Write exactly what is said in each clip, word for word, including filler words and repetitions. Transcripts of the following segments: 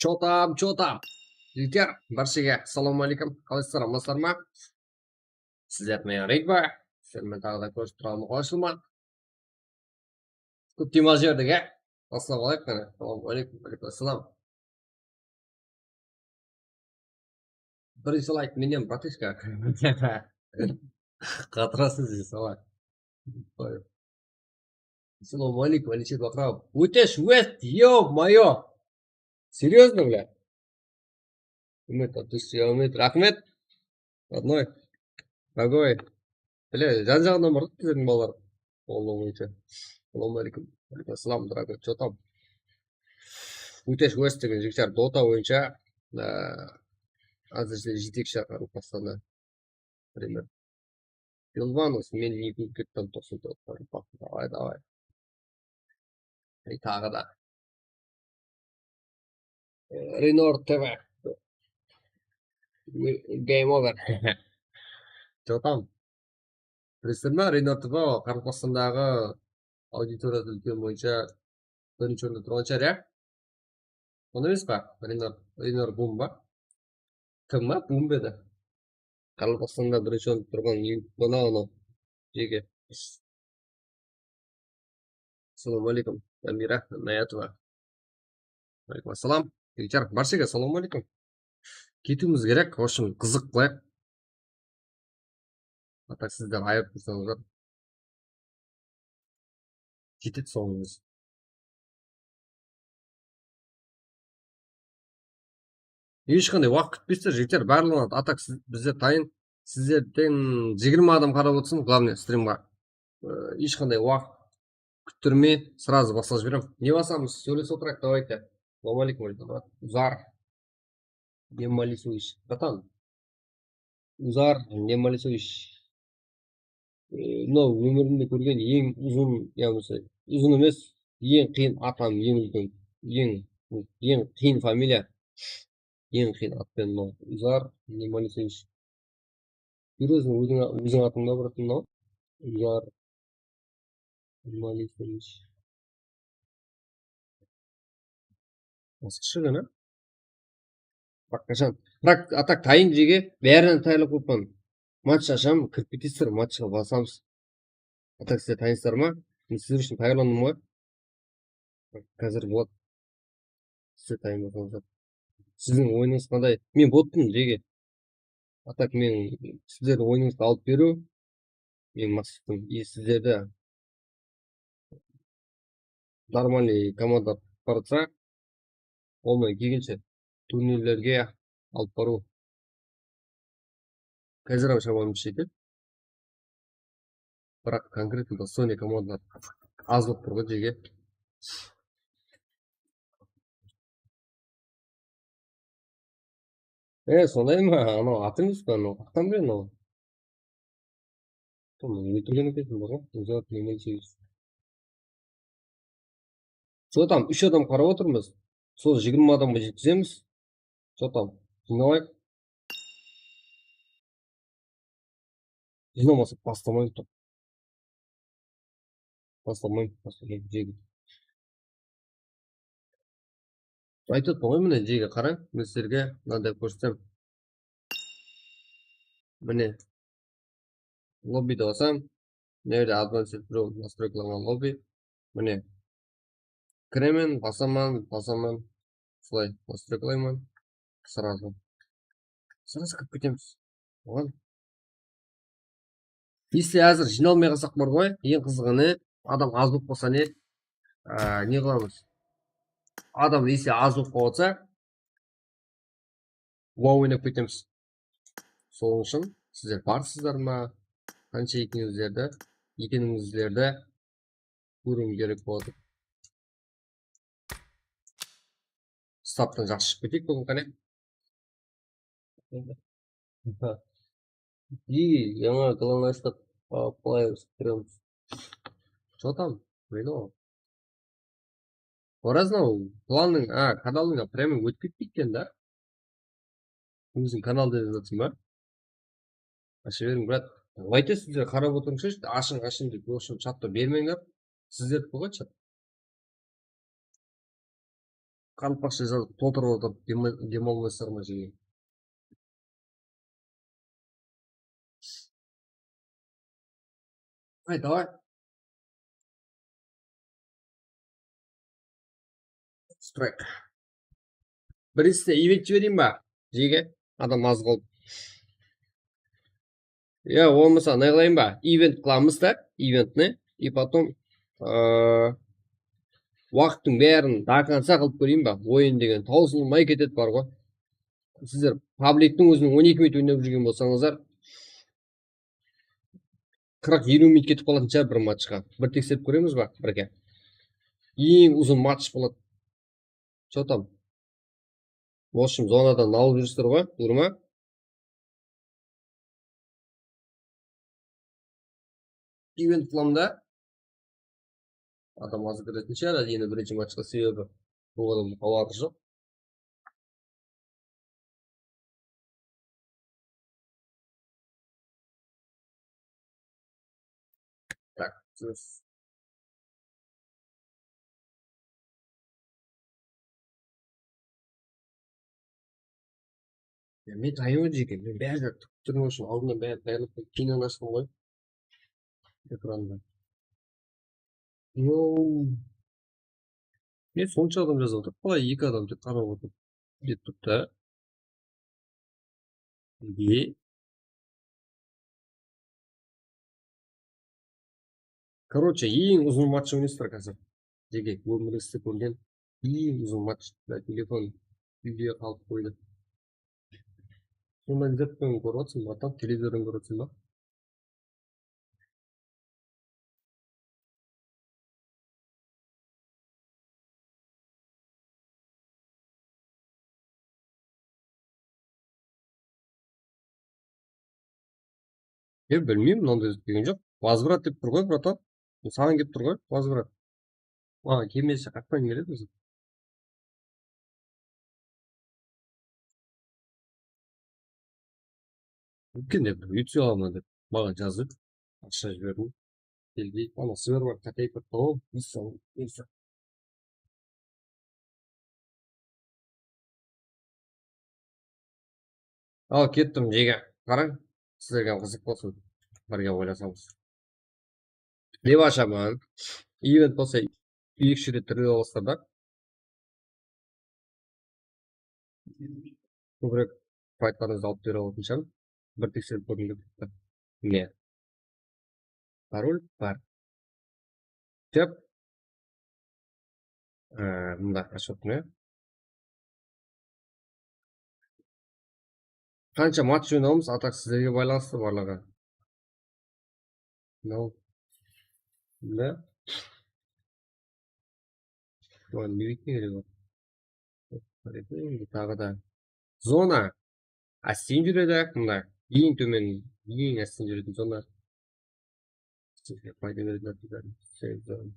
Chotam, chotam. Jigitler, bárshege assalawma áleykum. Qalaysızlar, amansızlar ma? Sizler menen Rik ba? Sizler menen taǵı da kóriship turǵanıma quwanıshlıman. Kóp dam alıp jiberdik, á? Baslap alayıq qáne. Assalawma áleykum. Áleykum assalam. Birinshi layk mennen, bratushka. Qatırasız, esala. Assalawma áleykum, Alisher Baqırov. Ótesh West, ё-моё! Серьёзно, бля? Umid, от души, umid, raxmet. Родной, дорогой. Bile, jan-jaǵınan bar da bizlerdiń balalar. Bolǵan boyınsha. Assalawma áleykum. Áleykum assalam, дорогой. Чё там? Ótesh West degen jigitler Dota boyınsha, á, házirshe jetekshi Qaraqalpaqstanda. Пример. Bilvanus, men eki kettim, toqsan toqsan. Davay, davay. Ey, taǵı da. Renor T V. Game over. Jotam. Bilesizler ma, Renor T V Qaraqalpaqstandaǵı auditoriyası úlken boyınsha birinshi orında turǵan shıǵar, ya? Sonday emes pa? Renor, Renor Bum ba? Kim ba? Bum be edi? Qaraqalpaqstanda birinshi orında turǵan, mına, anau, jege. Assalawma áleykum, Damira Nayatova. Áleykum assalam. Jigitler, bárshege assalawma áleykum. Ketiwimiz kerek, в общем, qızıq qılayıq. A так sizler ayırıp tursańızlar. Jetedi sońımız. Hesh qanday waqıt kútpesizler, jigitler, barlıǵına. A так siz, bizler tayın. Sizlerden jigirma adam qarap otırsın, главное, strimǵa. E, hesh qanday waqıt kúttirmey, сразу baslap jiberem. Ne basamız? Sóylesip otırayıq, давайте. Assalawma áleykum, Uzar Nemalisovich. Bratan. Uzar Nemalisovich. E, mınaw ómirimde kórgen eń uzın, ya bolmasa, uzın emes, eń qıyın at, eń úlken, eń, eń qıyın familiya. Eń qıyın at penen mınaw. Uzar Nemalisovich. Seryoznıy, óziń, óziń atıń ba, bratan, mınaw? Uzar Nemalisovich. Basqasha ǵana. Biraq qashan. Biraq, a так, tayın jege, bárin tayarlap qoyıppan. Match asham, kirip ketesizler, matchqa basamız. A так, sizler tayınsızlar ma? Men sizler ushın tayarlandım ǵoy. Házir boladı. Sizler tayın bolsańızlar. Siziń oyınıńız qanday? Men botpın, jege. A так, men sizlerdiń oyınıńızdı alıp beriw, meniń maqsettim. И sizlerdi нормальный komanda qutqarsa, qolımnan kelgenshe turnirlerge alıp barıw. Házir hám shamalım jetedi. Biraq, konkretno, достойный komandalar az bolıp tur ǵoy, jege. E, sonday ma? Anaw atı emes pa, anaw? Qaqtan biledi anaw? Tamam, óltirgen ekensiń, bar ǵoy. Uzak, Nemalisovich. Что там, úsh adam qarap otırmız. Sol jigirma adamǵa jetkizemiz. Что там, jıynalayıq. Jıynamasaq, baslamayıq. Baslamayıq, baslamayıq, jege. Aytıp atırman ǵoy, mine, jege qarań, men sizlerge mınaday kórsetsem. Mine, lobbide basam, mına jerde advanced birew nastroykalanǵan lobbi. Mine, kiremen, basaman, basaman, usılay nastroykalayman, сразу. Сразу kirip ketemiz. Oǵan. Если házir jıynalmay qalsaq bar ǵoy, eń qızıǵı ne? Adam az bolıp qalsa ne? Á, ne qılamız? Adam если az bolıp qalsa, wow oynap ketemiz. Sonıń ushın sizler barsızlar ma? Qansha ekenińizlerdi, ekenińizlerdi kóriwim kerek boldı. Stoptan jaqsı shıǵıp keteyik búgin, qáne. И, jańa главный stop, а, плавать прям. Что там? Блин, o. Oraz, mınaw planıń, a, kanalıńa прямой ótip ketpeydi eken da. Óziń kanal dep jazıpsıń ba? Asha beriń, brat. Layta sizler qarap otırıńshı, ashıń, ashıń dep, в общем, chatta bermeń da. Sizlerdiki ǵoy chat. Qaraqalpaqsha jazıp toltırıp otırıp dem, dem almaysızlar ma jege? Ay, давай. Strike. Birinshisi event jibereyin ba? Jege, adam az qoldı. Ya, bolmasa ne qılayın ba? Event qılamız da, eventni. И потом, ıı, waqıttıń bárin до конца qılıp kóreyin ba? Oyın degen tawsılmay ketedi bar ǵoy. Sizler publiktiń óziniń on eki minut oynap júrgen bolsańızlar, qırq, eliw minut ketip qalatın shıǵar bir matchqa. Bir tekserip kóremiz ba? Birge. Eń uzın match boladı. Что там? В общем, zonadan alıp júrsizler ǵoy, durma. Event qılamın da. Adam azı kiretin shıǵar, endi birinshi matchqa, sebebi bul adamnıń xabarı joq. Так, júriz. Ya, men tayın eken, men bári zat tiktirip turıp, aldında bárin tayarlap, keyin ashqan ǵoy. Ekranda. Yo. Ne sonsha adam jazıp atır? Qalay eki adam tek qarap otır? Dep turıptı. Nege? Короче, eń uzın match oynaysızlar házir. Jege, ómirińizde kórgen eń uzın match. Da, telefon úyde qalıp qoydı. Sonday zat penen kórip atırsań, bratан, televizordan kórip atırsań ba? E, bilmeymen, mınanday zat kelgen joq. Возврат dep tur ǵoy, bratан. Saǵan kelip tur ǵoy, возврат. Maǵan kelmese, qayaqtan keledi ózi? Ótkende bir út alaman dep maǵan jazdı. Aqsha jiberdim. Keldi. Ana, Sberbank kópeyip ketipti ǵoy. Al, kettim, jege. Qarań, sizlerge hám qızıq bolsın. Birge oynasamız. Dep ashaman. Event bolsa eki-úsh ret tirlep alasızlar da. Kóbirek faytlarıńızdı alıp bere alatın shıǵarman. Bir tekserip kórdim dep. Mine. Parol bar. Dep. Ee, mında ashıp ne? Qansha match oynawımız, a tak sizlerge baylanıslı barlıǵı. Mınaw. Mında. Oǵan ne beytine kerek ol? Endi taǵı da. Zona. Ásten júredi, mında. Eń tómen, eń ásten júretin zona. Sizge payda beredi, zona.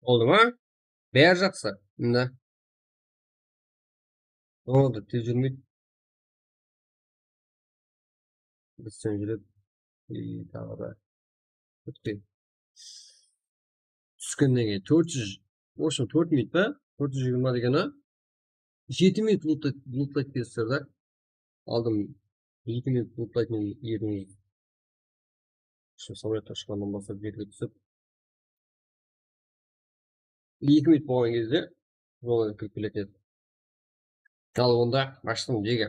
Boldı ma? Bári jaqsı. Mında. Boldı, tez júrmeydi. Bizden júredi. E, taǵı da. Bitti. Túskennen keyin tórt júz, в общем, tórt minut pa? Tórt júz jigirma degeni. Jeti minut lootlay-, lootlaydı deysizler da. Aldım eki minut lootlaytın edińiz. Usı samolyotta ushqannan baslap jerge túsip, eki minut bolǵan gezde zona kirip keledi. Al, onda ashtım, jege.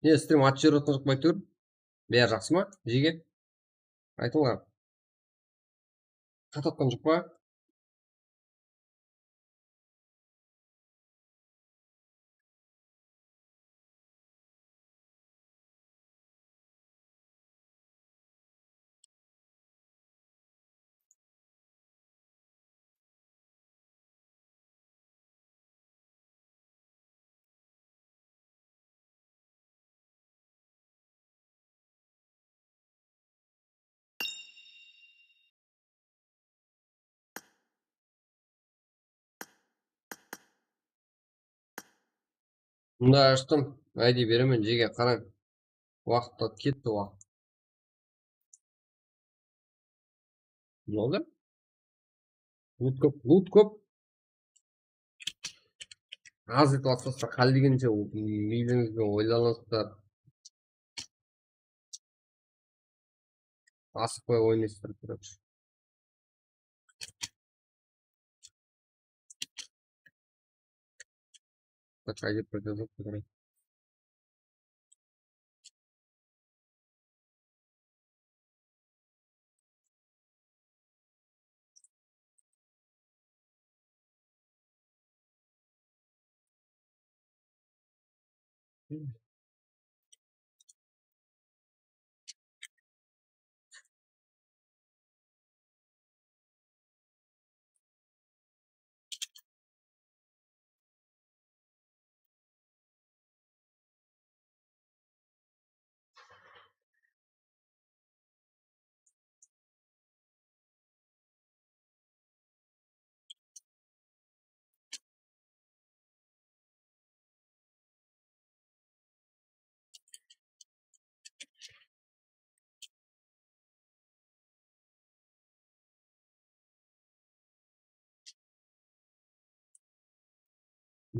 Ne, strim atı júrip atqan joq pa, áytewir? Bári jaqsı ma, jege? Aytıńlar. Xat atqan joq pa? Mında ashtım. I D beremen, jege, qarań. Waqıt ta ketti, waqıt. Ne boldı? Lut kóp, lut kóp. Az etip atpasqa, qálegeninshe miyińizben oylanıńızlar. Asıqpay oynaysızlar, короче. Так, I D продолжать играть.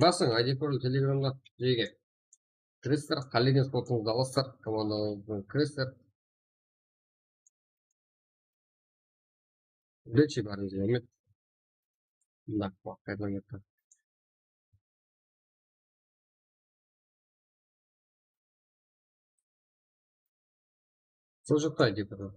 Basıń, I D Pro Telegramda jege. Kiresiz, qálegen sportıńızdı alasızlar, komandalarıńızdan kiresiz. Birinshi barıńız, raxmet. Mında, waqıt qaytadan ketti. Sol jaqta I D Pro.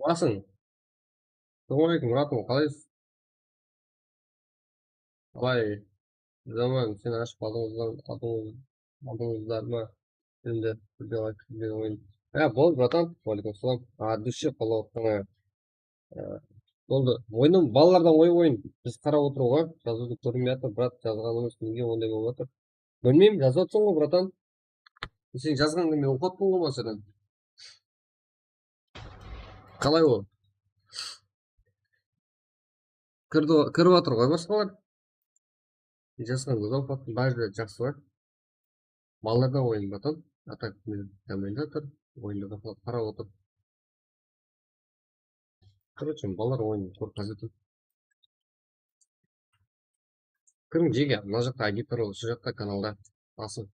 Basıń. Assalamu aleykum, Muratım, qalaysız? Qalay? Zaman, sen ashıp adıńızdan, adıńız, adıńızda ma? Endi bir de like, bir de oyın. Ya, boldı, bratan. Aleykum salam. A, dushe, qolawıqqan. Ee, boldı. Oyınım, balalardan qoyıp oyın. Biz qarap otırıp ǵoy. Jazıwdı kórinbey atır, brat, jazǵanımız nege onday bolıp atır? Bilmeymen, jazıp atırsań ǵoy, bratan. Sen jazǵanıńdı men oqıp atpan ǵoy, masalan. Qalay ol? Kirdi, kirip atır ǵoy basqalar. Jazǵan, jazıp atır, bári de jaqsı ǵoy. Balalardan oyın, bratan. A так, men kommentatор, oyınlardan qarap otır. Короче, balalar oyın kórip qazıyatır. Kiriń, jege, mına jaqta I D parol, usı jaqta kanalda basıń.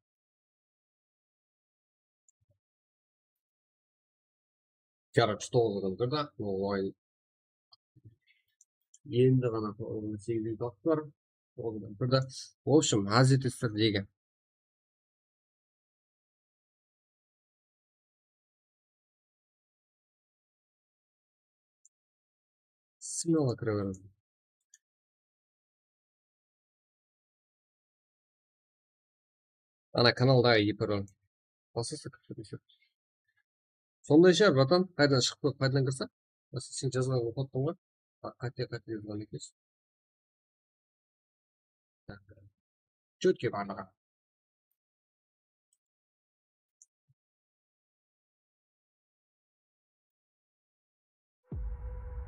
Короче, toǵız adam kirdi, oyın. Endi ǵana segiz minut waqıt bar. Toǵız adam kirdi. В общем, ház etesizler, jege. Smelo kire beriń. Ana kanalda I D parol. Basılsa kirip ketedi. Sonday shıǵar, bratan, qaydan shıǵıp qoyıp, qaydan kirse? Sen jazǵan oqıttım ǵoy. Qa-, qáte, qáte jazǵan ekensiz. Так. Чётко barlıǵı.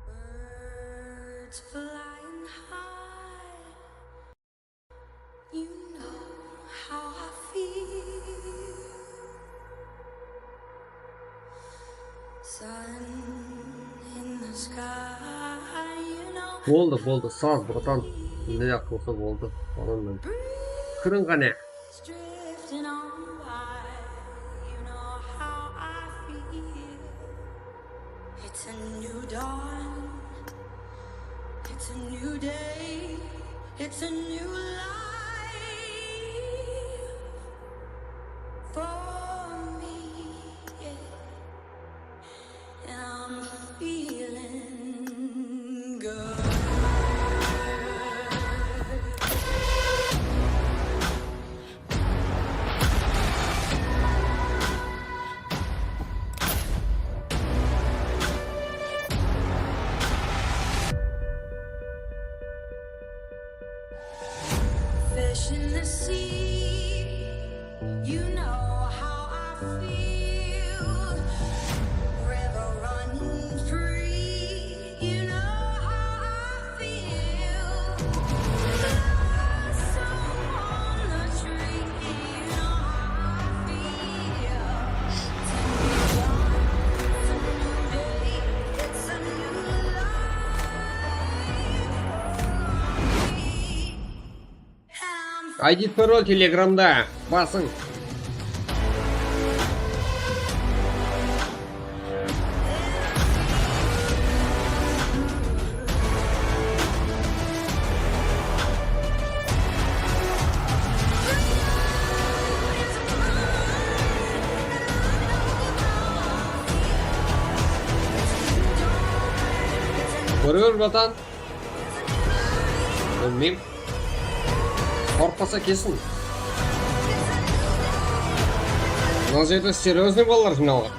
Birds flying high. You know how I feel. Sun in the sky, you know. Boldı, boldı, saz, bratan. Ne yaq bolsa boldı. Anannan. Kiriń qáne. Drifting on by, you know how I feel. It's a new dawn. It's a new day. It's a new life for me, yeah. And I'm feeling good. Fish in the sea, you know how I feel. River running free, you know how I feel. Blossom on the tree, you know how I feel. It's a new dawn, it's a new day, it's a new life for me. I D parol Telegramda. Basıń. Kóre ber, bratan. Bilmeyim. Qorqpasa kesin. Mına jerde серьёзнıy balalar jıynaǵan.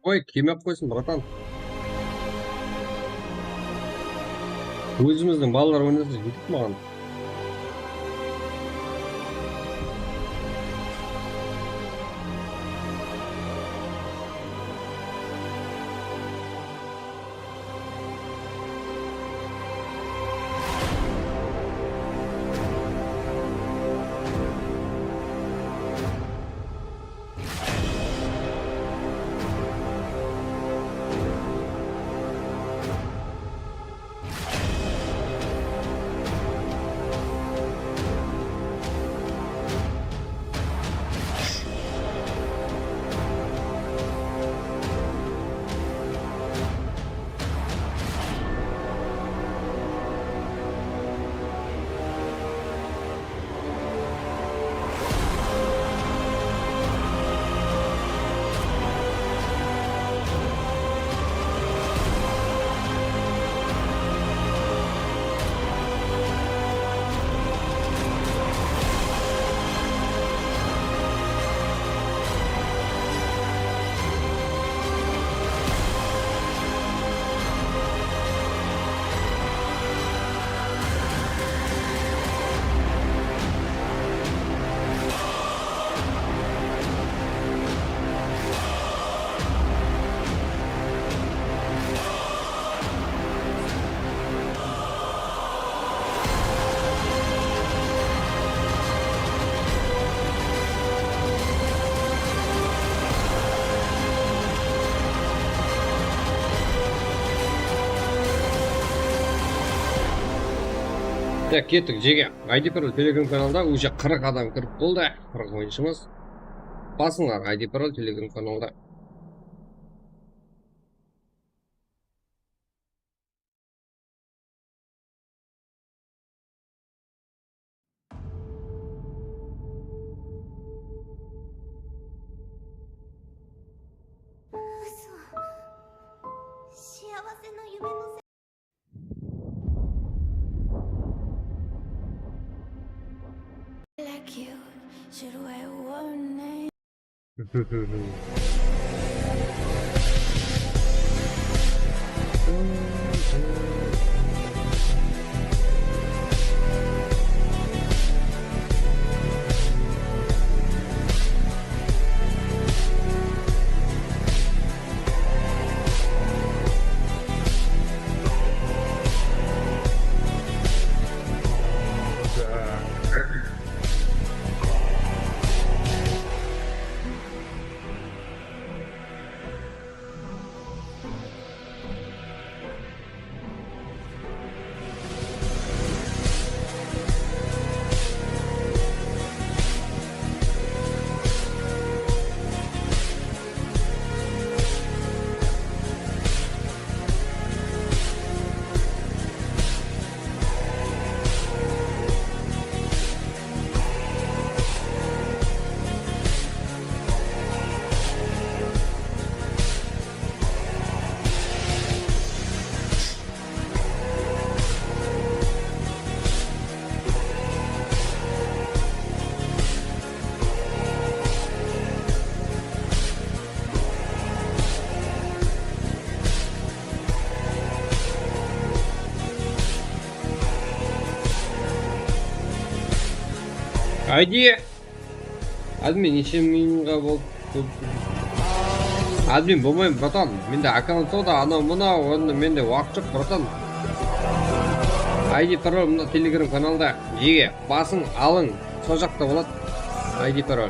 Oy, kelmey-aq qoysın, bratan. Ózimizdiń balalar oynasa, jetik maǵan. Tak, kettik, jege. I D Pro Telegram kanalda уже qırq adam kirip boldı. Qırq oyınshımız. Basıńlar I D Pro Telegram kanalda. Aydi. Admin, neshe minutqa boldı? Admin bolmayman, bratan. Mende akkaunt da, anaw mınaw, onda mende waqıt joq, bratan. Aydi parol mına Telegram kanalda. Jege, basıń alıń. Sol jaqta boladı. Aydi parol.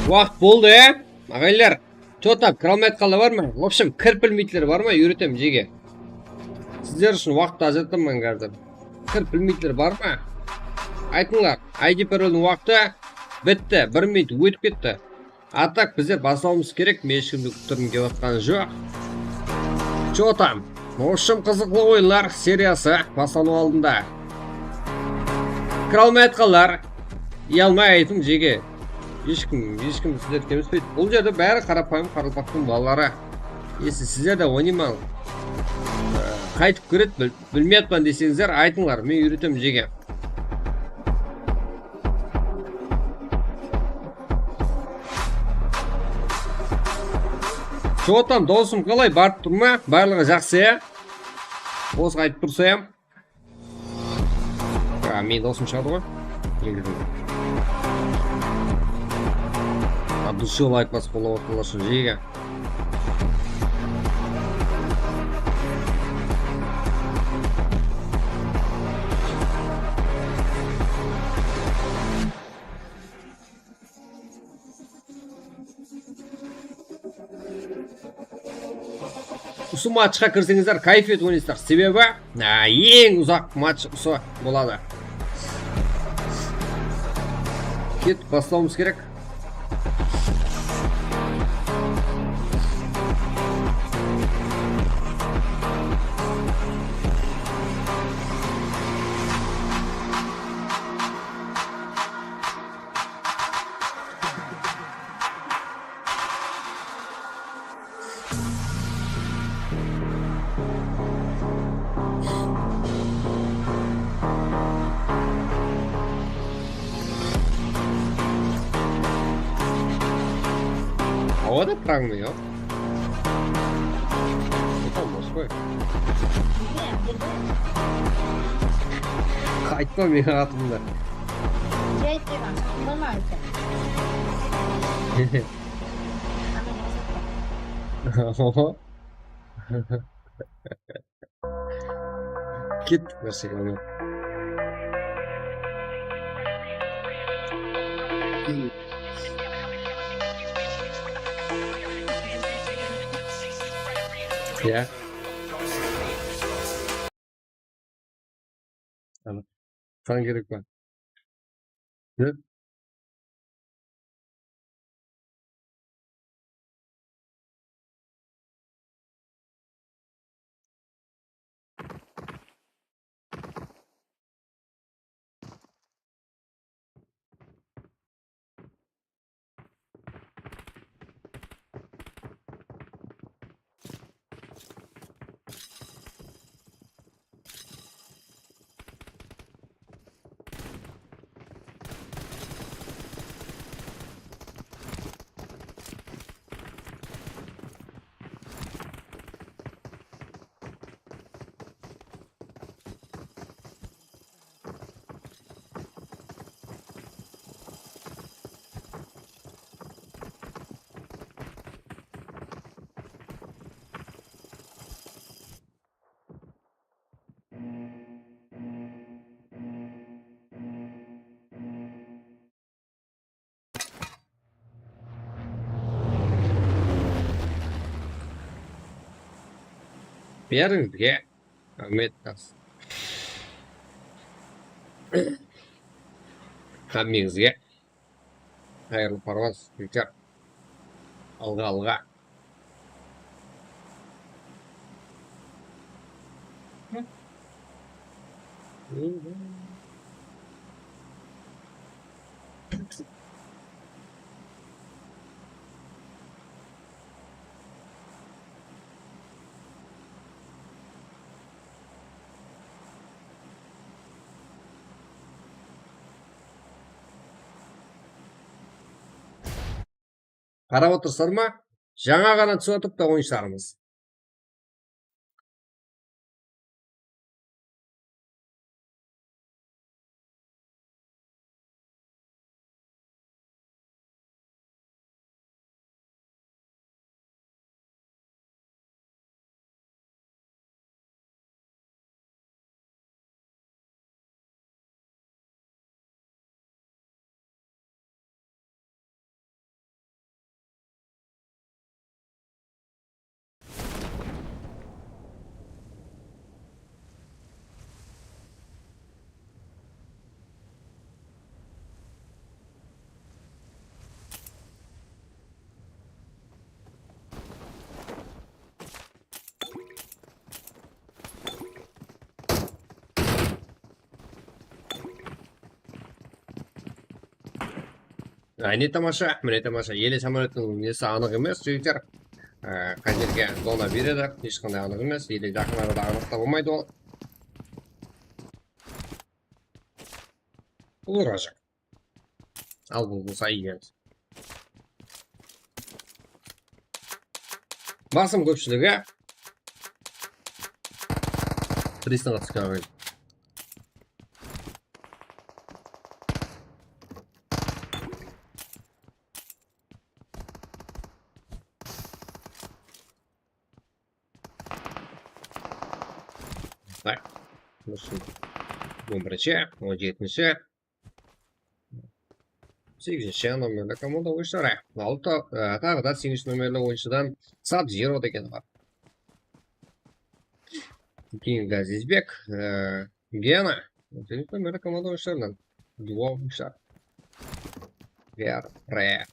Waqıt boldı, e, aǵaylar. Chota, kira almay atqanlar bar ma? В общем, kirip bilmeytiler bar ma? Úyretem, jege. Sizler ushın waqıt ajırataman házir. Kirip bilmeytiler bar ma? Aytıńlar, aydi paroldıń waqtı bitti, bir minut ótip ketti. A tak bizler baslawımız kerek, men hesh kimdi kúttirgim kelip atqan joq. Chota, в общем, qızıqlı oyınlar seriyası baslanıw aldında. Kira almay atqanlar, uyalmay aytıń, jege. Hesh kim, hesh kim sizlerdi kemsitpeydi. Bul jerde bári qarapayım qaraqalpaqtıń balaları. Если sizler de oynayman, e, qaytıp kiredi, bil-, bilmey atpan deseńizler, aytıńlar, men úyretem, jege. Jotam, dosım, qalay, barıp tur ma? Barlıǵı jaqsı, ya? Bosqa aytıp tursa, ya? A, men dosım shıǵadı ǵoy. Endi. От души лайк basıp qollap atqanlar ushın, jege. Usı matchqa kirseńizler, káyfiyet oynaysızlar. Sebebi, á, eń uzaq match usı boladı. Ket, baslawımız kerek. O da prank mı ya? Tamam, qoy. Qaytpa meniń atımdı. Ket, nárse qılaman. Ya. Tamam. Fan kerek pa? Ne? Bárińizge ráhmet. Hámmeńizge qayırlı parwaz, jigitler. Alǵa, alǵa. Qarap otırsızlar ma? Jańa ǵana túsip atıptı oyınshılarımız. Áne tamasha, mine tamasha. Ele samolyottıń nesi anıq emes, jigitler. Á, qay jerge zona beredi, hesh qanday anıq emes. Ele jaqın arada anıq ta bolmaydı ol. Bul urajaq. Al, bul bolsa iyen. Basım kópshiligi Pristonǵa túsken ǵoy. Tak. Usı on birinshi, on jetinshi, segizinshi nomerli komanda oyınshıları. Al ta-, e, taǵı da segizinshi nomerli oyınshıdan Sub-Zero degen bar. Keyingi Azizbek, e, Gena. On segizinshi nomerli komanda oyınshılarınan. Duo oyınshılar. Ver, re.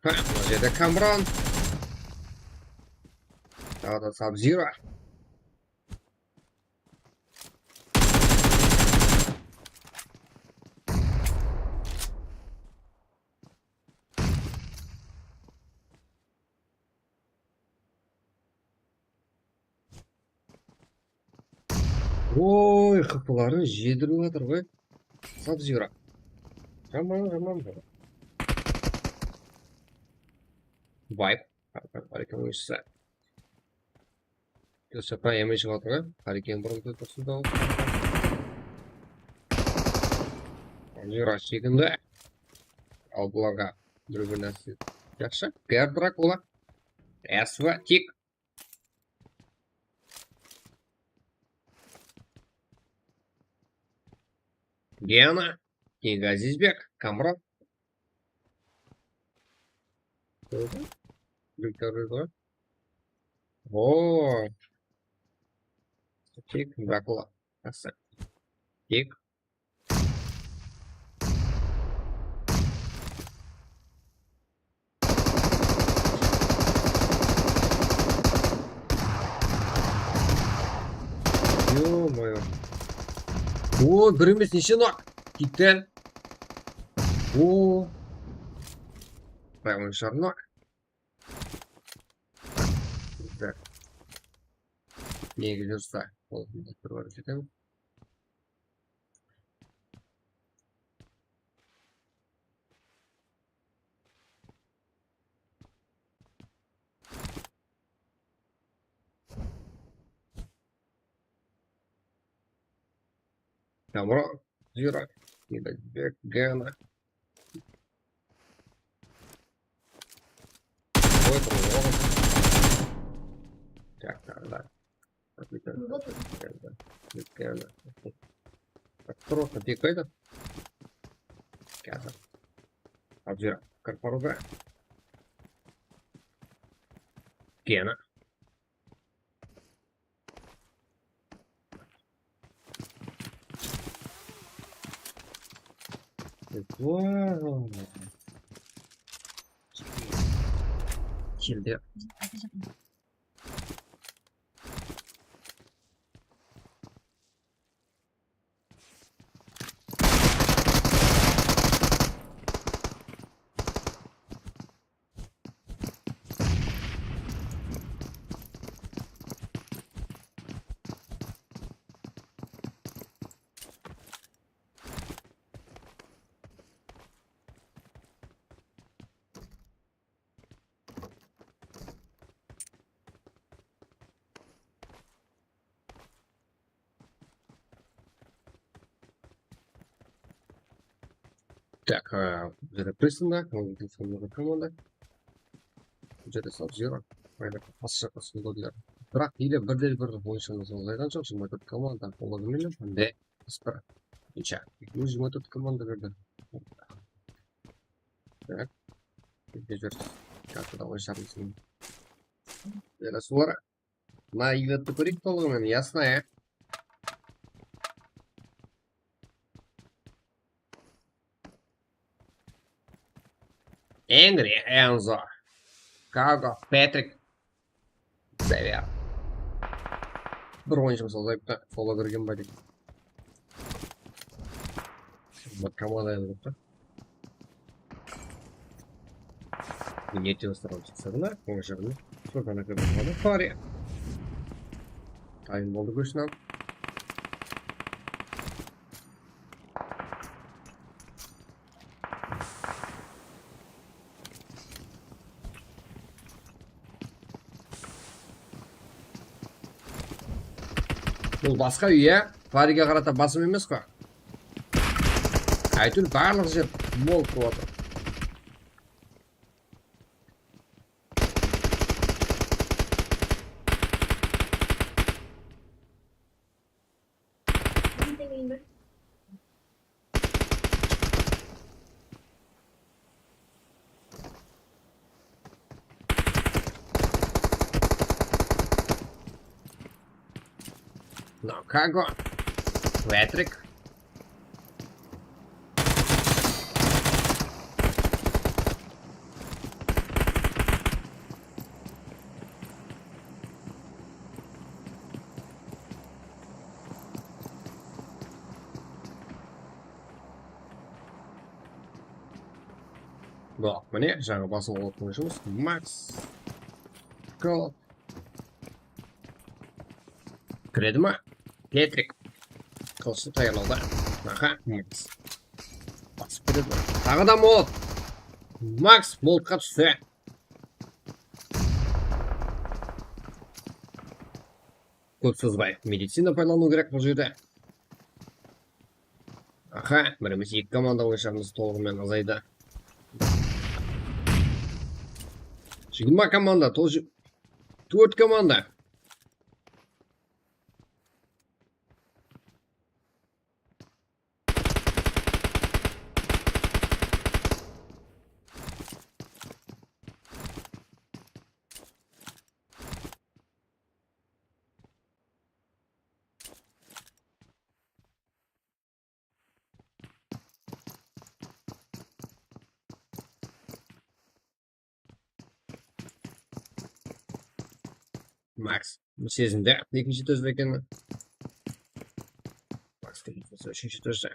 Ha, mına jerde Kamran. Taǵı da Sub-Zero. Oy, qıpıların jedirip atır ǵoy. Sap-Zero. Jaman, jaman, jaman. Vibe. Bar eken oyınshısı. Kosapa emeship atır ǵoy. Bar eken burın turıpsın da. Sap-Zero shegindi. Al bularǵa bir-bir nárse. Jaqsı. Gerdrak ola. Esva tik. Gena, Kengazizbek, Kamran. Viktor Rıza. Oo. Tik, Drakula. Jaqsı. Tik. Ё-моё. O, bir emes, neshe nok. Kitten. O. Прям он шар nok. Так. Nege júrsa? Ol bir bar eken. Tamro, Zero. Gena. Qoy, qoy, qoy. Tak, tak, tak. Tur orta, tek qayda? Házir. Al, Zero. Kir parolga. Gena. Wow. Keldi. Tak, e, bul jerde Priston da, komanda. Bul jerde Sub-Zero. Mayda, basqa jaqqa sundırdılar. Biraq ele birden bir oyınshımız ulayǵan joq, jigirma tórt komanda, olar menen, mende Aspar. Buncha. Ekewimiz jigirma tórt komanda berdi. Tak. Kete júr. Kartada oynasharmız. Bela suwar. Mına ilottı kóreyik tolıǵımen, ясно, ya. Angry Enzo. Kago, Patrick. Xavier. Bir oyınshımız azayıptı. Sola kirgen ba deydi. Bir komanda aylanıptı. Niyetimiz tarafı çıqsa da, oń jaǵına. Sol jana kirdi. Fari. Tayın boldı kóshin alıp. Bul basqa úy, ya? Farige qarata basım emes pa? Áytewir, barlıq jer mol turıp atır. No, kago. Patrick. Baq, mine, jańa basıp alıp qoyıshımız. Max. Kol. Kiredi ma? Patrick. Qılıshı tayarlawda. Aha, Max. Basıp ketedi. Taǵı da Molt. Max Moltqa túste. Kóp sozbay, medicina paydalanıw kerek bul jerde. Aha, birimiz eki komanda oyınsharımız tolıǵımen azaydı. Jigirma komanda, tolı ji-, tórt komanda. Max. Sezindi ekinshi etazda ekenin. Max úshinshi etazda.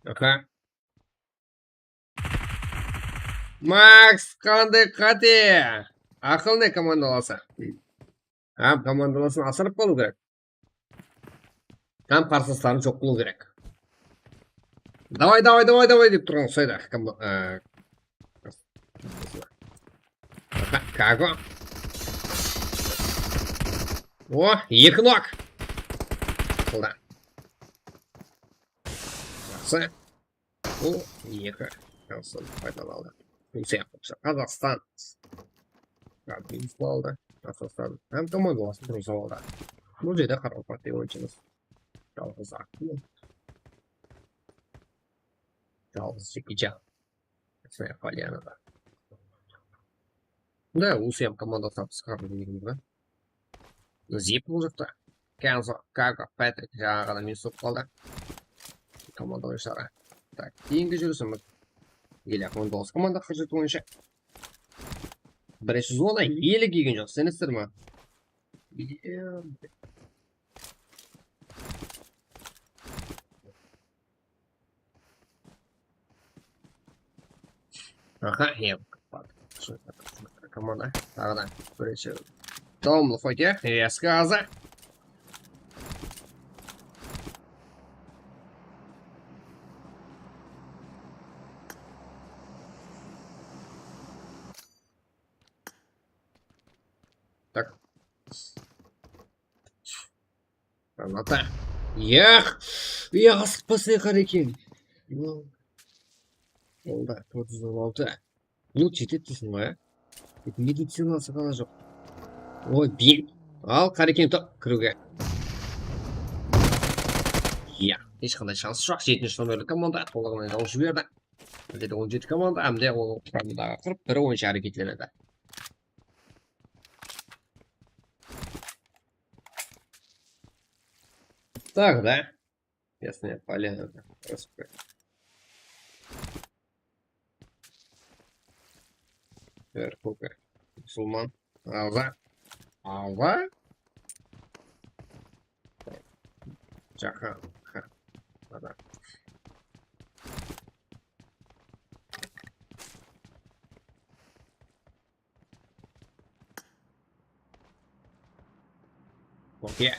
Aka. Max, qanday qáte! Aqıl ne komandalası? Hám komandalasın asırıp qalıw kerek. Hám qarsılasların joq qılıw kerek. Davay, davay, davay, davay dep turǵan usaydı. Kom-, e, Ka-, Kago. O, eki nok. Qıldı. Jaqsı. Bul eki. Jaqsı, paydalandı. Bul sıyaqlı Qazaqstan. Qazaqstan aldı. Qazaqstan. Hám komandalasın turǵızıp aldı. Bul jerde Qaraqalpaqstan dep oyınshamız. Jalǵız Aqkul. Jalǵız Jekejan. Krasnaya Polyanada. Da, U S M komandasına qısqardı degeniz ba? Zip bul jaqta. Kenzo, Kaka, Patrik, jańa ǵana minus bolıp qaldı. Komanda oyınshiları. Tak, keyingi júrisimiz. Ele on toǵız komanda qırq jeti boyınsha. Birinshi zona ele kelgen joq, isenesizler ma? Aha, iya. Komanda, taǵı da birinshi. Dawamlı foyt, iya. Eski azı. Tak. Granata. Yaq! Yaq, asıqpasay Qareken. Onda tórt júz on altı. Loot jetedi deyseń ǵoy, á? Tek medicinası ǵana joq. Oy, bel. Al, Qareken, top, kiriwge. Yaq, hesh qanday shansı joq. Jetinshi nomerli komanda tolıǵınan jawıp jiberdi. Bizde de on jeti komanda, hám de ol quramındaǵı qırq biri oyınshı háreketlenedi. Taǵı da. Krasnaya Polyanada. Respekt. Ver, Kuka. Musulman. Aldı. Aldı. Jahan. Ha. Adam. Okey.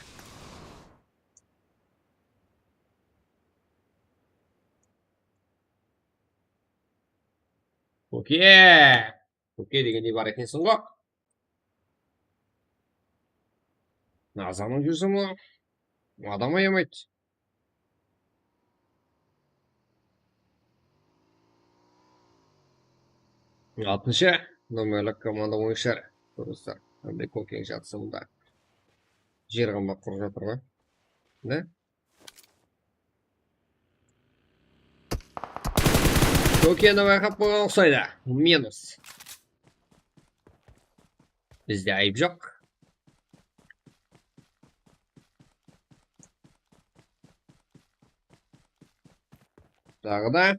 Okey. Okey degende bar ekenseń ǵo. Nazanıń júzi ma? Adam ayamaydı. Altınshı nomerli komanda oyınshıları. Kórdińizler. Qanday kókeń jatsı bunda. Jer qamlap qurıp jatır ǵoy. Ne? Kókeni bayqap qoyǵan uqsaydı. Minus. Bizde ayıp joq. Taǵı da.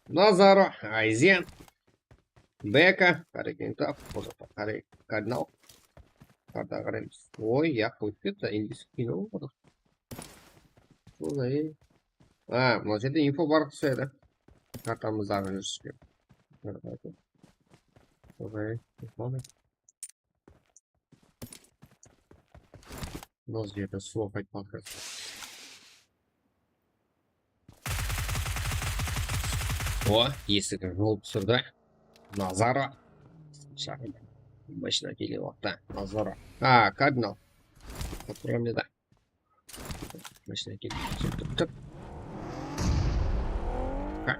Nazaro, Ayzen, Beka, Qareken tap, bul jaqta Qare-, Kardinal. Qarta qaraymız. Oy, yaq, ótip ketti, indiyskiy kino boldı. Solay. A, mına jerde info bar uqsaydı. Kartamızdaǵı júriske. Solay. Solay. Mına jerde suw qaytpaq. O, esigi jol túsirdi. Nazara. Shaqırdı. Mashina kelgen waqıtta. Nazara. A, kardinal. Qapırameda. Mashina kelip turıptı. Ha.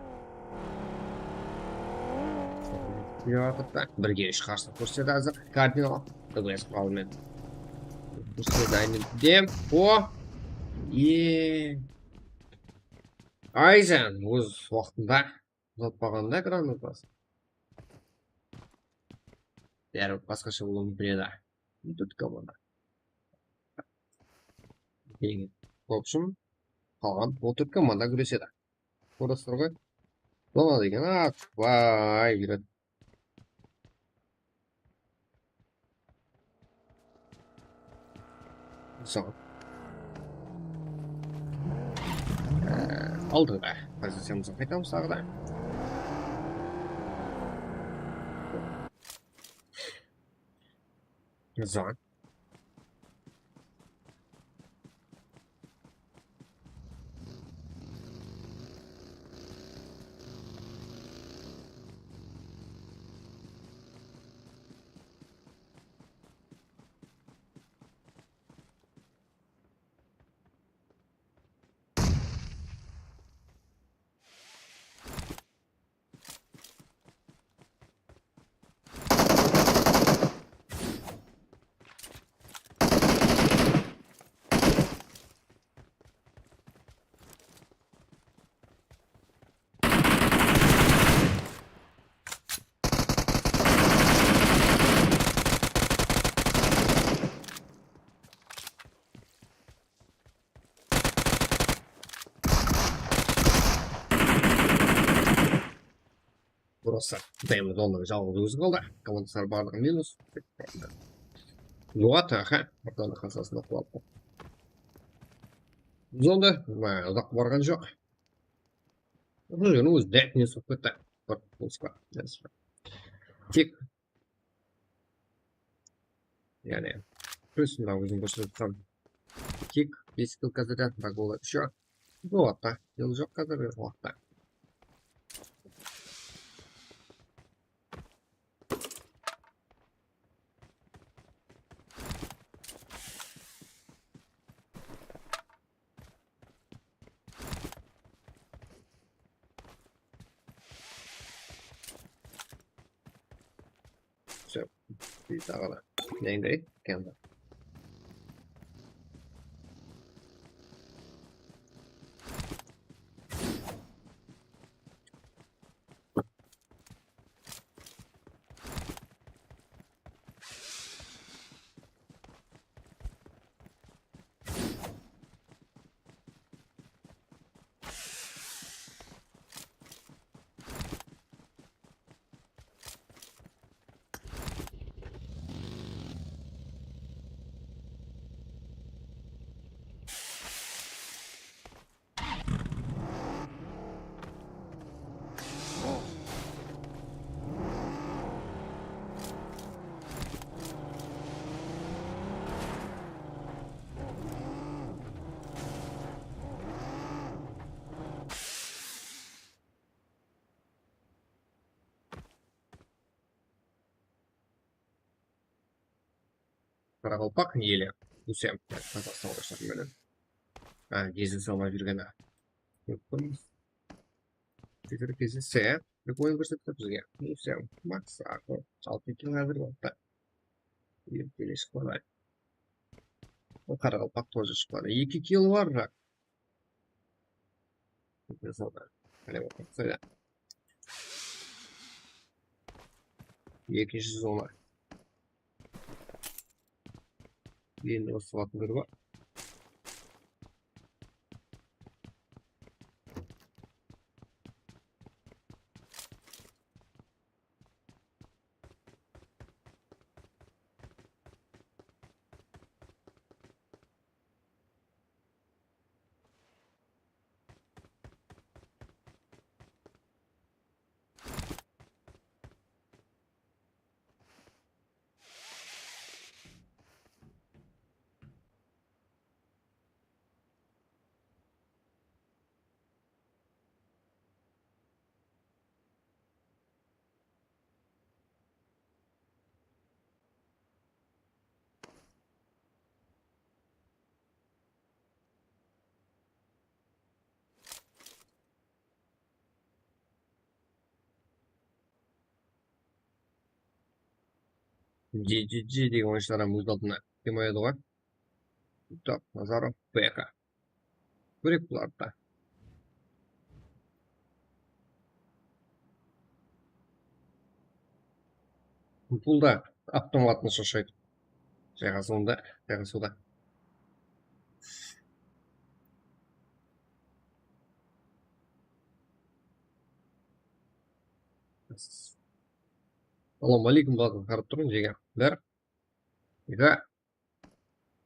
Kútip atırıptı. Birge úsh qarsılıq kórsetedi házir. Kardinal. D B S quralı menen. Kórsetedi, aynen. Dem. O. E. Ayzen, óz waqtında uzatpaǵanda ekranımız basın. Bári basqasha bolıwı múmkin edi. Tórt komanda. Keyin, в общем, qalǵan on tórt komanda gúresedi. Kóresiz ǵoy. Zona degen, a, vay, júredi. Sol. Ee, aldınǵı poziciyamızǵa qaytamız taǵı da. Zon. Burası. Dayımız onları jalǵız ózi qaldı. Komandaslar barlıǵı minus. Yuwat, aha. Buradan da qasasına qulap. Biz onda, ma, uzaq barǵan joq. Bul jeriniń ózi dártine soǵıp ketti. Bir bolısqa. Tek Yaǵnıy, plyus mına ózim kórsetip atırman. Tik, bes kill házirde, Dragula ещё. Bul waqıtta, kill joq házirgi waqıtta. Всё, bir taǵı da. Yanday, kende. Qaraqalpaq eli, Usem, Qazaqstan orıslari menen. Ha, gezilise almay júrgeni. Kórip turmız. Twitter gezilse, bir oyın kórsetip bizge. Usem, Max, Aqıl, altı kill házirgi waqıtta. Ertele shıqpadı. Ol qaraqalpaq тоже shıqpadı. Eki kill bar, biraq. Qáne, qáne. Ekinshi zona. Endi usı waqıtları bar. G G G degen oyınshılar hám óz aldına kim oynadı ǵoy? Top, Nazarov, B K. Kórek bulardı da. Bul da avtomatın shırshaydı. Jayǵasıwında, jayǵasıwda. Assalawma aleykum, Baqır, qarap turıń, jege. Bir, eki,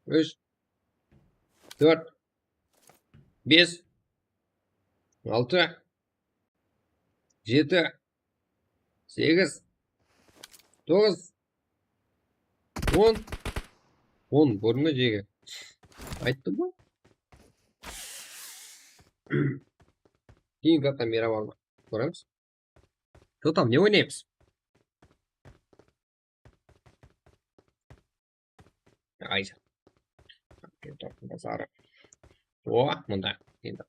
úsh, tórt, bes, altı, jeti, segiz, toǵız, on. On, kórdiń be, jege? Ayttım ǵoy. Keyingi karta Miraval. Kóremiz. Что там, ne oynaymız? Ayza. Nazarov. O, mında. Endi.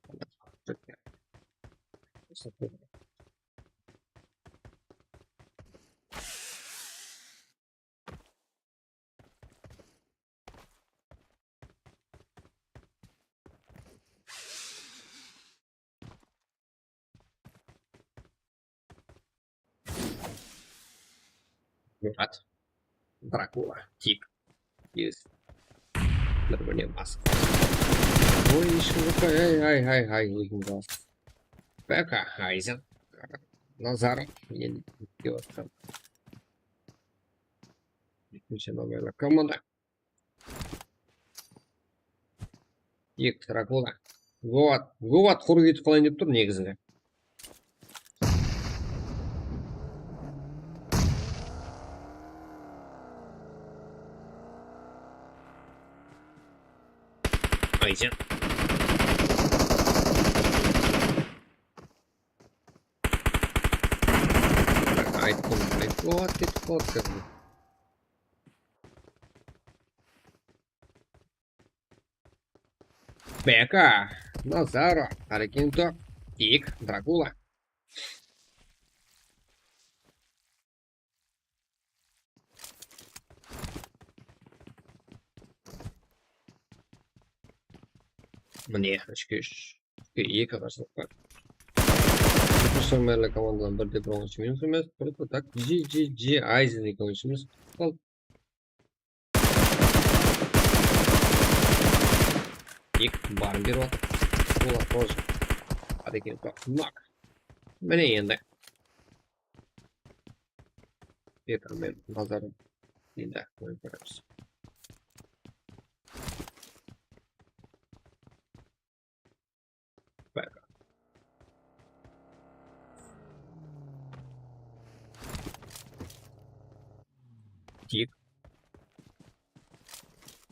Murat. Drakula. Tik. Yes. Bir-birine basıp. Oy, eshkim joq pa? Ay, ay, ay, ay, ózim bas. B K, Ayza. Nazarov. Men kep atqan. Ekinshi nomerli komanda. Eki Drakula. Govat. Govat qurı ketip qalayın dep tur, negizinde. Aytsa. Ayttım, ayttım. Govat ketip qaladı. B K, Nazarov, Harekento, Tik, Drakula. Mine, úshke úsh. Úshke eki qarshılıq bar. Super Samerli komandadan bir de bir oyınshı minus emes. Просто так, G G G, Aizen eken oyınshımız. Al. Tek barın berip atır. Olar тоже. Hadi ekin, bak, nak. Mine endi. Peter men Nazarov. Endi qoyıp beremiz. Bak. Tik.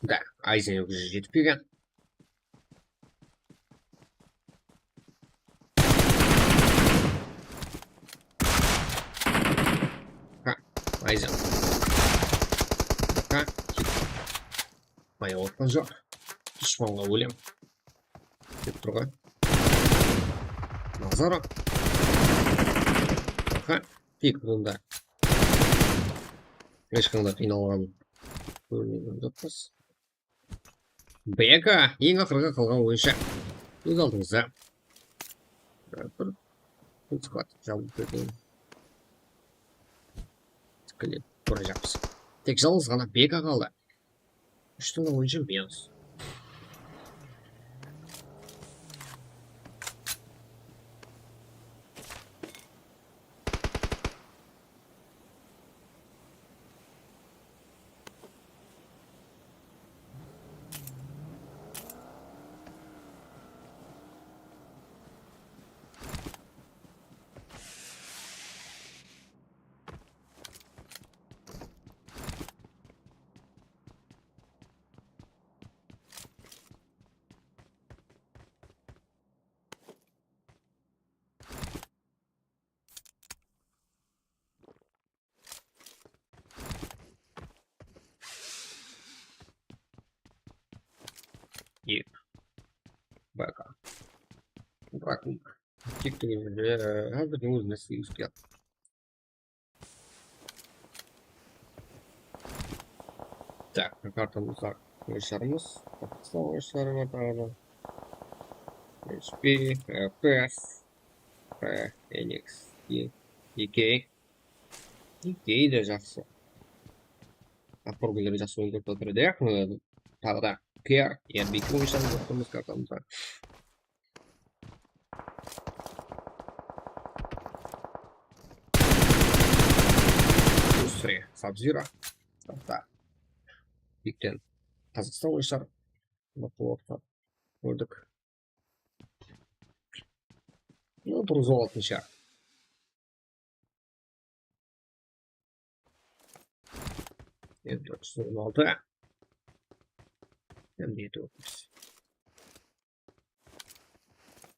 Da, Ayzen уже jetip kelgen. Ha, Ayzen. Ha, tik. Maya otqan joq. Dushpanǵa ólem. Dep tur ǵoy. Nazarov. Aha, tik bunda. Hesh qanday qiynalǵan kórmegen joqpız. B K, eń aqırǵı qalǵan oyınshı. Kóz aldıńızda. Bir, bir squad jabılıp bergen. Tikkelep turajaqpız. Tek jalǵız ǵana B K qaldı. Úsh dana oyınshı minus. Ек. Baka. Bırakın. Tik degen jerde, e, házirden ózine isleymiz. Tek, tek, tek. Tak, kartamızda oyınshılarımız. Qazaqstan oyınshıları bar taǵı da. H P, F P S, Enix, E K. E K de jaqsı. Apurgilleri jaqsı oyın kórip atır edi. Taǵı da K R, R B K oyınshılarımız kartamızda. Sub-Zero. Taxta. Bikten Qazaqstan oyınshılar. Mıqlı orta. Kórdik. No, bir júz on altınshı. Endi bir júz on altı. Endi yetip otırmız.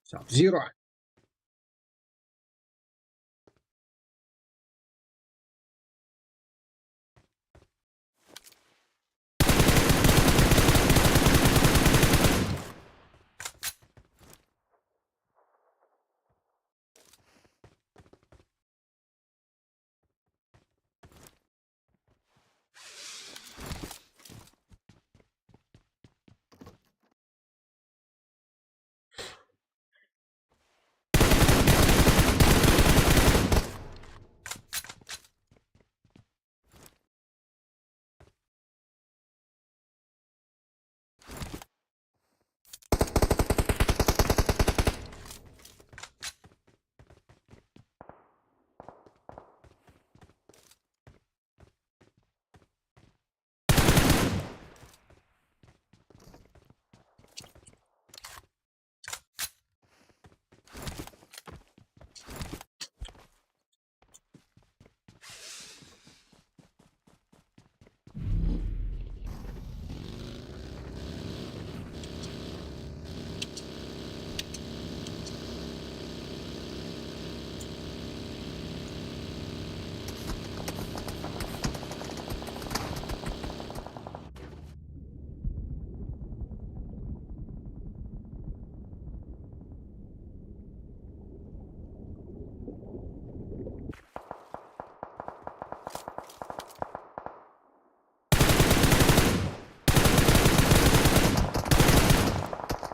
Sub-Zero.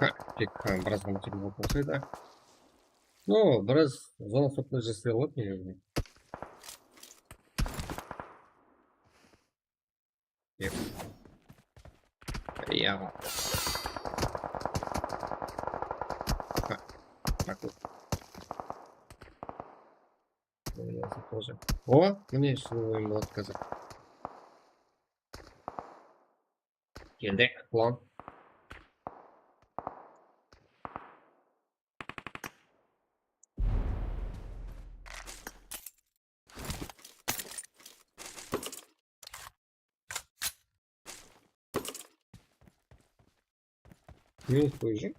Há, tek, há, biraz ǵana tiyip qoysa da. No, biraz zona sotında jasay aladı negizi. Yep. Ya. Há, bak. Тоже. O, mine, sulıw oyın boladı házir. Keldi, klon. Minus qoyıcı.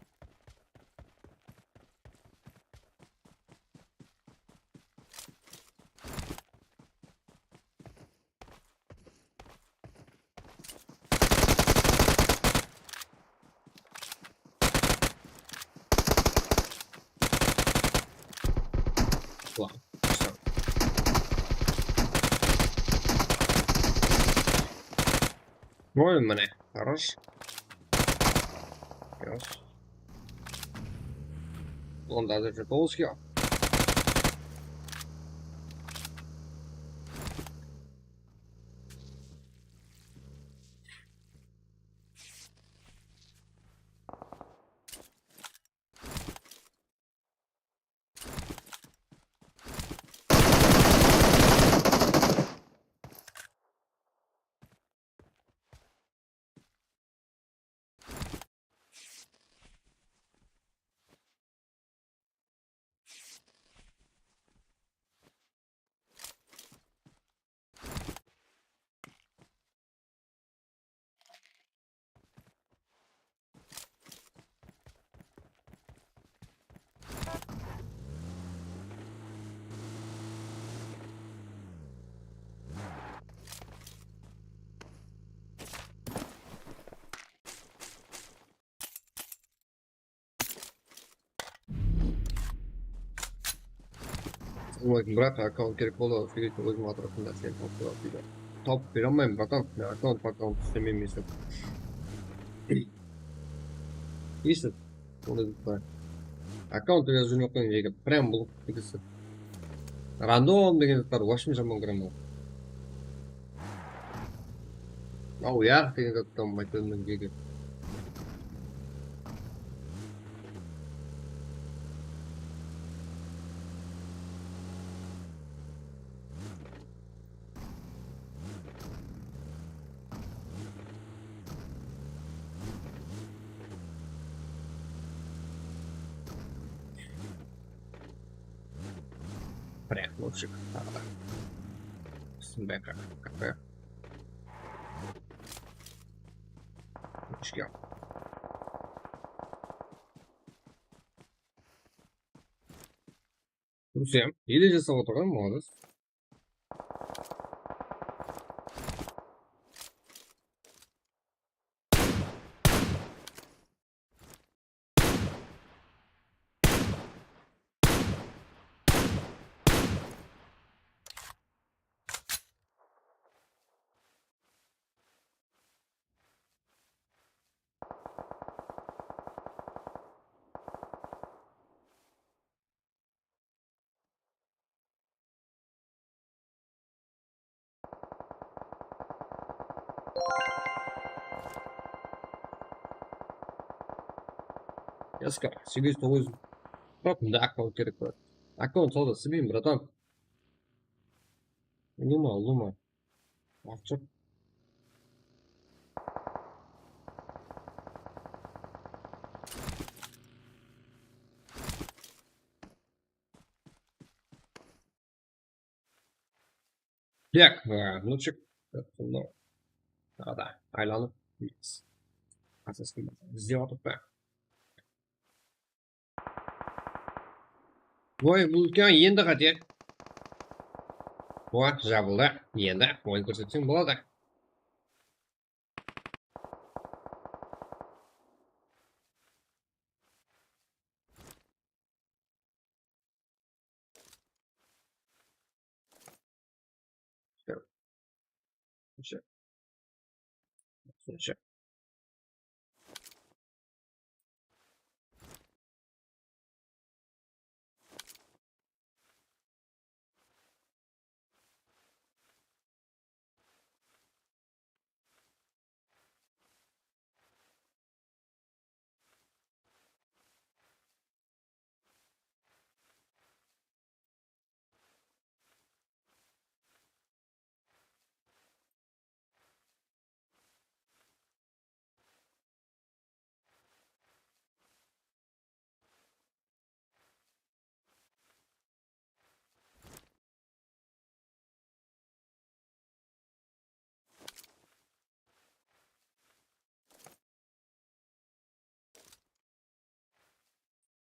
Ulan, sen. Oy, mine, хорош. Yos. Onda da toǵız ki. Assalamu aleykum, brat, akkaunt kerek boldı, ofigeetno, ózim otırıppan da, sen qılıp turasıń da. Tawıp bere almayman, bratan. Men akkaunt, akkaunt islemeymen men. Isi. Sonday zat bar. Akkaunt dep jazıp júrmey-aq qoyıń, jeke. Прям bul ikisi. Random degen zatlar, вообще jaman kóremen. Aw, yaq degen zattan aytqanman, jeke. Прям лучше. Ага. Снайпер. Кафе. Ишке. Durıs ya. Ele jasap otırǵan, молодец. Yaskar, segiz toǵız. Brat, mında akkaunt kerek brat. Akkaunt sawda islemeymen, bratan. Ulıwma, ulıwma. Waqıt joq. Так, e, mınaw shek. Taǵı da aylanıp, asasın izlep atırıp pa? Oy, bul úlken endi qáte. Oy, jabıldı. Endi oyın kórsetseń boladı.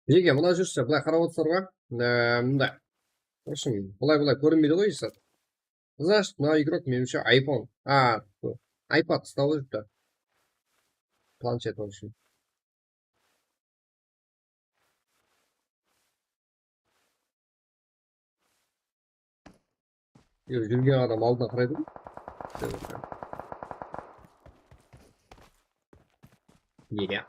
Nege mına júrse, bılay qarap otırsalar ǵoy. Ee, mında. В общем, bılay-bılay kórinbeydi ǵoy, Isat. Значит, mına igrok, menimshe, iPhone. A, bu iPad uslap otırıptı. Planshet, в общем. Yo, júrgen adam aldına qaraydı ǵoy. Nege?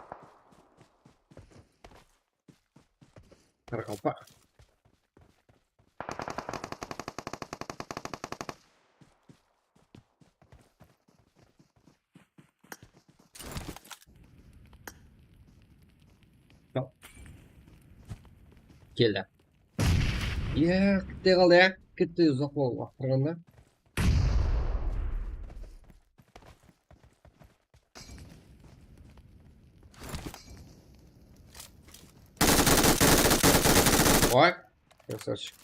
Qaraqalpaq. Keldi. Iya, kitte qaldı, ya. Kitte uzaq boldı, waqıt turǵanda. Oy, красавчик.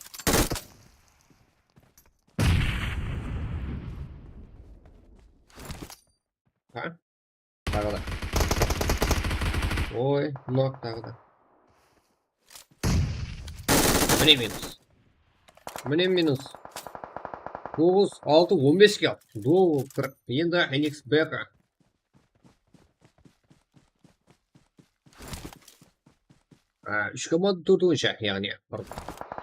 Ha? Taǵı da. Oy, nok taǵı da. Mine minus. Mine minus. Toǵız, altı, on beske al. Duo bolıp tur. Endi N X B K. Á, úsh komanda tórtewinshi, yaǵnıy.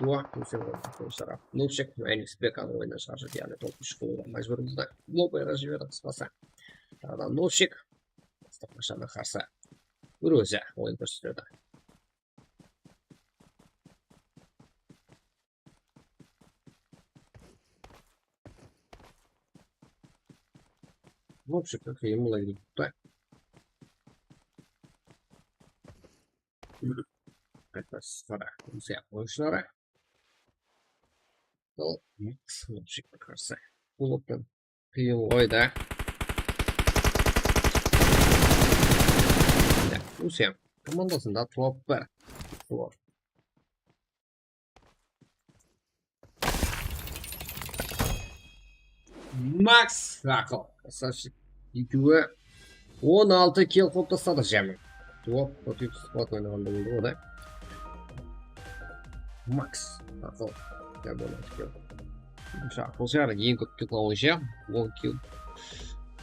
Dua, Hussein Qılıshlar. Nopshik, Alex Bekan oyınnan shıǵarıp jiberdi, yaǵnıy top úsh qılıwǵa májbúr boldı. Mobilge jiberdi qısqası. Taǵı da Nopshik. Bastap qashana qarsı. Bir ózi oyın kórsetedi. Nopshik, qıyın boladı. Qaytpasız qara. Rusiya oyınshıları. Sol Max Nopshikke qarsı. Bul optan qıyın ǵoy da. Rusiya komandasında top bir. Sol. Max, aqıl. Krasavchik. Ekewi on altı kill qılıp tasladı, jámin. Top, top, squad oynaǵanda boldı ǵoy da. Max, aqıl. Gel, boldı, kill. Birinshi aqıl shıǵar, eń kóp kill qılǵan oyınshı, on kill.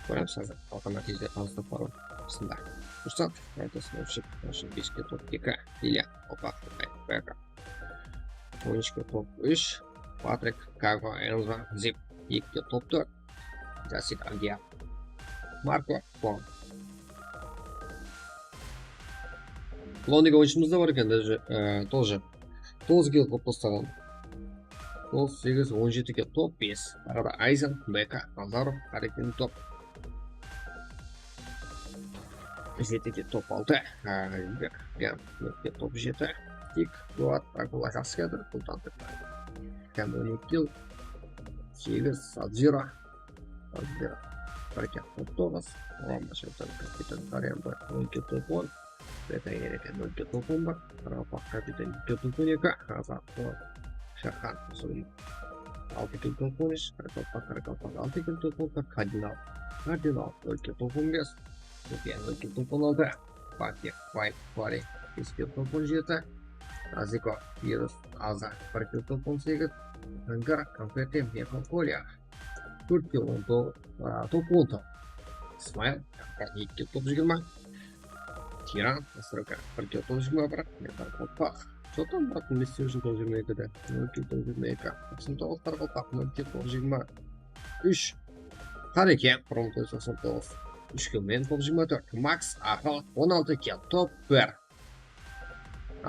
Kóremiz házir, qalǵan nátiyjeler tanıstırıp barıw barısında. Ruxsat, aytasın, Nopshik, bes kill, top eki, Ilya, opa, bek. On úshke top úsh, Patrik, Kago, Enzo, Zip, ekige top tórt, Jasid, Agiya, Marko, Klon. Klon degen oyınshımız da bar eken, даже, e, тоже. Toǵız kill qılıp taslaǵan. Toǵız, segiz, on jetige top bes. Arada Ayzen, Beka, Nazarov, Harekin top. Jetige top altı. Á, Gam, Gam, top jeti. Tik, Duat, Akula, Kaskadr, Kultan, Kamboni, Kil, segiz, Sadzira, Sadzira, Barkat, top toǵız, Rama, Shaytan, Kapitan, Karyan, on eki, top on, Beta, Ereke, nol eki, top on bir, Rafa, Kapitan, eki, top on eki, Hazar, Shaxan, Suri, altı kill, top on úsh, Qaraqalpaq, Qaraqalpaq, altı kill, top on bir, Kardinal, Kardinal, nol kill, top on bes, Rupiya, nol kill, top on altı, Bakir, Fayk, Fari, bes kill, top on jeti, Aziko, Virus, Aza, bir kill, top on segiz, Hangar, Konfeti, Mexankolia, tórt kill, on toǵız, a, top on toǵız, Ismail, eki kill, top jigirma, Tiran, Nasırka, bir kill, top jigirma bir, Metan, Qalpaq. Что там, bırak, Missy ushın top jigirma ekide, nol kill, top jigirma eki. Toqsan toǵız, Qaraqalpaq, nol kill, top jigirma úsh. Qareke, Prometeus, toqsan toǵız, úsh kill menen, top jigirma tórt. Max, aqıl, on altı kill, top bir.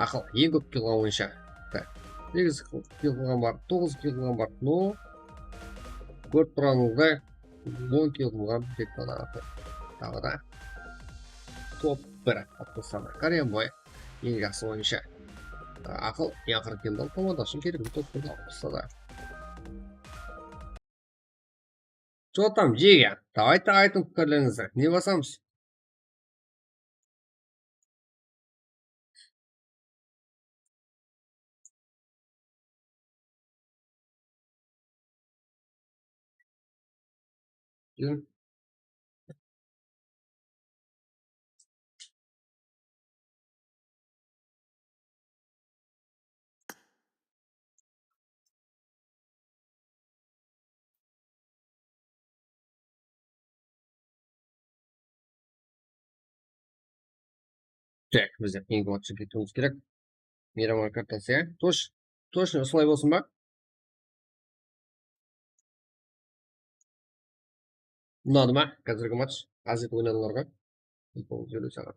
Aqıl, eń kóp kill qılǵan oyınshı. Tak. Segiz kill qılǵan bar, toǵız kill qılǵan bar. No. Kórip turǵanıńızday, on kill qılǵan tek ǵana aqıl. Taǵı da top bir, Abdulsamat Karimboy, eń jaqsı oyınshı. Aqıl, eń aqırǵı killdi komanda ushın kelegende top birdi, Abdulsamat. Что там, jigger? Давайте aytıń pikirlerińizdi. Ne basamız? Tak, bizler keyingi matchqa ketiwimiz kerek. Miyraman kartası, ya? Tosh, toshno usılay bolsın ba? Unadı ma házirgi match? Azit oynadılar ǵoy. Futbol júriw saǵan.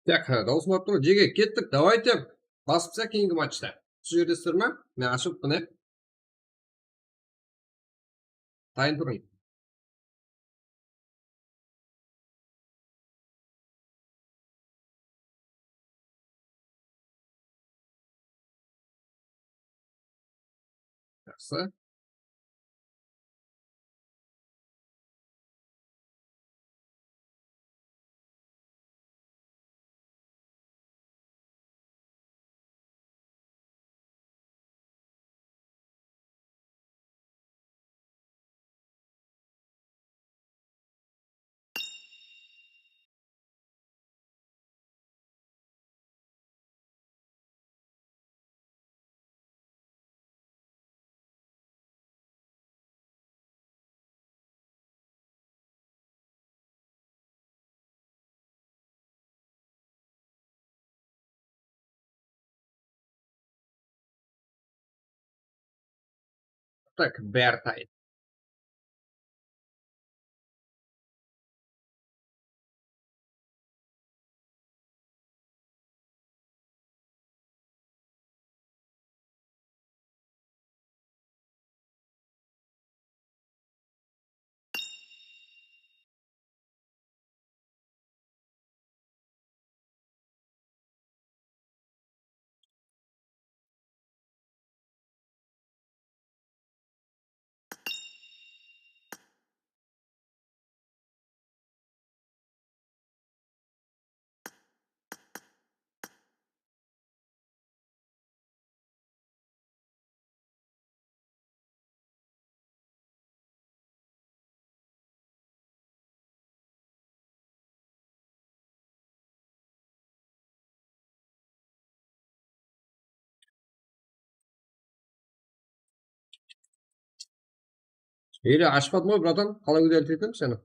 Tak, dawısım alıp tur. Jege, kettik, давайте. Basıpsa keyingi matchta. Shu jerdesizler ma? Men ashıp, mine. Dayın turıń. qısqası. Так, bári taydı. Ele ashpadım ǵoy, bratan. Qalay údalitedim seni?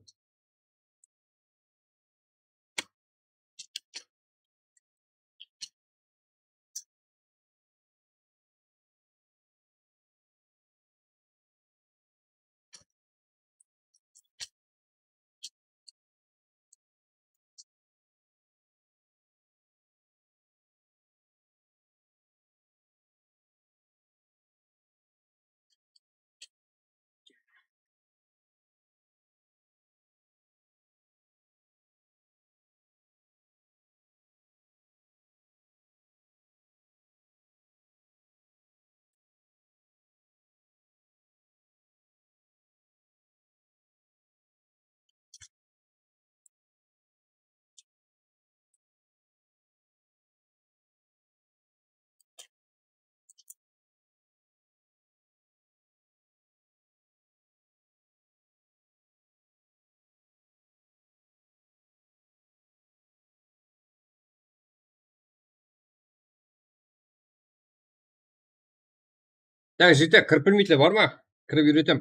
Ya, jigitler, kirip bilmeydiler bar ma? Kirip úyretem.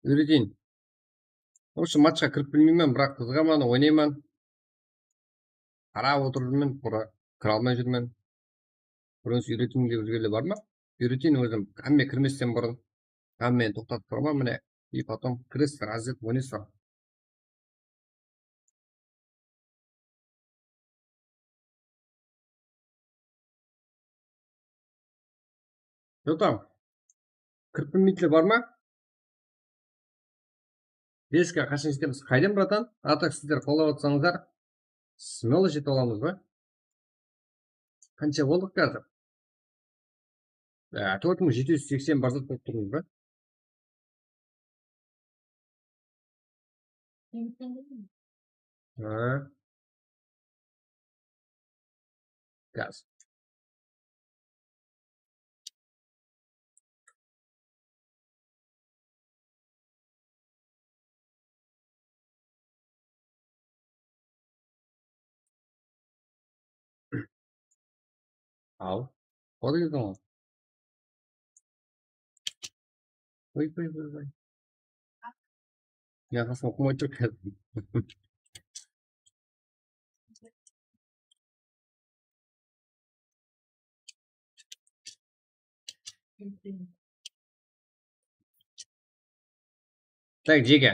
Úyreteyin. Вообще, matchqa kirip bilmeymen, biraq qızıǵaman, oynayman. Qarap otırman, tura, kire almay júrmen. Birew úyretiń dep júrgenler bar ma? Úyreteyin ózim. Hámme kirmesten burın. Hámmeni toqtatıp turaman, mine. И потом kiresiz, razı etip oynaysız. Jotam. Kirip bilmeydiler bar ma? Beske qashan jetemiz? Qaydan, bratan? A так sizler qollap atsańızlar, смело jetip alamız ba? Qansha boldıq házir? Á, tórt mıń jeti júz seksen bar zat bolıp turmız ba? Há. Gaz. Al. O da keldi ǵoy. Qoy, qoy, qoy, qoy. Yaǵasın oqımay tur házir. Так, jeke.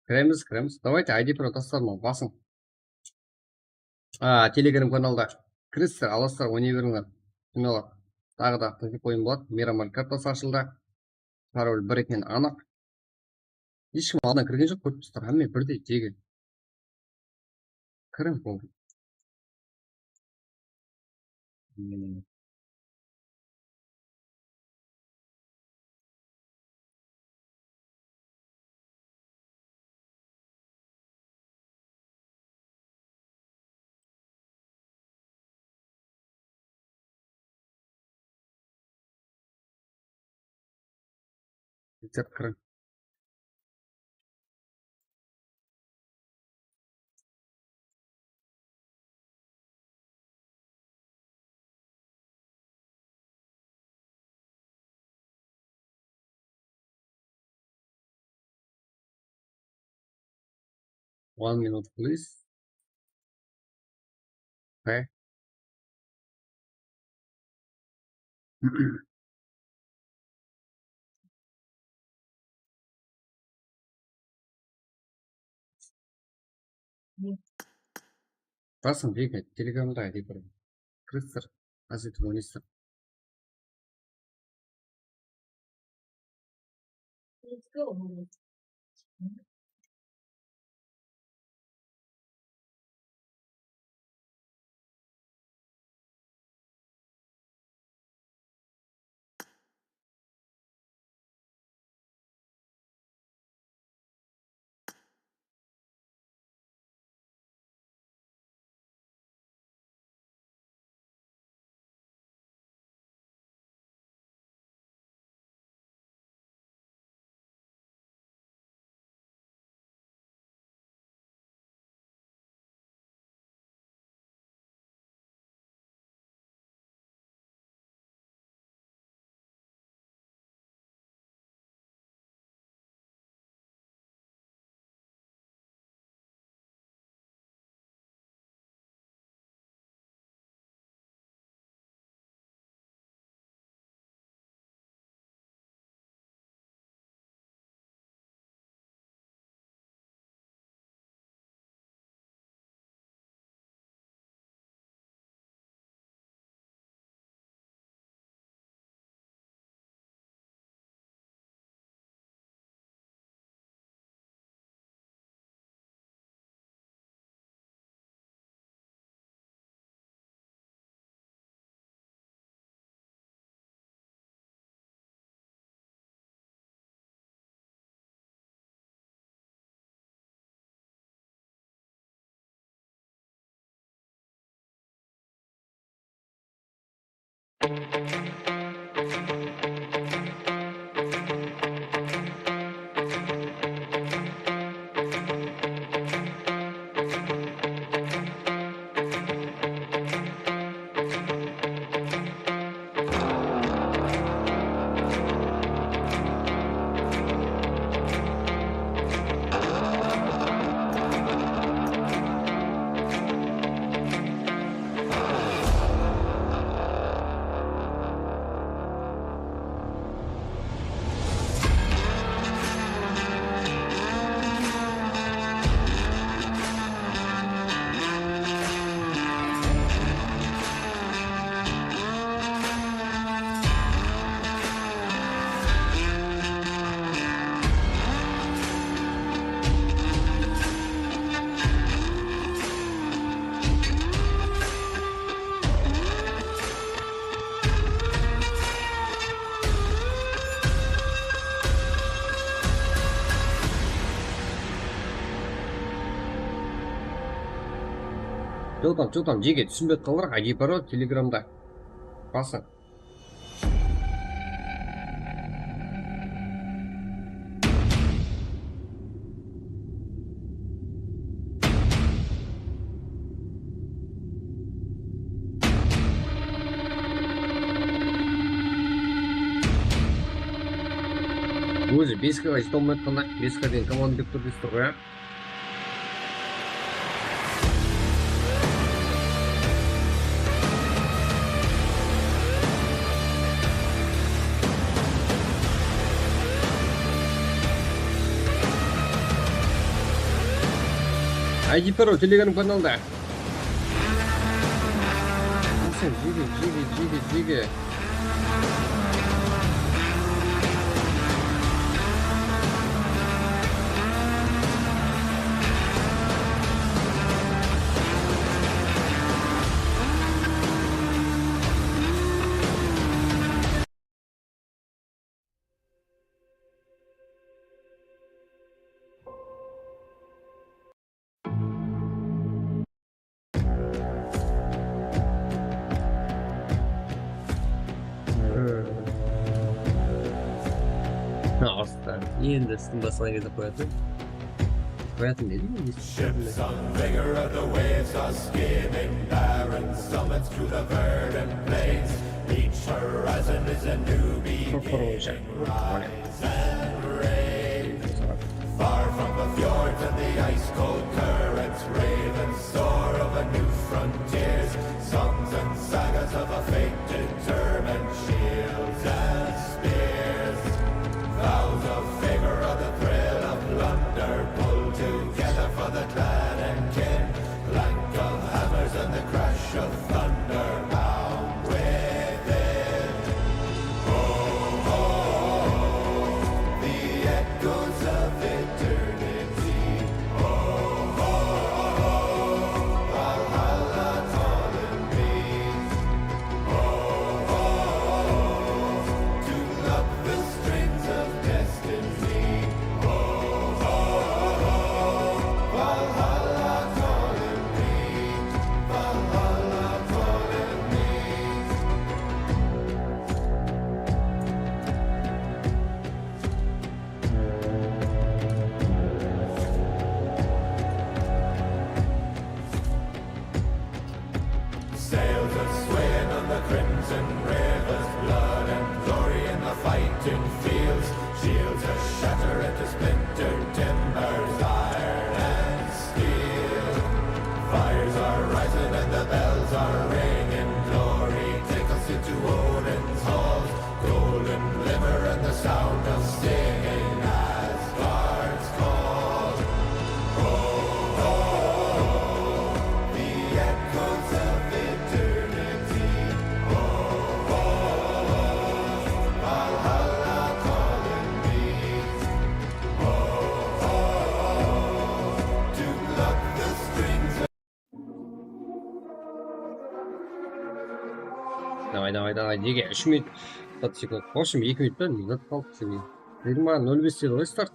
Kiremiz, kiremiz. Давайте, I D pro taslarman, basıń. A, Telegram kanalda kiresizler, alasızlar, oynay berińler. Kim aladı? Taǵı da qızıq oyın boladı. Miramar kartası ashıldı. Parol bir eken anıq. Hesh kim aldan kirgen joq, kórip turıpsızlar. Hámme birdey, jeke. Kiriń, boldı. Hmm. Bitirip kiriń. One minute, please. Okay. Basıń, Vika, Telegramda aytıp bir kiristiriń, azaytıp oynaysıń. Jotam, jotam, jege túsinbey atqanlar, I D parol, Telegramda. Basıń. Ózi bes K jete almay atqanda, bes K degen komanda berip tur deysizler ǵoy, á? I D parol, Telegram kanalda. Jege, jege, jege, jege. Endi sizdiń basqan gezde qoyatın. Qoyatın dedim endi. Ships on vigor of the waves are skimming barren summits through the verdant plains. Each horizon is a new beginning. Rise and rave. Far from the fjords and the ice-cold currents, ravens soar over new frontiers. Songs and sagas of a fate determined, shields and spears. Vows of favor are the thrill of plunder, pulled together for the clan and kin. Clank of hammers and the crash of thunder bound within. Ho, ho, ho, the echoes of eternity. Ho, ho, ho, ho, Valhalla calling me. Ho, ho, ho, ho, to pluck the strings of destiny. Ho, ho, ho, ho, Valhalla calling me. Valhalla calling me. Sails are swaying on the crimson rivers, blood and glory in the fighting fields. Shields are shattered into splintered timbers, iron and steel. Fires are rising and the bells are ringing. Glory, take us into Odin's halls. Golden glimmer and the sound of singing Asgard's call. Ho, ho, ho, the echoes of eternity. Ho, ho, ho, Valhalla calling me. Ho, ho, ho, to pluck the strings of Davay, davay, davay. Nege úsh minut? Qırq sekund. В общем, eki minut pa? Minut qaldı. Jigirma nol bes dedi ǵoy start.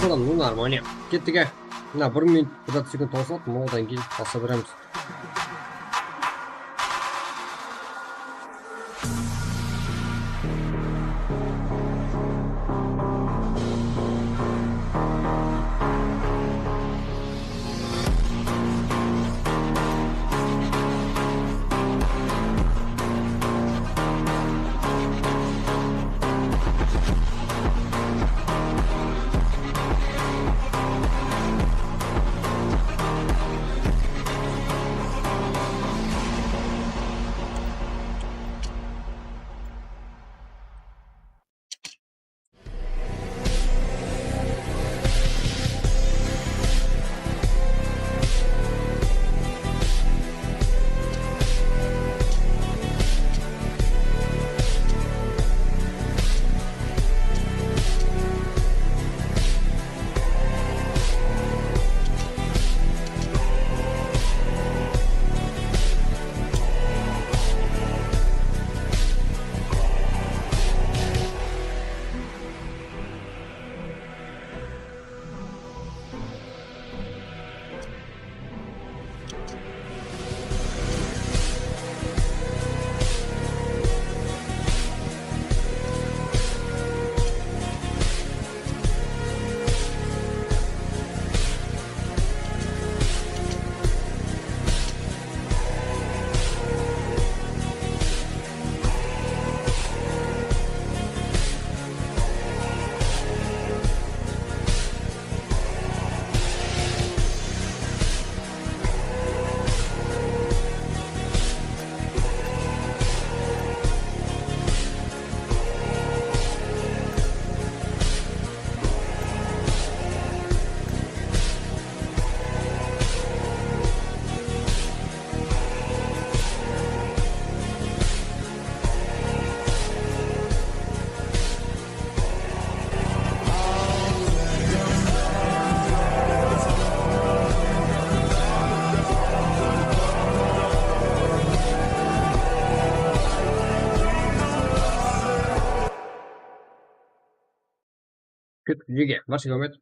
Tamam, ну нормально. Kettik, á. Mına bir minut qırq sekund tawsıladı, odan keyin basa beremiz. Jige, barshege áwmet.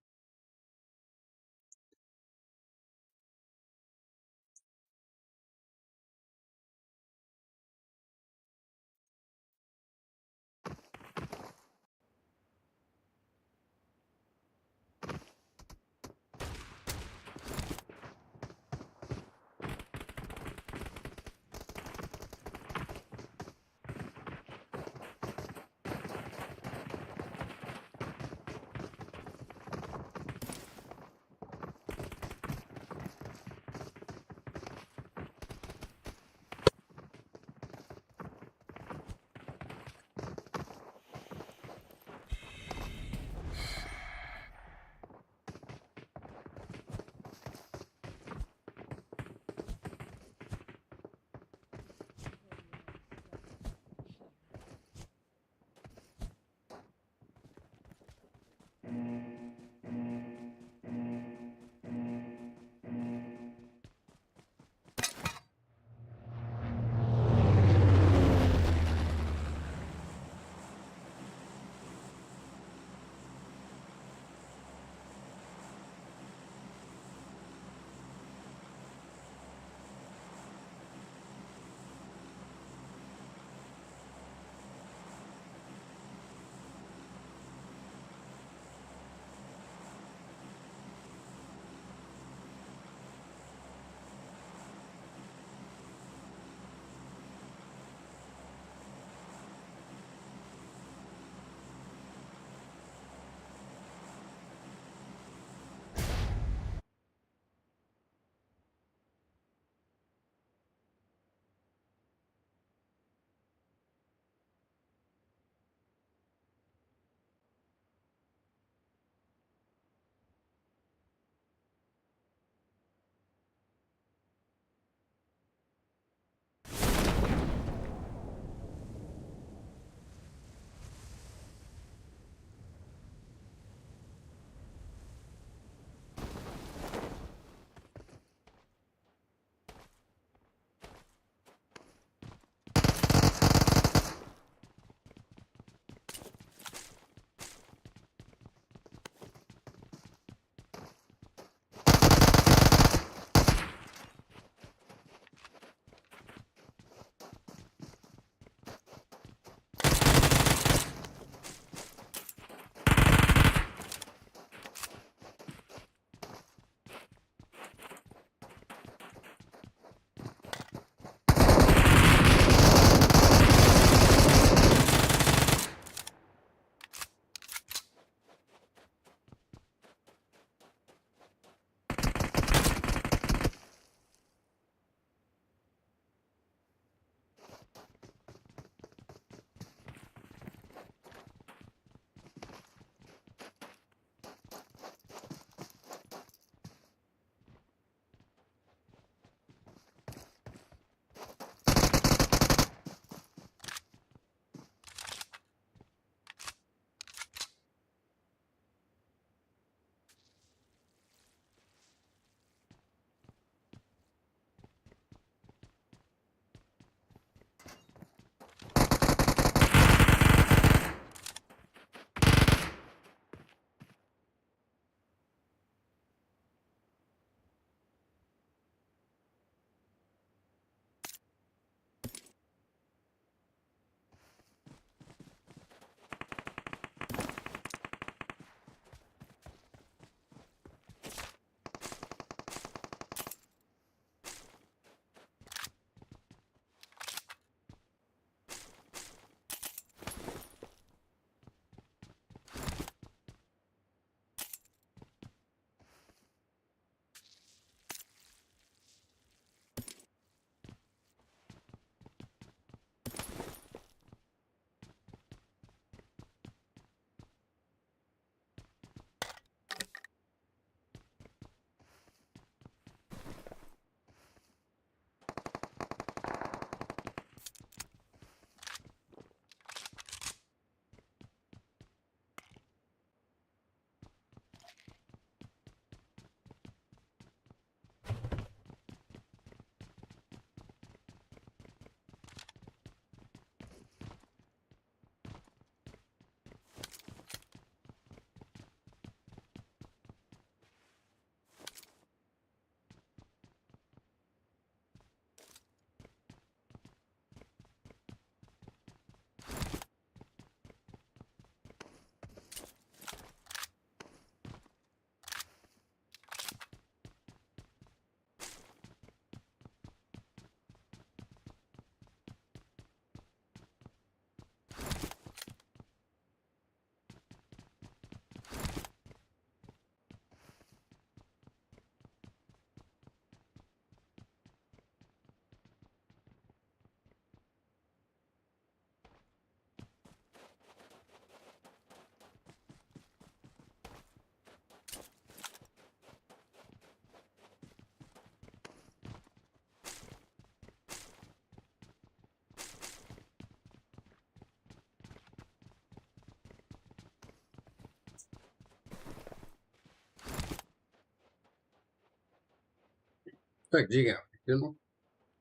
Tak, jege, keldim.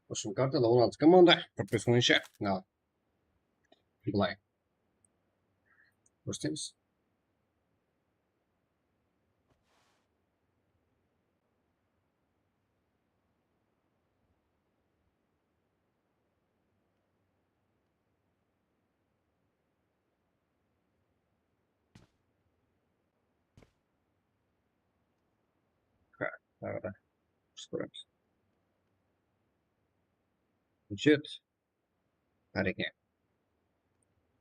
Ushın kartada on altı komanda, propiska boyınsha. Al. Bılay. Kórseńiz. Ha, taǵı da. Kóremiz. Bújet. Báreke.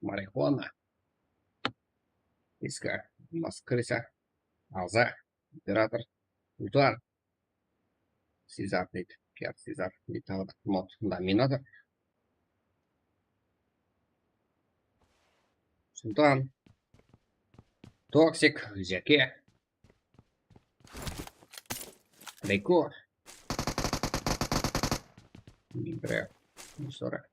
Marixuana. Iska. Maskirisa. Aǵza. Imperator. Ultan. Sizar deydi. Piyar Sizar deydi. Taǵı da mod. Dominator. Sultan. Toksik. Jake. Riko. Birew. Sora.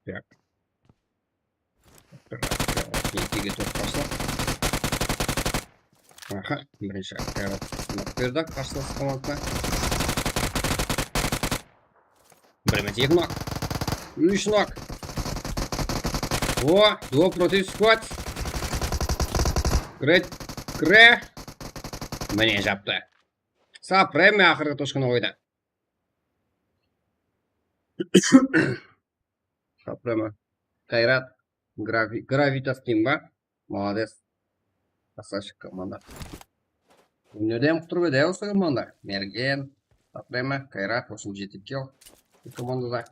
Tak. Ekige tórt qarsı. Aha, birinshi Qayrat nok berdi qarsı komandasına. Bir emes, eki nok. Úsh nok. O, duo protiv squad. Kire, kire. Mine, japtı. Sapreme aqırǵı tochkanı qoydı. Sapreme. Qayrat. Gravi-, Gravitas deyim ba? Molodec. Krasavchik komanda. Nerden qutırıp edi, ya, usı komanda? Mergen, Sapreme, Qayrat, osını jetip kel. Bu komandada.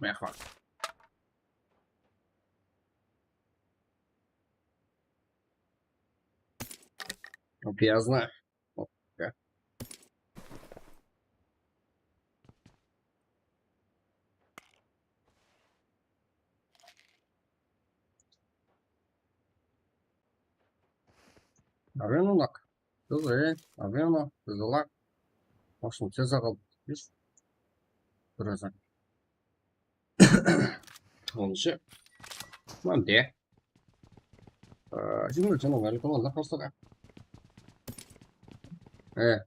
Mehman. Obvязно. Arena lak. Kızı, arena, kızı lak. Osını tez aǵal. Biz. Birazdan. Onıncı. Mande. Jigirma úsh, onı maylı komanda qarsaǵa. E.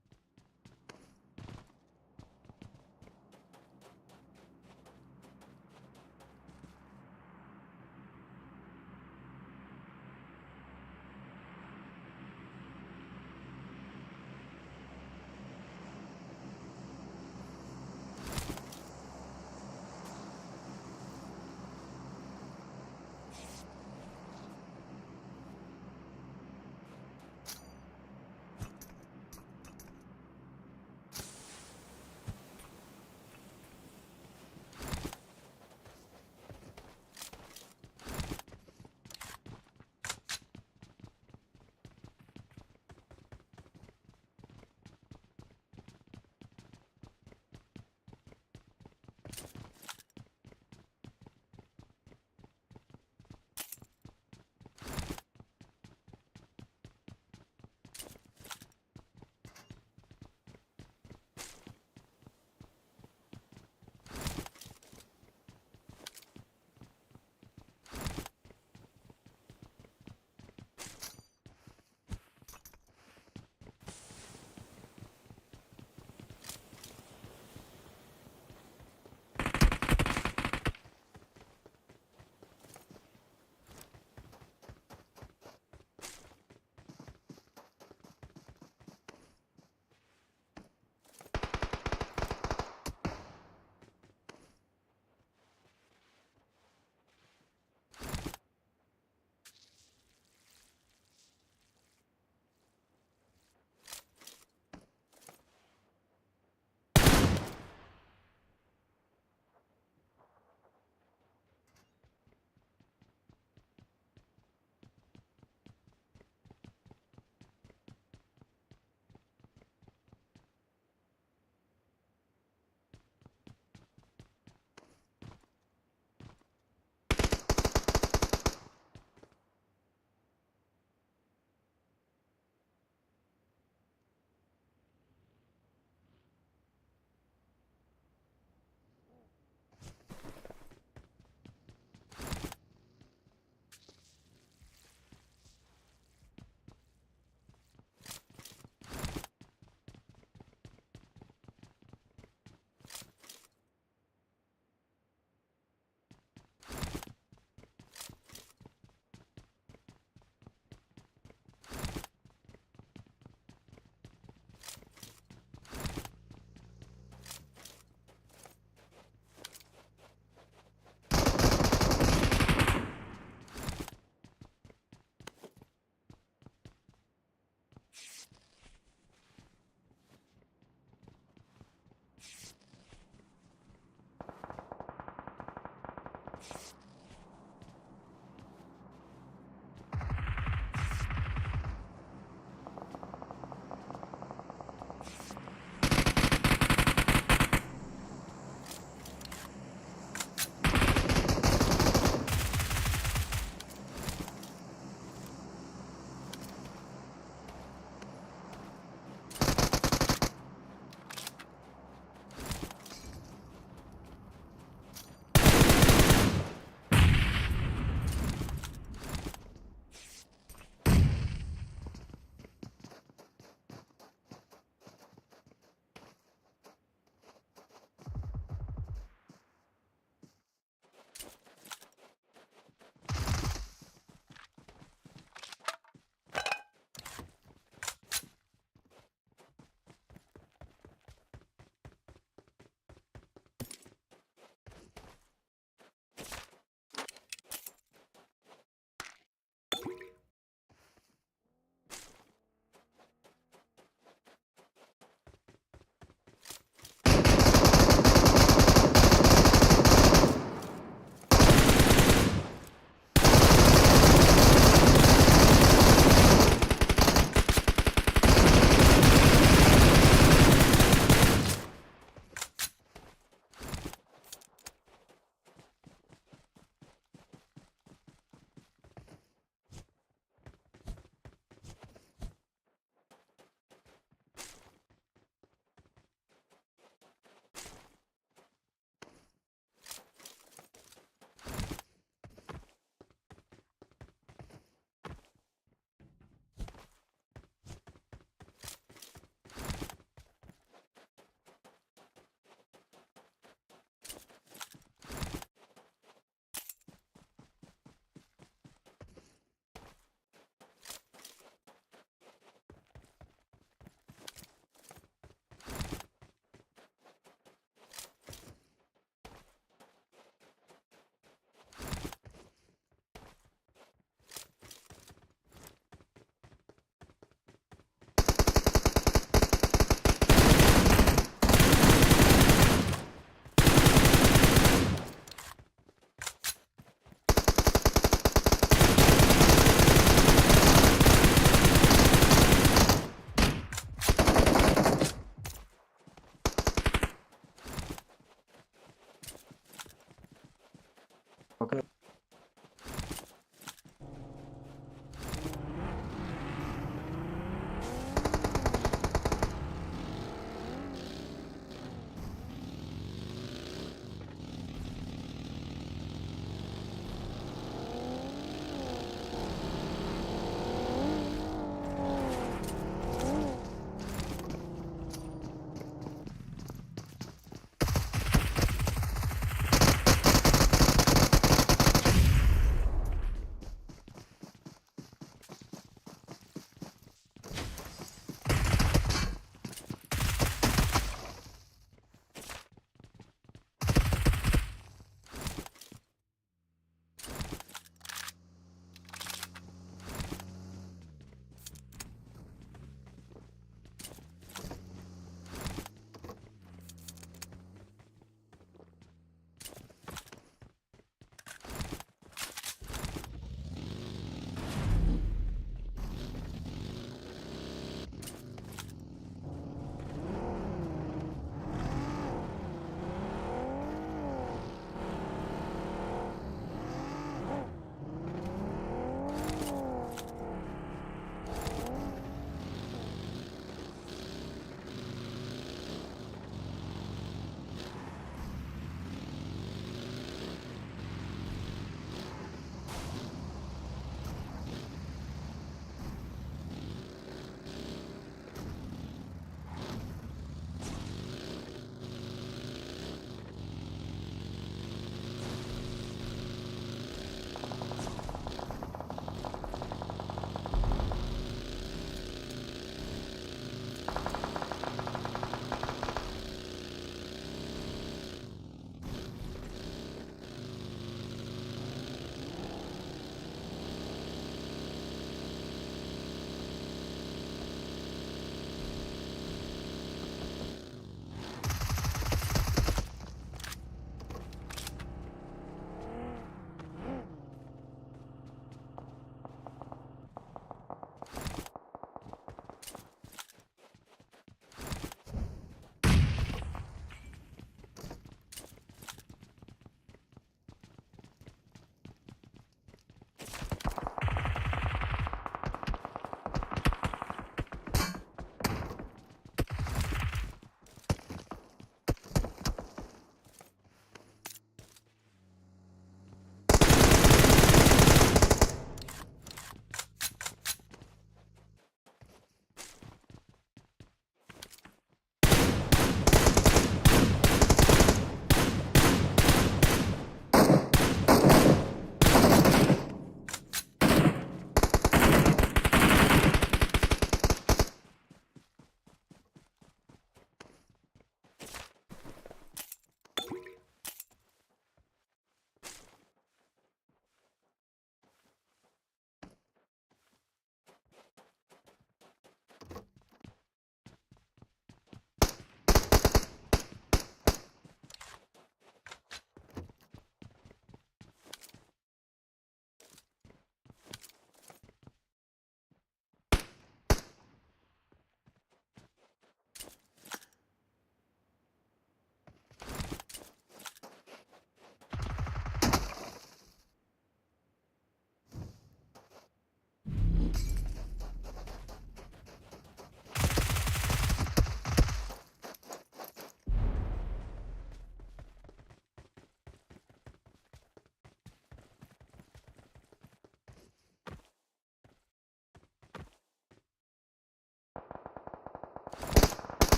kóp.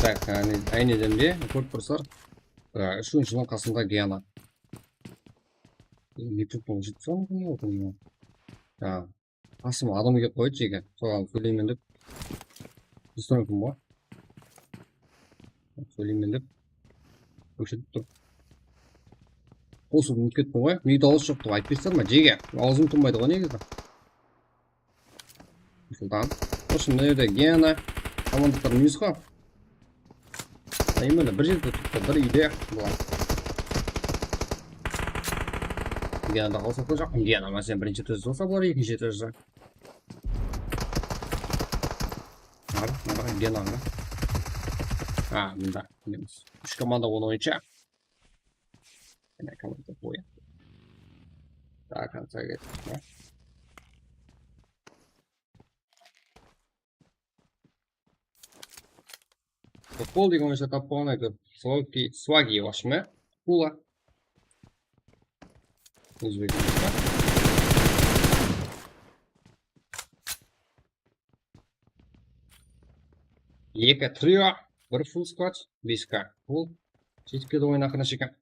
Tak, áyne, áyneden be, kórip tursızlar. Á, úshinshi jılın qasında Gena. Mikrofon jitip soń ne oldu? Ya, qasıma adam kelip qoydı jege. Soǵan sóyleymen dep. Distonkim bar. Sóyleymen dep. Óshirip tur. Qosıp umıtıp kettim ǵoy. Mıydı dawıs joq dep aytıp bersen ma, jege? Awzım tınbaydı ǵoy negizi. Nursultan. Usı mına jerde Gena. Komandantlar minus qa. Именно bir jerde turıptı, bir úyde bular. Gena da qawsıp joq. Gena, máselen, birinshi ettajda bolsa, bular ekinshi ettajda. Mına, mına Gena. Ha, mında. Minus. Úsh komanda on oyınsha. Mine, komanda qoydı. До конца kettik. Futbol degen oyınsha tappaǵan eken. Swagi, Swagi, вообще. Kula. Ózbek. Eki trio, bir full squad, bes K. Bul jetip kedi oyın aqırına shekem.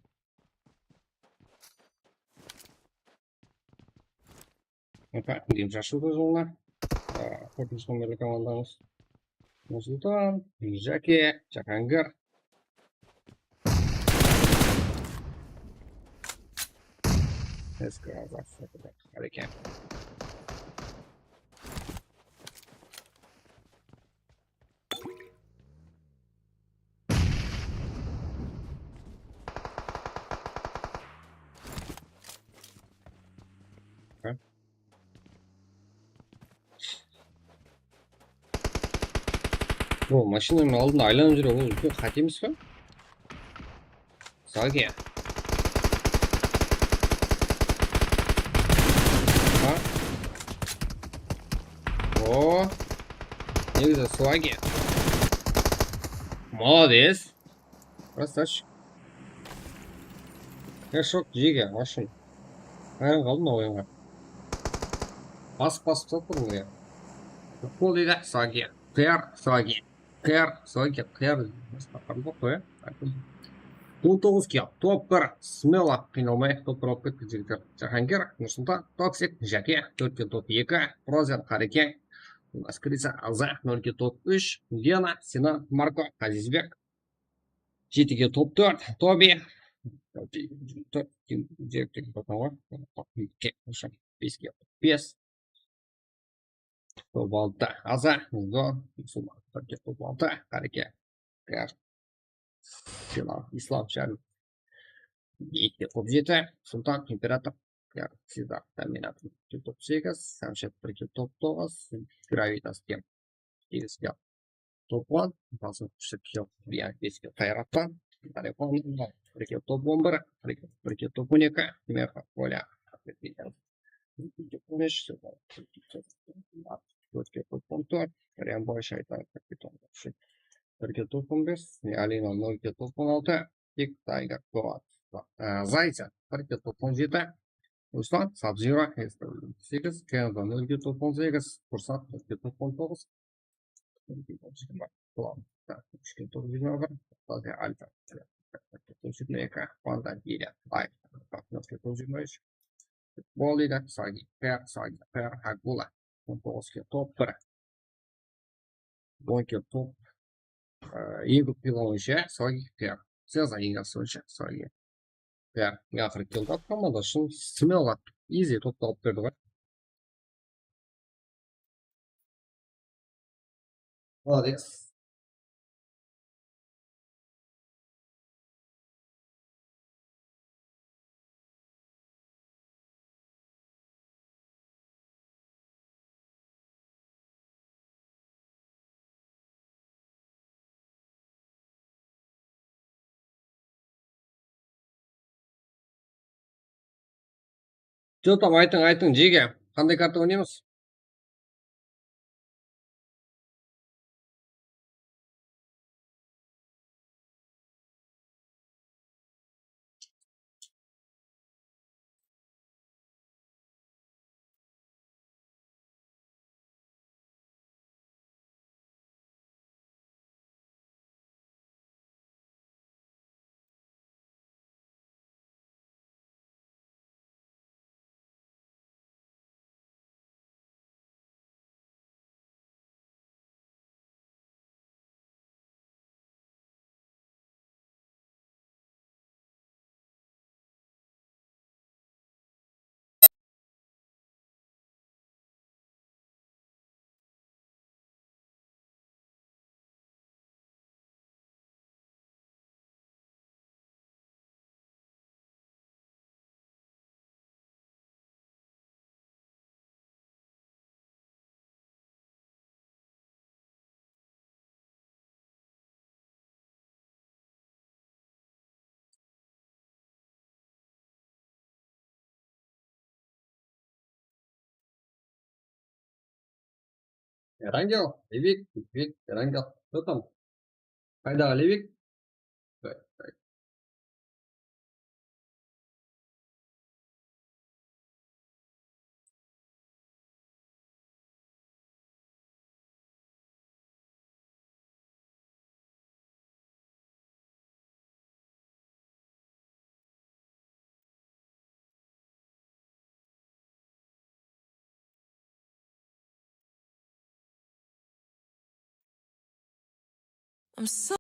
Opa, deyim, jashıldı jolına. Aa, qorqınısh nomerli komandamız. Nursultan, Jake, Jahangir. Eski azar, hareket. O, mashinanıń aldında aylanıp júriw, ol úlken qáte emes pe? Swagi. Ha? O. Negizi Swagi. Молодец. Красавчик. Headshot jege, вообще. Hayran qaldım mına oyınǵa. Basıp-basıp salıp turdım ya. Futbol deydi, Swagi. Qıyar, Swagi. Qıyar, Swagi, qıyar. Basqa qoyıp qoy. On toǵız kill, top bir, Smela, qıynalmay, top bir alıp kettik, jigitler. Jahangir, Nursultan, Toksik, Jake, tórtke top eki, Prozer, Qareke, Maskrica, Aza, nolke top úsh, Gena, Sinan, Marko, Azizbek, jetige top tórt, Tobi, beske top altı, Aza, Zor, Musulman, Qareke, top altı, Qareke, Qıyar, Islam, Islam, Sharif, eki top jeti, Sultan, Imperator, Qıyar, Sizar, Dominator, top segiz, Samshet, birge top toǵız, Gravitas, Tem, segiz, top on, basın kúshli kill, Bian, beske Qayrattan, Tarifon, birge top on bir, birge, birge top on eki, Merha, Kolya, on úsh, tórtke top on tórt, Rembo, Shaytan, Kapitan, birge top on bes, Alina, nolke top on altı, Tik, Tiger, Goat, e, Zayca, birge top on jeti, Ruslan, Sub-Zero, segiz, Kenzo, nolke top on segiz, Kursant, nolke top on toǵız, Ulan, tak, úshke top jigirma bir, Alfa, top jigirma eki, Panda, Gilya, Light, nolke top jigirma úsh, Bolida, Sagi, Qıyar, Sagi, Qıyar, Hagula, on toǵızke top bir, onke top, e, eń kóp qıyılǵan oyınshı, Sagi, Qıyar, Seza, eń jaqsı oyınshı, Sagi, Qıyar, eń aqırǵı kill tapqan, mında shın Smela, easy toptı alıp berdi ǵoy. Молодец. Jotam, aytıń, aytıń, jege. Qanday karta oynaymız? Erangel, Levik, Levik, Erangel. Кто там? Qaydaǵı Levik? I'm so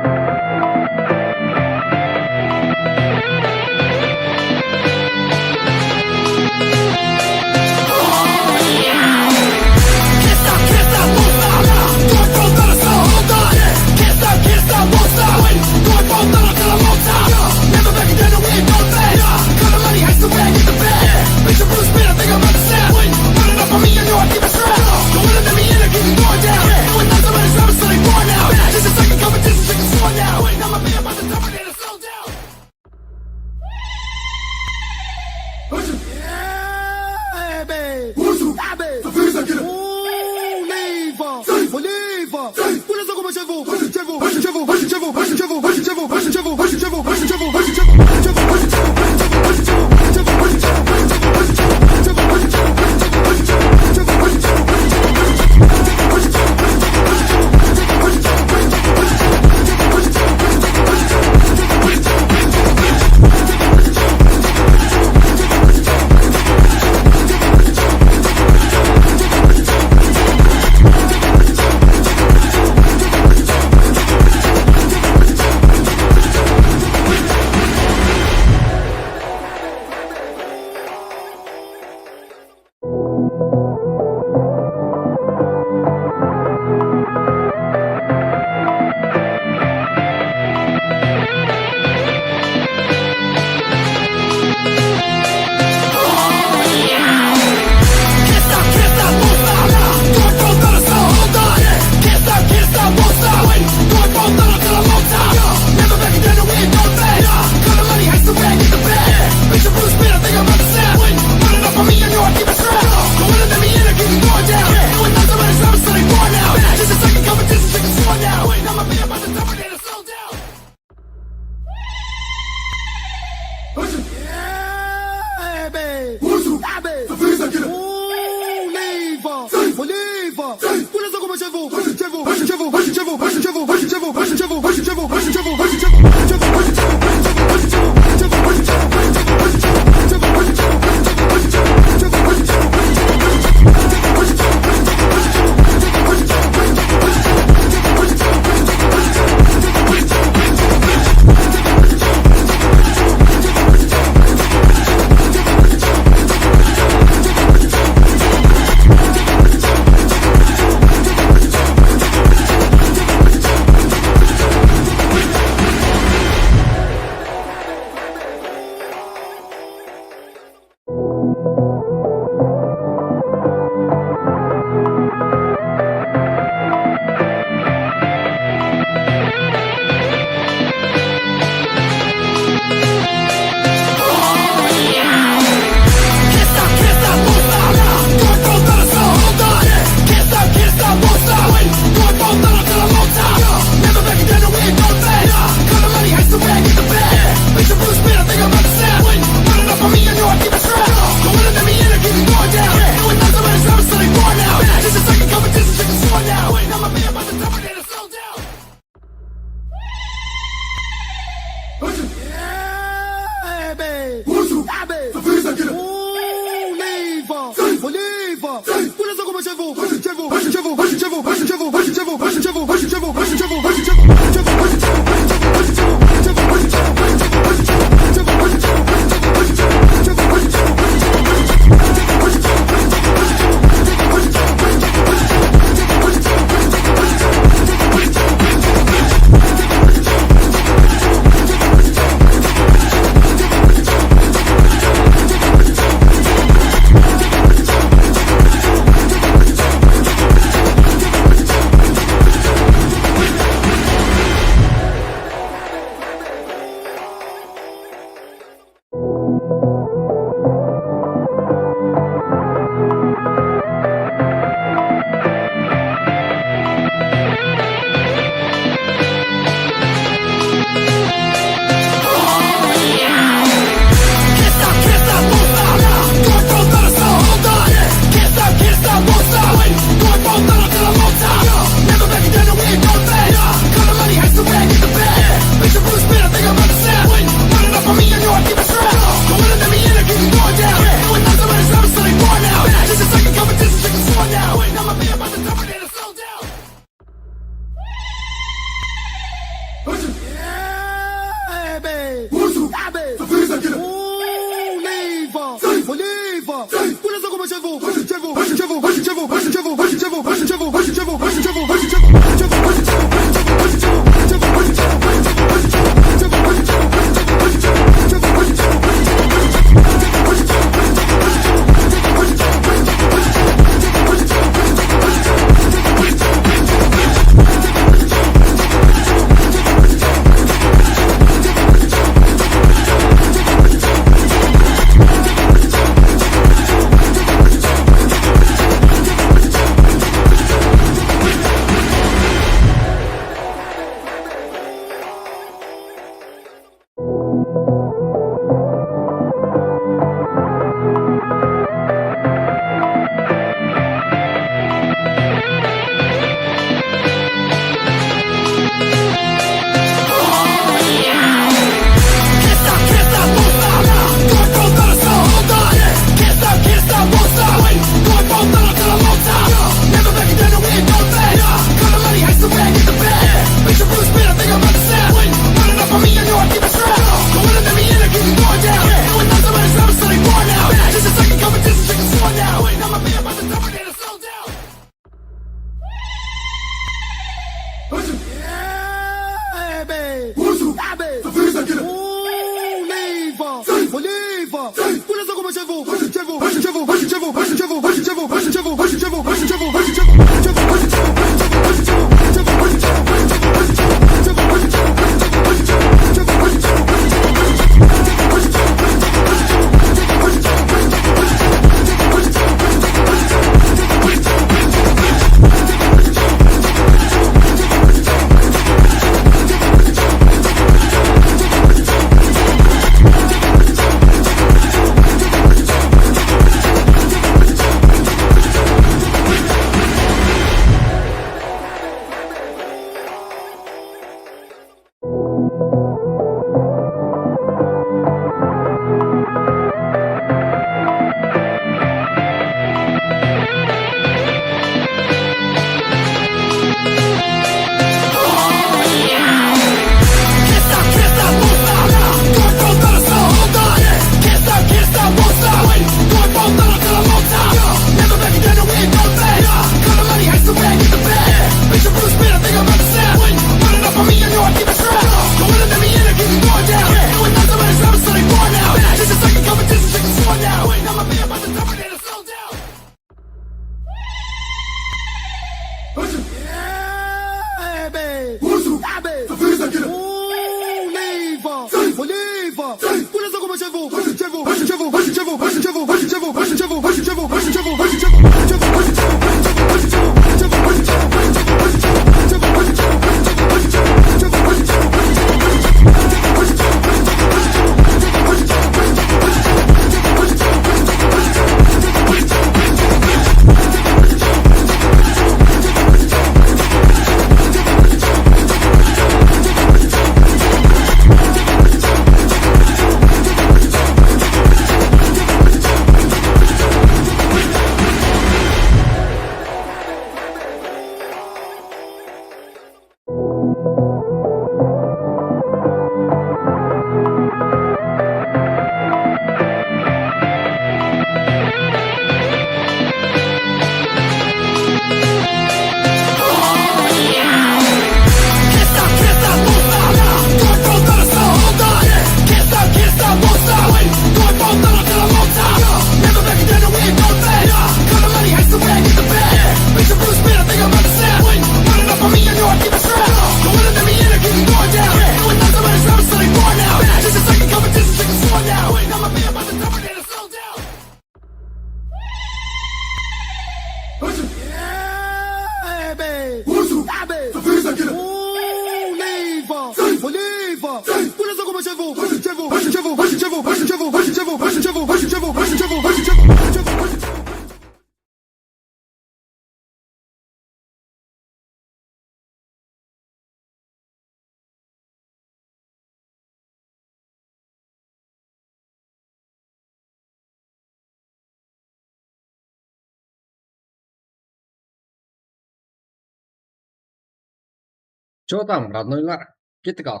Чё там, роднойlar? Kettik al.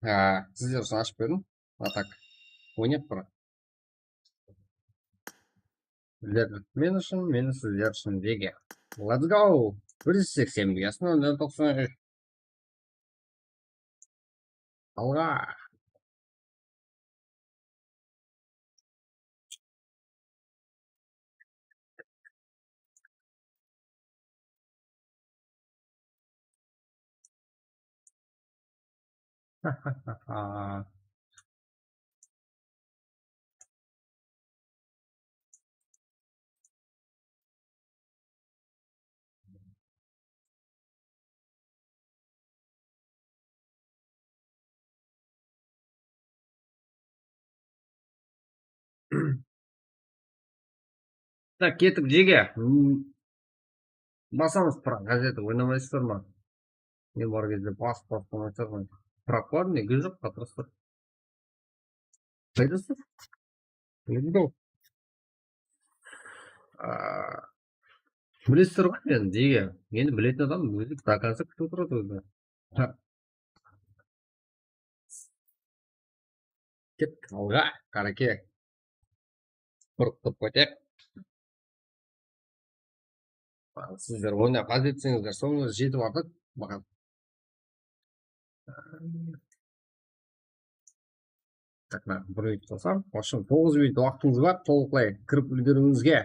Á, sizler ushın ashıp berdim. A tak, oynayıq bir. Sizler men ushın, men sizler ushın, Vega. Let's go! Bir júz seksen bes, nol nol toqsan úsh. Alǵa! Tak, kettik, jege. Hmm. Basamız, Prag gazeti oynamaysızlar ma? Men bar gezde basıp, basıp oynaysalar ma? Prag bar, nege joq, qatırıstır. Qaydaysızlar? Let's go. Aa, bilesizler ǵoy, men, jege. Meni biletin adam ózi до конца kútip otırdı ózi. Ha. Kettik alǵa, qánekey. Qurıqtırıp keteyik. Sizler oynap házir etseńizler, sońıńızda jetip ardıq maǵan. Tak, mına bir minut qosam. В общем, toǵız minut waqtıńız bar, tolıqlay kirip úlgeriwińizge.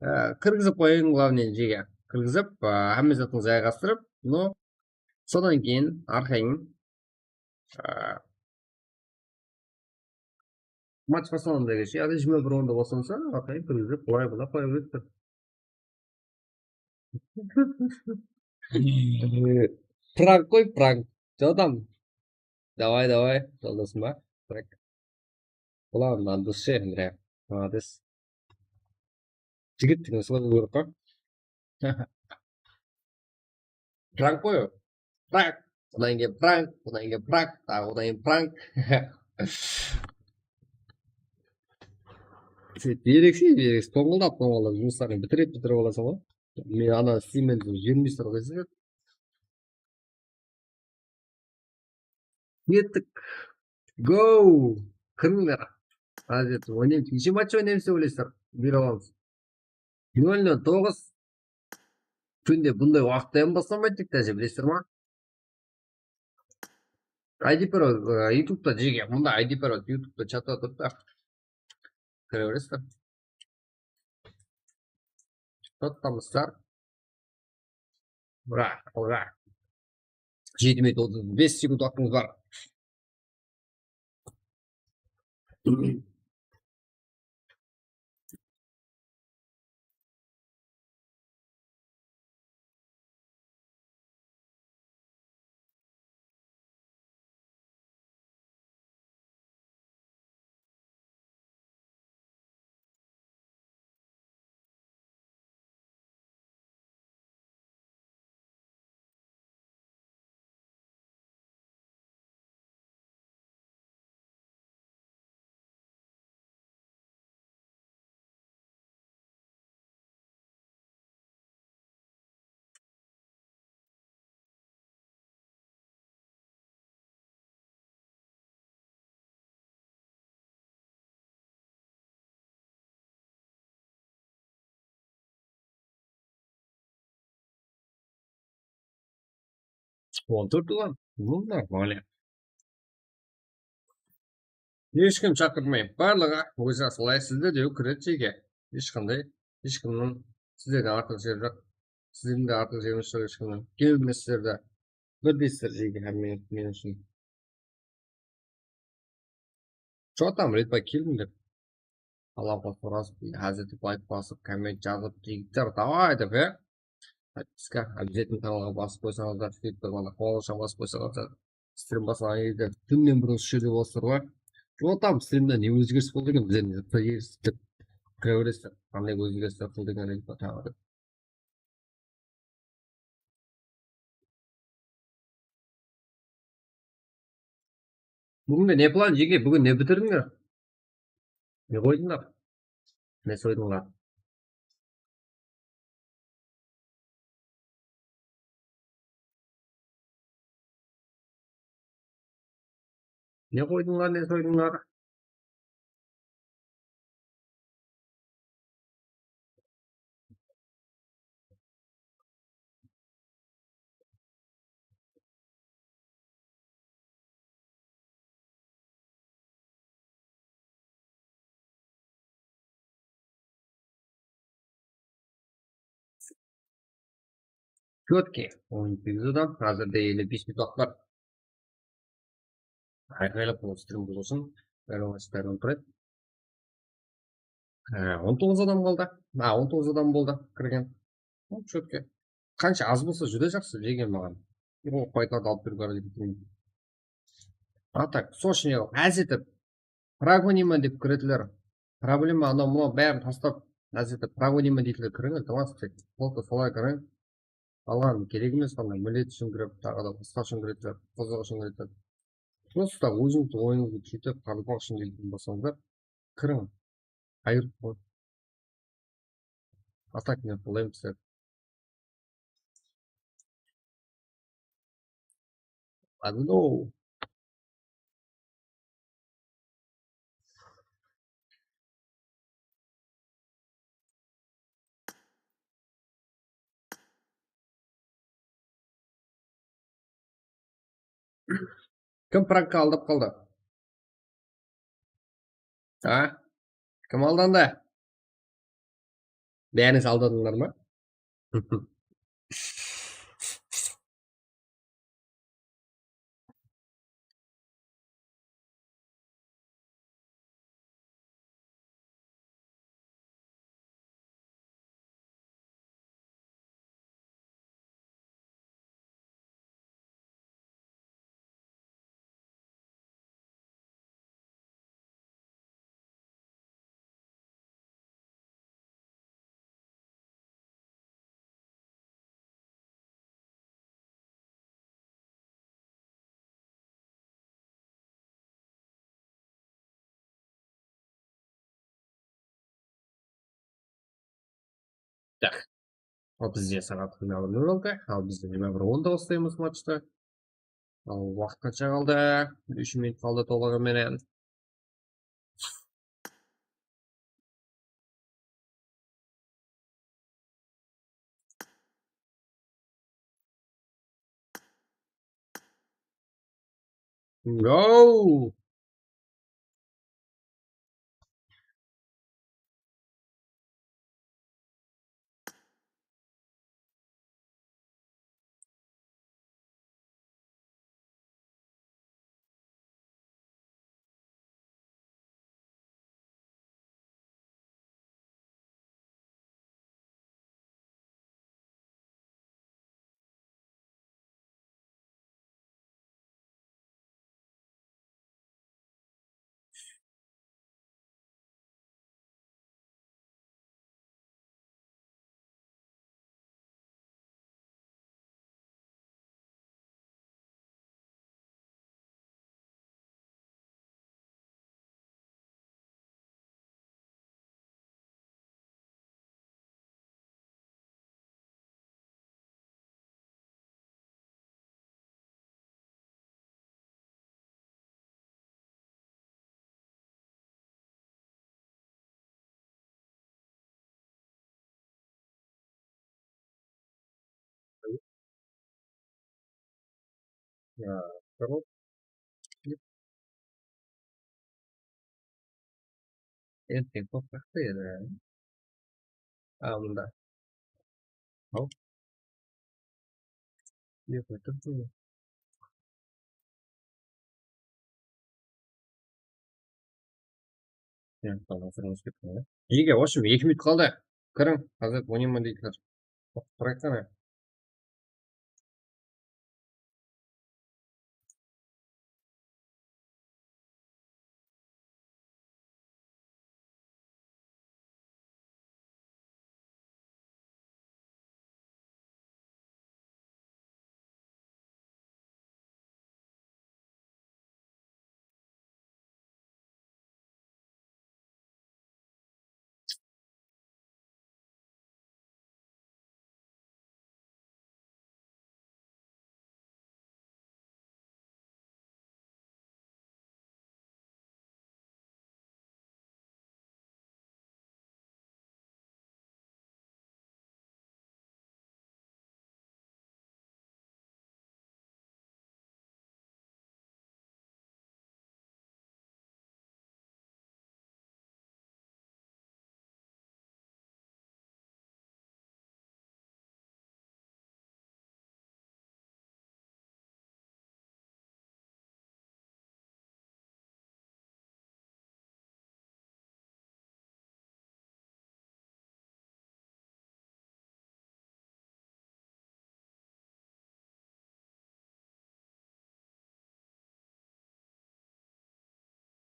Á, kirgizip qoyıń, главное, jege. Kirgizip, á, hámme zatıńızdı ayqastırıp, no, sodan keyin arqayın, á, match baslanǵannan keshke, ya da jigirma bir onda baslansa, arqayın kirgizip, qolay bola qoya beredi. Prank qoy, prank. Jodam. Давай, давай, joldasım ba? Prank. Ulan, от души, Andrey. Молодец. Jigit degen usılay bolıw kerek ǵoy. Prank qoy. Prank. Odan keyin prank, odan keyin prank, taǵı odan keyin prank. Sen berekseń, berekseń, tońǵıldap, tońǵıldap jumıslarıńdı bitirip, bitirip alasań ǵoy. Men ana isleymen dep jibirmey tur ǵoy. Kettik. Go! Kirińler. Házir oynaymız. Neshe match oynaymız dep oylaysızlar? Buyıra alamız. Nol nol toǵız. Kúnde bunday waqıtta hám baslanbaydı, tek taze, bilesizler ma? I D Pro, e, YouTube'da, jege, mında I D Pro YouTube'da chatda turıptı. Kire beresizler. Toqtamızlar. Ura, ura. Jeti minut otız bes sekund waqtıńız bar. On tórt ulan. Ну, нормально. Hesh kim shaqırmay, barlıǵı ózi asılay, sizler de kiredi jege. Hesh qanday, hesh kimniń sizlerden artıq jeri joq. Sizlerden de artıq jerimiz joq hesh kimniń. Kelmesizler de. Birdeysizler jege hámme men ushın. Что там, Ritbay, keldim dep. Alamqa sorasıp, házir dep layk basıp, komment jazıp, jigitler, давай dep, e? Подписка, обязательно kanalǵa basıp qoysańızlar, sóytip mana qońıraǵa basıp qoysańızlar. Strim baslaǵan gezde túnnen burın usı jerde bolasızlar ǵoy. Что там, strimde ne ózgeris boldı eken, bizden ne zat ózgeris dep kire beresizler. Qanday ózgerisler qıldı eken, Ritbay, taǵı dep. Búginde ne plan, jege? Búgin ne bitirdińler? Ne qoydıńlar? Ne soydıńlar? Ne qoydıńlar, ne soydıńlar? Четкий. On segiz adam. Házirde elli bes minut waqıt bar. Ayqaylap, bul strim buzılsın. Bári olasızlar, bári turayıq. Á, on toǵız adam qaldı. A, on toǵız adam boldı kirgen. Hop, четкий. Qansha az bolsa, júdá jaqsı, jegen maǵan. Ol faytlardı alıp beriwge háreket etemen. A так, sol ushın házir etip, прогонима dep kirediler. Problema, anaw mınaw bárin taslap, házir etip прогонима deydiler, kirińiz, давайте, только solar kiriń. Maǵan kerek emes, qanday millet ushın kirip, taǵı da basqa ushın kirediler, qızıq ushın kirediler. Просто ózińizdiń oyıńızdı kúseytip, qarılmaq ushın kelgen bolsańızlar, kiriń. Ayırıp qoy. А так men qılmayman sizlerdi. I don't know. Kim frankka aldap qaldı? A? Kim aldandı? Bárińiz aldadıńlar ma? Так. Al bizde saat jigirma bir nol altı, al bizde jigirma bir onda baslaymız matchti. Al waqıt qansha qaldı? Úsh minut qaldı tolıǵı menen. No! Hop. Erteń qoptaqta edi. A, mında. Hop. Yoq, turıptı. Jege, в общем, eki minut qaldı. Kiriń, házir oynayman deysizler. Turayıq qana.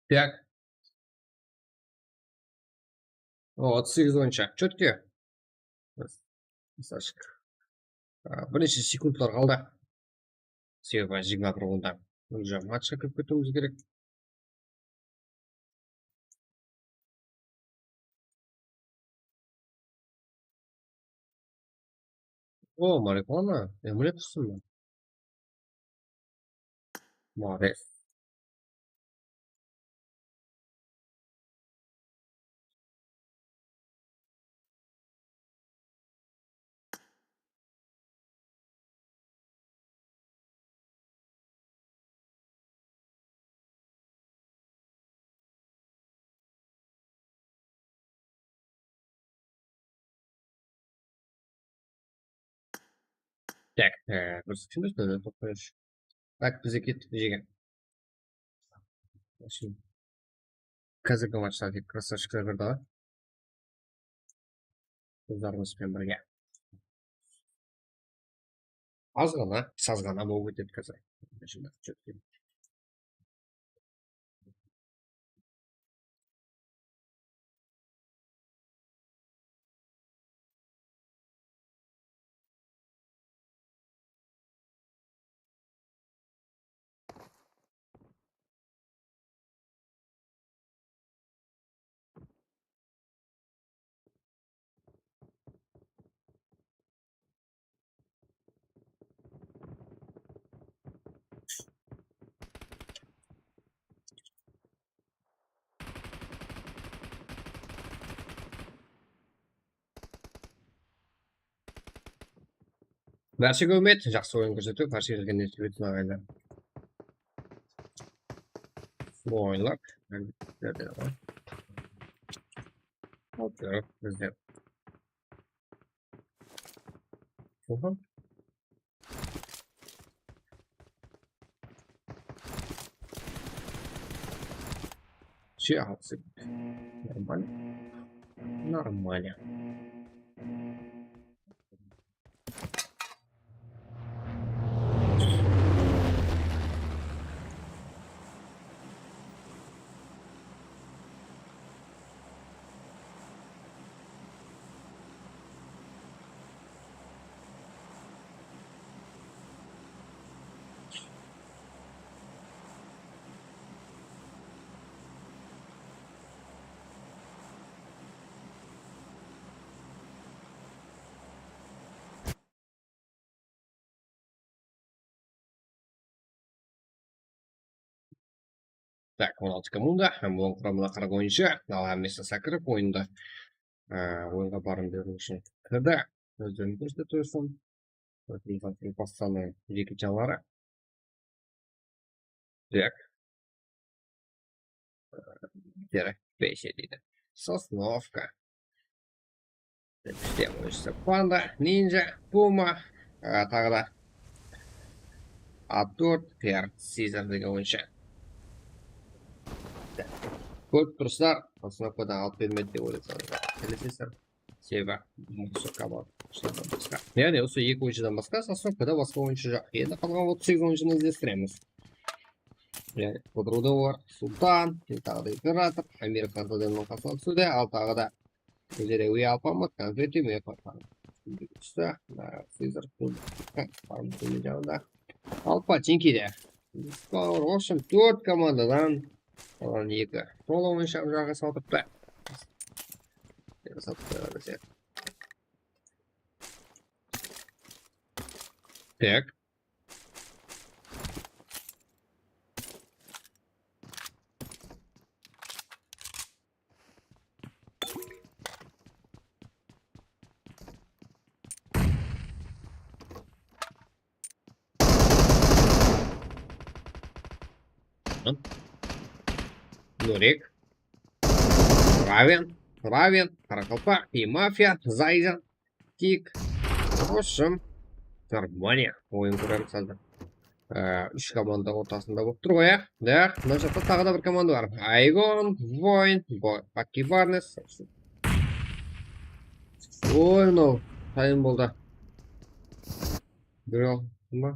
Так. O, otız segiz boyınsha. Чётко. Красавчик. A, bir neshe sekundlar qaldı. Sebebi jigirma bir onda. Уже matchqa kirip ketiwimiz kerek. O, marihuana, emulyator sındı. Молодец. Так, e, bir sekund, toqtash. Tak, bizge kettik, jege. Şimdi házirgi matchta tek красавчикler kirdi ǵoy. Qızlarımız benen birge. Azǵana, sazǵana bolıp ótedi házir. Bárshege úmit, jaqsı oyın kórsetiw, bárshege kelgen nesip etsin, aǵayinler. Bul oyınlar, árbitlerden ǵoy. Okey, bizde. Oha. Че, алып. Нормально. Нормально. Tak, on altı komanda hám onıń quramına qaraǵan oyınshı, al hámmesi saqırıp oyında, ı, oyınǵa barın beriw ushın kirdi. Ózlerin kórsetip turıpsın. Baslanıń jeke janları. Tak. Kerak, besh deydi. Sosnovka. Ishte oyınshısı Panda, Ninja, Puma, e, taǵı da A tórt, Pierre, Caesar degen oyınshı. Kórip tursızlar, Sosnovkadan alıp bermedi dep oylasańız, qátelesesizler. Sebebi usı komanda oyınshılardan basqa. Yaǵnıy usı eki oyınshıdan basqa Sosnovkada basqa oyınshı joq. Endi qalǵan otız segiz oyınshını izlestiremiz. Yaǵnıy qıdırıwda olar Sultan, taǵı da Imperator, Amir Xan Tademnıń qasına túsedi, al taǵı da Zerewıy Alpamıs, Konfeti, Mehman Xan. Ústinde tústi, Caesar, Farm túsedi janında. Al Pachinki de. Power, в общем, tórt komandadan, olardan eki sol oyınshı jaǵa salıp turıptı. Salıp turıptı. Tak. Nurik. Raven. Raven. Qaraqalpaq. I Mafya. Zayzan. Tik. Roshım. Harmoniya. Oyın kóremiz házir. Ee, úsh komanda ortasında bolıp tur ǵoy, ya. Da, mına jaqta taǵı da bir komanda bar. Aygon, Voin, Bo-, Paki Barnes. Oy, mınaw, tayın boldı. Birew, kim bar?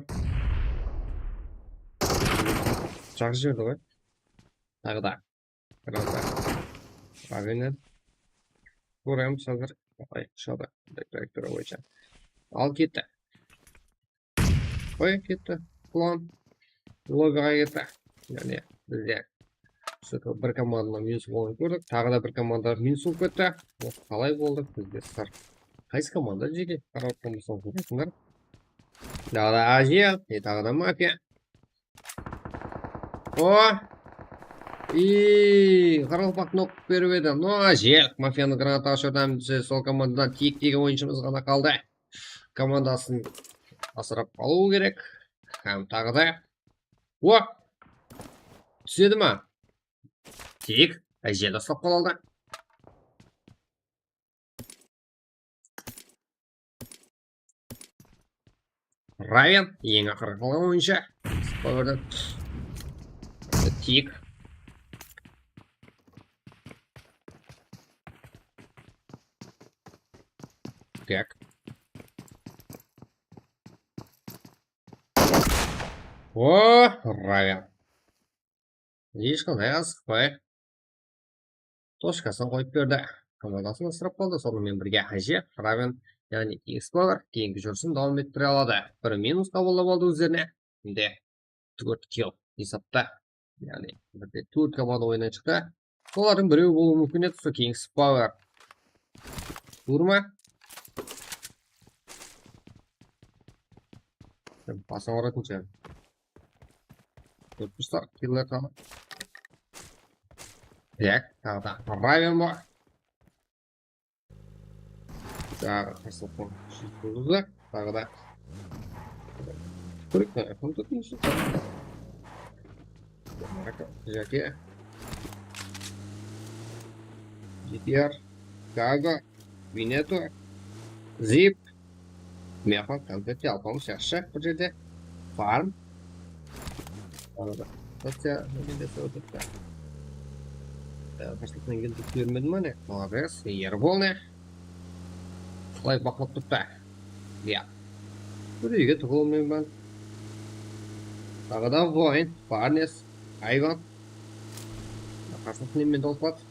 Jaǵıp jiberdi ǵoy. Taǵı da. Birazda. Ravenen. Kóremiz házir. Ay, shıǵadı. Trajektoriya boyınsha. Al ketti. Qoy ketti. Plan. Lobbiǵa ketti. Yaǵnıy bizde bir komandanıń minus bolǵanın kórdik. Taǵı da bir komanda minus bolıp ketti. Ol qalay boldı? Bizde sır. Qaysı komanda jeke? Qarap otırmız, kóresińler. Taǵı da Aziya, e, taǵı da Mafiya. O! I, qaraqalpaqtı oqıp berip edi. No, Aziya, Mafiyanıń granata ushırdı, hám sol komandadan Tik degen oyınshımız ǵana qaldı. Komandasın asırap qalıwı kerek. Hám taǵı da. O! Túsedi ma? Tik, Aziya da uslap qala aldı. Raven, eń aqırǵı qalǵan oyınshı. Powerden. Tik. Tak. O, Raven. Hesh qanday asıqpay tochkasın qoyıp berdi. Komandasın ısırıp qaldı. Sonıń menen birge Áje, Raven, yaǵnıy X Power keyingi júrisin dawam ettire aladı. Bir minus qabıllap aldı ózlerine. Endi tórt kill esapta. Yaǵnıy birde tórt komanda oyınnan shıqtı. Solardıń birewi bolıwı múmkin edi, usı Kings Power. Tuwrı ma? Basıń uratunsha. Kórip tursa, killer taǵı. Tak, taǵı da Raven bar. Taǵı qarsalıqtan shıǵıp turdı. Taǵı da. Kórek, taǵı kim tutın usı? Jake. G T R. Gaga. Vineto. Zip. Mehman, Konfeti, Alpamıs, jaqsı, bir jerde. Farm. Arada. Rotaciya, mende sol turıptı. Ee, qarsalıqtan keldi, kútip bermedim, mine. Molodec, Erbol ne? Qalay baqlap turıptı. Ya. Bir úyge tıǵılıwım múmkin. Taǵı da Voin, Barnes, Ayvan. Qarsalıqtan men dawıs qıladı.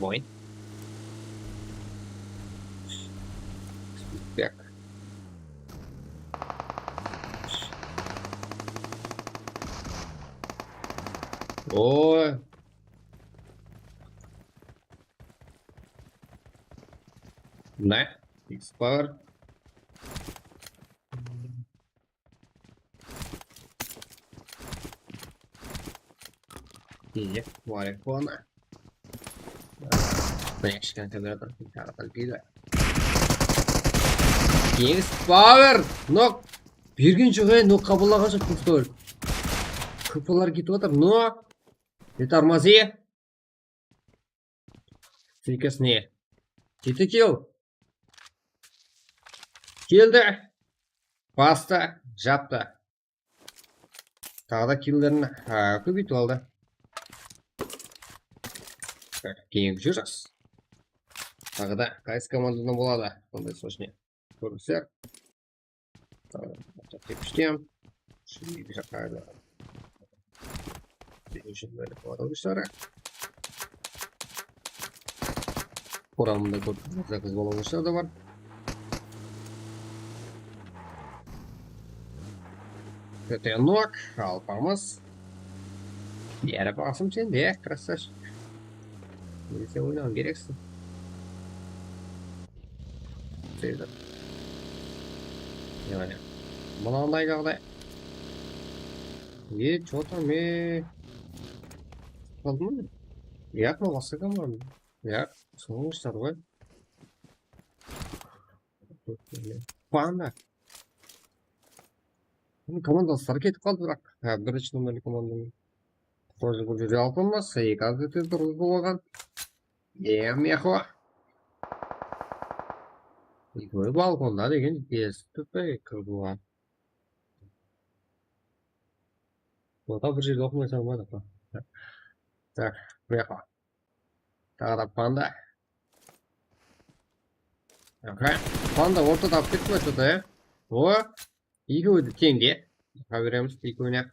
Voin. Back. Oy. Ne? X Power. İyi, marihuana. Mine, kishkene kompyuter, kompyuter. Next power. Nok. Bergen joq, ey, nok qabıllaǵan joq, pistol. Kpalar ketip atır. No. Не тормози. Sirkasine. Jeti kill. Keldi. Bastı. Japtı. Taǵı da killerin, ha, kóbeytip aldı. Keyingi júrsiz. Taǵı da qaysı komandadan boladı? Bunday sochne. Kórdińizler. Tepishtem. Shunday bir jaqqa. Birinshi bólek boladı, dostlar. Quramında kóp zakaz bolaǵanlar da bar. Ketenok, Alpamıs. Beri basım sende, krasavchik. Sen oynawıń kereksiń. Sevdim. Yani, mınanday jaǵday. E, что там, e? Qaldım mı? Yaq, mına basqa komanda. Yaq, sońıńızlar ǵoy. Panda. Bunıń komandasları ketip qaldı, biraq. Ha, birinshi nomerli komandanıń. Тоже bul jerde alpamız, eki azıtı turıp bolǵan. Em, yaxo. Ekewge balkonda degen esti tutpay kirip bolǵan. Oda bir jerde oqımay salmadı. Tak, bu jaqqa. Taǵı da panda. Aka, panda ortada alıp ketti me, что-то, e? O, ekewi de teń de. Baqa beremiz ekewine.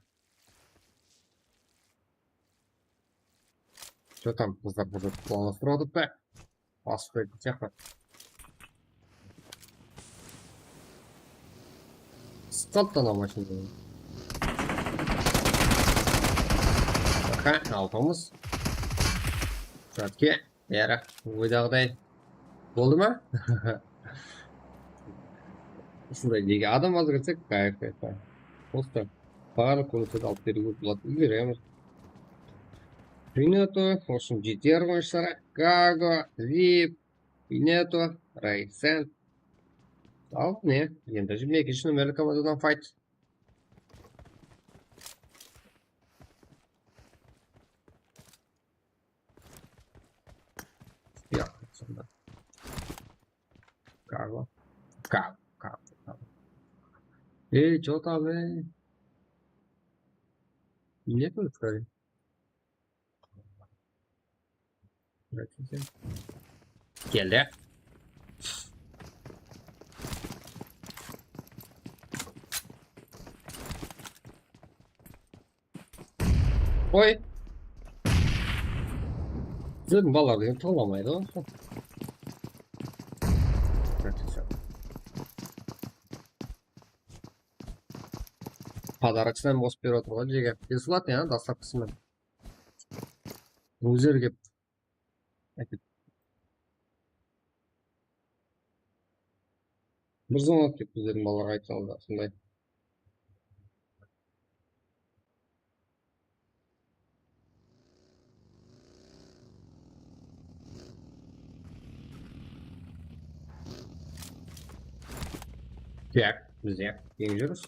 Что там, qızlar bir planlastırıp atırıptı. Basıp qoydı sıyaqlı. Sıqqan tana mashina. Aha, alpamız. Jatke, yaraq, oydaǵıday. Boldı ma? Usınday nege adam azır etsek, kayf, kayf, kayf. Просто barlıq kómeklerdi alıp beriwge boladı. Úyrenemiz. Pineto, в общем, G T R oyınshıları, Kago, Vip, Pineto, Raysen. Al, ne? Endi jigirma ekinshi nomerli komandadan fight. Yoq, sonda. Kago. Kago, Kago, Kago. Ey, что там, ey? Ne qılıp qoyayın? Keldi. Qoy. Sizlerdiń balalar degen tıǵılamaydı ǵoy. Podarokısınan bosıp berip atır ǵoy, jege. Besilat ya, dastapkısı menen. Loser kep. Áket. Bir zona kep bizlerdiń balalarǵa aytsańız da, sonday. Tak, bizler keń júriz.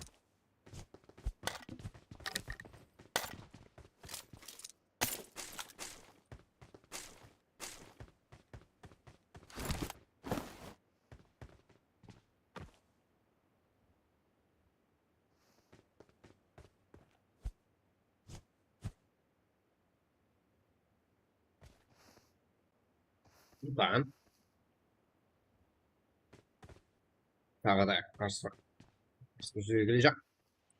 Ulan. Taǵı da qarsılıq. Bizge kele jaq.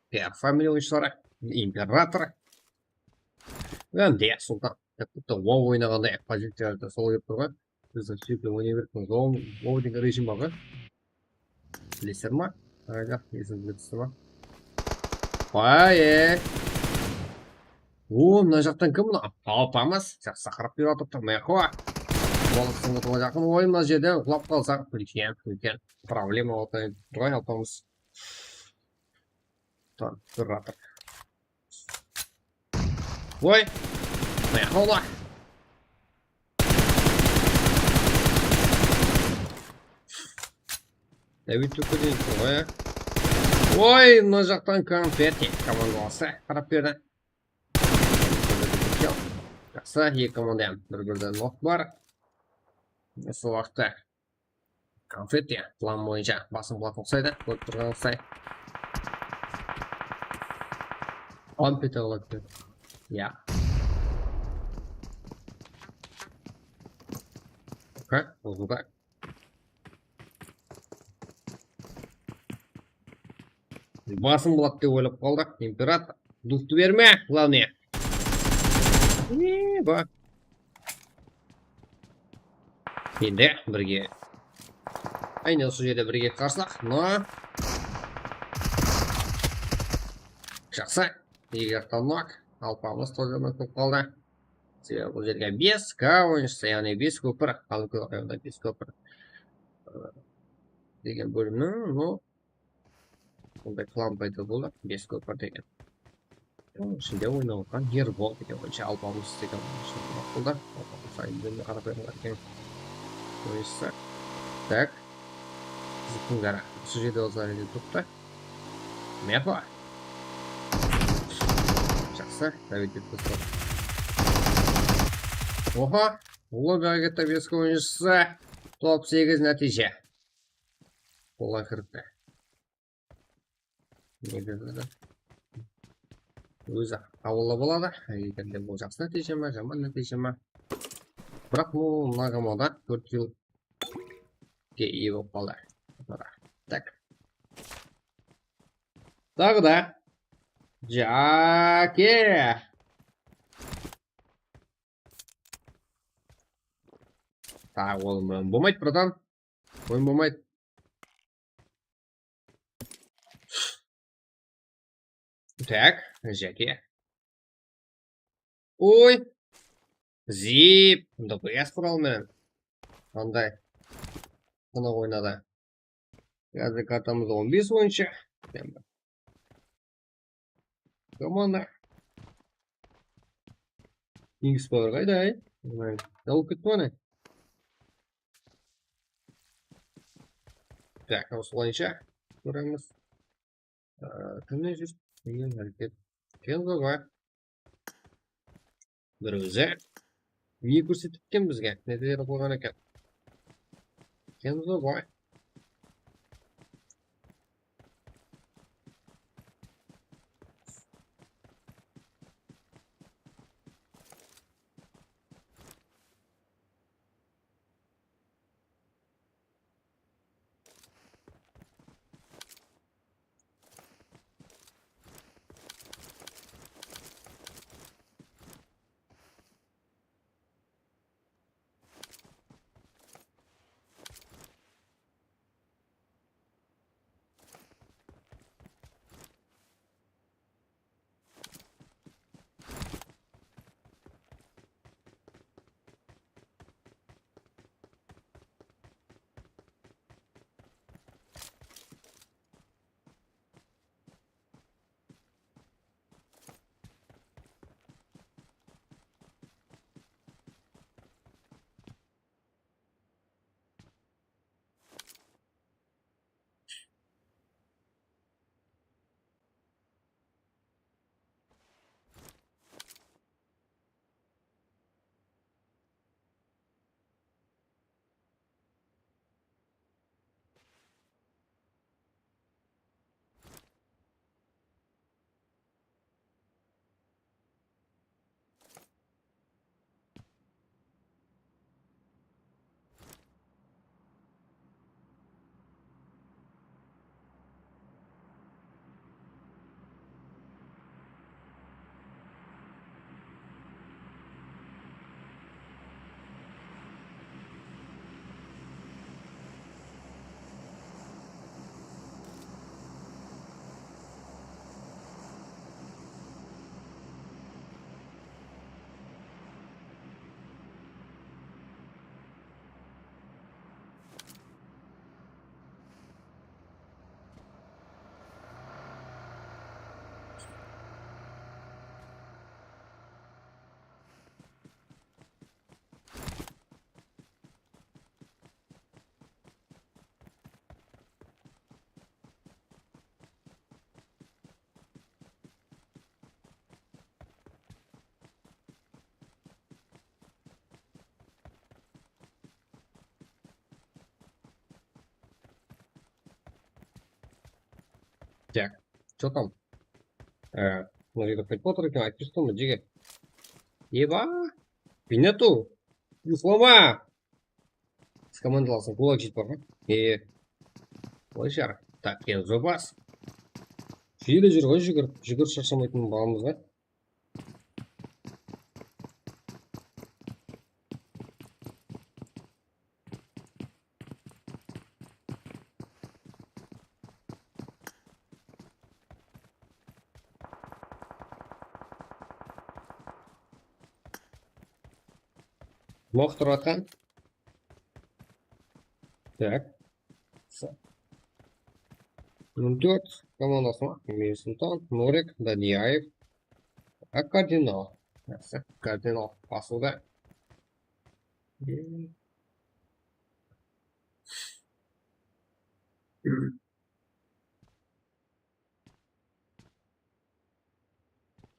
P R Family oyınshıları, Imperator. Hám de Sultan. Dep turıptı, WoW oynaǵanday poziciyalarda sol kelip tur ǵoy. Bizdiń suyikli oynay berip turǵan WoW, WoW degen rejim bar ǵoy. Bilesizler ma? Ayda, esińizge tústi ma? Ay, e. O, mına jaqtan kim mına? Alpamız. Jaqsı saqırap berip atırıptı. Meho. Balıqsıńǵa tola jaqın oyın mına jerden uqlap qalsaq, úlken, úlken problema bolıp tur ǵoy, Alpamız. Tur, tur, tur. Oy! Mına jaqqa ula! David Tukulin qoya. Oy, mına jaqtan konfeti komandası qarap berdi. Jaqsı, eki komanda hám bir-birden nok bar. Usı waqıtta konfeti plan boyınsha basım qılatuǵın uqsaydı, kórip turǵanıńızday. Konfeti qıladı. Ya. Okey, bul da. Basım buladı dep oylap qaldı. Imperator. Duftı berme, главное. Eba. Endi birge. Aynen usı jerde birge qarsaq. No. Jaqsı. Eger tanlak. Alpamız тоже nok bolıp qaldı. Sebebi bul jerge bes K oyınshısı, yaǵnıy bes kópir, Xalqı rayonında bes kópir, ı, degen bólimniń, no, bunday klan payda boldı, bes kópir degen. Onıń ishinde oynap atırǵan Erbol degen oyınshı, Alpamıs degen oyınshı maqulda. Alpamıs ayın bólimine qarap bergen oyınshısı. Tak. Qızıqtıń bári usı jerde ozarede turıptı. Mepa. Jaqsı, David dep qoydı. Oha, ullı Gageta beski oyınshısı, top segiz nátiyje. Qolǵa kiritti. Negizinde ózi awıllı boladı. Eger de bul jaqsı nátiyje ma, jaman nátiyje ma. Biraq bul Nagamada tórt kill ge iye bolıp qaldı. Tak. Taǵı da. Jake. Taǵı oyın bolmaydı, bratan. Oyın bolmaydı. Tak, Jake. Oy. Zip. Mında bu yas qural menen. Qanday? Qınaq oynadı. Házir kartamız on bes boyınsha. Komanda. X Power qayda, ay? Dawıp ketti ǵo, ne? Tak, osılayınsha kóremiz. Aa, kimler júr? Egen háreket. Kenzo bar. Bir ózi. Ne kórsetip eken bizge? Ne dep qoyǵan eken? Kenzo bar. Так, что там? Э, mına jerde qilip otır eken, aytıp turdım, jege. Eba! Pinatu! Uslama! Biz komandalasın, gulag jeydi bar ǵoy. E, qoy shar. Tak, endi zobas. Júyeli júr ǵoy, júgir, júgir sharshamaytın balamız ǵoy. Moq turıp atqan. Tak. Nol tórt komandası ma? Mirsultan, Norik, Daniyaev. A, Kardinal. Jaqsı, Kardinal basıwda.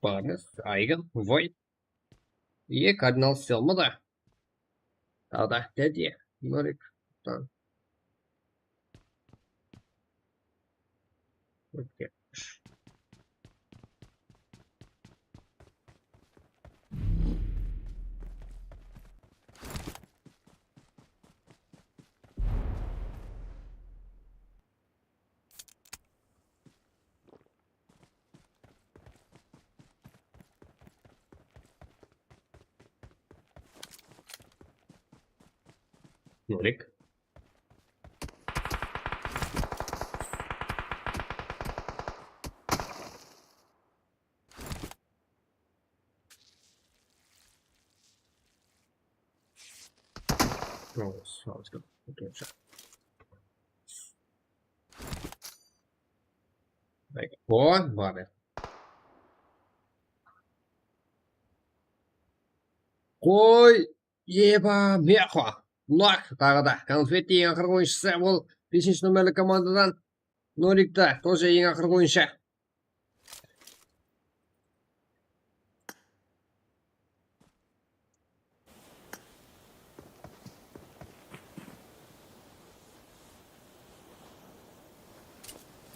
Barnes, Aygan, Voyt. Iye, Kardinal Selma da. Taǵı da Dadiya, Norik, Tan. Ótken. Norik. O, bar ya. Qoy, eba, miyaqwa. Lak, taǵı da. Konfetti eń aqırǵı oyınshısı, ol besinshi nomerli komandadan. Norik ta, тоже eń aqırǵı oyınshı.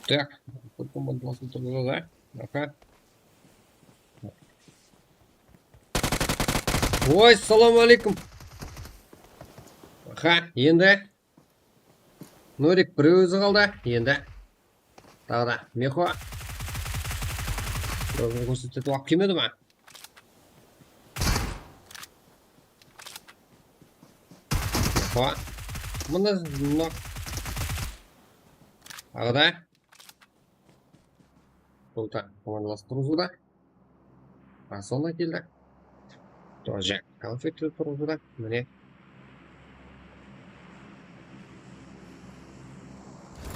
Так, komandalasın turǵızadı, aha. Oy, salam aleykum. Aha, endi. Norik birew ózi qaldı, endi. Taǵı da Mexo. Ózin kórsetedi, waqıt kelmedi ma? Mexo. Mına, mına. Taǵı da. Bul da komandalasıp turǵızıwda. Rason da keldi. Тоже konfetti turǵızıwda. Mine.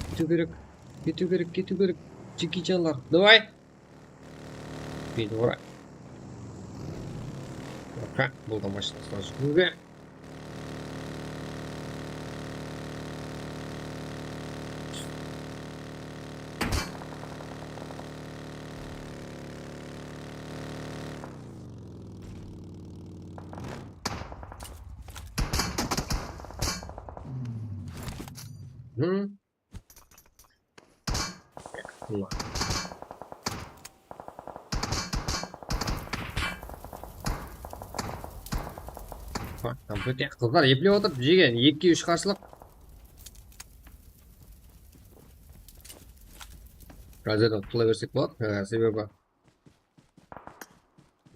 Ketiw kerek. Ketiw kerek, ketiw kerek. Jeki janlar. Davay. Ketiw kerek. Aha, bul da mashinasına júgiruge. Hı? Ulan. Bak, kompyuter qızlar eplep otır, jegen, ekige úsh qarshılıq. Gazeta qutula bersek boladı, e, sebebi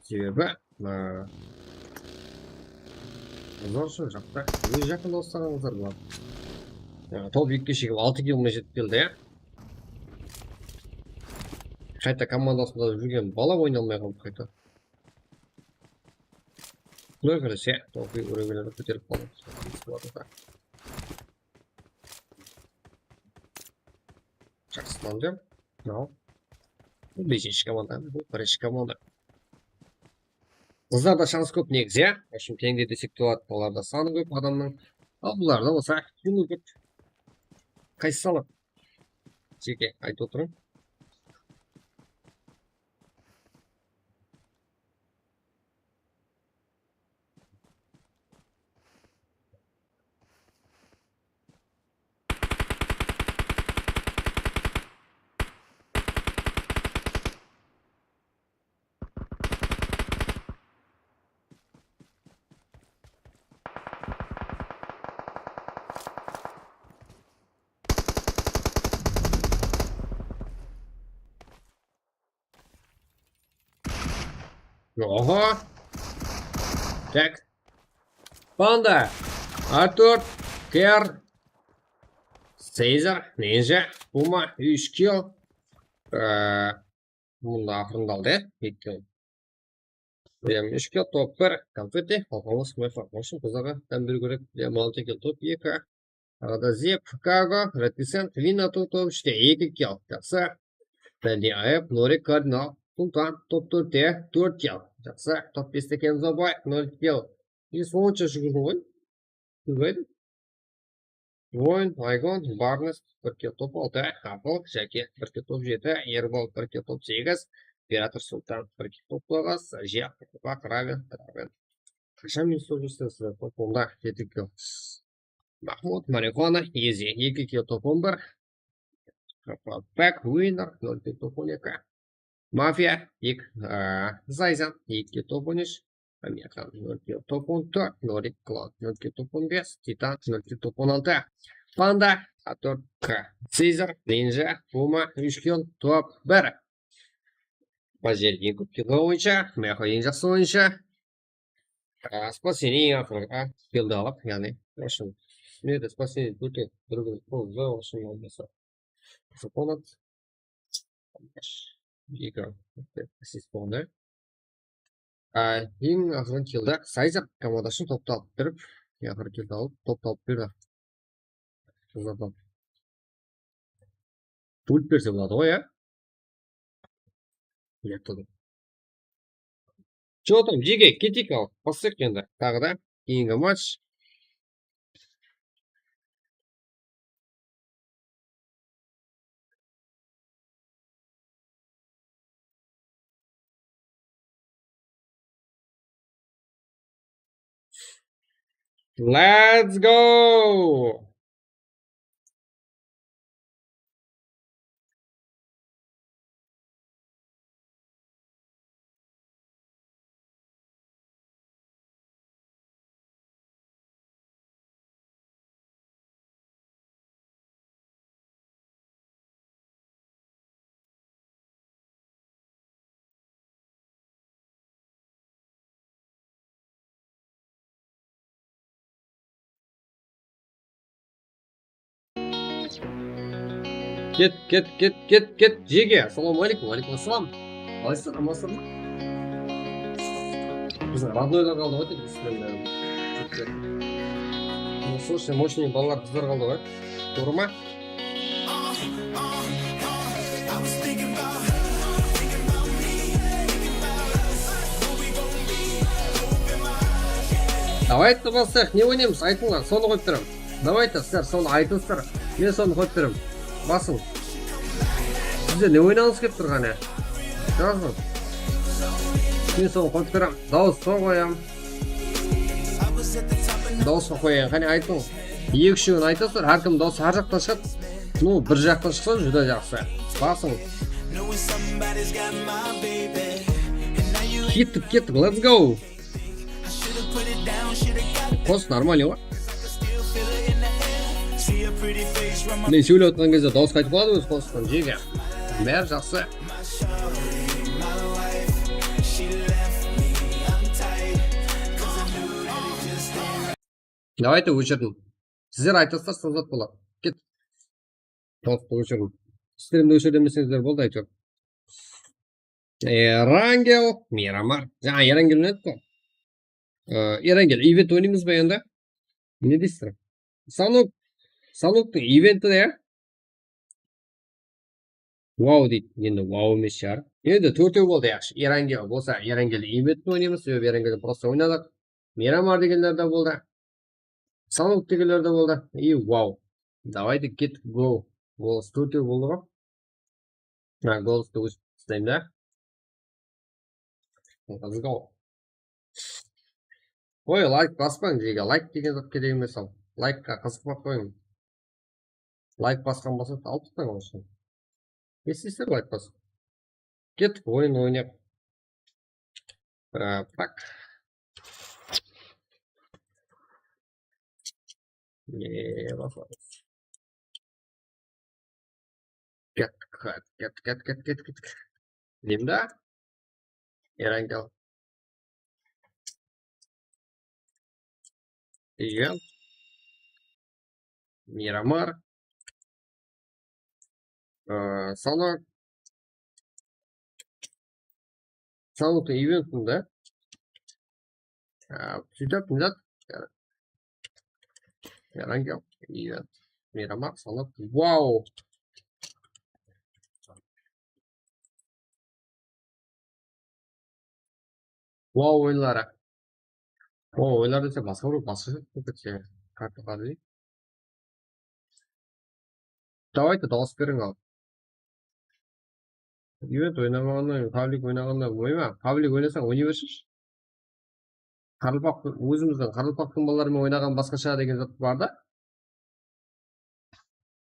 Sebebi, ıı, qızlar ushın jaqta, óz jaqında osaǵanlar bar. Jańa top ekige shegip altı kill menen jetip keldi, ya. Qayta komandasında júrgen bala oynay almay qaldı qayta. Quday qálese, top urovelerin kóterip qaldı. Jaqsı tanıdım. Mınaw. Bul besinshi komanda, bul birinshi komanda. Qızlarda shans kóp negizi, ya. Ashın teńde desek boladı, olarda sanı kóp adamnıń. Al bularda bolsa, jılı kóp. Qaysı sanı? Jeke aytıp otırıń. Oho. Tak. Panda. A tórt. Ker. Caesar. Ninja. Puma. Úsh kill. Ee, Bunda aqırında aldı, ya? Eki kill. Em, úsh kill, top bir, konfetti, qalqanlı smurf. Mashın qızarǵa dám beriw kerek. Em, altı kill, top eki. Arada Zip, Kago, Reticent, Vinato, top úshte, eki kill. Jaqsı. Dandi Aep, Norik, Kardinal, Sultan, top tórtte, tórt kill. Jaqsı. Top beste Kenzo Boy, nol kill. Biz onsha júgirdim ǵoy. Júrmeydi. Voyn, Aygon, Barnes, bir kill, top altı, Apıl, Jáke, bir kill, top jeti, Erbol, bir kill, top segiz, Imperator Sultan, bir kill, top toǵız, Jek, Bak, Raven, Raven. Qashan minus toǵız júz sizler, top onda, jeti kill. Mahmud, Marihuana, Ezi, eki kill, top on bir. Bak, Winner, nol kill, top on eki. Mafia, eki, aa, Zayzan, eki kill, top on úsh. Amirxan, nol kill, top on tórt, Norik, Cloud, nol kill, top on bes, Titan, nol kill, top on altı, Panda, A tórt, K, Caesar, Ninja, Puma, úsh kill, top bir. Bazel eń kóp kill boyınsha, Meho eń jaqsı oyınshı. A, Spaseniy eń aqırǵı killdi alıq, yaǵnıy, в общем, mende Spaseniy tórt, bir, bir, bir, в общем, olmasa. Zaponat. Eki assist boldı. Á, eń aqırǵı killdi Caesar komandasın toptı alıp berip, eń aqırǵı killdi alıp, toptı alıp berdi. Zapan. Pult berse boladı ǵoy, ya? Uyattı da. Что там, Jige, keteyik al, baslayıq endi. Taǵı da keyingi match. Let's go! Ket, ket, ket, ket, ket. Jege, assalamu aleykum. Aleykum assalam. Qalaysızlar, amansızlar ma? Biziń rodnoylar qaldı ǵoy, tek bizden beri. Слушай, мощный balalar, qızlar qaldı ǵoy. Tuwrı ma? Давайте baslayıq, ne oynaymız? Aytıńlar, sonı qoyıp beremen. Давайте, sizler sonı aytıńızlar. Men sonı qoyıp beremen. Basıń. Sizler ne oynaǵıńız kelip tur, qáne? Jazıń. Men sonı qoyıp beremen. Dawısqa qoyaman. Dawısqa qoyaman, qáne, aytıń. Eki-úshewin aytasızlar, hár kim dawısı hár jaqtan shıǵadı. Ну, bir jaqtan shıqsa, júdá jaqsı. Basıń. Kettik, kettik, let's go. Qosıq нормальный ǵoy. Men sóylep atırǵan gezde dawıs qaytıp qaladı ózi qosıqtan, Jege. Bári jaqsı. Давайте, óshirdim. Sizler aytasızlar, sonı zat boladı. Ket. Dawıstı óshirdim. Strimdi óshir demeseńizler boldı, áytewir. Erangel, Miramar. Jańa Erangel oynadık ǵoy. Ee, Erangel, event oynaymız ba endi? Ne deysizler? Sanuk, Sanuktıń eventi de, ya? Wow deydi. Endi wow emes shıǵar. Endi tórtew boldı, yaqshı. Erangel bolsa, Erangel eventin oynaymız, sebebi Erangel prosta oynadıq. Miramar degenler de boldı. Sanuk degenler de boldı. И wow. Давайте, get go. Golos tórtew boldı ǵoy. Ha, golostı ózim isleymen da. Let's go. Qoy, layk baspań, Jege. Layk degen zat kerek emes al. Laykqa qızıqpay qoyıń. Layk basqan bolsa, alıp taslań usı. Ne isteysizler layk basıp? Kettik, oyın oynayıq. Ee, так. Ne baslamız? Ket, ket, ket, ket, ket, ket, ket. Bilmeyim da. Erangel. Event. Miramar. Ee, sana Sanıp eventinde. Ee, Sóytip, mınaday. Yarangi event. Miramar, Sanıp. Wow. Wow oyunları. Wow oyunları dese basqa bir, basqa bir, karta qadri. Давайте, dawıs beriń al. Event oynaǵannan, public oynaǵannan, oyma, public oynasań, oynay bersinshi. Qaraqalpaq, ózimizdiń qaraqalpaqtıń balaları menen oynaǵan basqasha degen zat bar da.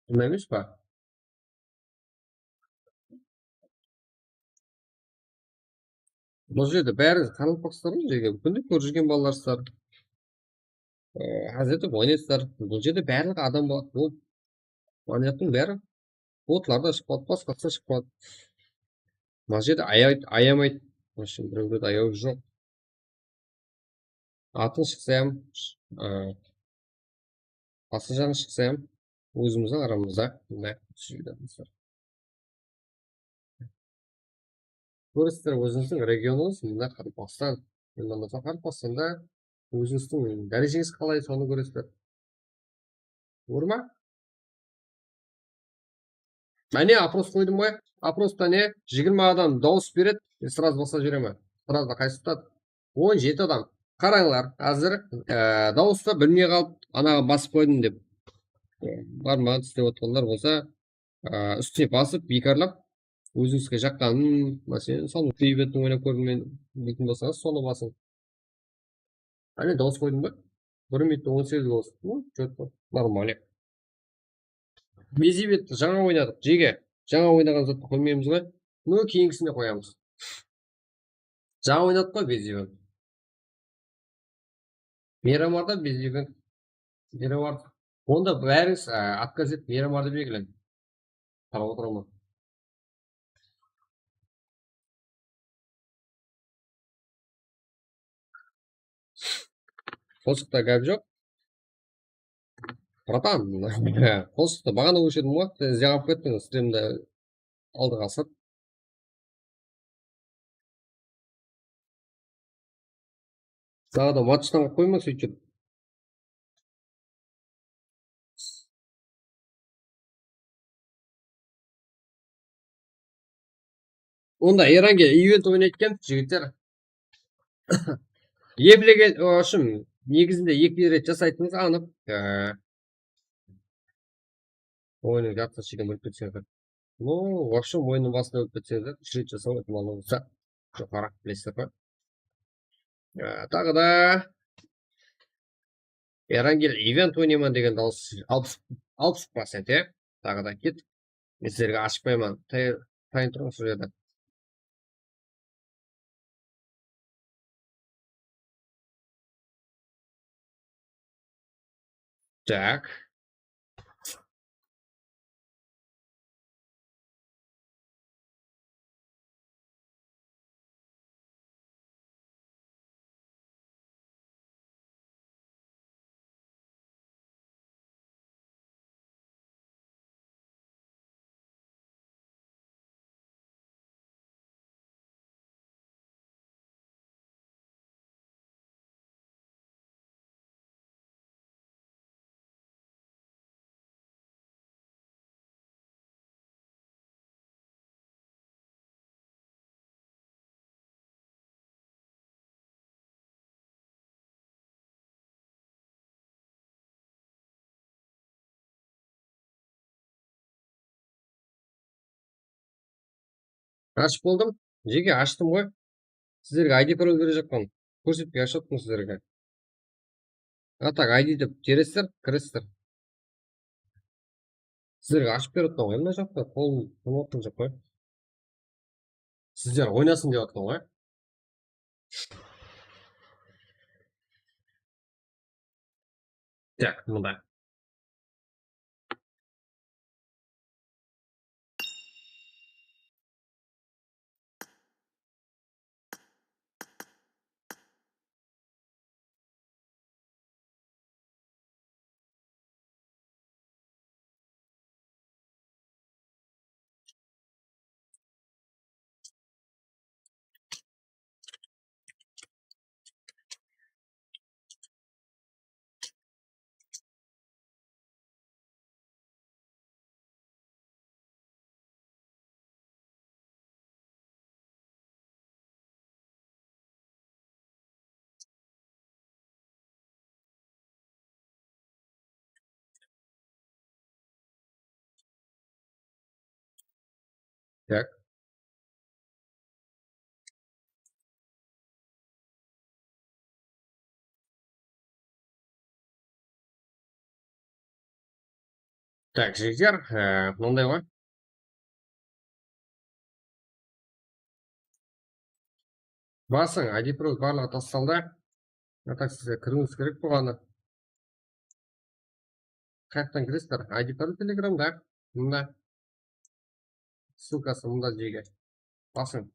Sonday emes pa? Bul jerde bárińiz qaraqalpaqsızlar ǵoy, jeke kúnde kórip júrgen balalarsızlar. Ee, házir de oynaysızlar. Bul jerde barlıq adam boladı. Bul planettıń bári botlar da shıqpadı, basqası da shıqpadı. Mına jerde ayay-, ayamaydı. Вообще, birewlerdi ayawı joq. Atın shıqsa hám, ı, basqa jaǵın shıqsa hám, ózimizdiń aramızda mına túsiredi, doslar. Kóresiz, ózińizdiń regionıńız, mına Qaraqalpaqstan. Endi mına Qaraqalpaqstanda ózińizdiń dárejeńiz qalay, sonı kóresiz. Bor ma? Áne, oпрос qoydım ǵoy. Oprosta ne? Jigirma adam dawıs beredi, e, srazı basqa jere me? Srazı qaysı tutadı? On jeti adam. Qarańlar, házir, e, dawısta bilmey qalıp, anaǵa basıp qoydım dep, e, barmaǵan islep otqanlar bolsa, e, ústine basıp, biykarlap, ózińizge jaqqanın, máselen, Sanıp eventtin oynap kórdim men deytin bolsańız, sonı basıń. Áne, dawıs qoydım ba? Bir minutta on segiz bolsın. Hı, четко. Нормально. Bezebetti jańa oynadıq, jeke. Jańa oynaǵan zattı qoymaymız ǵoy. No, keyingisine qoyamız. Jańa oynadıq pa, bezebet? Miramarda bezebet. Miramar. Onda bárińiz, á, отказ etip, Miramardı belgileń. Qarap otıraman. Qosıqta gáp joq. Bratan, qosıqtı baǵana óshirdim ǵoy, sen izley qalıp kettiń, strimdi aldıǵa asırt. Taǵı da matchtan qoyma, sóytip. Onda Erangel event oynaydı eken, jigitler. Eplegen, o, shın, negizinde eki ret jasaytınız anıq. Ee, oyınnıń jartısın ishiden bólip ketseńiz. Ну, в общем, oyınnıń basında bólip ketseńiz, úsh ret jasaw itimalı bolsa joqarı, bilesizler ǵoy. Ee, taǵı da Erangel event oynayman degen dawıs alpıs, alpıs procent, e? Taǵı da ket. Men sizlerge ashıpayman. Tay-, tayın turıń usı jerde. Так. Ashıp boldım. Jeke ashtım ǵoy. Sizlerge I D parol berejaqpan. Kórsetpey ashıp atırman sizlerge. A tak I D dep teresizler, kiresizler. Sizlerge ashıp berip atırman ǵoy, mına jaqta qolım tonıp atqan joq ǵoy. Sizler oynasın dep atırman ǵoy. Так, mında. Tak. Tak, jigitler, e, mınanday ǵoy. Basıń, I D Pro barlıǵı tastaldı. A tak sizge kiriwińiz kerek bolǵanı. Qayaqtan kiresizler? I D Pro Telegramda. Mında. Ssılkası mında, jigitler. Basıń.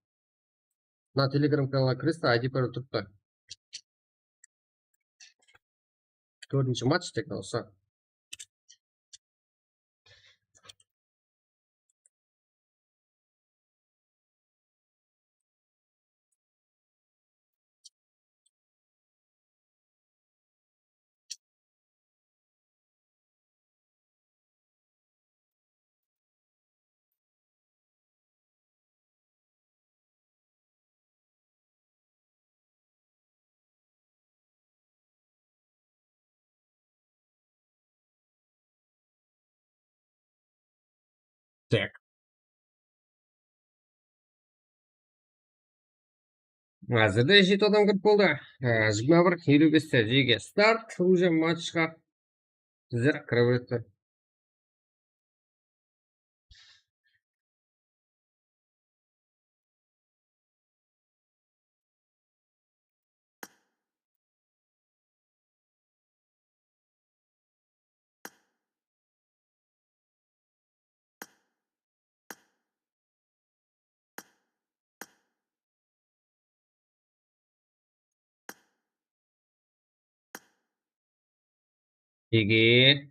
Mına Telegram kanalǵa kiresizler, I D Pro turıptı. Tórtinshi match tek usı. Tak. Házirde jeti adam kirip boldı. Á, jigirma bir eliw beste jege start. Уже matchqa bizler kirip ettik. Jege.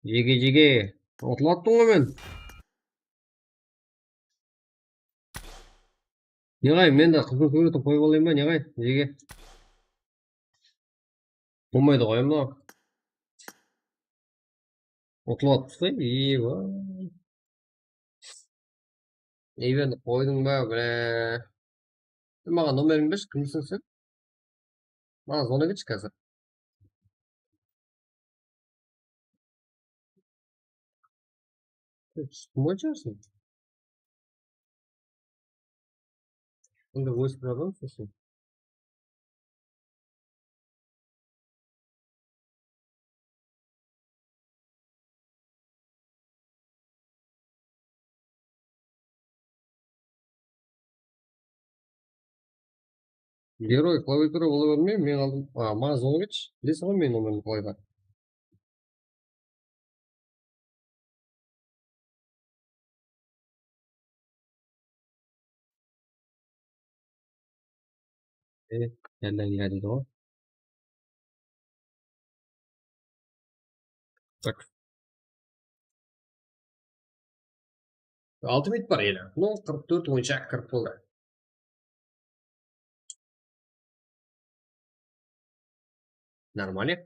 Jege, jege. Utılıp atırman ǵoy men. Ne ǵay, men de qızıl súwretin qoyıp alayın ba, ne ǵay, jege? Bolmaydı ǵoy, mınaw. Utılıp atırmız ǵoy, ey, vay. Ey, endi qoydıń ba, bile. Maǵan nomerińdi bershi, kimseń sen? Maǵan zvonik etshi házir. Sen shıqtın ǵoy, shıǵarsın. Endi voice problem sosin. Leroy, klaviatura bola bermey, men aldım. A, maǵan zvonik etshi. Bilesiz ǵoy meniń nomerimdi qalayǵa. E, endi ne deydi ǵoy? Tak. Altı minut bar ele. Ну, qırq tórt oyınshı kirip boldı. Нормально.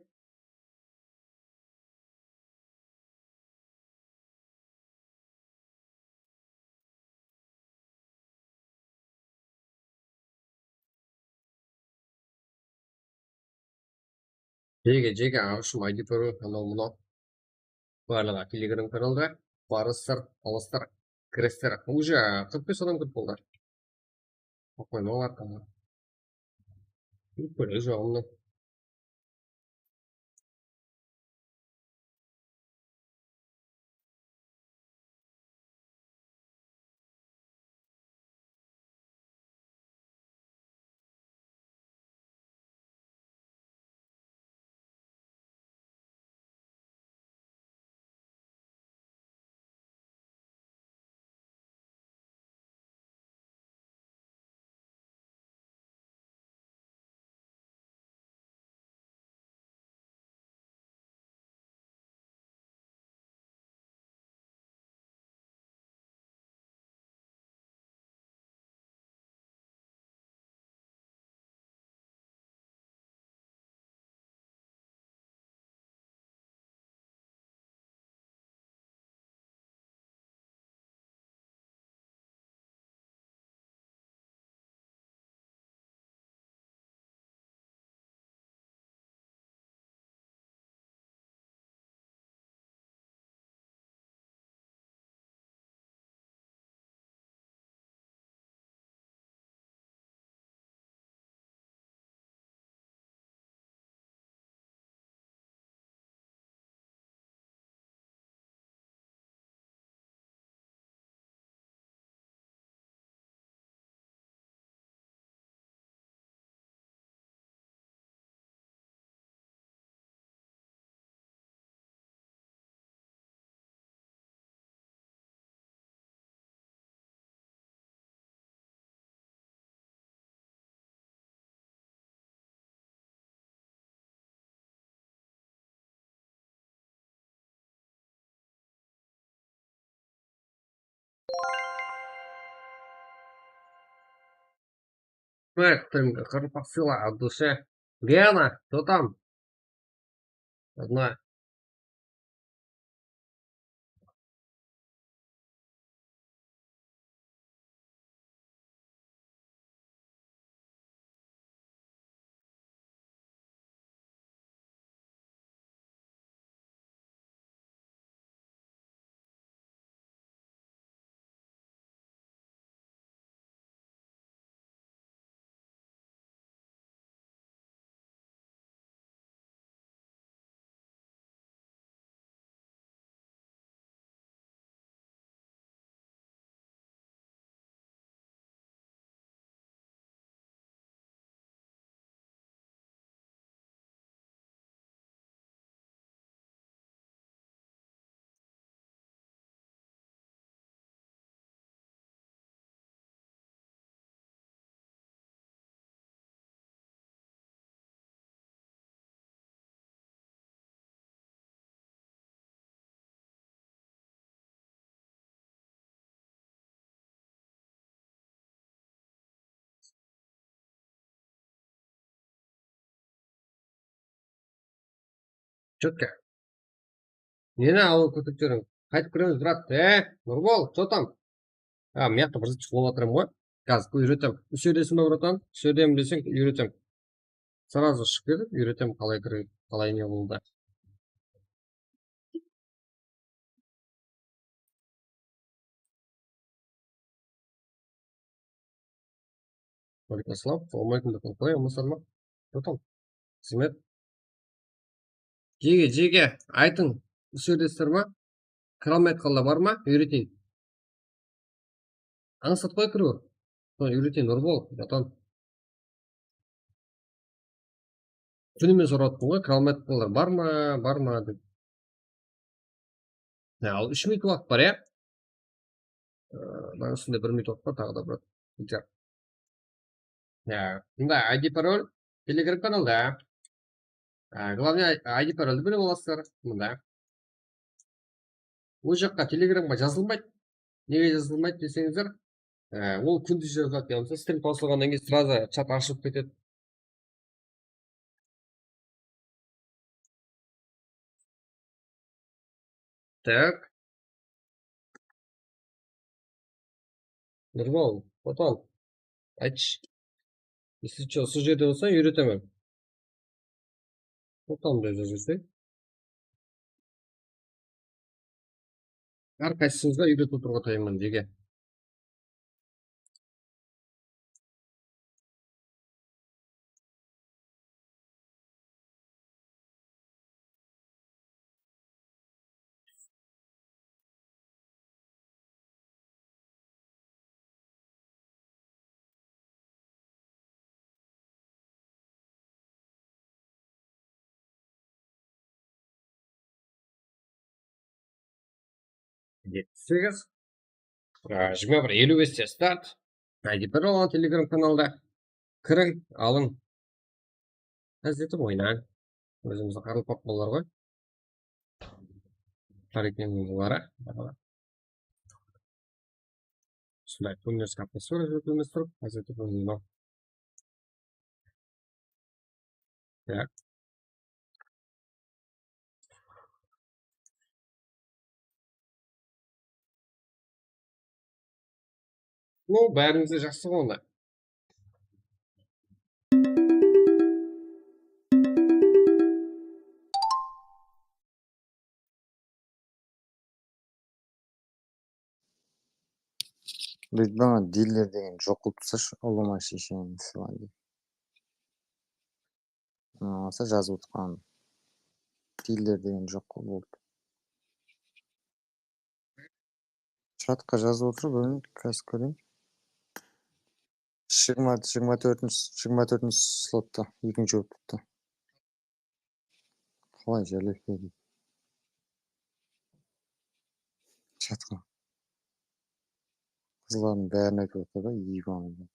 Jege, jege, aǵashım, I D Pro, anaw mınaw. Barlıǵı Telegram kanalda. Barıssızlar, alıssızlar, kiresizler. Уже qırq bes adam kirip boldı. Qoymańlar. Kóre joǵımnan. Эх, ты мне, Карпаксила, от души. Гена, что там? Одна. Чётко. Neni awır kóterip júriń? Qaytıp kiremiz, brat. E, Nurbol, что там? A, mıyaqta bir zat bolıp atırım ǵoy. Házir úyretem. Úselesin ba, bratan? Úselesin deseń, úyretem. Сразу shıǵıp ketip, úyretem, qalay kire, qalay ne boldı. Wáleykum assalam. Assalamu aleykum, do'stlar. Qalay, amansalar ma? Do'stim, xızmet. Jege, jege, aytıń, úseleysizler ma? Kire almay atqanlar bar ma? Úyreteyin. Ańsat qoy kiriw. Sonı úyreteyin, Nurbol, bratan. Túnime sorap atırman ǵoy, kire almay atqanlar bar ma, bar ma dep. Ya, al úsh minut waqıt bar, ya. Ee, mına ústinde bir minut waqıt bar, taǵı da bir. Ya, mında I D parol, Telegram kanalda. Ee, главный I D paroldı bilip alasızlar, mında. Ol jaqqa Telegramǵa jazılmaydı. Nege jazılmaydı deseńizler, e, ol kúndiz jazıladı. Ya bolmasa strim qosılǵannan keyin сразу chat ashılıp ketedi. Так. Nurbol, Qotan, aytshı. Если что, usı jerde bolsa, úyretemen. Qotan dep jazırsay. Hár qaysısıńızǵa úyretip otırıwǵa tayınman, jege. Jigirma bir eliw beste start. I D parol alıń Telegram kanalda. Kiriń, alıń. Ház etip oynań. Ózimizdiń qaraqalpaq balalar ǵoy. Qarekeniń balaları. Usınday kóngelis kaptası bar, kóngelis turıp, ház etip oynań. Ya. O, bárińizde jaqsı ǵoy onda. Buyt, maǵan diller degen joq qılıp taslayshı, ulıwma shesheńdi falan dep. Mınaw bolsa jazıp otırǵan diller degen joq qılıp boldı. Chatqa jazıp otır, bir minut, házir kóreyin. Jigirma, jigirma tórtinshi, jigirma tórtinshi slotta, ekinshi juwap toptı. Qalay jálep edi? Chatqa. Qızlardıń bárin aytıp atır da, iymanlı.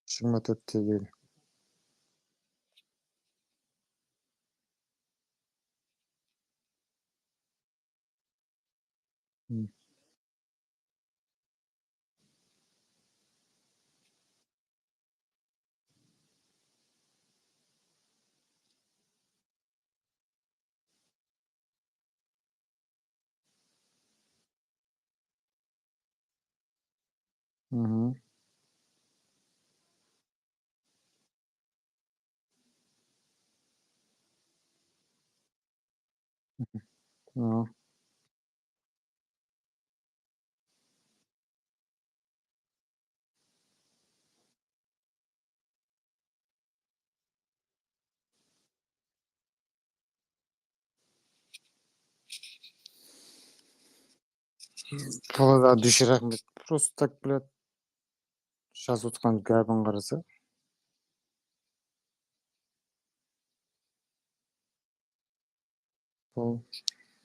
Jigirma tórtte edi. Hmm. Mhm. Mhm. Tamam. Boladı, Adusha, raxmet. Просто так, блядь, jazıp otırǵan gápin qarasa. Bul,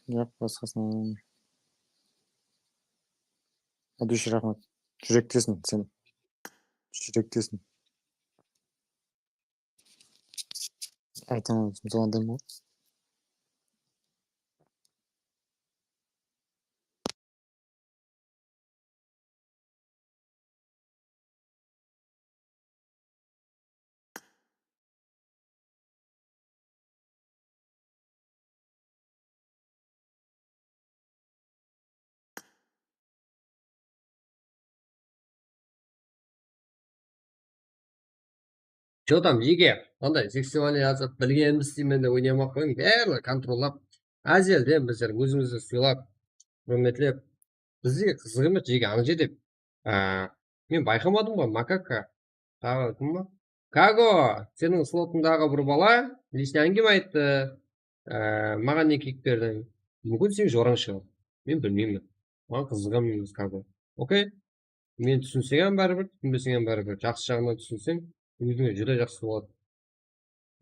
yaq, basqasın. Adusha, raxmet. Júrektesiń sen. Júrektesiń. Aytaman, sonday ma? Что там, jeke? Qanday, seksualный yazıp, bilgenimdi isteymen dep oynaymay-aq qoyıń, báribir kontrollap, ázelden bizler ózimizdi sıylap, húrmetlep, bizge qızıq emes, jeke, anaw jerde, á, men bayqamadım ǵoy, makaka. Taǵı kim bar? Kago, seniń slotıńdaǵı bir bala lishniy áńgime ayttı. Á, maǵan ne kiyik berdiń? Múmkin, seniń jorań shıǵar. Men bilmeymen. Maǵan qızıǵa emes, Kago. Okey? Meni túsinseń hám báribir, túsinbeseń hám báribir. Jaqsı jaǵınan túsinseń, ózińe júdá jaqsı boladı.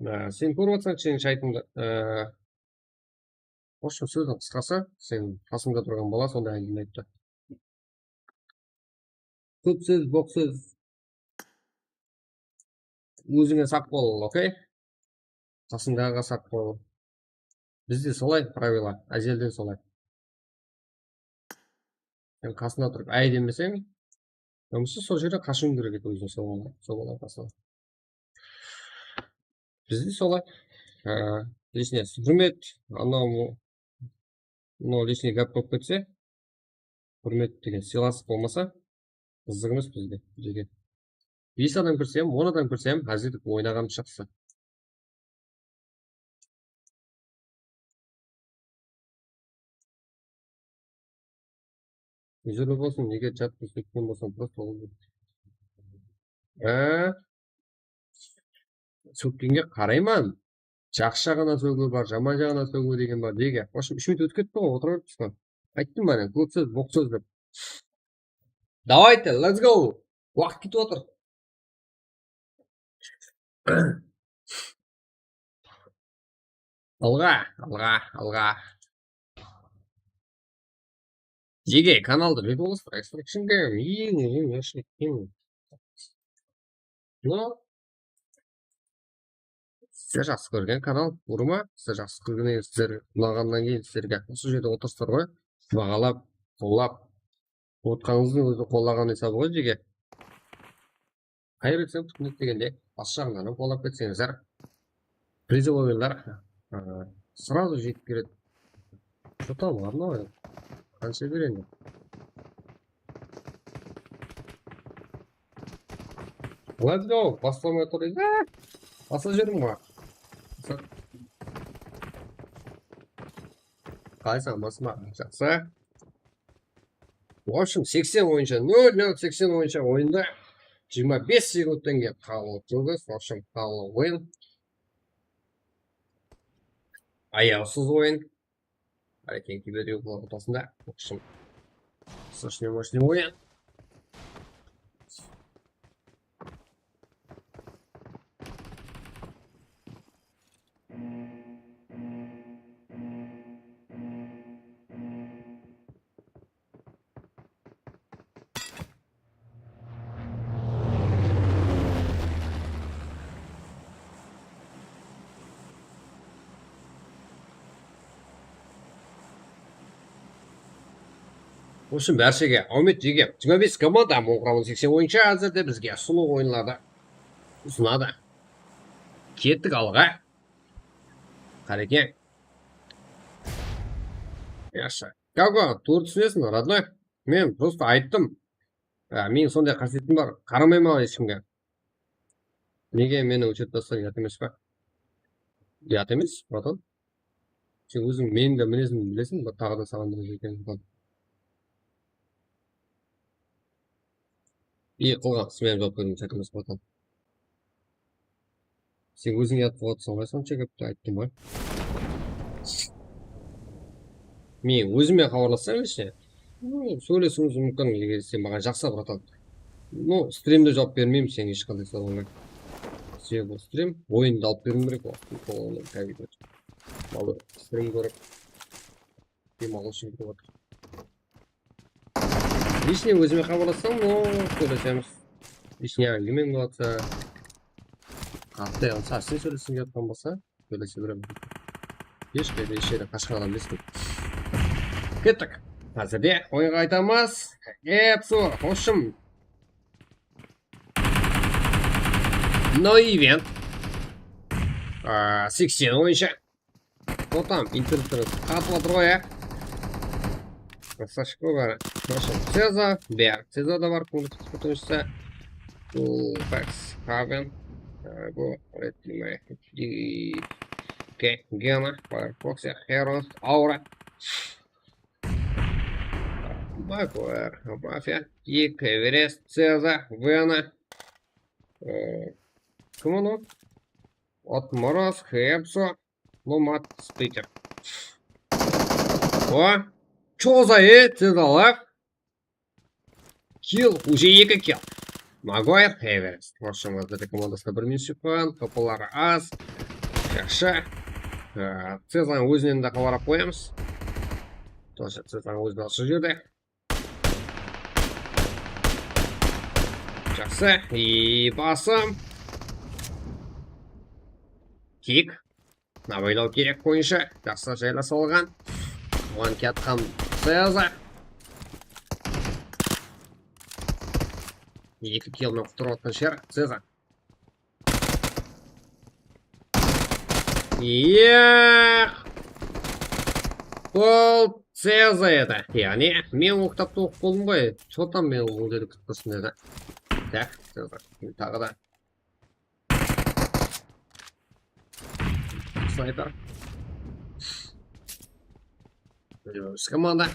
Á, sen kórip atsań kishkene shaytıńdı. Á, в общем, sózdiń qısqası, sen qasıńda turǵan bala sonday áńgime ayttı. Kóp sóz, boq sóz. Ózińe saq bol, okey? Qasıńdaǵıǵa saq bol. Bizde solay pravila, ázelden solay. Sen qasına turıp, áy demeseń, yamasa sol jerden qashıwıń kerek edi óziń, sol bala, sol bala qasına. Bizde solay. Á, lishniy húrmet, anaw, mınaw lishniy gáp bolıp ketse, húrmet degen sıylaslıq bolmasa, qızıq emes bizge, jeke. Bes adam kirse hám, on adam kirse hám, házir oynaǵanımız jaqsı. Úzirli bolsın, eger jat sóytken bolsam, просто ol. Á? Sóytkenge qarayman. Jaqsı jaǵına sógiw bar, jaman jaǵına sógiw degen bar, nege? В общем, úsh minut ótip ketti ǵoy, otıra berippiz ǵoy. Ayttım, mana, kóp sóz, boq sóz dep. Давайте, let's go! Waqıt ketip atır. Alǵa, alǵa, alǵa. Jeke, kanaldı bir bolıs, Extraction Game. Iy, iy, iy, iy. No. Sizler jaqsı kórgen kanal, urma. Sizler jaqsı kórgen, sizler unaǵannan keyin sizlerge usı jerde otırsızlar ǵoy. Baǵalap, qollap, otqanıńızdıń ózi qollaǵan esabı ǵoy, jeke. Qayır etsem, túkinet degende, bas jaǵınan hám qollap ketseńizler. Призовойlar, ı, сразу jetip keledi. Что там, ладно, qansha beredi? Let's go, baslamay tur. Á, basa júrdim ǵoy. Qalaysań, basma? Jaqsı. В общем, seksen boyınsha, nol nol seksen boyınsha oyında jigirma bes sekundtan keyin qabıl turmız. В общем, qabıl oyın. Ayawsız oyın. Bárekeń, kiberdewklar ortasında. В общем, страшный, мощный oyın. Ushın bárshege áwmet, jeke. Jigirma bes komanda Moon Crown seksen boyınsha házirde bizge sulıw oyınlardı usınadı. Kettik alǵa. Qarekeń. Yaqshı. Gavga, tuwrı túsinesiń, родной. Men prosta ayttım. Á, meniń sonday qásiyettim bar. Qaramayman hesh kimge. Nege meni óshirip taslań, uyat emes pa? Uyat emes, bratan. Sen óziń meniń de minezimdi bilesiń, bir taǵı da saǵan minez ekenin. Ey, qılǵan isime juwap bermey, uyat emes, bratan. Sen óziń uyat qılıp atırsań ǵoy, sonsha gepti ayttım ǵoy. Men ózime xabarlassam ise, ну, sóylesiwimiz múmkin, eger sen maǵan jaqsa, bratan. Ну, strimde juwap bermeymen sen hesh qanday sorawlarǵa. Sebebi bul strim, oyındı alıp beriwim kerek, waqtında kompyuter. Al, strim kórip, dem alıw ushın kirip atır. Lishniy ózime xabarlassam, no, sóylesemiz. Lishniy áńgimeń bolsa, qattı yaǵımsız, sen sóylesiń kiyatqan bolsa, sóylese beremen. Hesh qayda, hesh jerden qashqan adam emes. Kettik. Házirde oyınǵa qaytamız. Epso, xoshım. No event. Á, seksen boyınsha. Totam, internet qatıp atır ǵoy, ya. Sashko bar. Proshın Ceza, ber. Ceza da bar, kómir tutıp otırmıshsa. Uuu, Pax, Haven. Á, bu, Red Team, Ge-, Gena, Firefox, ya, Heroes, Aura. Maguire, Mafia, Kik, Everest, Ceza, Vena. Ee, kim ol? Otmoroz, Hepso, Lumat, Splitter. O, Choza, e, Cezalıq. Kill, уже eki kill. Maguire, Everest. Вообщем, bizde komandasında bir minus shıqqan, topaları az. Yaqshı. Ee, Cezanıń ózinen de xabarlap qoyamız. Тоже Cezanıń ózi baslı jerde. Jaqsı. I basım. Kik. Nabaylaw kerek boyınsha. Jaqsı jaylasa alǵan. Oǵan kiyatqan Ceza. Eki kill menen qutırıp atqan shıǵar Ceza. Iyaq! Bul Ceza edi. Yaǵnıy, men ol kitaptı oqıp boldım ǵoy. Chotam men ol dedi kútip turсын dedi. Tak, Ceza. Taǵı da. Snayper. С команда.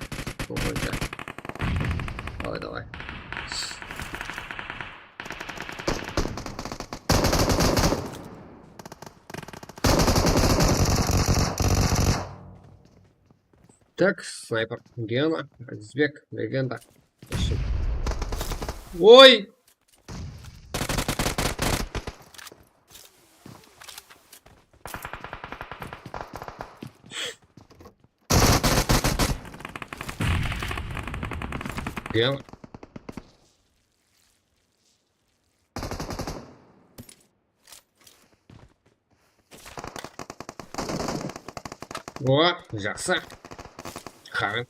Давай, давай. Так, снайпер. Гена, Азизбек, легенда. Oy! Gel. O, jaqsı. Qarın.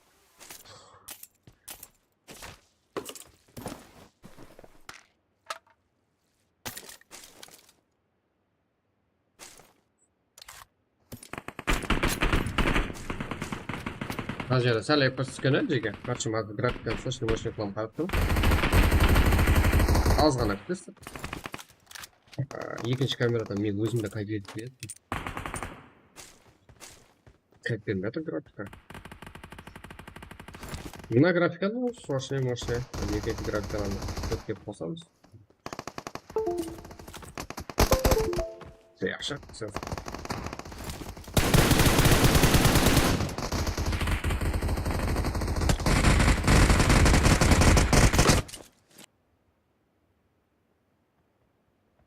Mına jerde sál epos túsken edi, jeke. Короче, mına grafikanı слышно, мощный qılam qarattım. Azǵana kútesiz. Á, ekinshi kameradan men ózim de qayta etip. Qayt bermey atır grafika. Mına grafikanı слышно, мощный. Ekinshi grafikanı kóp qosamiz. Yaqshı, sen.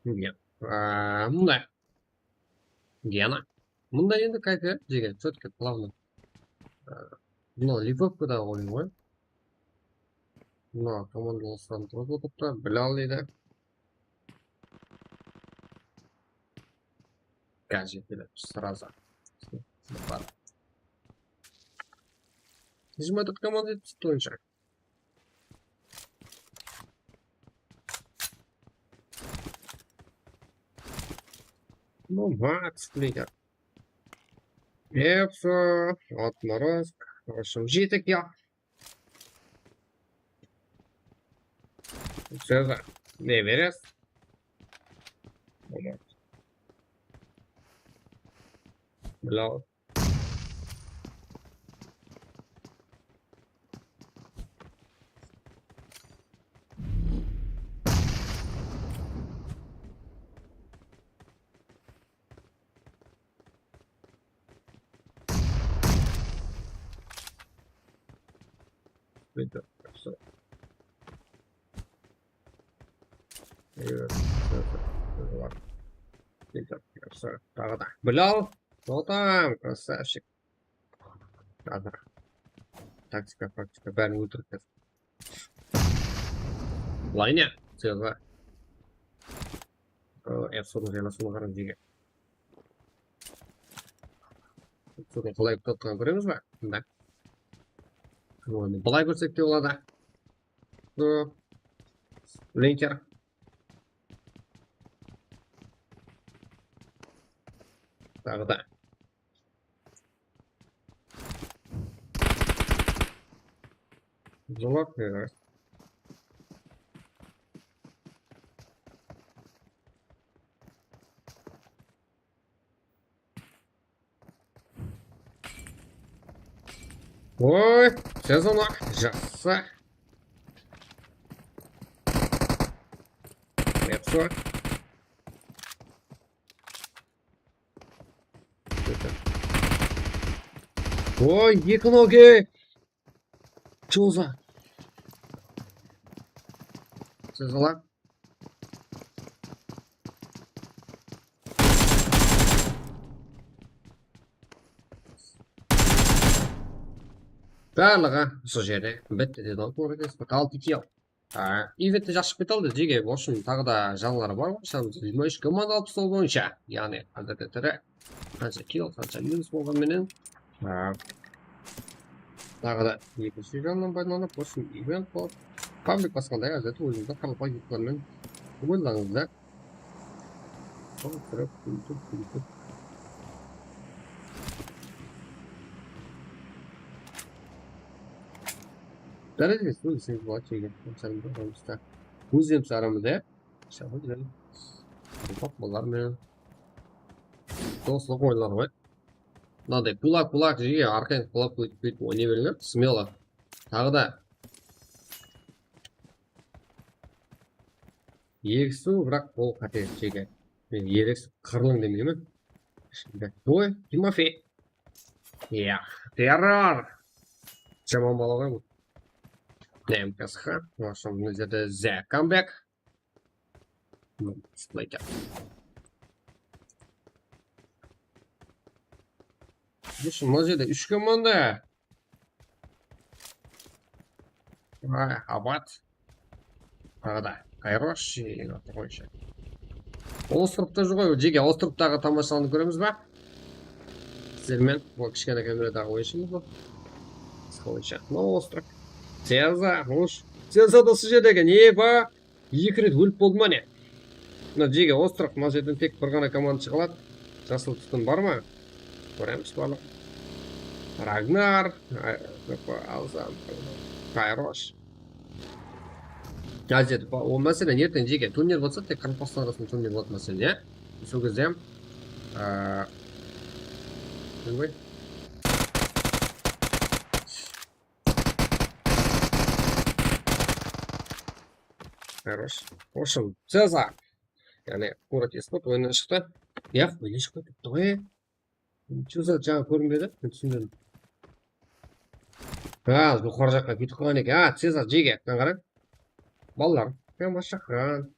Mine, aa, mınday. Gena. Mında endi qayta jegen, чётко, плавно. Aa, mına livovkada oyın ǵoy. Mına komandalaslarım turıp otırıptı, Bilal deydi. Gazet keledi, сразу. Bar. Jigirma tórt komanda etipti oyınsha. Ну, ма, сплитер. Epso, отморозок. В общем, jetik ya. Seza, ne beresiz? Bilal. Bitta, bitta, bitta, bitta. Bitta, bitta. Taǵı da. Bilal, totam, krasavchik. Házir. Taktika, praktika, bárin óltirip ber. Bılay ne? Sıyırǵa. Efsonıń jaylasıwına qarań, jege. Efsonıń qalay utatqanın kóremiz ba? Mında. Onı bılay kórsek te boladı. Bu. Linker. Taǵı da. Zolak berdi. Oy, sezonlıq jaqsı. Epso. Oy, eki nogi. Чё за? Sezonlıq. Barlıǵı usı jerde bitti dedi ol, altı kill. Eventte jaqsı uspet aldı, jege. В общем, taǵı da janları bar ǵoy, sanımız jigirma úsh, komanda alpıs toǵız boyınsha. Yaǵnıy, házirgi tiri qansha kill, qansha minus bolǵan menen. Taǵı da ekinshi jannan paydalanıp, в общем, event bolıp, pablik basqanday, házirgi ózimizdiń qaraqalpaq youtubermen oynańızlar. Sol kúrip, kúltip, kúltip. Dárejesi óziniń boladı, jege. Ózimiz aramızda. Ózimiz aramızda, ya. Qaraqalpaq balalar menen doslıq oyınlar ǵoy. Mınaday kulak, kulak, jege, arqayın kulak kóytip, kóytip oynay berińler, смело. Taǵı da. Erisiw, biraq ol qáte, jege. Men erisiw, qırılıń demeymen. Oy, Timofey. Ya, terror. Jaman bala ǵoy bul. M K S H, в общем, mına jerde The Comeback. Split'e. Mına jerde úsh komanda. Ay, abat. Taǵı da. Hayrosh, qoyshı. Ostrov ta júr ǵoy, jege, Ostrovtaǵı tamashalanı kóremiz ba? Sizler menen, bul kishkene kameradaǵı oyınshımız bul. Qısqa oyınsha. Mına Ostrov. Seza, xosh. Seza da usı jerde eken. Eba. Eki ret ólip boldı ma ne? Mına jege Ostrov, mına jerden tek bir ǵana komanda shıǵa aladı. Jasıl tutın bar ma? Kóremiz barlıq. Ragnar, ay, alsam, Kayrosh. Házir, o máselen, erteń jege turnir bolsa, tek Qaraqalpaqstan arasında turnir boladı, máselen, ya. Sol gezde, a, bilmey. Хорош. В общем, Ceza. Yaǵnıy, Город Esport oyınnan shıqtı. Yaq, oyınnan shıqtı depti ǵoy. Что за, jańa kórinbedi, men túsinbedim. Ha, joqarı jaqqa ketip qalǵan eken. Ha, Ceza, jege, mına qarań. Balalar, men basshaqan.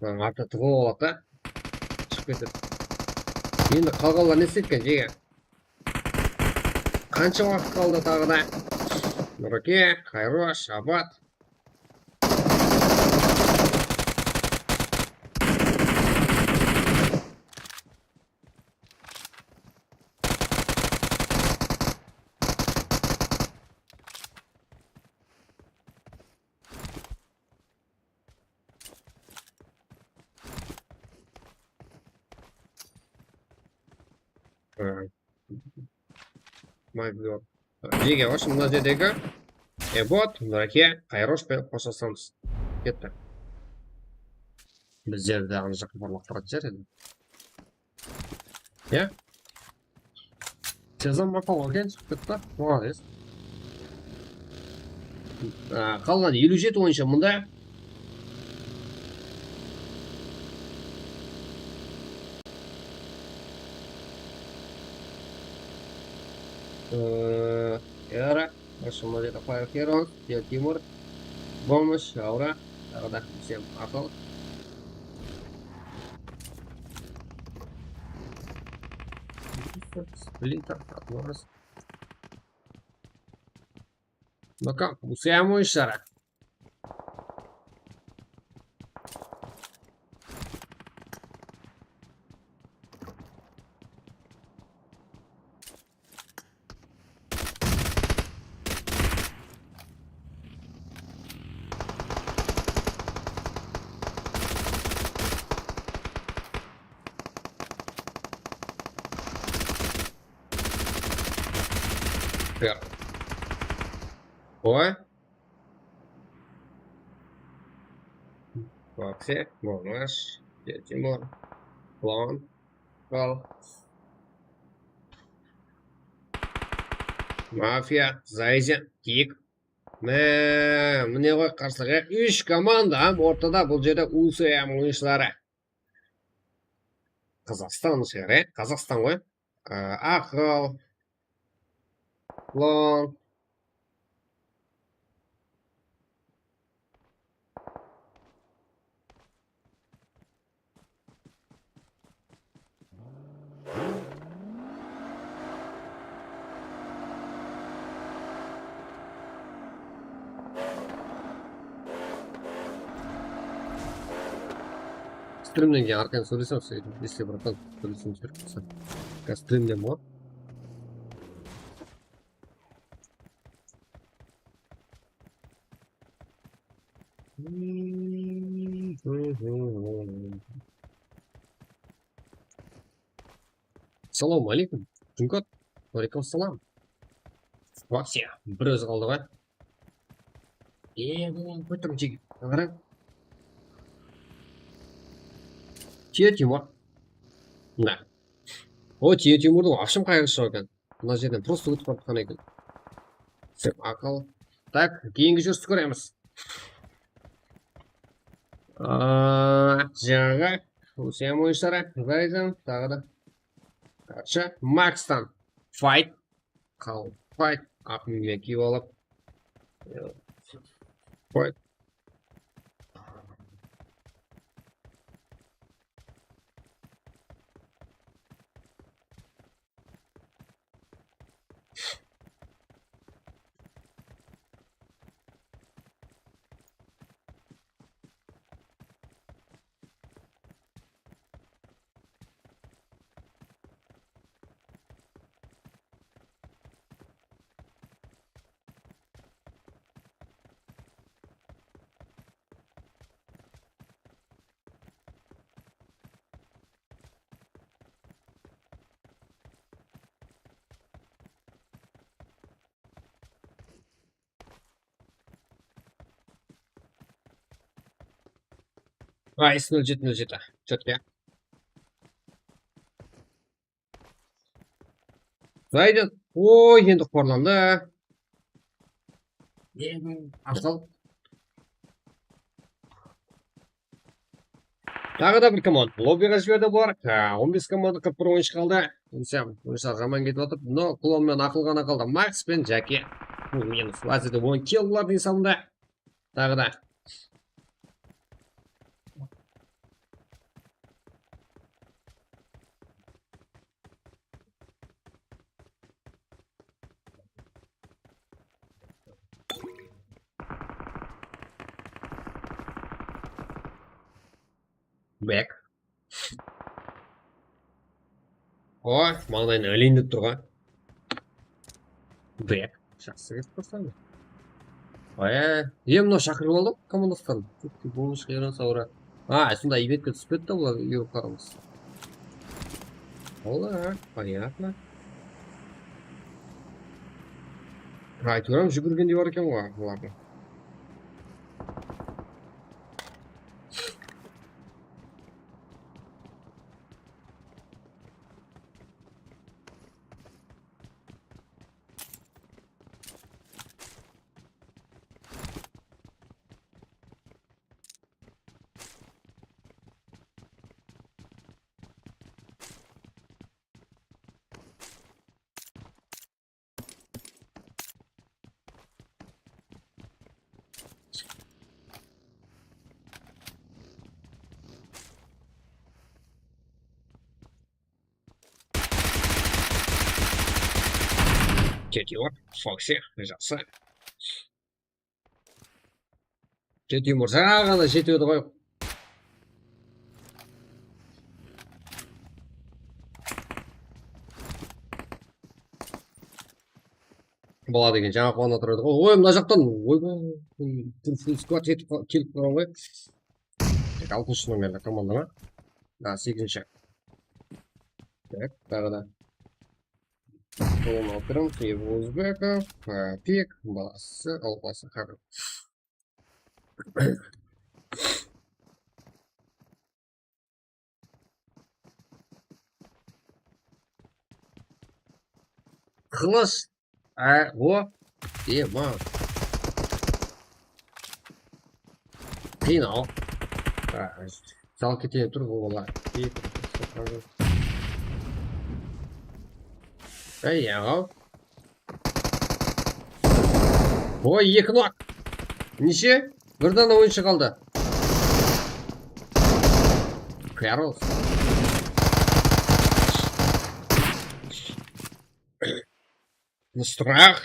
Mınań artı tıǵılıp aladı da. Shıǵıp ketedi. Endi qalǵanlar ne isleydi eken, jege? Qansha waqıt qaldı taǵı da? Nurake, Hayrosh, Abat. Aa. Magnum. Nege, вообще, mına jerdegi Ebot, Nurake, Qayrosh penen xoshlassamız. Ketti. Bizlerdi ana jaqqa burlap turatuǵın shıǵar endi. Ya? Sezon maqal eken, shıǵıp ketti. Молодец. Aa, qalǵan eliw jeti oyınsha mında. Ee, Era, Ashıma dedi, Fire Hero, Timur, Bomısh, Aura, taǵı da Sem, Aqıl. Splinter, Atlas. Ну как, успеем ещё раз? Ой. Вообще, Молнаш, Дядя Тимур, Клоун, Кал. Мафия, Зайзен, Тик. Mine, mine ǵoy qarsılıq. Úsh komanda hám ortada bul jerde U S M oyınshıları. Qazaqstan shehri, Qazaqstan ǵoy. Aa, Aqıl, Klon. Strimnen keyin arqayın sóylesem, если братан sóylesem kerek bolsa. Házir strimden ǵoy. Assalawma aleykum. Jumkot. Wa aleykum assalam. Вообще, bir ózi qaldı ǵoy. E, bu kótiriń jigit. Qarań. Tiye Timur. Mına. O, Tiye Timurdıń вообще qayǵısı joq eken. Mına jerden просто ótip baratqan eken. Sep aqıl. Tak, keyingi júristi kóremiz. Aa, jańaǵı Rusiya oyınshıları, Verizon, taǵı da. Qarshı, Makstan. Fight. Qal, fight. Aq miyme kiyip alıp. Fight. Ay, nol jeti, nol jeti. Чётко. Zayden. Oy, endi xorlandı. Aqıl. Taǵı da bir komanda lobbiga jiberdi bular. Ha, on bes komanda, qırq bir oyınshı qaldı. Insam, oyınshılar jaman ketip atır. No, Klon menen Aqıl ǵana qaldı. Maks penen Jake. Minus. Házirde on kill bulardıń esamında. Taǵı da. Back. O, mańlayın iliyin dep tur ǵoy. Back. Jaqsı ketip tursań. Aya, em mınaw shaqırıp aldı komandastan. Bomba shıǵarıp saura. A, sonda ibetke túsip ketti bular, yurıp qaramız. Olar, понятно. Aytıwram, júgirgendey bar eken ǵoy bulardıń. Ketiyor, Foxy, jaqsı. Ketiyor, mırza, ǵana jetedi ǵoy. Bala degen jańa quwanıp atır edi ǵoy. Oy, mına jaqtan. Oy, oy, oy, full squad jetip qa-, kelip qalǵan ǵoy. Tek altınshı nomerli komanda ma? Da, segizinshi. Tak, taǵı da. Tolın atırım, Kiev Uzbekov, e, Pik, balası, Alpası, Xabil. Qılısh. Á, o. Dema. Qıynaw. Á, zal keteyin tur, olar. Ey, yaǵaw. Oy, eki nok. Neshe? Bir dana oyınshı qaldı. Хорош. Strah.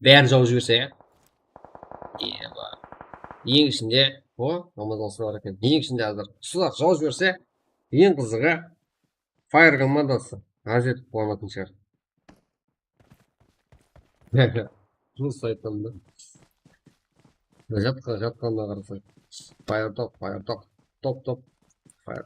Bárin jawıp jiberse, ya. Eba. Eń ishinde, o, Ramazan sınaw eken. Eń ishinde házir. Usılar jawıp jiberse, eń qızıǵı, Fire komandası razet etip quwanatın shıǵar. Jus aytqanda. Jatqa-, jatqanına qarasaq. Fire top, fire top. Top, top. Fire.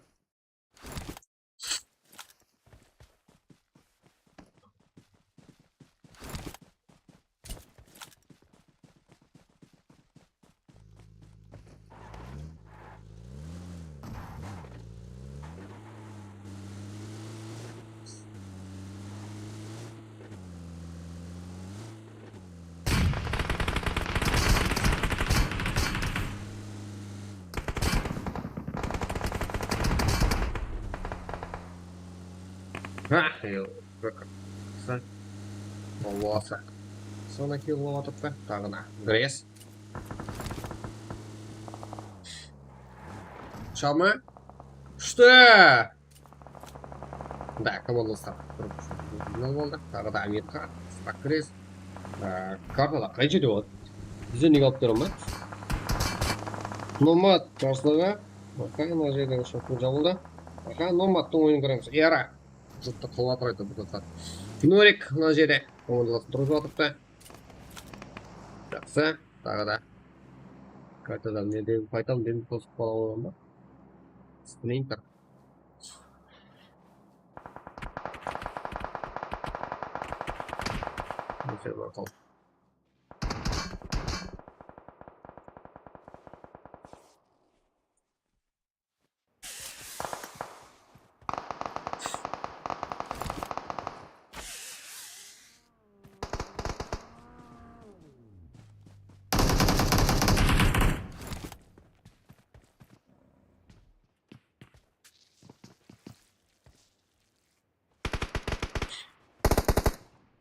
Ha, yo, bir qısa. Allahu akbar. Sana kill atıp ta, taǵına. Gres. Shalma. Kúshli! Da, komandaslar. Final boldı. Taǵı da Amirxa, Stakres. Á, kartada qay jerde boladı? Bizden nege alıp bere almaydı? Nomad, Jarslıǵa. Baqa, mına jerde shaptın jabıldı. Baqa, Nomadtıń oyının kóremiz. Yara. Jurttı qılıp atır ayta bul zat. Norik, mına jerde. Komandalasın turǵızıp atırıptı. Jaqsı. Taǵı da. Kartadan ne dep aytam, dep qosıp qala qoyǵan ba? Sprinter. Nese, bir qal.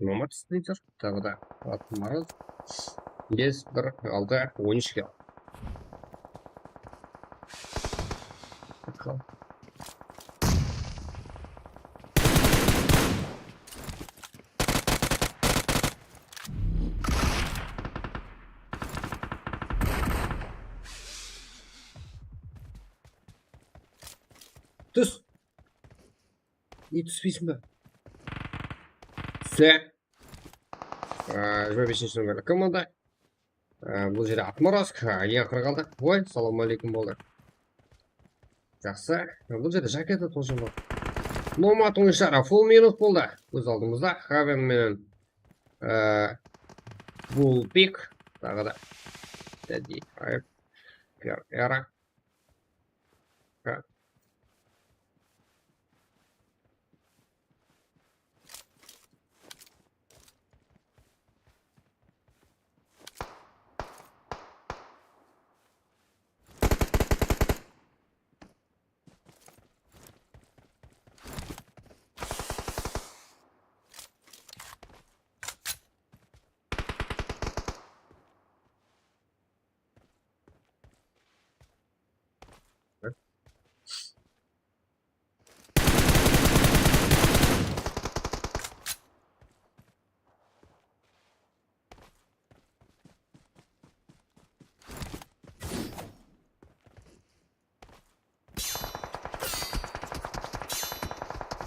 Nomad Sprinter, taǵı da Atmaraz. Bes, bir, altı, on úsh kill. Tús. Nege túspeysiń be? Túse. Á, jigirma besinshi nomerli komanda. Á, bul jerde Atmorosk, á, eń aqırı qaldı. Oy, salam aleykum boldı. Jaqsı. Bul jerde jaketa тоже bar. Nomad oyınshıları full minus boldı. Kóz aldımızda Haven menen, e, Bull Pig. Taǵı da Daddy Hype. Era.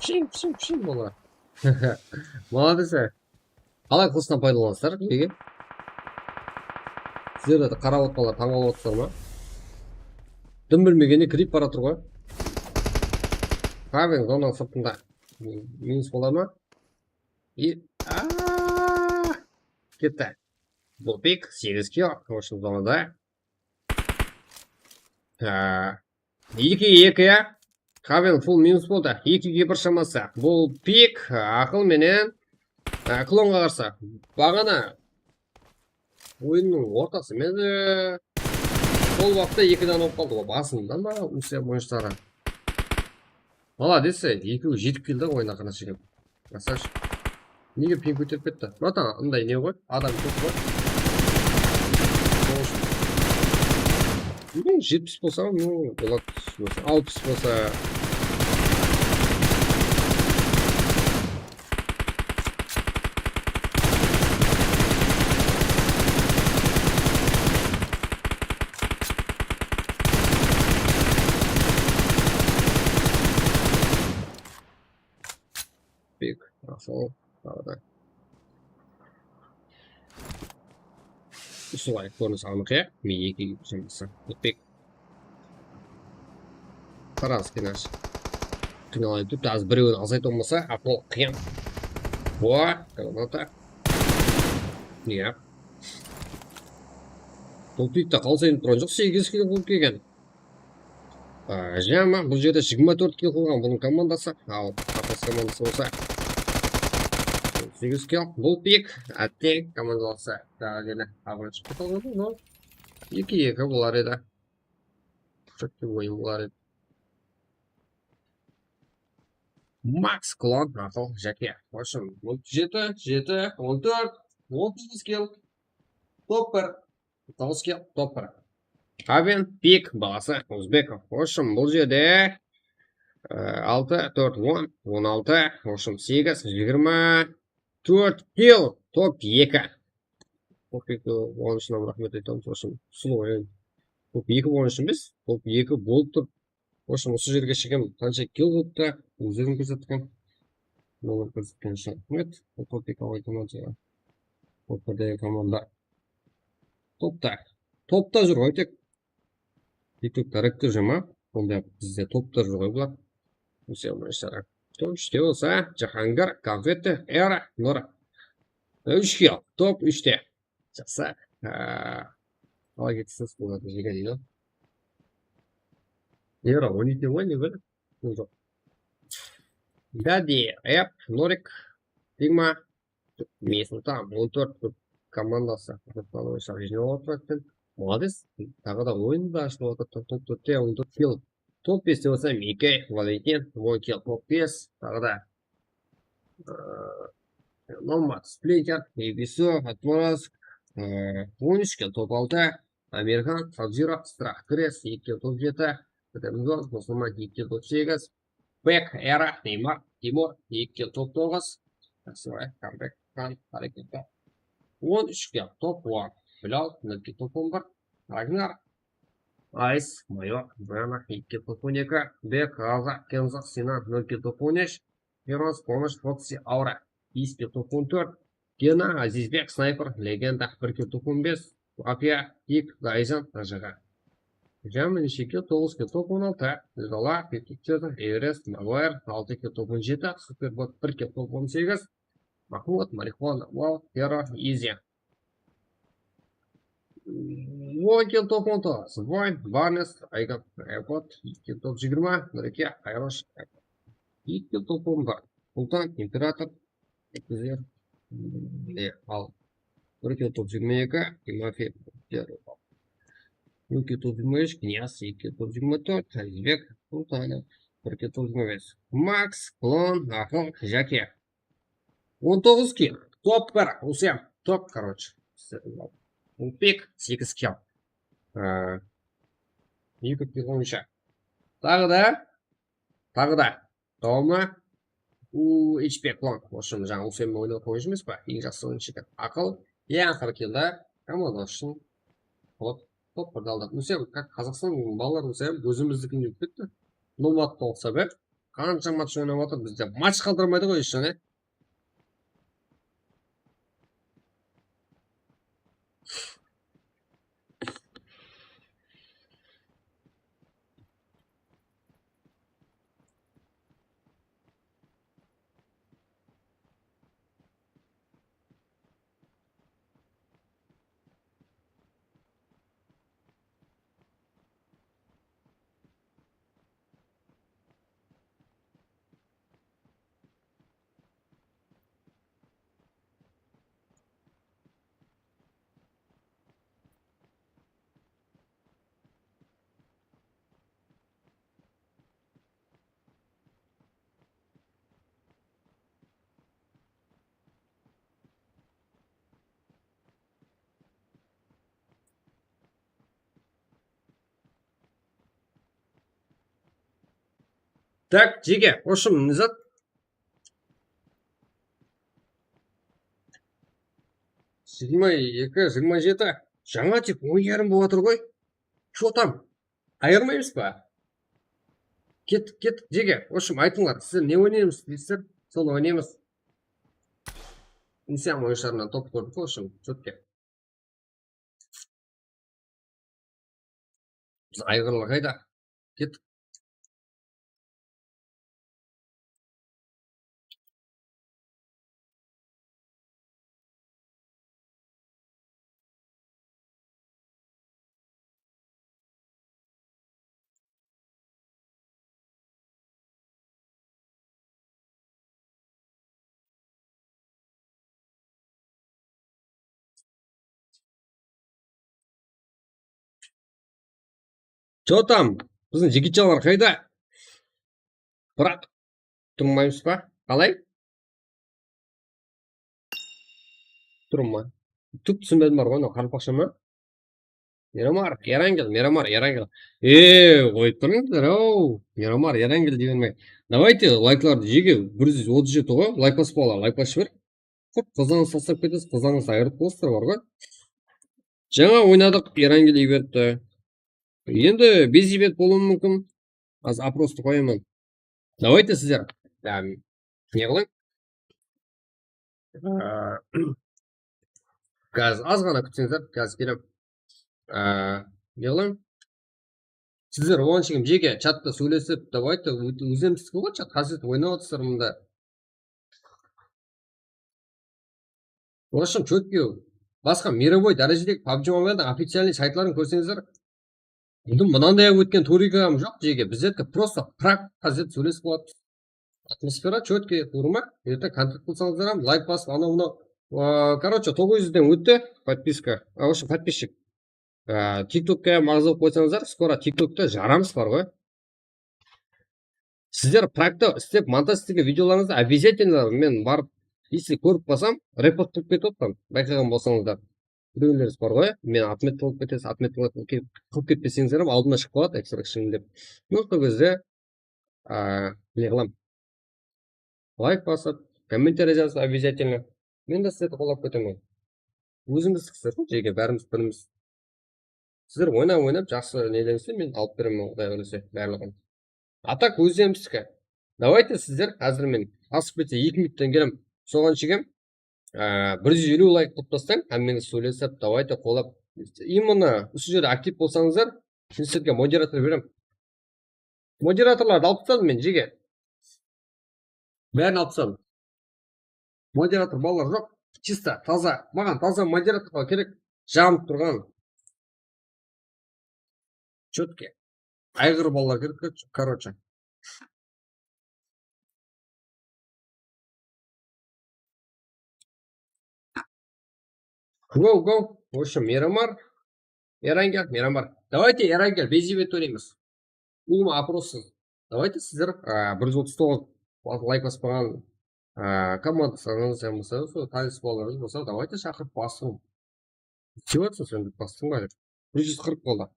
Pshıń, pshıń, pshıń bolar. Молодец. Qalay qılıshtan paydalanasızlar, nege? Sizler de qarap otqanlar tań qalıp otırsızlar ma? Dım bilmegende kirip baratır ǵoy. Haven zonanıń sırtında. Minus bola ma? И, aa, ketti. Bul Pig segiz kill, в общем, zonada. Aa, eki eki, ya. Haven full minus boldı. Ekige bir shaması. Bul Pig, aqıl menen, a, klonǵa qarsı. Baǵana oyınnıń ortası menen, e, sol waqıtta eki dana bolıp qaldı. O, basında ma, Usiya monshtarı. Молодец, ekewi jetip keldi oyın aqırına shekem. Красавчик. Nege ping kóterip ketti? Bratan, ınday ne ǵoy? Adam kóp ǵoy. Sol ushın. Bilmeyim, jetpis bolsa, ну, boladı, bolsa, alpıs bolsa. Pig, asıl, arada. Usılay kórinis almaq, ya? Men eki, eki, Pig. Qarańız, kenash. Qıynalayın turıptı, az birewin azaytıp almasa, aqıl qıyın. Wa, granata. Ya. Bul Pigte qalsayın turǵan joq, segiz kill bolıp kelgen. Á, jama, bul jerde jigirma tórt kill qılǵan bunıń komandası. Al, Atlas komandası bolsa segiz kill. Bul Pig, átteń, komandası. Taǵı jene aǵırı shıǵıp qalǵan, no, eki eki bolar edi. Kúshekte oyın bolar edi. Max Klon, aqıl, Jake. В общем, on jeti, jeti, on tórt, on toǵız kill. Top bir. Toǵız kill, top bir. Haven, Pig, balası Uzbekov. В общем, bul jerde, e, altı, tórt, on, on altı, в общем, segiz, jigirma tórt kill, top eki. Top eki, onıń ushın hám raxmet aytamız. В общем, sulıw oyın. Top eki, onıń ushın emes, top eki bolıp tur. В общем, usı jerge shekem qansha kill bolıptı, ózlerin kórsetken. Bunı kórsetkenish ushın raxmet. Bul top eki away komanda. Bul P D komanda. Topta. Topta júr ǵoy tek. Tek karakter jama. Sonday bizde topta júr ǵoy bular. Óse almay shara. Top úshte bolsa, Jahangir, Konfeti, Era, Nora. Úsh kill. Top úshte. Jaqsı. Aa, qalay ketseniz boladı, jege deydi. Era, on eki, on eki, ne bar? Joq. Daddy, App, Norik, Sigma, Miyasıltan, on tórt komandası. Молодец. Taǵı da oyın da ashılıp atır. Top, top, top, on tórt kill. Top beste bolsa Mikey, Valentin, on kill, top bes. Taǵı da, ıı, Nomad, Splinter, Ibisu, Atlas, ıı, on úsh kill, top altı. Amirxan, Sabziro, Strah, Kres, eki kill, top jeti. Kóteremiz, Musulman, eki kill, top segiz. Bek, Era, Neymar, Timur, eki kill, top toǵız. Jaqsı, kambek, Kan, háreketli. On úsh kill, top on. Bilal, nol kill, top on bir. Ragnar, Ice, Mayor, Brana, eki kill, top on eki. Bek, Aza, Kenzo, Sinan, nol kill, top on úsh. Heroes, Pomosh, Foxy, Aura, bes kill, top on tórt. Gena, Azizbek, Snayper, Legenda, bir kill, top on bes. Apiya, Pig, Dayzan, Tajaǵa. Jami neshe kilo? Toǵız kilo top on altı. Zala, Peptitler, Everest, Maguire, altı kilo top on jeti, Superbot, bir kilo top on segiz, Mahmud, Marihuana, Wow, Hero, Easy. On kilo top on toǵız, Voyn, Barnes, Aygat, Airpod, eki kilo top jigirma, Nureke, Ayrosh, eki kilo top on bir, Sultan, Imperator, Kúzer, ne, al. Bir kilo top jigirma eki, Timofey, Pierre. Bir kilo top jigirma úsh, Knyaz, eki kilo top jigirma tórt, Alizbek, Sultanov, bir kilo top jigirma bes. Max, Klon, Aqıl, Jake. On toǵız kilo. Top bir, Usem, top, короче. Ulpik, segiz kilo. Á, eki kilo on úsh. Taǵı da, taǵı da. Dawamı. U, H P Klon. В общем, jańa Usem oynap qoyıncı emes pa? Eń jaqsı oyınshı eken. Aqıl, eń aqırǵı kilo da. Komanda ushın. Hop, top birdi aldap. Usem, как Qazaqstan balaları, Usem ózimizdikin dep ketti. Nomadqa uqsap, e? Qansha match oynap atır, bizde match qaldırmaydı ǵoy, eshshane. Так, jeke, в общем, ne zat? Jigirma eki, jigirma jeti. Jańa tek on yarım bolıp atır ǵoy. Что там? Ayırmaymız ba? Kettik, kettik, jeke. В общем, aytıńlar, sizler ne oynaymız deysizler, sonı oynaymız. Insan oyınshılarınan top kórdik, в общем, четко. Biz ayǵırlar qayda? Kettik. Что там? Biziń jigitjalar qayda? Brat, turmaymız ba? Qalay? Turma. Túp túsinbedim bar ǵoy, mınaw qaraqalpaqsha ma? Miramar, Erangel, Miramar, Erangel. E, qoyıp turıńızlar, ow. Miramar, Erangel dey bermey. Давайте, layklardı, jeke, bir júz otız jeti ǵoy, layk basıp ala, layk basıp jiber. Kóp qızdanıs taslap ketesiz, qızdanıs ayırıp qoyasızlar bar ǵoy. Jańa oynadıq, Erangel iberipti. Endi bezibet bolıwı múmkin. Házir oprostı qoyaman. Давайте sizler, em, ne qılıń? Ee, házir az ǵana kútsińizler, házir kelem. Ee, ne qılıń? Sizler oǵan shekem jeke chatta sóylesip, давайте, ózimizdikiń ǵoy, chat, házir oynap atırsızlar mında. В общем, чётко. Basqa мировой dárejedegi PUBG Mobile-dıń oficialnıy saytların kórseńizler, endi mınanday-aq ótken turigam joq, jeke. Bizlerki просто prag házir sóylesip alamız. Atmosfera чётко, tuwrı ma? Erte kontent qılsańızlar hám, layk basıp, anaw-mınaw. Aa, короче, toǵız júzden ótti podpiska. A, в общем, подписчик. Á, TikTokka hám aǵza bolıp qoysańızlar, skoro TikTokta jaramız bar ǵoy. Sizler pragta islep, montaj isletken videolarıńızdı обязательно men barıp, если kórip qalsam, repost qılıp ketip atırman, bayqaǵan bolsańızlar. Birewlerińiz bar ǵoy, meni отмет qılıp ketesiz, отмет qılıp ket-, qılıp ketpeseńizler hám aldıma shıǵıp qaladı, Extraction dep. Mına sol gezde, á, ne qılam? Layk basıp, kommentariya jazıp, обязательно. Men de sizlerdi qollap ketemen. Ózimizdiksizler ǵoy, jeke, bárimiz birmiz. Sizler oynap-oynap jaqsı neleńizdi men alıp beremen, Quday qálese, barlıǵın. А так ózimizdiksizler. Давайте sizler, házir men asıp ketse eki minuttan keyin soǵan shekem, á, bir júz eliw layk qılıp taslań, hámmeńiz sóylesip, давайте qollap. Именно usı jerde aktiv bolsańızlar, Şimdi sizlerge moderator berem. Moderatorlardı alıp tasladım men, jege. Bárin alıp tasladım. Moderator balalar joq. Чисто, taza. Maǵan taza moderatorlar kerek. Janıp turǵan. Чётко. Ayǵır balalar kerek, короче. Go, go. В общем, Miramar. Erangel, Miramar. Давайте, Erangel, без тебя tóyneymiz. Ulıwma oprossız. Давайте sizler, a, bir júz otız toǵız layk baspaǵan, a, komanda sanasıńız bolsa, sol tanıs balalarıńız bolsa, давайте shaqırıp basıń. Kútip atsa, sen bastıń ba dep. Bir júz qırq boldı.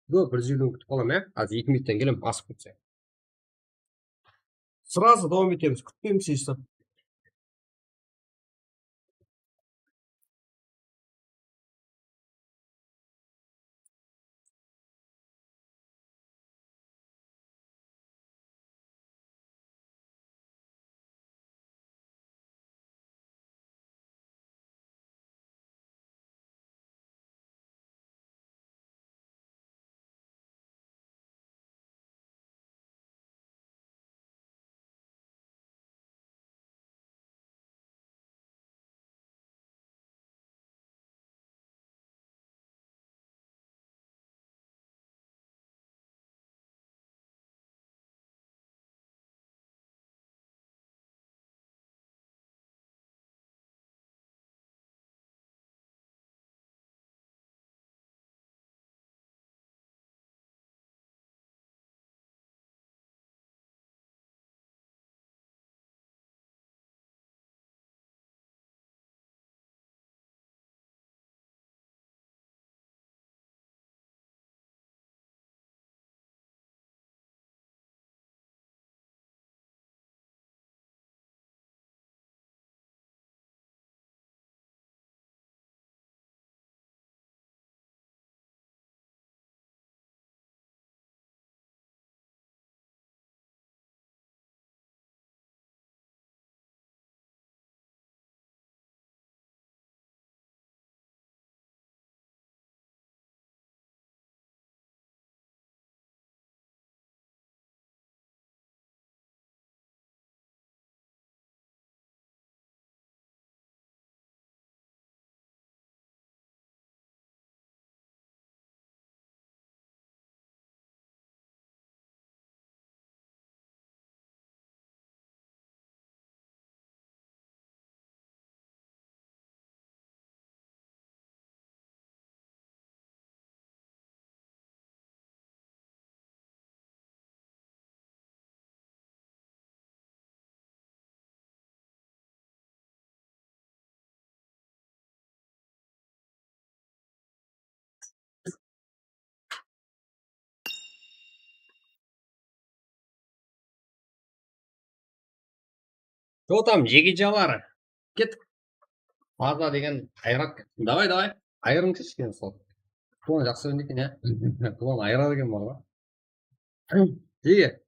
Go, bir júz eliwin kútip qalaman, ya. Házir eki minuttan kelem, asıp ketse. Сразу dawam etemiz, kútpeymiz hesh zat. Jotam, jegejalar. Kettik. Maza degen ayıraq. Давай, давай. Ayırıń kishkene sol. Qulan jaqsı oynaydı eken, ya. Qulan ayıradı eken bar ǵoy. Jege,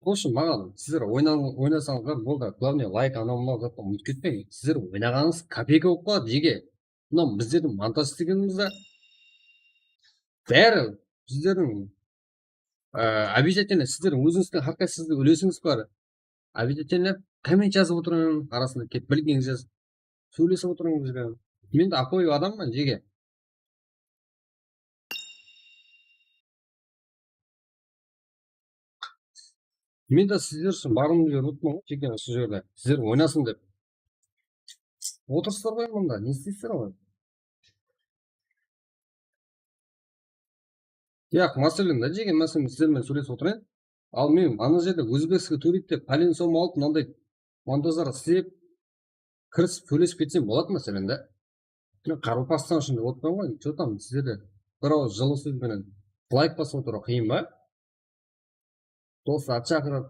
sol ushın maǵan sizler oynań-, oynasańızlar boldı. Главное, layk, anaw mınaw zattan umıtıp ketpeń. Sizler oynaǵanıńız kopeyka bolıp qaladı, jege. Mınaw bizlerdiń montaj islegenimizde bári sizlerdiń, e, обязательно sizlerdiń ózińizdiń hár qaysıńızdıń úlesińiz bar. Обязательно komment jazıp otırıń, arasında kelip bilgenińiz jazıp, sóylesip otırıń bizge. Men de apoy adamman, jege. Men de sizler ushın barımdı berip otırman ǵoy, jeke, usı jerde. Sizler oynasın dep. Otırıssızlar ǵoy mında, ne isteysizler ǵoy? Yaq, máselen da, jeke, máselen, sizler menen sóylesip otırayın. Al, men ana jerde ózbekskiy tóleydi dep, pálen som alıp, mınanday montajlar islep, kirisip, sóylesip ketsem boladı, máselen da. Men qaraqalpaqstan ushın dep otırman ǵoy, что там, sizler de bir awız jıllı sóz benen layk basıp otırıw qıyın ba? Dostlar, at shaqırıp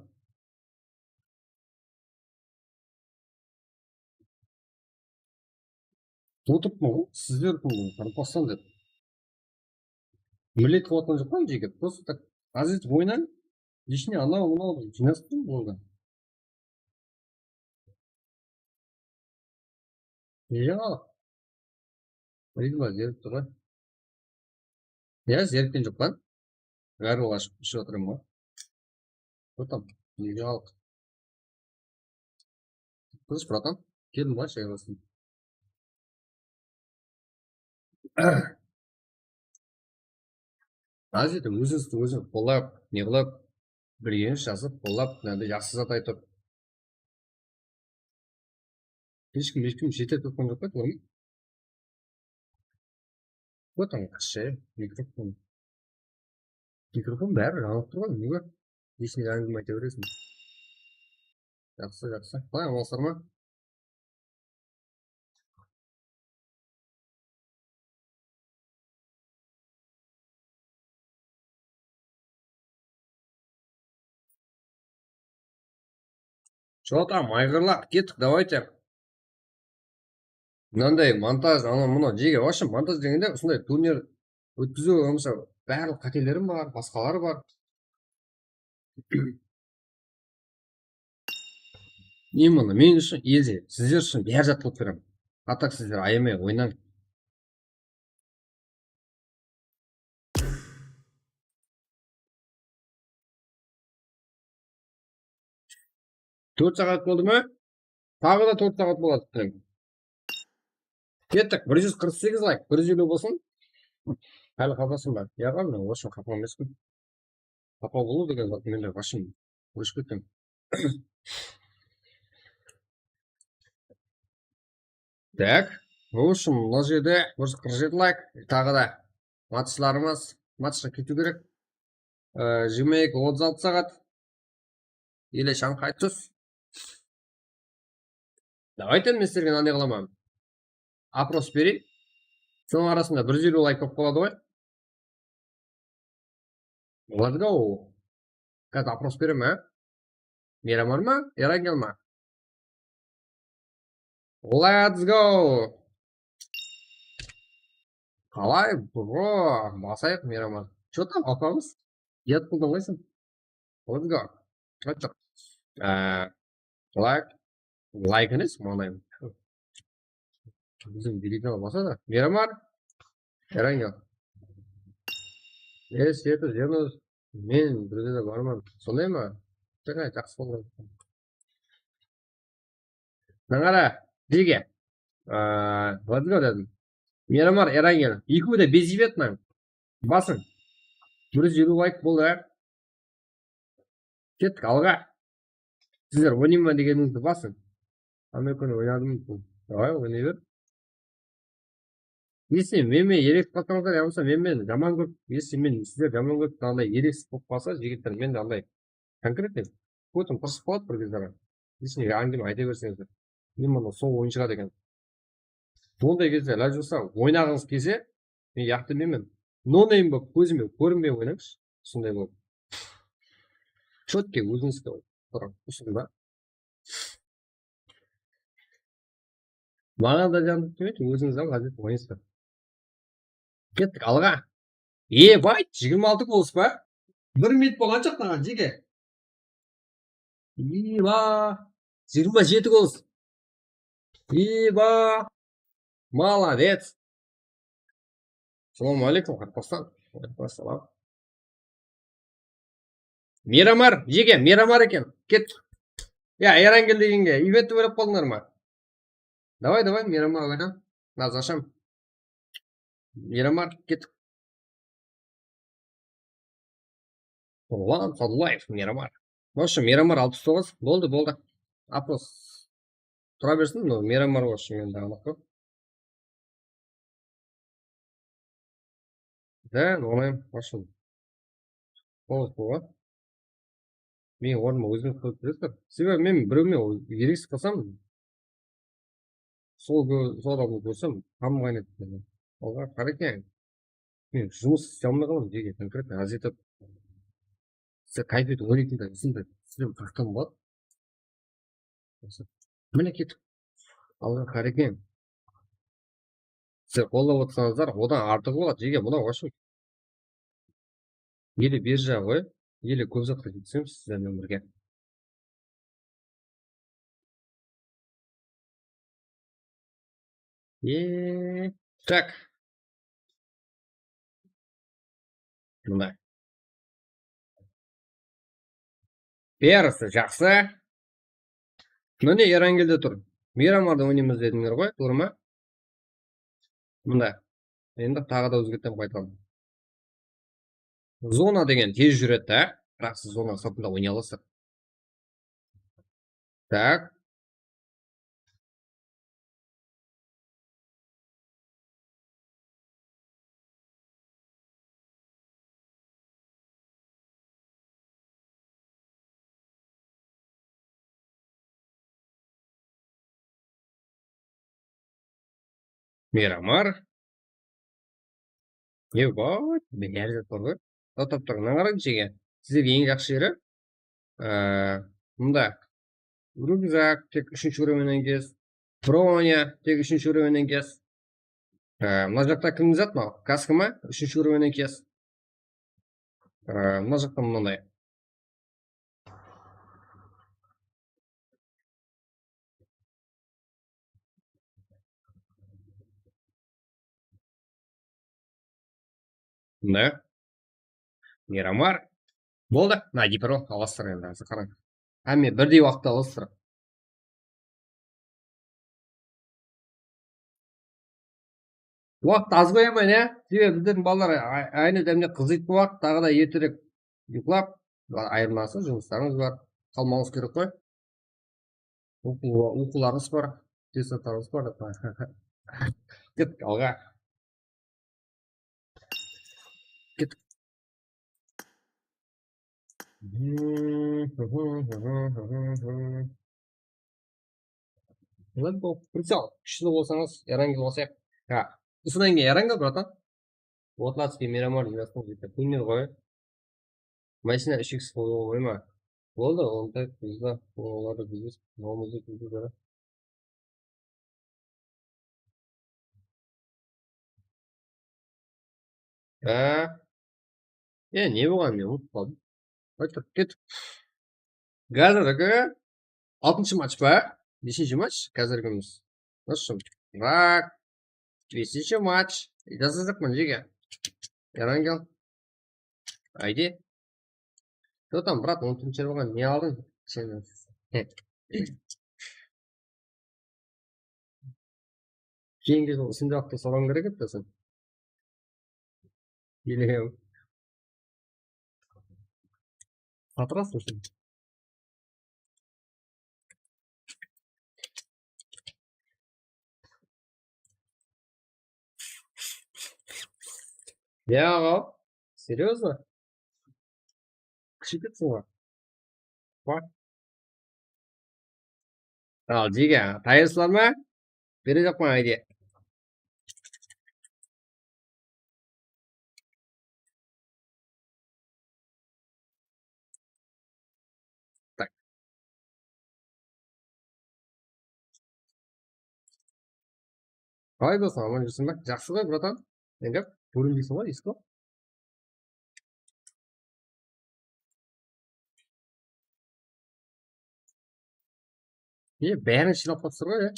otırıppan ǵoy, sizler kim qaraqalpaqstan dep. Millet qılıp atqan joqpan, jeke, просто так, azir oynań, ishine anaw, mınaw dep jıynasıp turıń, boldı. Yoq. Rigma zerikti ǵoy. Ya, zerikken joqpan. Garrel ashıp iship atırman ǵoy. Что там? Nege aldıq? Слышь, братан, kelin, bıraysha ayırasın. Aziyde ózińizdi óziń qollap, ne qılıp, birgenińiz jazıp, qollap, mınanday jaqsı zat aytıp. Hesh kim, hesh kim jete turǵan joq pa, toǵrı ma? Вот он, кіші mikrofon. Mikrofon bári janıp tur ǵoy, ne bar? Esine áńgime ayta bereseń. Jaqsı, jaqsı. Qalay, amansızlar ma? Что там, ayǵırlar, kettik, давайте. Mınanday montaj, ana mına jege, вообще montaj degende usınday turnir ótkiziw, bolmasa barlıq qátelerim bar, basqaları bar. Именно men ushın, elde, sizler ushın bári zat qılıp beremen. А так sizler ayamay oynań. Tórt saat boldı ma? Taǵı da tórt saat boladı. Kettik. Bir júz qırq segiz layk, bir júz eliw bolsın. Háli qapasın ba? Yaǵa, men o ushın qapa emesin. Qapa bolıw degen zat mende вообще óship ketken. Так, в общем, mına jerde bir júz qırq jeti layk, taǵı da matchlarımız, matchqa ketiw kerek. Ee, jigirma eki otız altı saat. Ele shańxay tus. Давайте, men sizlerge mınanday qılaman. Опрос bereyin. Sonıń arasında bir júz eliw layk bolıp qaladı ǵoy. Let's go. Házir опрос beremen, á? Miyramar ma? Erangel ma? Let's go. Qalay, bro? Basayıq, Miyramar. Что там, alpamıs? Yat qıldıń ǵoy sen. Let's go. Ayttıq. Ee, layk. Layk emes, mańlayım. Biziń delegalar basa da. Miyramar. Erangel. E, Sveta, Zenos, men birgede barman. Sonday ma? Jaqsı, jaqsı boldı. Mına qara, birge. Aa, Vladimir dedim. Miyramar, Erangel. Ekewi de beziyip edi mınań. Basıń. Bir júz eliw layk boldı, á. Kettik, alǵa. Sizler oynayman degenińizdi basıń. Hámme kúni oynadım. Davay, oynay ber. Если men menen erek qılsańızlar, yamasa men menen jaman kórip, если men sizler jaman kórip, mınanday erek bolıp qalsa, jigitler, men de anday конкретный, потом tırısıp qaladı bir gezleri. Если áńgime ayta berseńizler. Именно sol oyın shıǵadı eken. Onday gezde, ilajı bolsa, oynaǵıńız kelse, men yaq demeymen. No name bolıp, kózime kórinbey oynańız. Sonday bolıp. Чётко ózińizge bir usındı. Maǵan da janıp ketpeydi, ózińiz-ám ǵázet oynaysızlar. Kettik alǵa. Ebay, jigirma altı gols pa? Bir minut bolǵan joq, maǵan, jege. Eba, jigirma jeti gols. Eba, молодец. Assalamu aleykum, Qaraqalpaqstan. Aleykum assalam. Miramar, jege, Miramar eken. Ket. Ya, Erangel degenge event dep oylap qaldıńlar ma? Davay, davay, Miramar, oyna. Nazasham. Miramar, ket. Ulan, Sadulaev, Miramar. В общем, Miramar alpıs toǵız. Boldı, boldı. Опрос tura bersin, но Miramar, в общем, endi anıq ǵoy. Да, нормально, в общем. Toǵız bolǵan. Meniń ornıma ózińiz qoyıp beresizler. Sebebi men birewmen eresiz qılsam, sol kó-, sol adamdı kórsem, qanım qaynadı. Oǵan qara eken. Men jumıs isley almay qalaman, jege, конкретно aziyetip. Siz kayfiyet oynaytın da, usınday, sizden taqtan boladı. Mine ketip, alǵa qara eken. Siz qollap otırsańızlar, odan artıǵı boladı, jege, mınaw, в общем. Ele bir jaǵı, ele kóp zatqa jetisemiz sizler menen birge. E, так. Mına. Bárisi jaqsı. Mine, Erangelde tur. Miramarda oynaymız dedińler ǵoy, tuwrı ma? Mında. Endi taǵı da ózgertip qaytaman. Zona degen tez júredi da. Biraq siz zona sırtında oynay alasızlar. Tak. Miramar. Ne bar? Bárde bar ǵoy. Mına taptırǵannan qarań jege. Sizlerge eń jaqsı jeri. Ee, mında. Ryukzak, tek úshinshi úrovennen kes. Bronya, tek úshinshi úrovennen kes. Ee, mına jaqta kimniń zat mınaw? Kaska ma? Úshinshi úrovennen kes. Ee, mına jaqta mınanday. Mına. Miramar. Boldı. Mına, gipero alastır endi, házir qarań. Hámme birdey waqıtta alastır. Waqıt az qoyaman, ya. Sebebi bizlerdiń balalar ay-, aynı dámde qızıydı bu waqıt, taǵı da erterek uyıqlap, ayırması jumıslarımız bar. Qalmawımız kerek qoy. Oqıw-, oqıwlarımız bar, testlarımız bar. Kettik alǵa. Kettik. Прицел. Kúshli bolsańız, Erangel qosayıq. Ha, usınayınǵa Erangel, bratan. Votlatskiy Miramar девяносто. Pulner qoy. Mashina úsh iks qoyıwǵa qoyma. Boldı, onda bizde, olarda bizde, nomuzu bizde. Ha? E, ne bolǵan, men umıtıp qaldım. Qaytırıp ketip. Házir, aka, altınshı match pa? Neshinshi match házirgimiz? Nasıl? Rak. Besinshi match. Jasazaqpan, jege. Erangel. Ayde. Что там, брат, on to'rtinshi bolǵan, ne aldıń sen? Keyingi jıl usınday waqıtta soraw kerek edi sen. Или satırasıń sen. Ya, aǵa, серьёзно? Kúsheytipsiń ba? Ba? Al, jege, tayınsızlar ma? Berejaqpan, ayde. Tak. Qalay dosım, aman júrseń be? Jaqsı ǵoy, bratan. Endi kórinbeyseń ǵoy, eski. E, bárin jıynap qalıpsızlar ǵoy, e.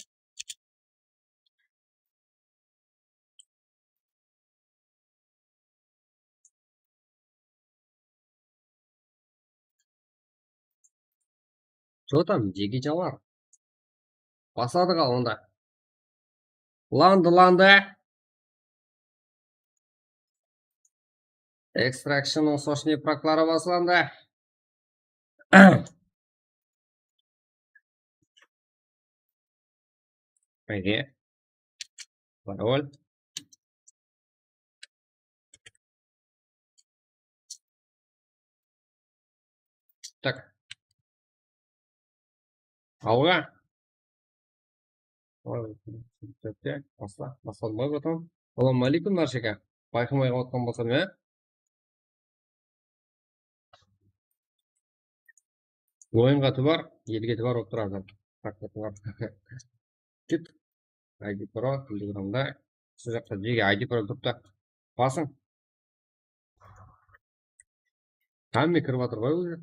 Что там, jege janlar? Basladıq al onda. Landı, landı. Extraction-ın sochniy prakları baslandı. Ege. Parol. Tak. Alǵa. Basla, basla, basla. Assalawma áleykum, Narshaka. Bayqamay qalıp atqan bolsam, ya? Oyınǵa tubar, elge tubar bolıp turadı. Ket. I D Pro, Telegramda. Sol jaqta jege I D Pro turıptı. Basıń. Hámme kirip atır ǵoy ózi.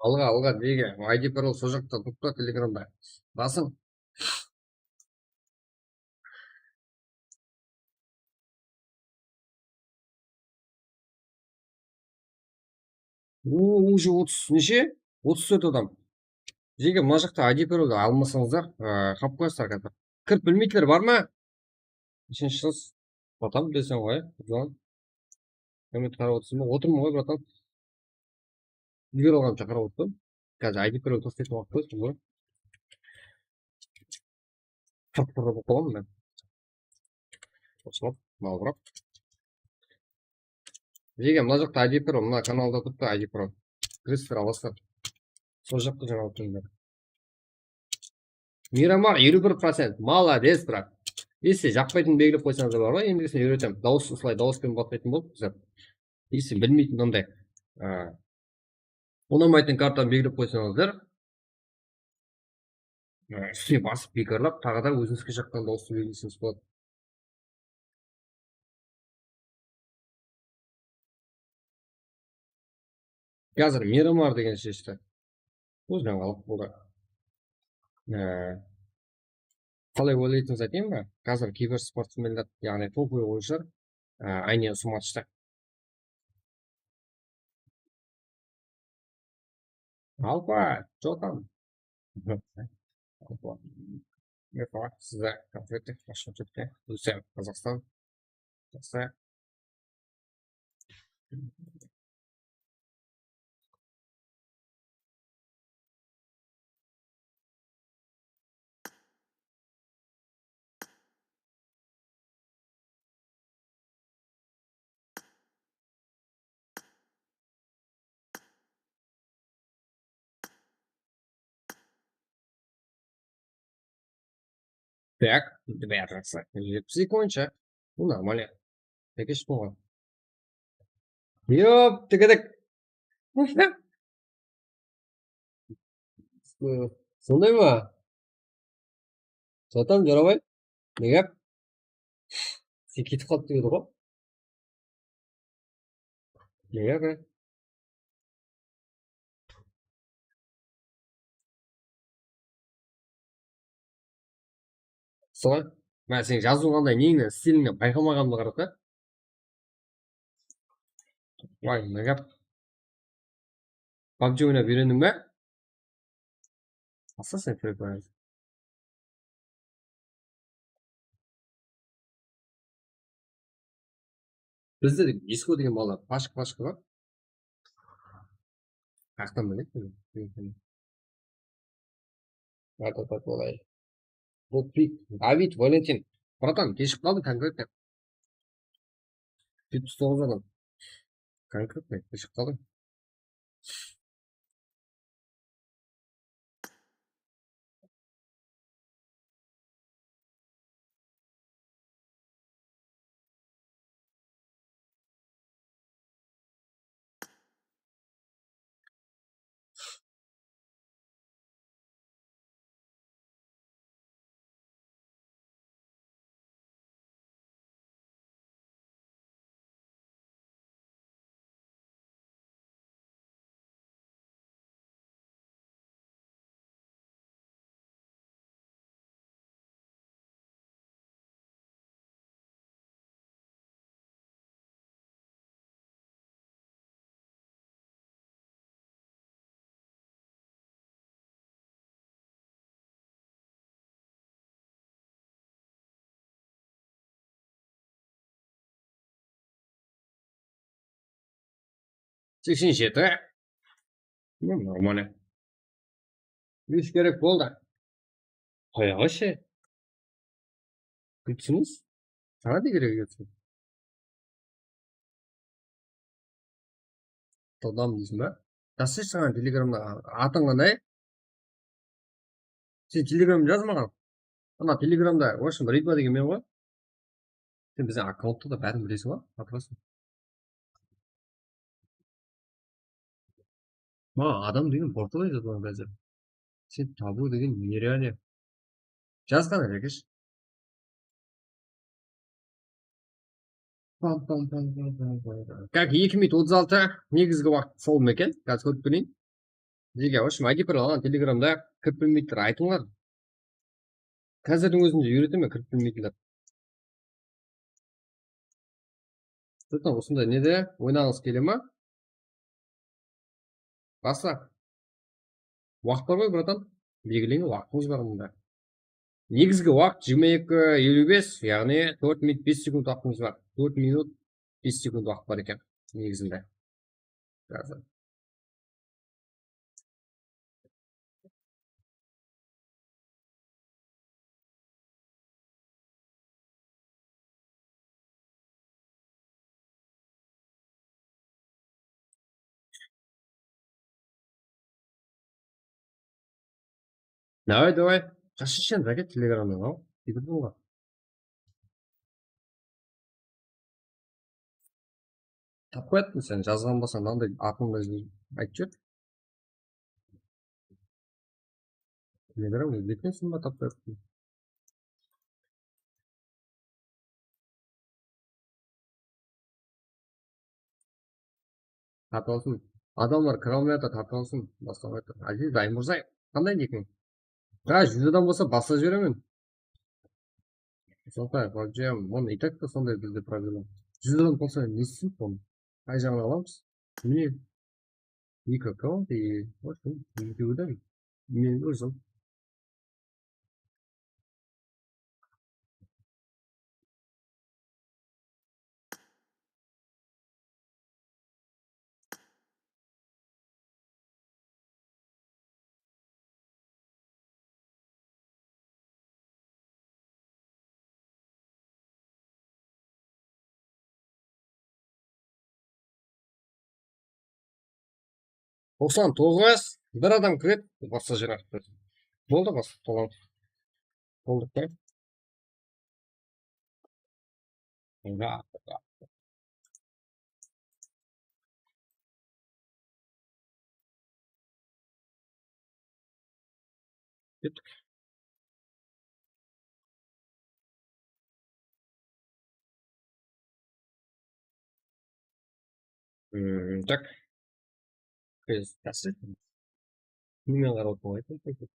Alǵa, alǵa, nege? I D parol sol jaqta turıptı, Telegramda. Basıń. O, уже otız, neshe? Otız tórt adam. Jeke, mına jaqta I D paroldı almasańızlar, ı, qalıp qoyasızlar házir. Kirip bilmeytiler bar ma? Neshinshi jıl? Bratan, bileseń ǵoy, bratan. Komment qarap otırsın ba? Otırman ǵoy, bratan. Úlgere alǵanımsha qarap otırdım. Házir I D parol toqtaytuǵın waqıt qoy, ǵoy. Qırq bir bolıp qalaman men. Qosılıp, malbırap. Jeke, mına jaqta I D parol, mına kanalda turıptı I D parol. Kiresiz, alasızlar. Sol jaqta jańalıqtı. Miramar eliw bir procent. Molodec, brat. Если jaqpaytın belgilep qoysańız da bar ǵoy, endi sen úyretem. Dawıs, usılay dawıs penen batlıytın bolıp bizler. Если bilmeytin mınday, a, unamaytın kartanı belgilep qoysańızlar, a, ústine basıp biykarlap, taǵı da ózińizge jaqqan dawıstı belgileseńiz boladı. Házir Miramar degen sheshti. Ózinen qalaq boldı. Ee, qalay oylaytıńız aytayın ba? Házir kibersportsmenler, yaǵnıy topoy oyınshılar, ee, áyne usı matchta. Alpa, что там? Alpa. Epa, sizde konfetti, Tashkent, Türkiye, Rusiya, Qazaqstan. Jaqsı. Так, endi bári jaqsı. Jetpis eki oyınsha. Bu нормально. Ekesh bolǵan. Yop, tigidik. Sonday ma? Sotam, Jorabay? Ne gáp? Sen ketip qalıptı edi ǵo. Ne gáp, e? Solay. Mına seniń jazıw qanday, neńnen, stilińnen payqamaǵanıma qara da. Vay, ne gáp. PUBG oynap úyrendiń be? Alsa sen Free Fire. Bizde de Disko degen bala pashka-pashka bar. Qayaqtan biledi? Ata-ata bolay. Bul pik. David, Valentin. Bratan, keshigip qaldıń konkretno. Jetpis toǵız adam. Konkretno, keshigip qaldıń. Seksen jeti. Normalno. Úsh kerek boldı. Qoya qoyshı. Gúlsiniz. Saǵan ne kerek edi? Todam deysiń ba? Jazsayshı saǵan Telegramda atıń qanday? Sen Telegramda jaz maǵan. Ana Telegramda, в общем, Ridva degen men ǵoy. Sen biziń akkaunttı da bárin bilesiń ǵoy, hatırlasın. Maǵan adam degen portal aytadı ǵoy házir. Sen tabıw degen nerealno. Jaz ǵana, Jakesh. Pam, pam, pam, pam, pam, pam. Как, eki minut otız altı, negizgi waqıt sol ma eken? Házir kórip bereyin. Jege, в общем, aytip bere alaman, Telegramda kirip bilmeydiler, aytıńlar. Házirdiń ózinde úyretemen kirip bilmeydiler. Sotan usınday nede oynaǵıńız kele ma? Basla. Waqıt bar ǵoy, bratan. Belgilengen waqıtıńız bar mında. Negizgi waqıt jigirma eki eliw bes, yaǵnıy tórt minut bes sekund waqıtıńız bar. Tórt minut bes sekund waqıt bar eken negizinde. Házir. Давай, давай. Qashan raket Telegramnan al. Kiydirdim ǵoy. Tapıp qoyatın sen, jazǵan bolsań, mınanday atıńdı aytıp júr. Telegram ózbektensiń ba, tapıp qoyatın? Tartıp alsın. Adamlar kire almay atır, tartıp alsın. Baslamay atır. Aziz Aymurzaev, qanday nikiń? Ha, júz adam bolsa baslap jiberemen. Sonday, pabji, bunı и так ta sonday bizde problema. Júz adam bolsa ne isleydi bunı? Qay jaǵın alamız? Mine, eki akkaunt, и, в общем, ekewi de men ózim. Toqsan toǵız, bir adam kiredi, basqa jer artpaydı. Boldı, basqa toǵan. Boldıq ta. Kettik. Hmm, так. Biz Nemen qarap otırıp aytayın.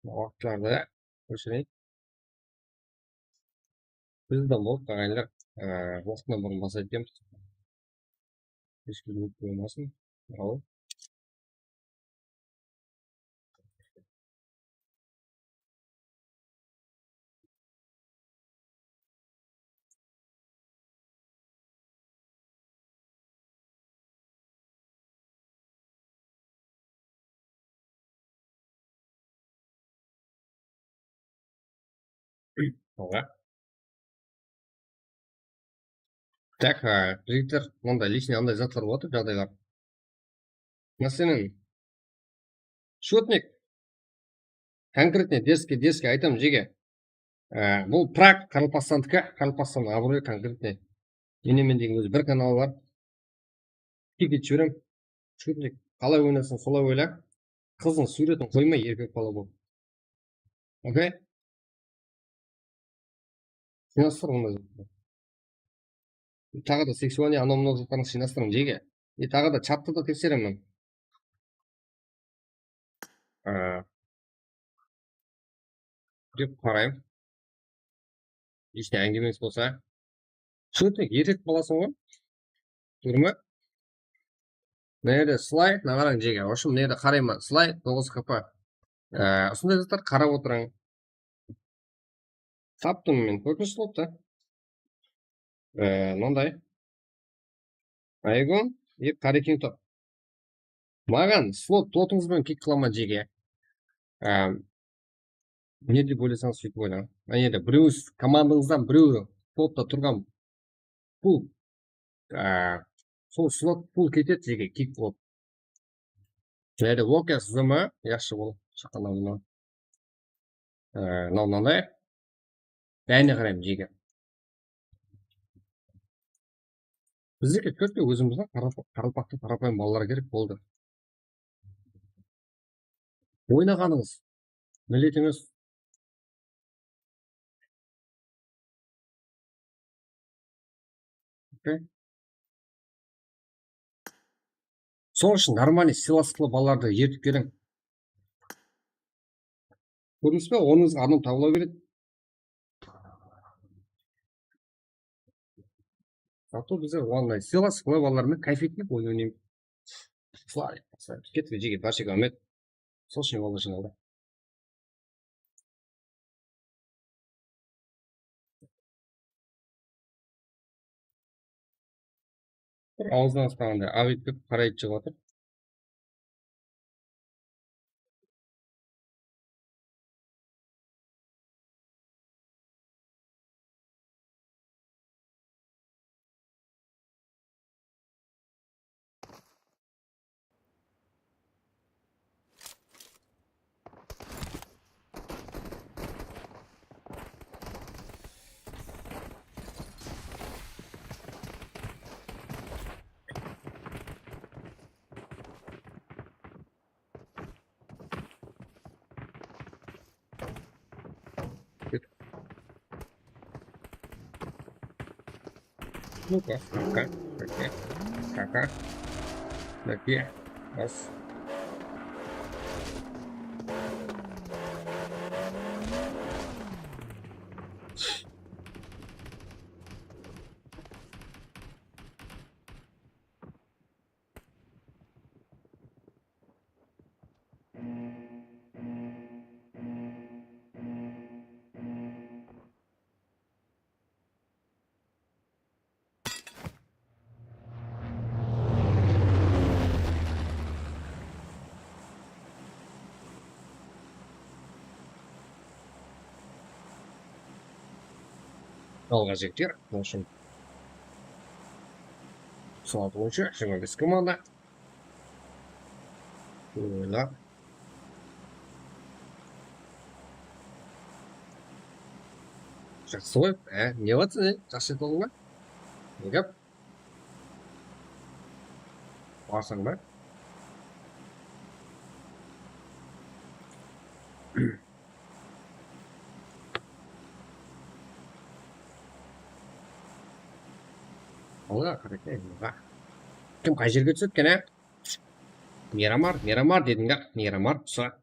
Waqıtlardı óshireyik. Bizden bolıp, aǵayinler, e, waqtından burın baslaydı ekenbiz. Hesh kim unıtıp qoymasın. Al. Oǵa. Так, a, jigitler, mında личный anday zatlar boladı, jaǵdaylar. Máselen, счётник, конкретный derske, derske aytamın, jege. Á, bul Prag, Qaraqalpaqstandiki, Qaraqalpaqstannıń abıroyı конкретный. Menemen degen ózi bir kanal bar. Tik etip jiberem. Счётник, qalay oynasań, solay oyna. Qızdıń súwretin qoyma, erkek bala bol. Okey? Jıynastır onday zatlardı. Taǵı da seksualnıy anaw-mınaw zatlardı jıynastırıń, jege. E, taǵı da chattı da tekseremen. Á, dep qarayım. Hesh ne áńgimeńiz bolsa. Shıǵıp erkek balasıń ǵoy. Kórme. Mına jerde slay, mına qarań, jege. В общем, mına jerde qarayman, slay, toǵız K P. Á, usınday zatlar qarap otırıń. Taptım men, kórdińiz slotı. Ee, mınanday. Aegon, e, Qarekiń top. Maǵan slot totıńız benen kik qılaman, jege. Ee, ne dep oylasańız, sóytip oylań. Mına jerde birewińiz, komandańızdan birewi topta turǵan pul. Á, sol slot pul ketedi, jege, kik bolıp. Jáne Walker zımı, yaqshı bol, shaqalaǵına. Á, mınaw mınanday. Bárine qaraymız, jege. Bizdeki tórtke ózimizdiń qaraqalpaqtıń qarapayım balaları kerek boldı. Oynaǵanıńız, milletimiz. Okey. Sol ushın нормальный сыйластықlı balalardı ertip keliń. Kórdińiz be? Ornıńızǵa adam tabıla beredi. Zato bizler onlayn сыйластықlı balalarmen káyf ettik, oyın oynayın. Usılay, usılay. Kettik, jigit, bárshege áwmet. Sol ushın balalar jıynalı. Bir awızdan aspaǵanda abit kep qarayıp shıǵıp atır. Ну-ка, ну-ка, ну-ка, ну-ка. Bas. Alǵa jigitler, bolsın. Sanat boyınsha jigirma bes komanda. Oynap. Jaqsı ǵoy. Á, ne qılasań, e? Jaqsı edi ǵoy. Ne gáp? Barsań ba? Olar qara eken, olar. Kim qay jerge túsedi eken, á? Miramar, Miramar dediń da, Miramar tusa.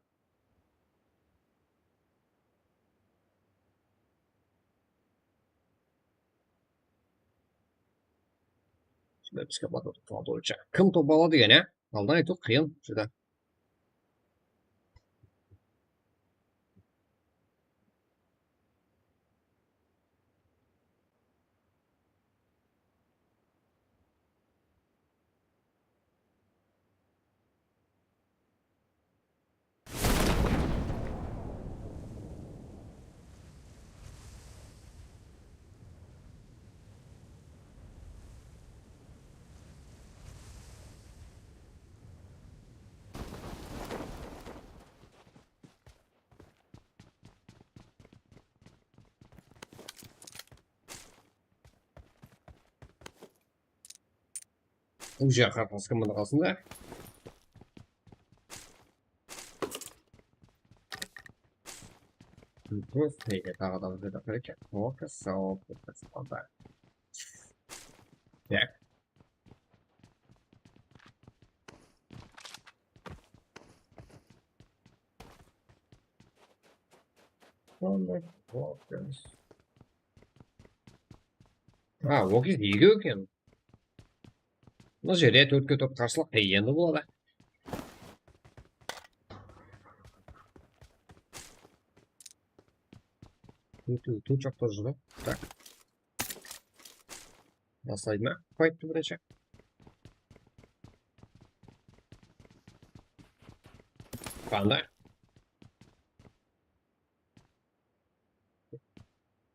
Shunday bizge batır, topa boyınsha. Kim topa aladı eken, á? Aldan aytıw qıyın, júdá. Уже qarqas komanda qalsın da. Просто nege taǵı da bizde de eken. Oka, sawap, так. Sonda Walkers. Ha, Walkers egew eken. Mına jerde tórtke tórt qarsılıq endi boladı. Tórt, tórt jaqta júr. Так. Baslaydı ma? Fayttı birinshi. Qanday?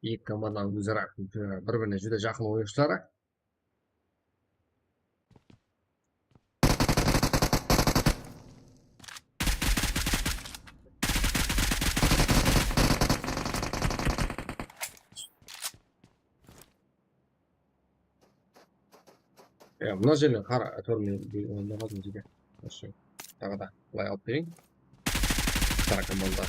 Eki komandanıń óz-ara bir-birine júdá jaqın oyınshıları. Ya, mına jerden qara, áytewir men bir oyında qaldım jeke. Вообще, taǵı da bılay alıp bereyin. Qara komanda.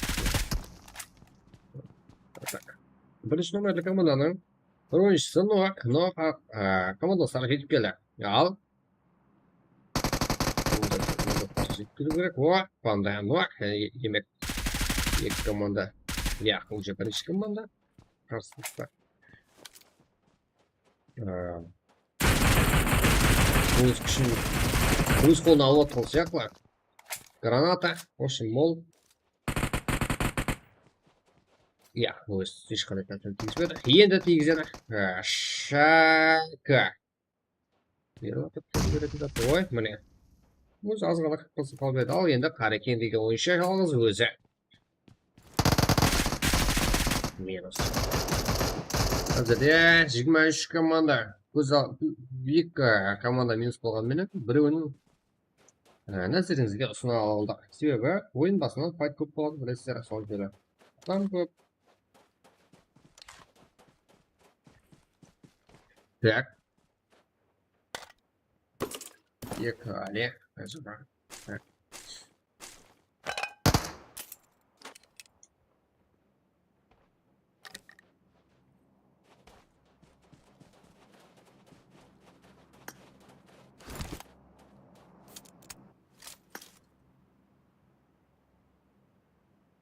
Так. Birinshi nomerli komandanıń bir oyınshısı Noak, Noak, a, komandasları jetip keldi. Al. Bitirip kerek. O, panda, o, e, demek, eki komanda. Ya, уже birinshi komanda. Qarsılıqta. Ee, óz kúshin, óz qolına alıp atqan sıyaqlı. Granata, в общем, mol. Ya, óz hesh qanday tiygispedi. Endi tiygizedi. Ee, shaka. Berip atır, berip atır. Oy, mine. Ózi azǵana qıpqızıl qalıp edi. Al, endi Qarekeń degen oyınshı jalǵız ózi. Minus. Házirde jigirma úsh komanda. Kóz al-, eki komanda minus bolǵan menen, birewiniń, e, názerińizge usına aldıq. Sebebi oyın basınan fayt kóp boladı, bilesizler, sol jeri. Adam kóp. Tak. Eki, ale, acaba.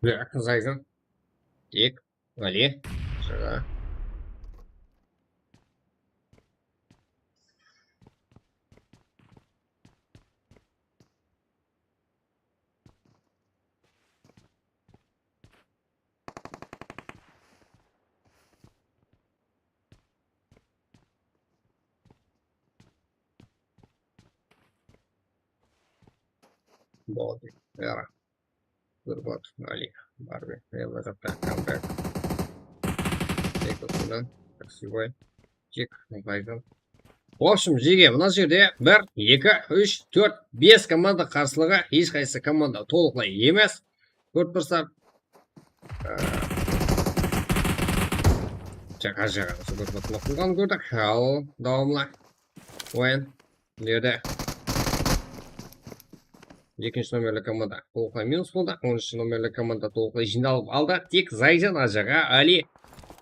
Buyaq, zayzan. Tek, ale, shıǵa. Boldı. Yara. Durbat, Ali, Barbi, Evlazapta, Kamper. Tek oqınan, Taksiboy. Tek, Bayzan. В общем, jege, mına jerde bir, eki, úsh, tórt, bes komanda qarsılıǵı, hesh qaysı komanda tolıqlay emes. Kórip tursaq, e, jaqa jaqa usı bir qatına qurǵanın kórdik. Al, dawamlı oyın. Mına jerde ekinshi nomerli komanda tolıqlay minus boldı. Onınshı nomerli komanda tolıqlay jıynalıp aldı. Tek Zayjan ajaǵa Ali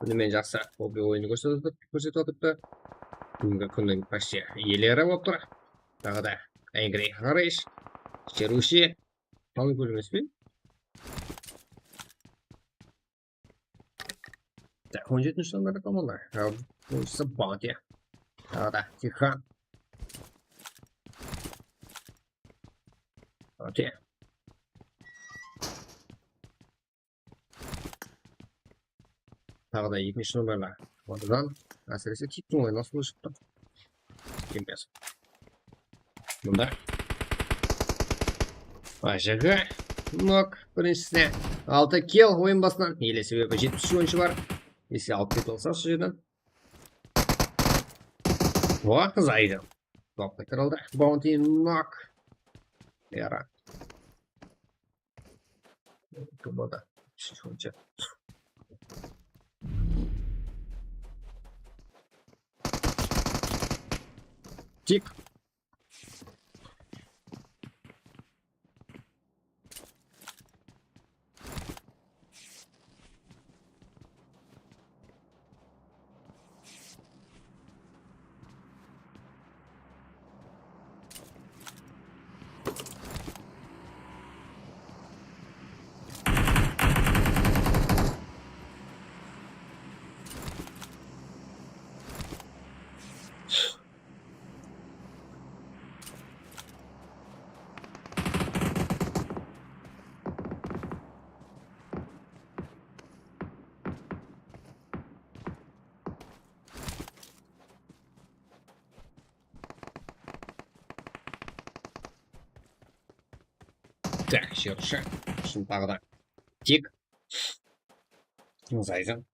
kúnimen jaqsı hobbi oyını kórsetip, kórsetip atırıptı. Búgingi kúnniń почти iyeleri bolıp tur. Taǵı da Angry Rage, Cherushi, Tanıw kórmespen. Tak, on jetinshi nomerli komanda. Oyıncısı Bounty. Taǵı da Tihan. Bounty. Taǵı da ekinshi nomerli. Odan, ásirese, Kiktiń oyını nasıl shıqtı. Kempes. Bunda. Ajaǵa. Nok. Birinshisi. Altı kill oyın basınan. Ele sebebi jetpis úsh oyınshı bar. Ese alıp ketip alsa usı jerden. O, Zayjan. Topta kırıldı. Bounty nok. Yara. Kıboda. Shuncha. Tik. Так, Cherushi. Shın taǵı da. Tik. Zayzan.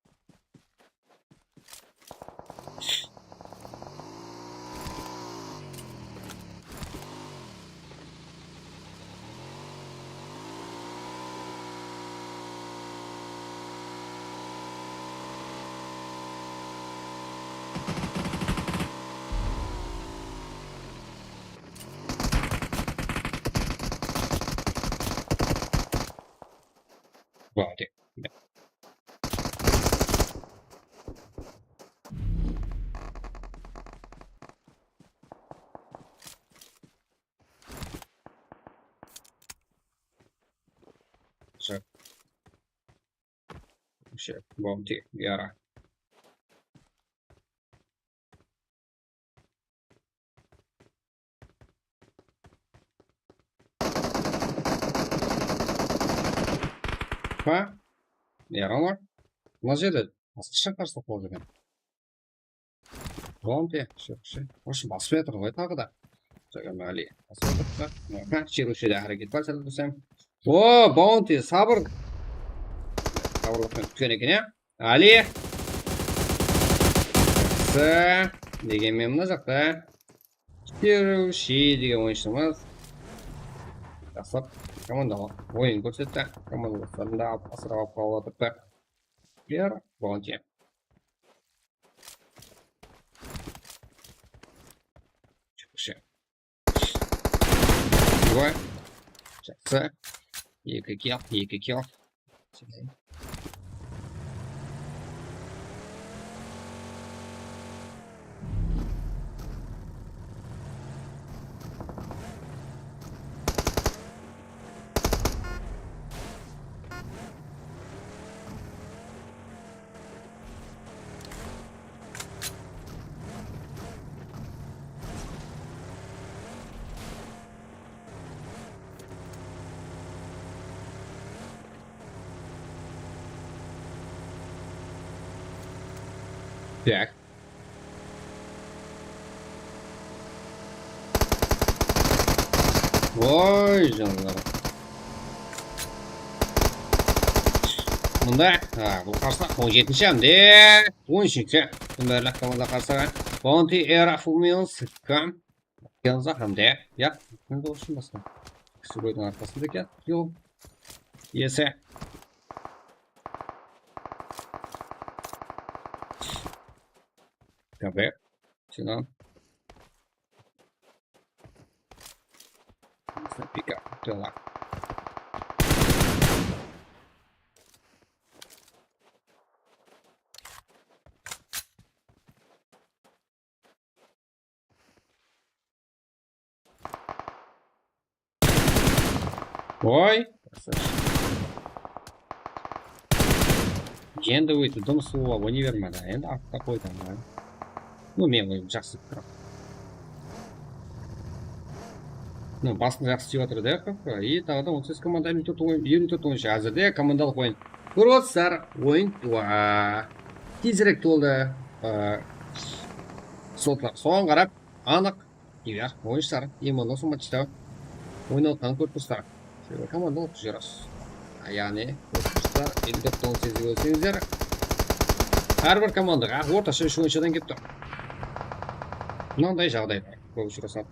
Vay. Shep, bounty, yara. Ha? Yara ma? Mına jerde basqasha qarsı qılıp eken. Bounty, shep, shep. Вообще, basıp atır ǵoy taǵı da. Salam Ali. Basıp atır. Aha, shirushe de háreket bar, sál bilsem. O, Bounty, sabır. Sabırlıqpenen kútken eken, ya. Ali. Jaqsı. Degenmen mına jaqta Shirushe degen oyınshımız. Jaqsılap komandaǵa oyın kórsetti. Komandasların da alıp, asırap alıp qalıp atırdı. Ber, Bounty. Shirushe. Jaqsı. Eki kill, eki kill. Tak. Oy, janlar. Mında, ha, bul qarsaq on jetinshi hámde on úshinshi. Bunda komanda qarsaq. Bounty Era Fumion Sıkkam. Yanza hámde. Ya, kimdi ushın basqa? Kisi qoydıń arqasında eken. Yoq. Iyesi. Tabi. Sinan. Pika. Tela. Oy. Endi óytip, dımıs suwıp oynabermedi. Endi artqa qoydı. Ну, men oyım jaqsı. Ну, basın jaqsı tiyip atır da, и taǵı da on segiz komanda, elli tórt oyın, elli tórt oyınshı házirde komandalıq oyın. Kórip otırsızlar, oyın tezirek toldı. Slotlar soǵan qarap, anıq. Eger oyınshılar именно sol matchta oynawatqanın kórip tursızlar. Sebebi komandalıq júresiz. Yaǵnıy, kórip tursızlar, elli tórt on segiz kórseńizler. Hár bir komandaǵa ortasha úsh oyınshadan kelip tur. Mınanday jaǵday bar. Kóp ushırasadı.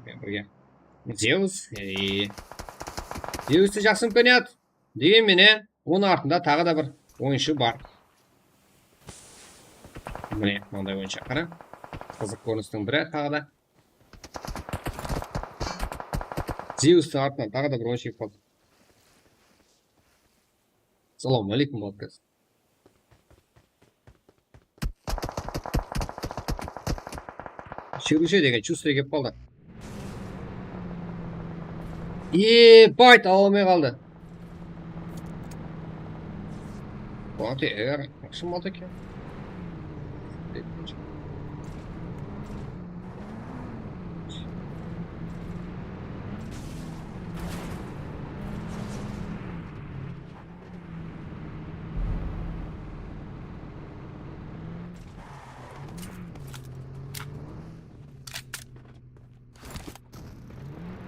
Men birge. Zeus, ey. Zeusti jaqsı imkaniyat. Degen menen, onıń artında taǵı da bir oyınshı bar. Mine, mınday oyınshı. Qara. Qızıq kórinisiń biri taǵı da. Zeustıń artınan taǵı da bir oyınshı kelip qaldı. Assalamu aleykum, Wildcats. Shirushe degen chustrıy kelip qaldı. Ebayt, ala almay qaldı. Bounty Air, jaqsı mal eken.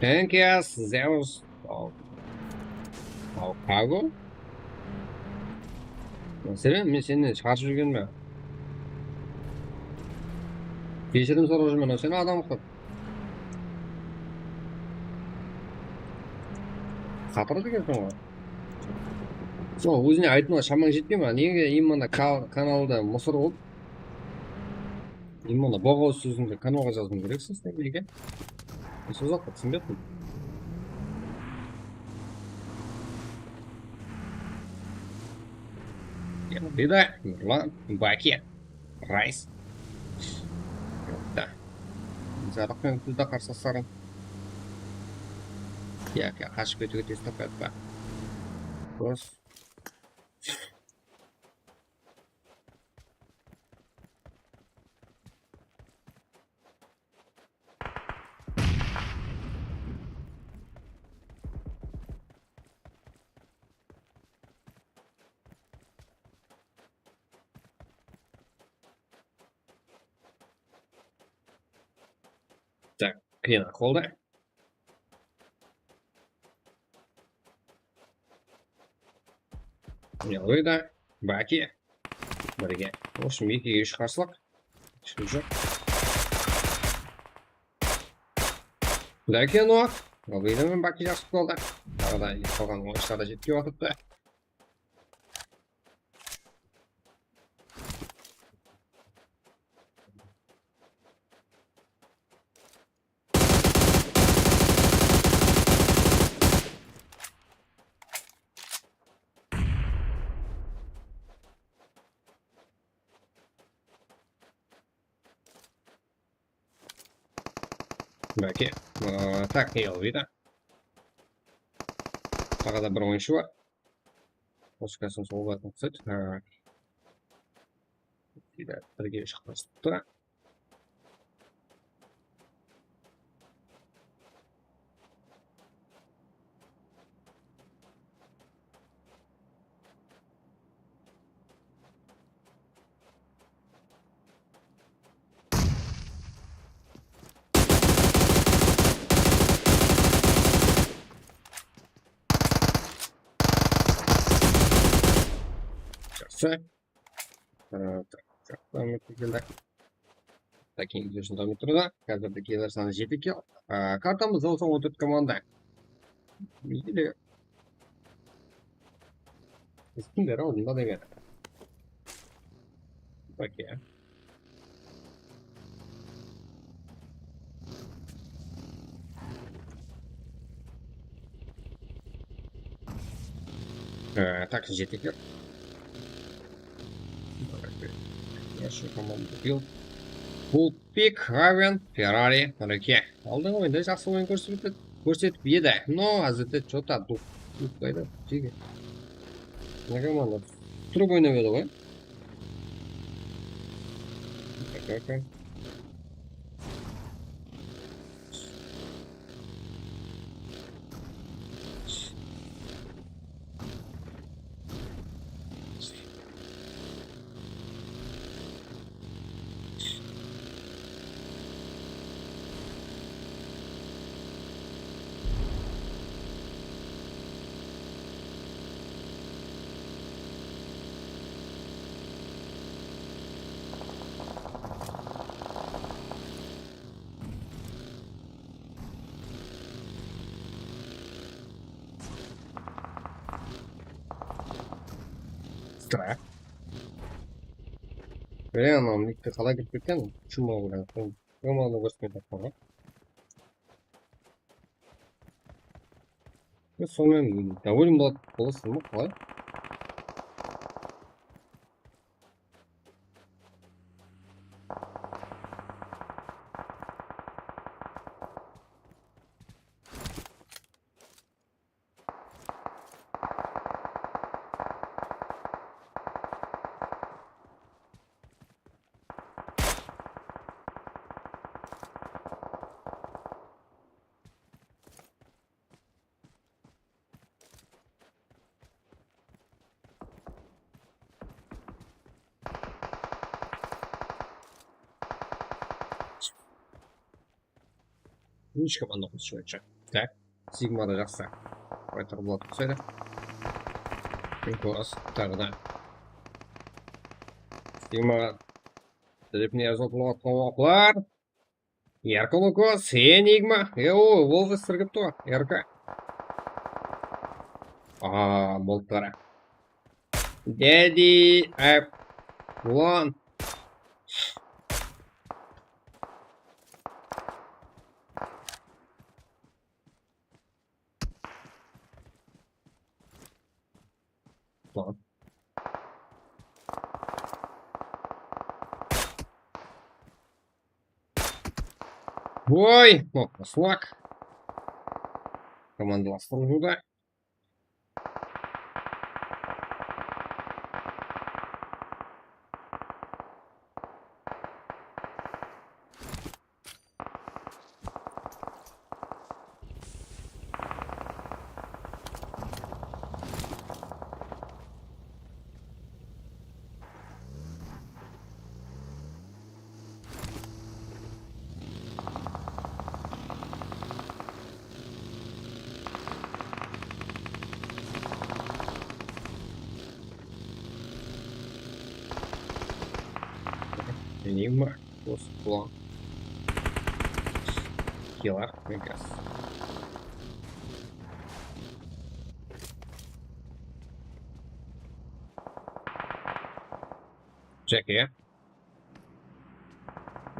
Thank you, Zeus. Al. Al, Kago. Sen, men seni shıǵarıp júrgenmen. Keshirim sorap júrmen, sen adam qılıp. Qatırdı ekenseń ǵoy. Sol, ózine aytıwına shamań jetpey ma? Nege именно ka-, kanalda musır bolıp? Именно boǵaz sózińdi kanalǵa jazıwıń kereksiz, nege? Men sol zatqa túsinbey atırman. Bida, Nurlan, Baki, Rays. Da. Jarıq penen kúldi qarsılaslarıń. Ya, ya, qashıp ketiwge tez tap pa. Kos. Pena qolda. Yalvida, Baki. Birge. Osın ekige úsh qarslıq. Ishim joq. Dake no. Yalvida men Baki jaqsı qolda. Arada qalǵan oyınshılar da jetke batıptı. Baki. Aa, tak, ne olup edi? Taǵı da bir oyınshı bar. Oskasın soǵıp atın qısaydı. Ha. Birge shıqpasıptı. Jaqsı. Ee, tak, tak, tak, tak. Keyin kelsin, davom ettirdi. Házirde killer sanı jeti kill. Aa, kartamız bolsa on tórt komanda. Bizde de. Biz kimler aldında degen. Okey. Ee, tak, jeti kill. Yaşı komanda. Bul Pik, Haven, Ferrari, Rike. Aldınǵı oyında jaqsı oyın kórsetip, kórsetip edi. No, házirde chota duq, duq qayda? Jege. Mına komanda turıp oynap edi ǵoy. Okey, okey. Strah. Блин, mınaw nikte qalay kirip ketken? Чума, блин. Чуманы kórsetpey tapqan ǵoy. Sonıman доволен bolıp qalasız ba, qalay? Úsh komanda qosıp jiberishi. Tak, Sigma da jaqsı. Baytar boladı uqsaydı. Nikos taǵı da. Sigma. Depne azot bolıp atqan oqlar. Yarko Lukos, Enigma. E, o, Wolves sirgip tur. R K. Aa, boldı qara. Daddy, ap, ulan. Ulan. Oy, o, slak. Komandalastırıwda. Enigma, Ghost, Blank. Killer, Vegas. Jake.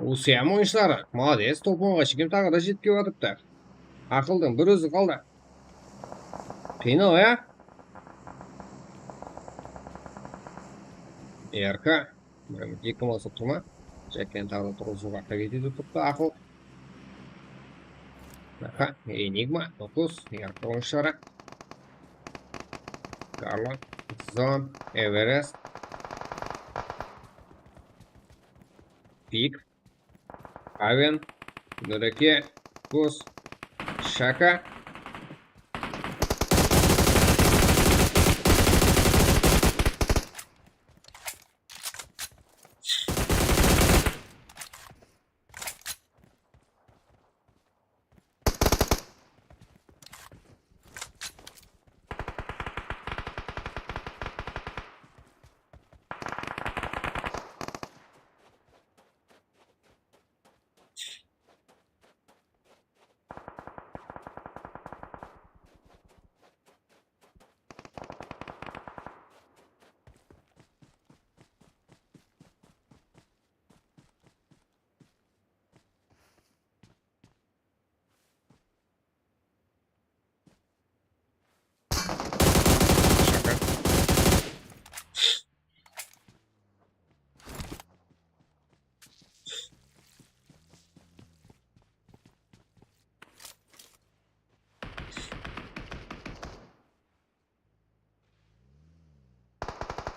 Usiyam oyınshıları, molodec, top onǵa shekem taǵı da jetip kelip atırıptı. Aqıldıń bir ózi qaldı. Qıynaw, ya? R K. Eki mal soqtı ma? Jakken taǵı da turǵızıwǵa háreket etip turıptı, Aqıl. Aha, Enigma, Nokus, R K oyınshıları. Garland, Zon, Everest. Pik. Aven, Nureke, Kus, Shaka. Shaka.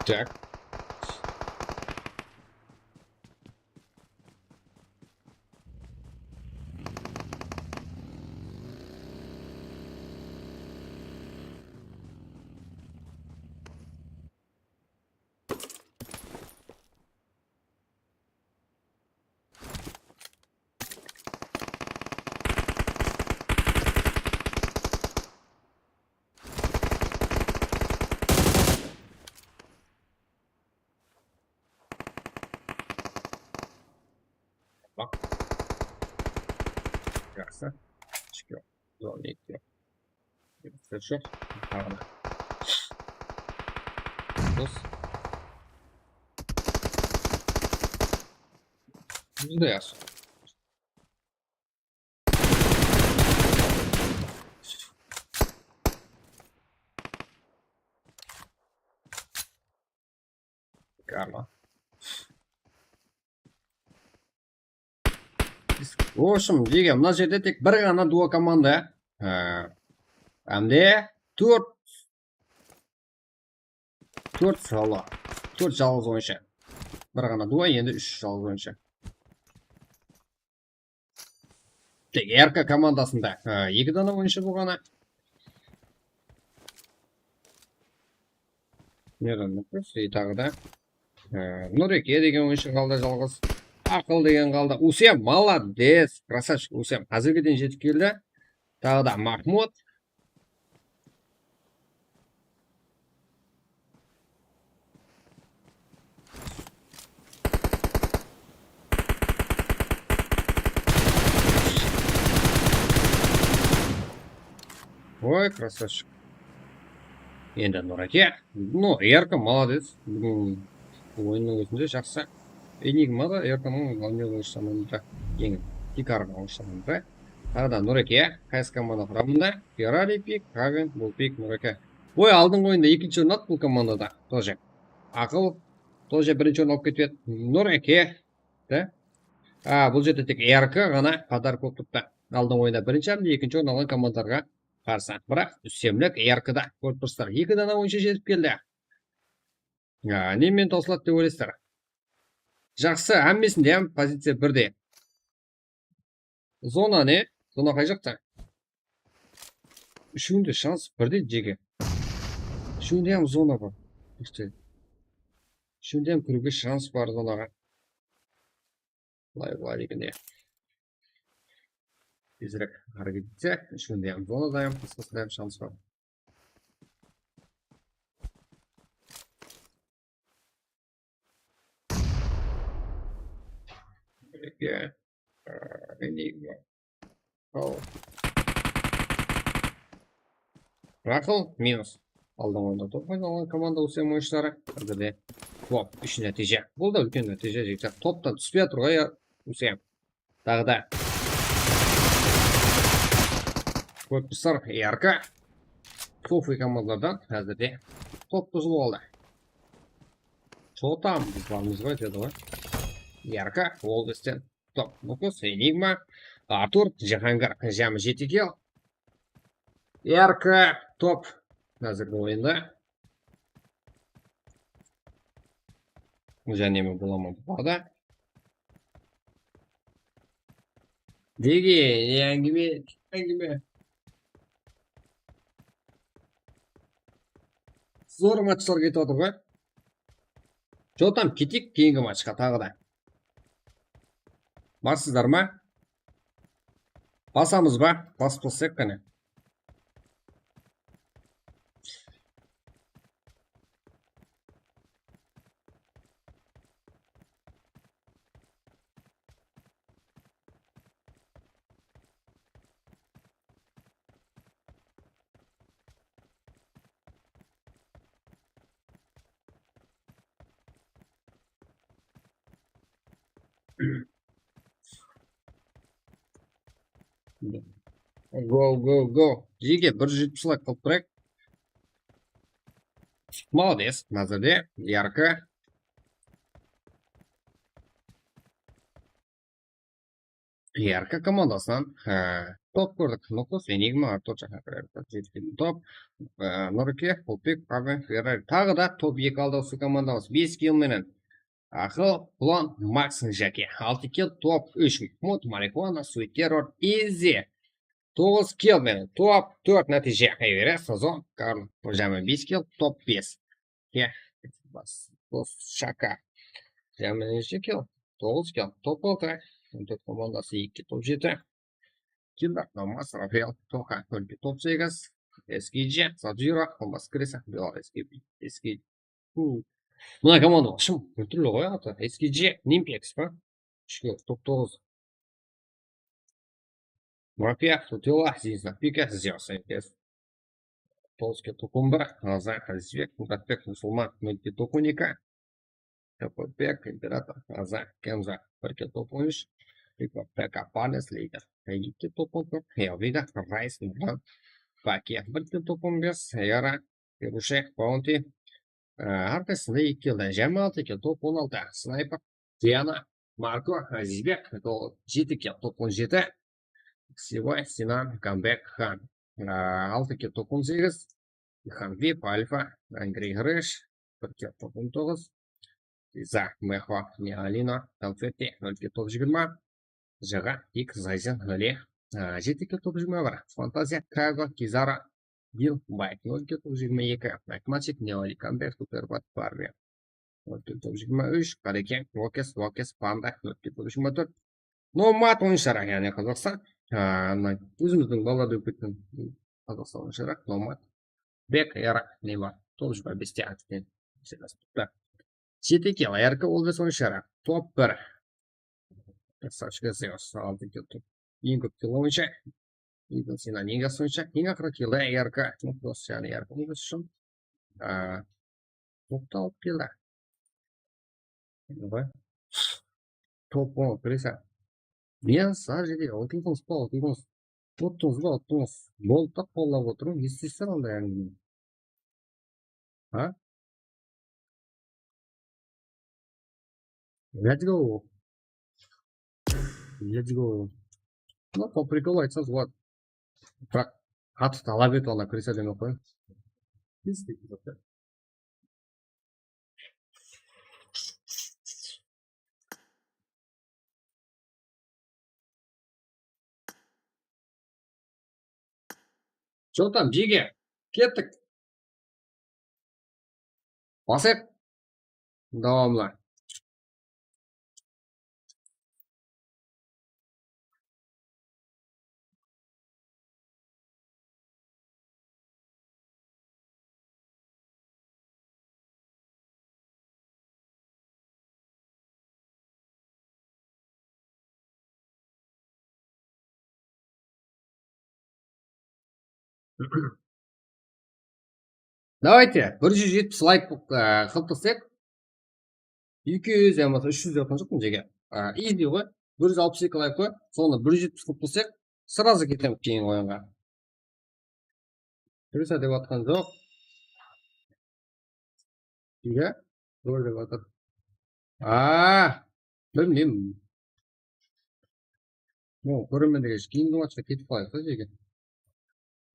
Tak. Bak. Jaqsı. Shúkir. Zor nek yoq. Sır joq. Taǵı da. Dos. Bizde yaqsı. Karma. Biz, в общем, degen mına jerde tek bir ǵana duo komanda. Há. Hám de tórt, tórt solo, tórt jalǵız oyınshı. Bir ǵana duo, endi úsh jalǵız oyınshı. Tek R K komandasında, há, eki dana oyınshı bolǵanı. Nereden bakıyoruz? E, taǵı da, há, Nureke degen oyınshı qaldı jalǵız. Aqıl degen qaldı. Usem, молодец, красавчик, Usem. Házirge deyin jetip keldi. Taǵı da Mahmud. Oy, красавчик. Endi Nureke. Ну, R K молодец. Búgin oyınnıń ózinde jaqsı. Enigma da R K-nıń ǵalmiyol oyınshılarınan da, eńil tiykarǵı oyınshılarınan da. Taǵı da Nureke, K S komanda quramında. Ferrari pik, Haven, bul pik, Nureke. Oy, aldınǵı oyında ekinshi orın aldı bul komandada. Тоже. Aqıl, тоже birinshi orın alıp ketip edi. Nureke. Da? A, bul jerde tek R K ǵana podarok bolıp turıptı. Aldınǵı oyında birinshi hám de ekinshi orın alǵan komandalarǵa qarsı. Biraq ústemlik R K-da. Kórip tursızlar, eki dana oyınshı jetip keldi. Ya, ne menen tawsıladı dep oylaysızlar? Jaqsı, hámmesinde hám poziciya birdey. Zona ne? Zona qay jaqta? Úshewinde shans birdey, jeke. Úshewinde hám zona bar. Úshte. Úshewinde hám kiriwge shans bar zonaǵa. Bılay, bılay degende. Tezirek háreket etsek, úshewinde hám zonada hám, basqasında hám shans bar. Eke. Enigma. Al. Raqıl, minus. Aldın onda top oynaǵan komanda Usem oyınshıları. Házirde top úsh nátiyje. Bul da úlken nátiyje, jigitler. Toptan túspey atır ǵoy, ya, Usem. Taǵı da. Kóp sır, R K. Kofe komandalardan házirde top buzılıp aldı. Çotam, biz barmız ǵoy, dedi ǵoy. R K, ol bizden. Top, Nukus, Enigma, Artur, Jahangir, jámi jeti kill. R K, top. Házirgi oyında. Jáne me, bulaman, buladı. Dege, ne áńgime, áńgime. Zor matchlar ketip atır ǵoy. Jotam, keteyik keyingi matchqa taǵı da. Barsızlar ma? Basamız ba? Basıp tassayıq qáne. Go, go, go. Jege, bir júz jetpis layk qılıp turayıq. Molodec, házirde R K. R K komandasınan, e, top kórdik. Nukus, Enigma, Artur, Jahangir, top, e, Nurke, Ulpik, Pavel, Ferrari. Taǵı da top eki aldı usı komandamız. Bes kill menen. Aqıl, Qulon, Max, Jake. Altı kill, top úsh. Mut, Marihuana, Sweet Terror, Easy. Toǵız kill menen top tórt nátiyje. Everest, Sazon, Karl, jámi bes kill, top bes. Ya, bas, bos, Shaka. Jámi neshe kill? Toǵız kill, top altı. On tórt komandası, eki top jeti. Killer, Nomad, Rafael, Toxa, nol kill, top segiz. S K J, Sajiro, Kompas Krisa, Bilal, S K J, S K J. Mına komanda shım túrli ǵoy atı. S K J, Nimpex pa? Úsh kill, top toǵız. Murapiyah, Tutila, Zinzna, Pika, Zeus, N P S. Toǵız kill, top on bir, Azan, Azizbek, Muratbek, Musulman, nol kill, top on eki. Topbek, Imperator, Azan, Kenza, bir kill, top on úsh. Riko, P K, Parnes, Lider, eki kill, top on tórt. Yavida, Rais, Imran, Fakiya, bir kill, top on bes. Yara, Kerushe, Bounty, e, hár qaysısında eki kill, Jámal, eki kill, top on altı. Snayper, Diana, Marko, Azizbek, to-, jeti kill, top on jeti. Sivoy, Sinan, Comeback, Xan, e, altı kill, top on segiz. Ilham Vip, Alfa, Angry Hrash, bir kill, top on toǵız. Liza, Mexo, Mialina, Konfetti, nol kill, top jigirma. Jaǵa, Dik, Zayzen, Nali, e, jeti kill, top jigirma bir. Fantaziya, Kago, Kizara, Bil, Bayk, nol kill, top jigirma eki. Akmatik, Neoli, Comeback, Superbad, Barbi, nol kill, top jigirma úsh. Qareken, Lokes, Lokes, Panda, nol kill, top jigirma tórt. Nomad oyınshıları, yaǵnıy Qazaqstan. A, mına ózimizdiń balalarda ótip ketken Qazaqstan oyınshıları, Nomad. Bek, Yara, Neymar, top jigirma beste atken. Jeti kill, R K, ol da oyınshıları, top bir. Krasavchik, Zeus, altı kill, top. Eń kóp kill oyınshı. Eagle, Sinan, eń jaqsı oyınshı. Eń aqırǵı kill, R K, top dosı, yaǵnıy R K, eń jaqsı ushın. A, toptı alıp keldi. Ǵoy. Top on, Krisa. Ne, sar jerde, utıldıńız ba, utıldıńız. Uttıńız ba, uttıńız. Boldı da, qollap otırıń. Ne isteysiz onda, yaǵnıy? Ha? Let's go. Let's go. Ну, по приколу aytsańız boladı. Biraq qattı talap etip, ana, Krisa demey-aq qoyıń. Jotam, jege, kettik. Basayıq. Dawamlı. Давайте, bir júz jetpis layk, e, qılıp taslayıq. Eki júz yamasa úsh júz dep atqan joqpan jeke. E, easy ǵoy. Bir júz alpıs eki layk ǵoy. Sonı bir júz jetpis qılıp taslayıq. Srazı ketemiz keyin oyınǵa. Kirsa dep atqan joq. Jeke. Gol dep atır. Aa, bilmeymen. Mına, kóremen degen keyingi matchqa ketip qalayıq ta, jeke.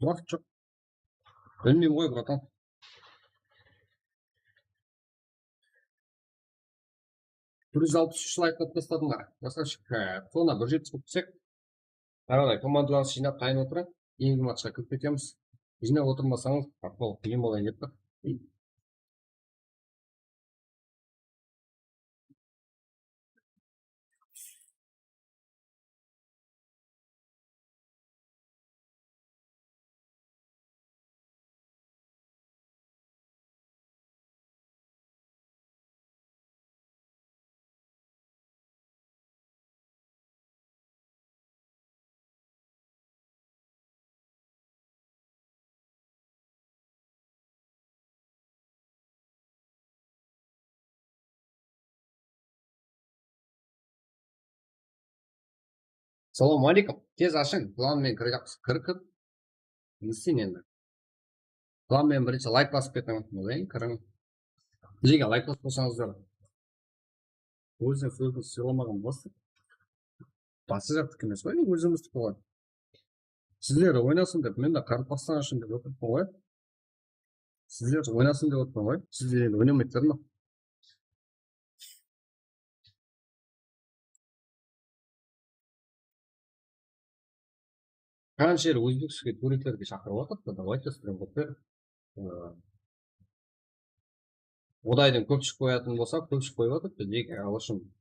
Waqıt joq. Bilmeymen ǵoy, bratan. Bir júz alpıs úsh layk qılıp tastadıńlar. Krasavchik, e, sona bir jetpis qılıp tursek. Arada komandalarıńızdı jıynap tayın otırıń. Keyingi matchqa kirip ketemiz. Jıynap otırmasańız, aqpal qıyın bolayın dep tur. Salam aleykum. Tez ashıń. Plan menen kirejaqpız. Kir, kir. Ne isteyin endi? Plan menen birinshi layk basıp ketiń. Odan keyin kiriń. Bizge layk basıp qoysańızlar. Óziniń sózin sıylamaǵan bostı. Basqa jaqtiki emes ǵoy, ózimizdiki ǵoy. Sizler oynasın dep, men de qaraqalpaqstan ushın dep otırıppan ǵoy. Sizler oynasın dep otırman ǵoy. Sizler endi oynamaydılar ma? Qansha el ózbekskiy turiklerge shaqırıp atırıptı, давайте стрим qılıp ber. Ee, Odaydıń kópshik qoyatın bolsa, kópshik qoyıp atırıptı, jeke, al ushın.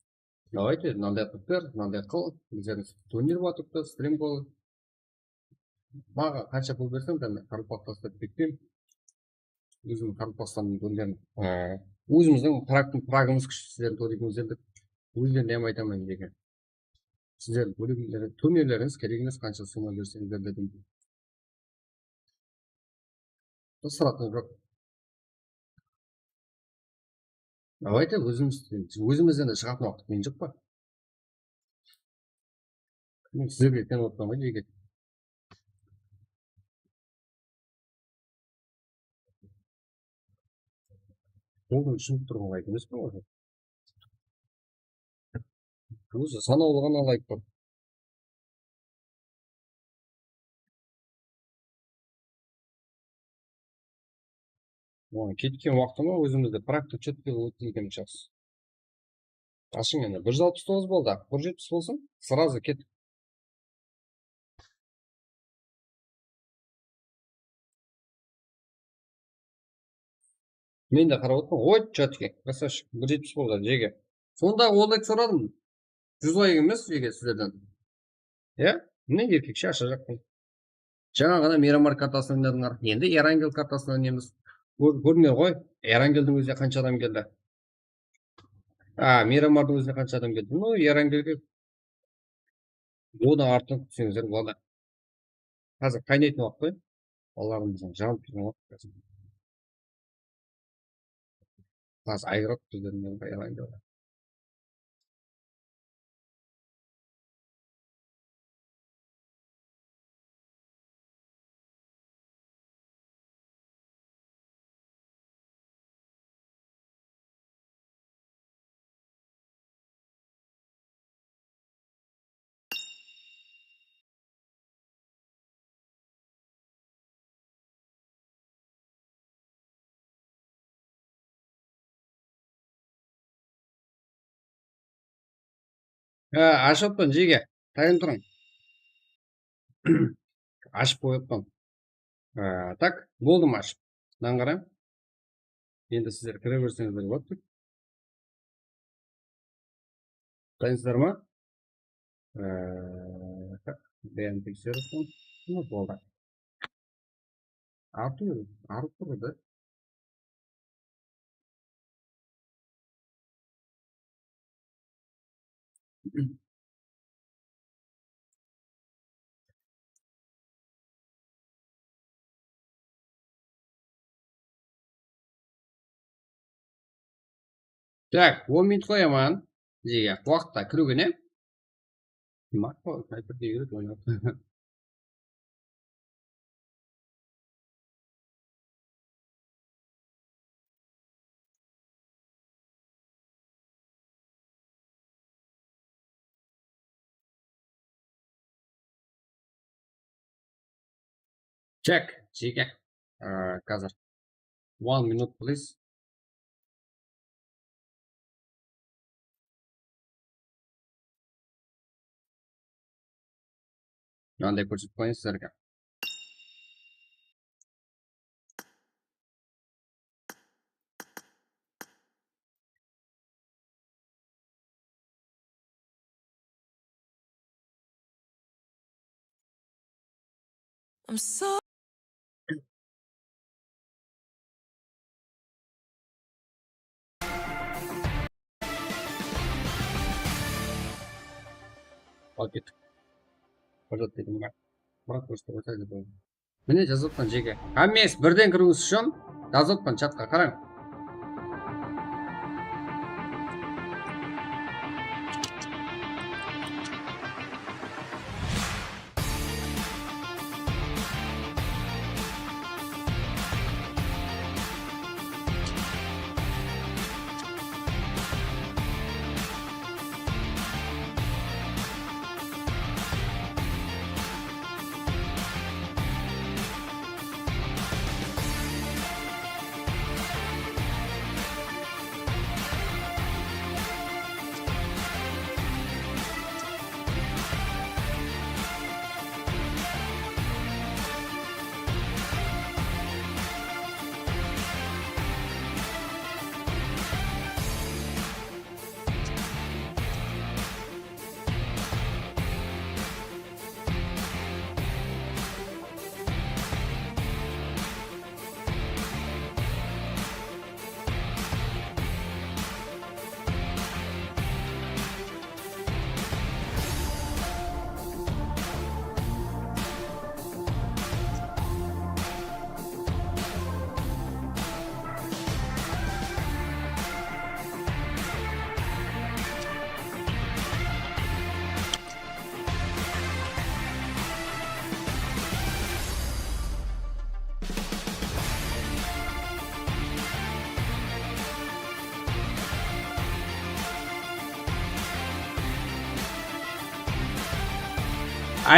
Давайте, mınanday qılıp ber, mınanday qıl, bizlerdiń turnir bolıp atırıptı, стрим bolıp. Maǵan qansha pul berseń de, men qaraqalpaq taslap ketpeymen. Ózim Qaraqalpaqstannan kórgen, e, ózimizdiń pragtıń, pragımız kúshli, sizlerdiń turnirińizden dep ózlerine hám aytaman, jeke. Sizlerdiń bóleklerińiz, turnirlerińiz kerek emes, qansha summa berseńizler dedim. Isıratın joq. Давайте, ózimiz, ózimizden de shıǵatın waqıt kútken joq pa? Men sizlerge aytıp otırman ǵoy, jeke. Goldıń ushınıp turǵan layk emes pe ol? Ózi sanawlı ǵana layk bar. Oǵan ketken waqtı ma, ózimizde praktika chetke ótken jaqsı. Ashıń endi, bir júz alpıs toǵız boldı, bir júz jetpis bolsın, сразу ket. Men de qarap otırman. Oy, chatke, красавчик, bir jetpis boldı, jeke. Sonda olday soradım. Júz layk emes, jeke, sizlerden. Ya, mine, erkekshe ashajaqpan. Jańa ǵana Miramar kartasınan oynadıńlar. Endi Erangel kartasınan oynaymız. Kór-, kórmey ǵoy, Erangeldiń ózine qansha adam keldi. A, Miramardıń ózine qansha adam keldi? No, Erangelge odan artıq kútseńizler boladı. Házir qaynaytın waqıt ǵoy. Balalarımızdıń janıp turǵan waqıt házir. Házir ayırıp bizlerden Erangel. Ha, ashıp atpan, jeke. Tayın turıń. Ashıp qoyıp atpan. Ha, tak, boldım ashıp. Mınadan qarań. Endi sizler kire berseńizler boladı. Dayınsızlar ma? Ee, tak, bárin tekseriwden. Mına boldı. Artıw, artıw da. Tak, on minut qoyaman. Jege, waqıtta kiriwge ne? Kim aq qo-, snayperge úyretip oynap. Check, jege. Á, házir. One minute, please. Mınanday kórsetip qoyayın sizlerge. I'm so Al kettik. Bir zat dedim ba? Murat просто qoysa dep oyladım. Mine, jazıp atpan, jege. Hámmeńiz birden kiriwińiz ushın jazıp atpan chatqa, qarań.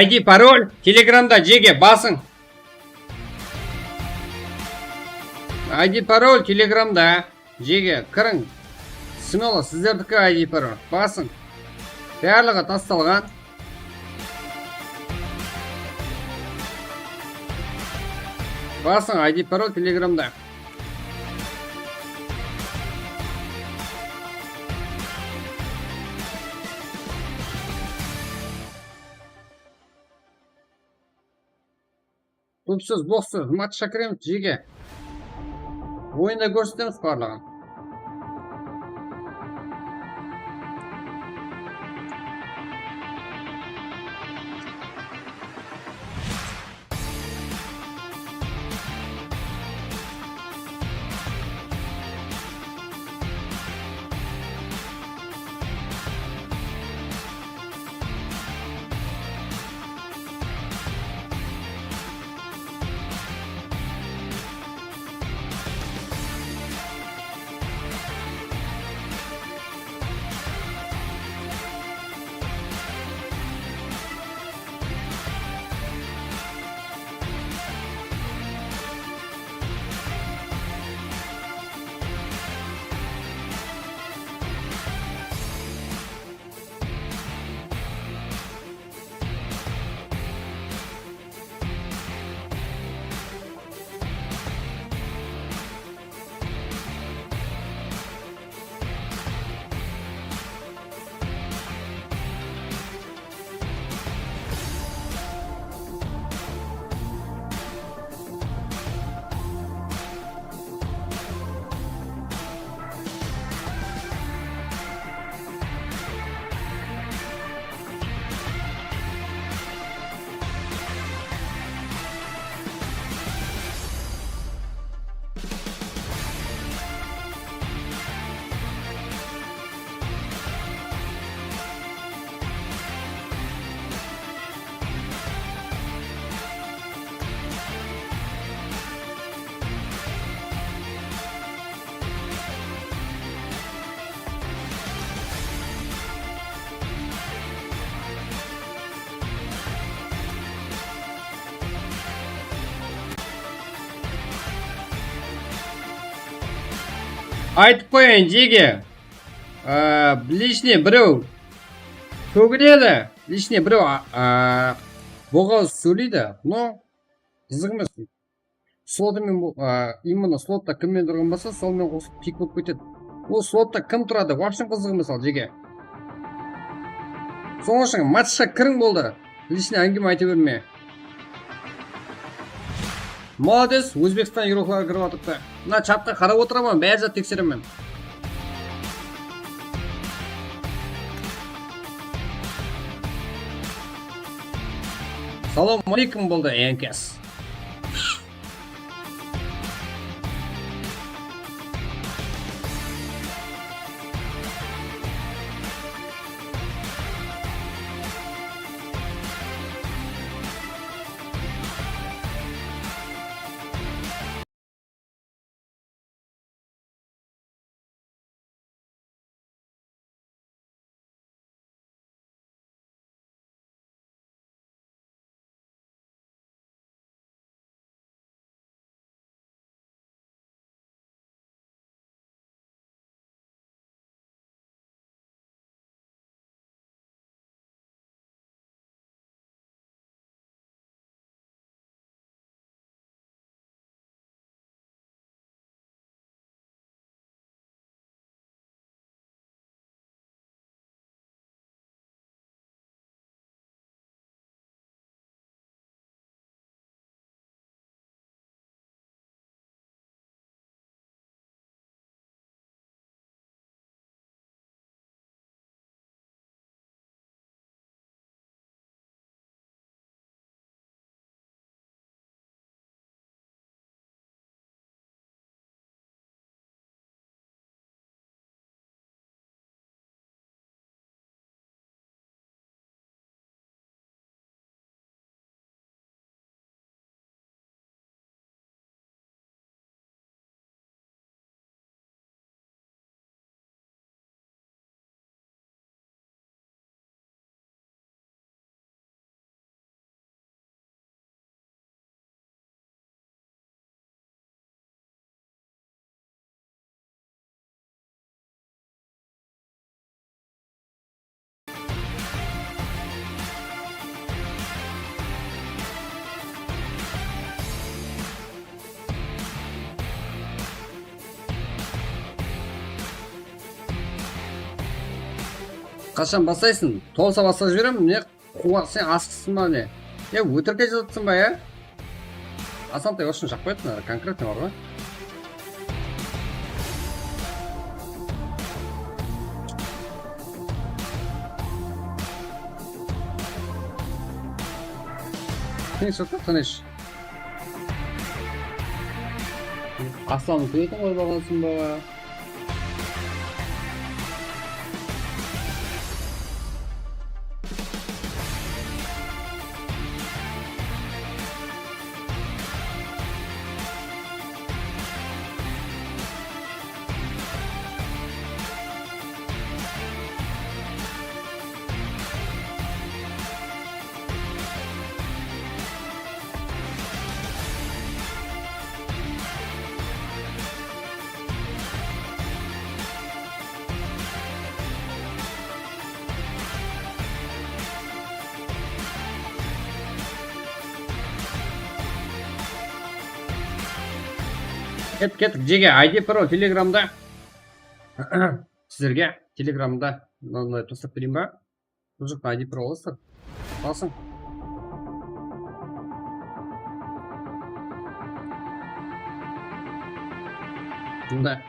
I D parol Telegramda, jege, basıń. I D parol Telegramda. Jege, kiriń. Smelo, sizlerdiki I D parol. Basıń. Barlıǵı tastalǵan. Basıń, I D parol Telegramda. Tupsız, bossız, matchqa kiremiz, jege. Oyında kórsetemiz barlıǵın. Aytıp qoyayın, jege. Aa, лишний birew tógiledi, лишний birew, aa, boǵaz sóyleydi. No, qızıq emes. Slotı men bu, aa, именно slotta kim men turǵan bolsa, sol men qosıp pik bolıp ketedi. Ol slotta kim turadı, вообще qızıq emes al, jege. Sonıń ushın matchqa kiriń boldı. Лишний áńgime ayta berme. Молодец, Ózbekstan igrokları kirip atırıptı. Mına chatqa qarap otıraman, bári zat tekseremen. Salam aleykum boldı, Enkas. Qashan baslaysın? Tolsa baslap jiberemen, ne? Quwa, sen asıqsıń ba ne? Ya, ótirke jazıpsıń ba, ya? Asantay, ushın jaqpaydı, mına konkretno bar ǵoy. Tınısh oqı, tınısh. Aslan, kúletin qoyıp alǵansıń ba? Kettik, kettik, jege, I D Pro Telegramda. Sizlerge Telegramda mınanday toslap bereyin ba? Bul jaqta I D Pro alasızlar. Alsın. Mında.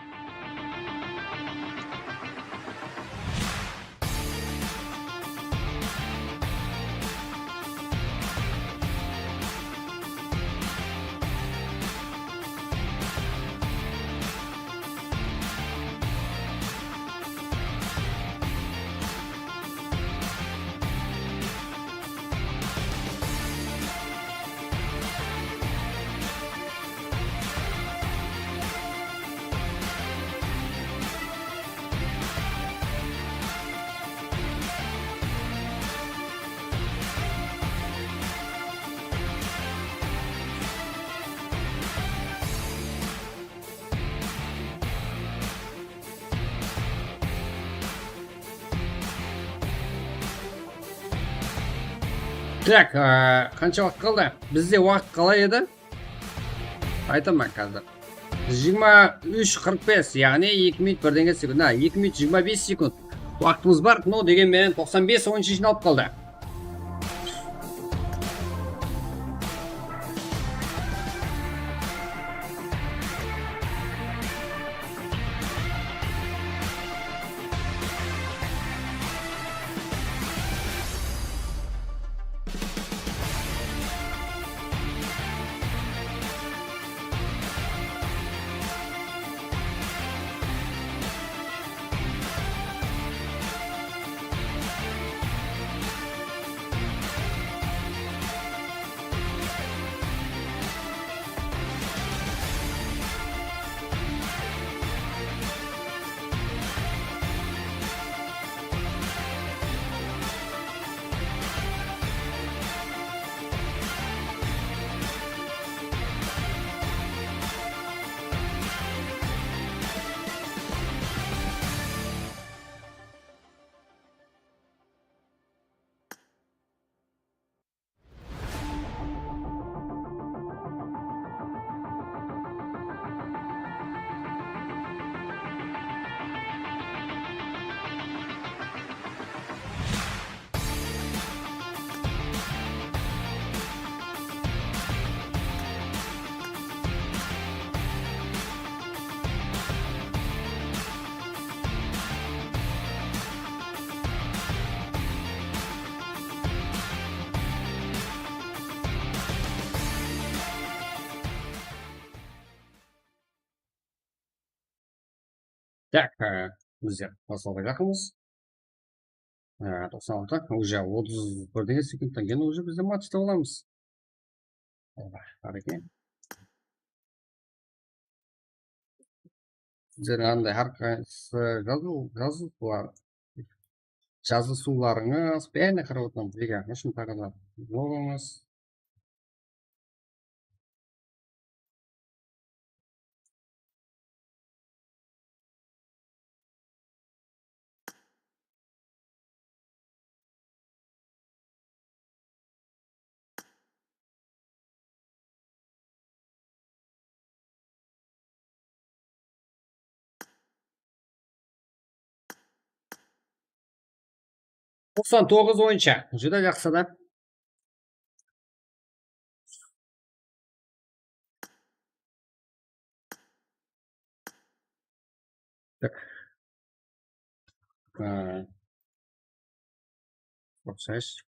Tak, e, qansha waqıt qaldı? Bizde waqıt qalay edi? Aytaman házir. Jigirma úsh qırq bes, yaǵnıy eki minut bir degen sekund. Ha, eki minut jigirma bes sekund waqtımız bar. No degen menen toqsan bes oyınshı jıynalıp qaldı. Tak, e, bizler baslawǵa jaqınbız. E, toqsan altı, уже otız bir degen sekundtan keyin уже bizler matchta bolamız. Bar eken. Sizler anday hár qaysı jazıw, jazıw, jazısıwlarıńız, bárine qarap otırman, birge, ushın taǵı da bolıńız. Toqsan toǵız oyınsha. Júdá jaqsı da. Tak. Á, uqsayız.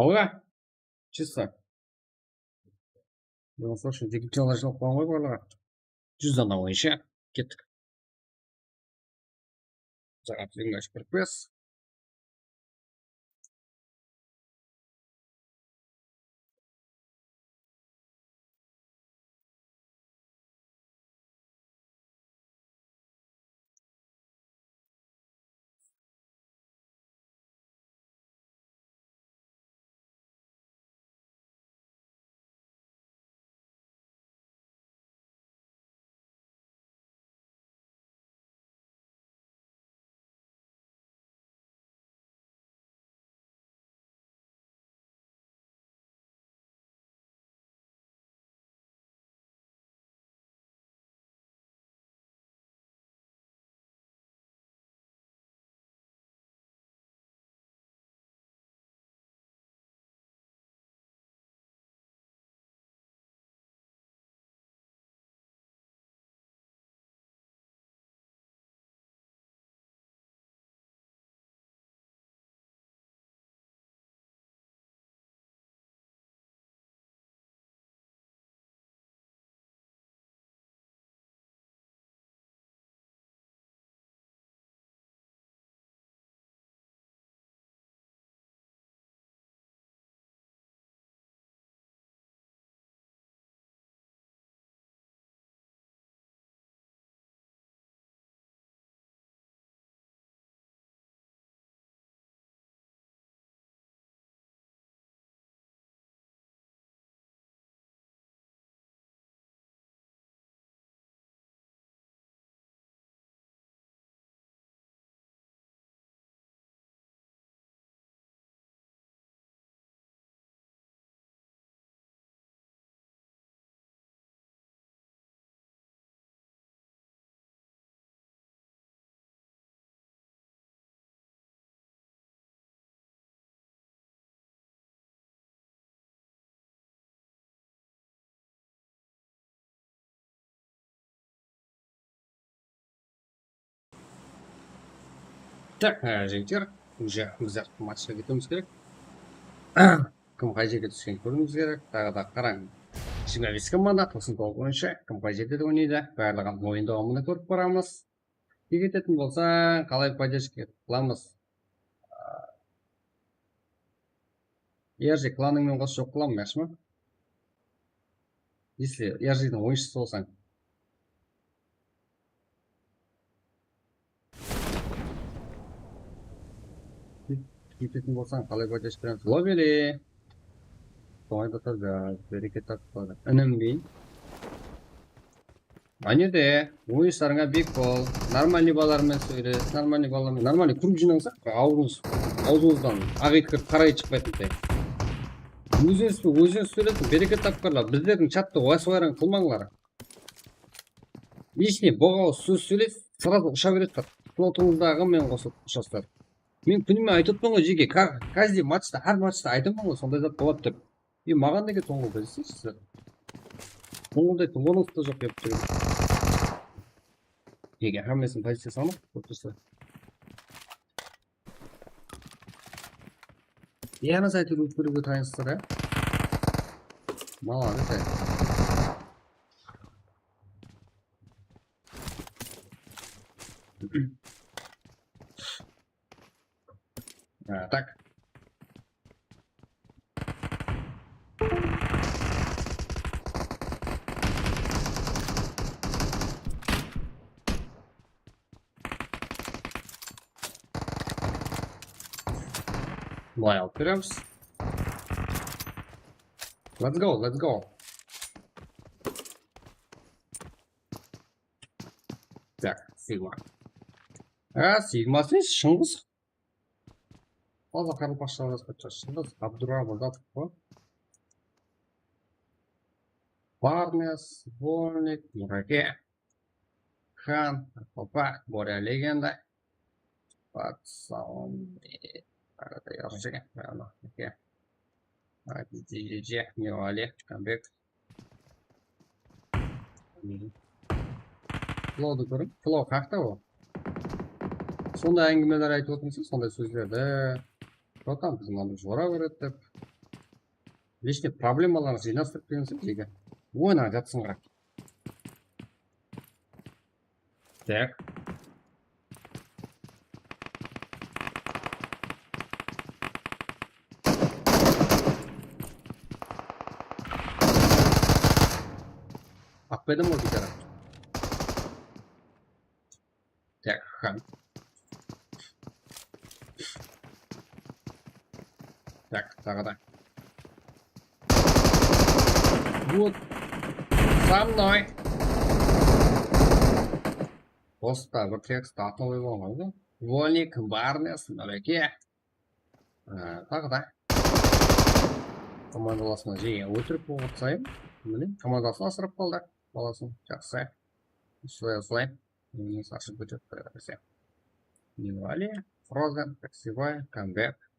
Awa. Чисто. Bunıń ushın jigitler jılıp qoyǵan ǵoy barlıǵı. Júz dana oyınsha. Kettik. Saat jigirma úsh qırq bes. Tak, e, jigitler, уже bizler matchqa ketiwimiz kerek. Kim qay jerge túskenin kóriwimiz kerek. Taǵı da qarań. Jigirma bes komanda, toqsan toǵız boyınsha kim qay jerde oynaydı. Barlıǵın oyın dawamında kórip baramız. Kek etetin bolsań, qalay podderjka qılamız? E R J klanıńmen qos joq qılamın, yaqshı ma? Если E R J diń oyınshısı bolsań. Kek etetin bolsań, qalay podderjka beremiz? Lobili. Sońayda tur, bereket tapıp qaladı. Inim deyin. Áne de, oyınshılarıńa bek bol, normalnıy balalarmen sóyle, normalnıy balalarmen, normalnıy krug jıynańız, awzıńız, awzıńızdan aq iyt kirip, qara iyt shıqpaytınday. Ózińiz, ózińiz sóylesiń, bereket tapqırlar, bizlerdiń chattı wayrań qılmańlar. Лишний boǵawız sóz sóyleysiz, srazı usha beresizler. Flotıńızdaǵı menen qosılıp ushasızlar. Men kúnime aytıp otırman ǵoy, jeke, ka-, каждый matchta, hár matchta aytaman ǵoy, sonday zat boladı dep. E, maǵan nege tońǵılday deseyshi sizler? Tońǵılday tuwǵanıńız da joq dep turman. Nege, hámmesiniń poziciyası anıq, kórip tursa. Yana zaytır ótkeriwge tayınsızlar, ya? Молодец, ya. А, так. Bılay alıp beremiz. Let's go, let's go. Так, Sigma. А, Sigma sen Shıńǵıs. Hozir qaraqalpaqshalar jazıp ketdi. Shıńǵıs, Abduramuratov ǵoy. Barnes, Svolnik, Murake, Xan, Qaraqalpaq, Borya legenda. Patsaon, e, arada yozishgan, rawno, aka. Mevali, Qanbek. Flowdı kóriń. Flow haqta ol. Sonday áńgimeler aytıp otırmız, sonday sózlerdi. Что там, biziń mınanday jora kóredi dep. Лишний problemalardı jıynastırıp kelgensiz bizge. Oynań, jatsın qıraq. Так. Alıp berdim ǵoy biytara. Так, Xan. Так, taǵı da. Вот. Со мной. Posta bir tekst atın qoyıp alǵan ǵoy. Volnik, Barnes, Noreke. Á, taǵı da. Komandalasına jege óltirip otırıp sayın. Mine, komandasın asırap qaldı. Balasın. Jaqsı. Usılay, usılay. Mine, ashıp ketedi, qoya berse. Mevali, Frozen, Taxify, Comeback.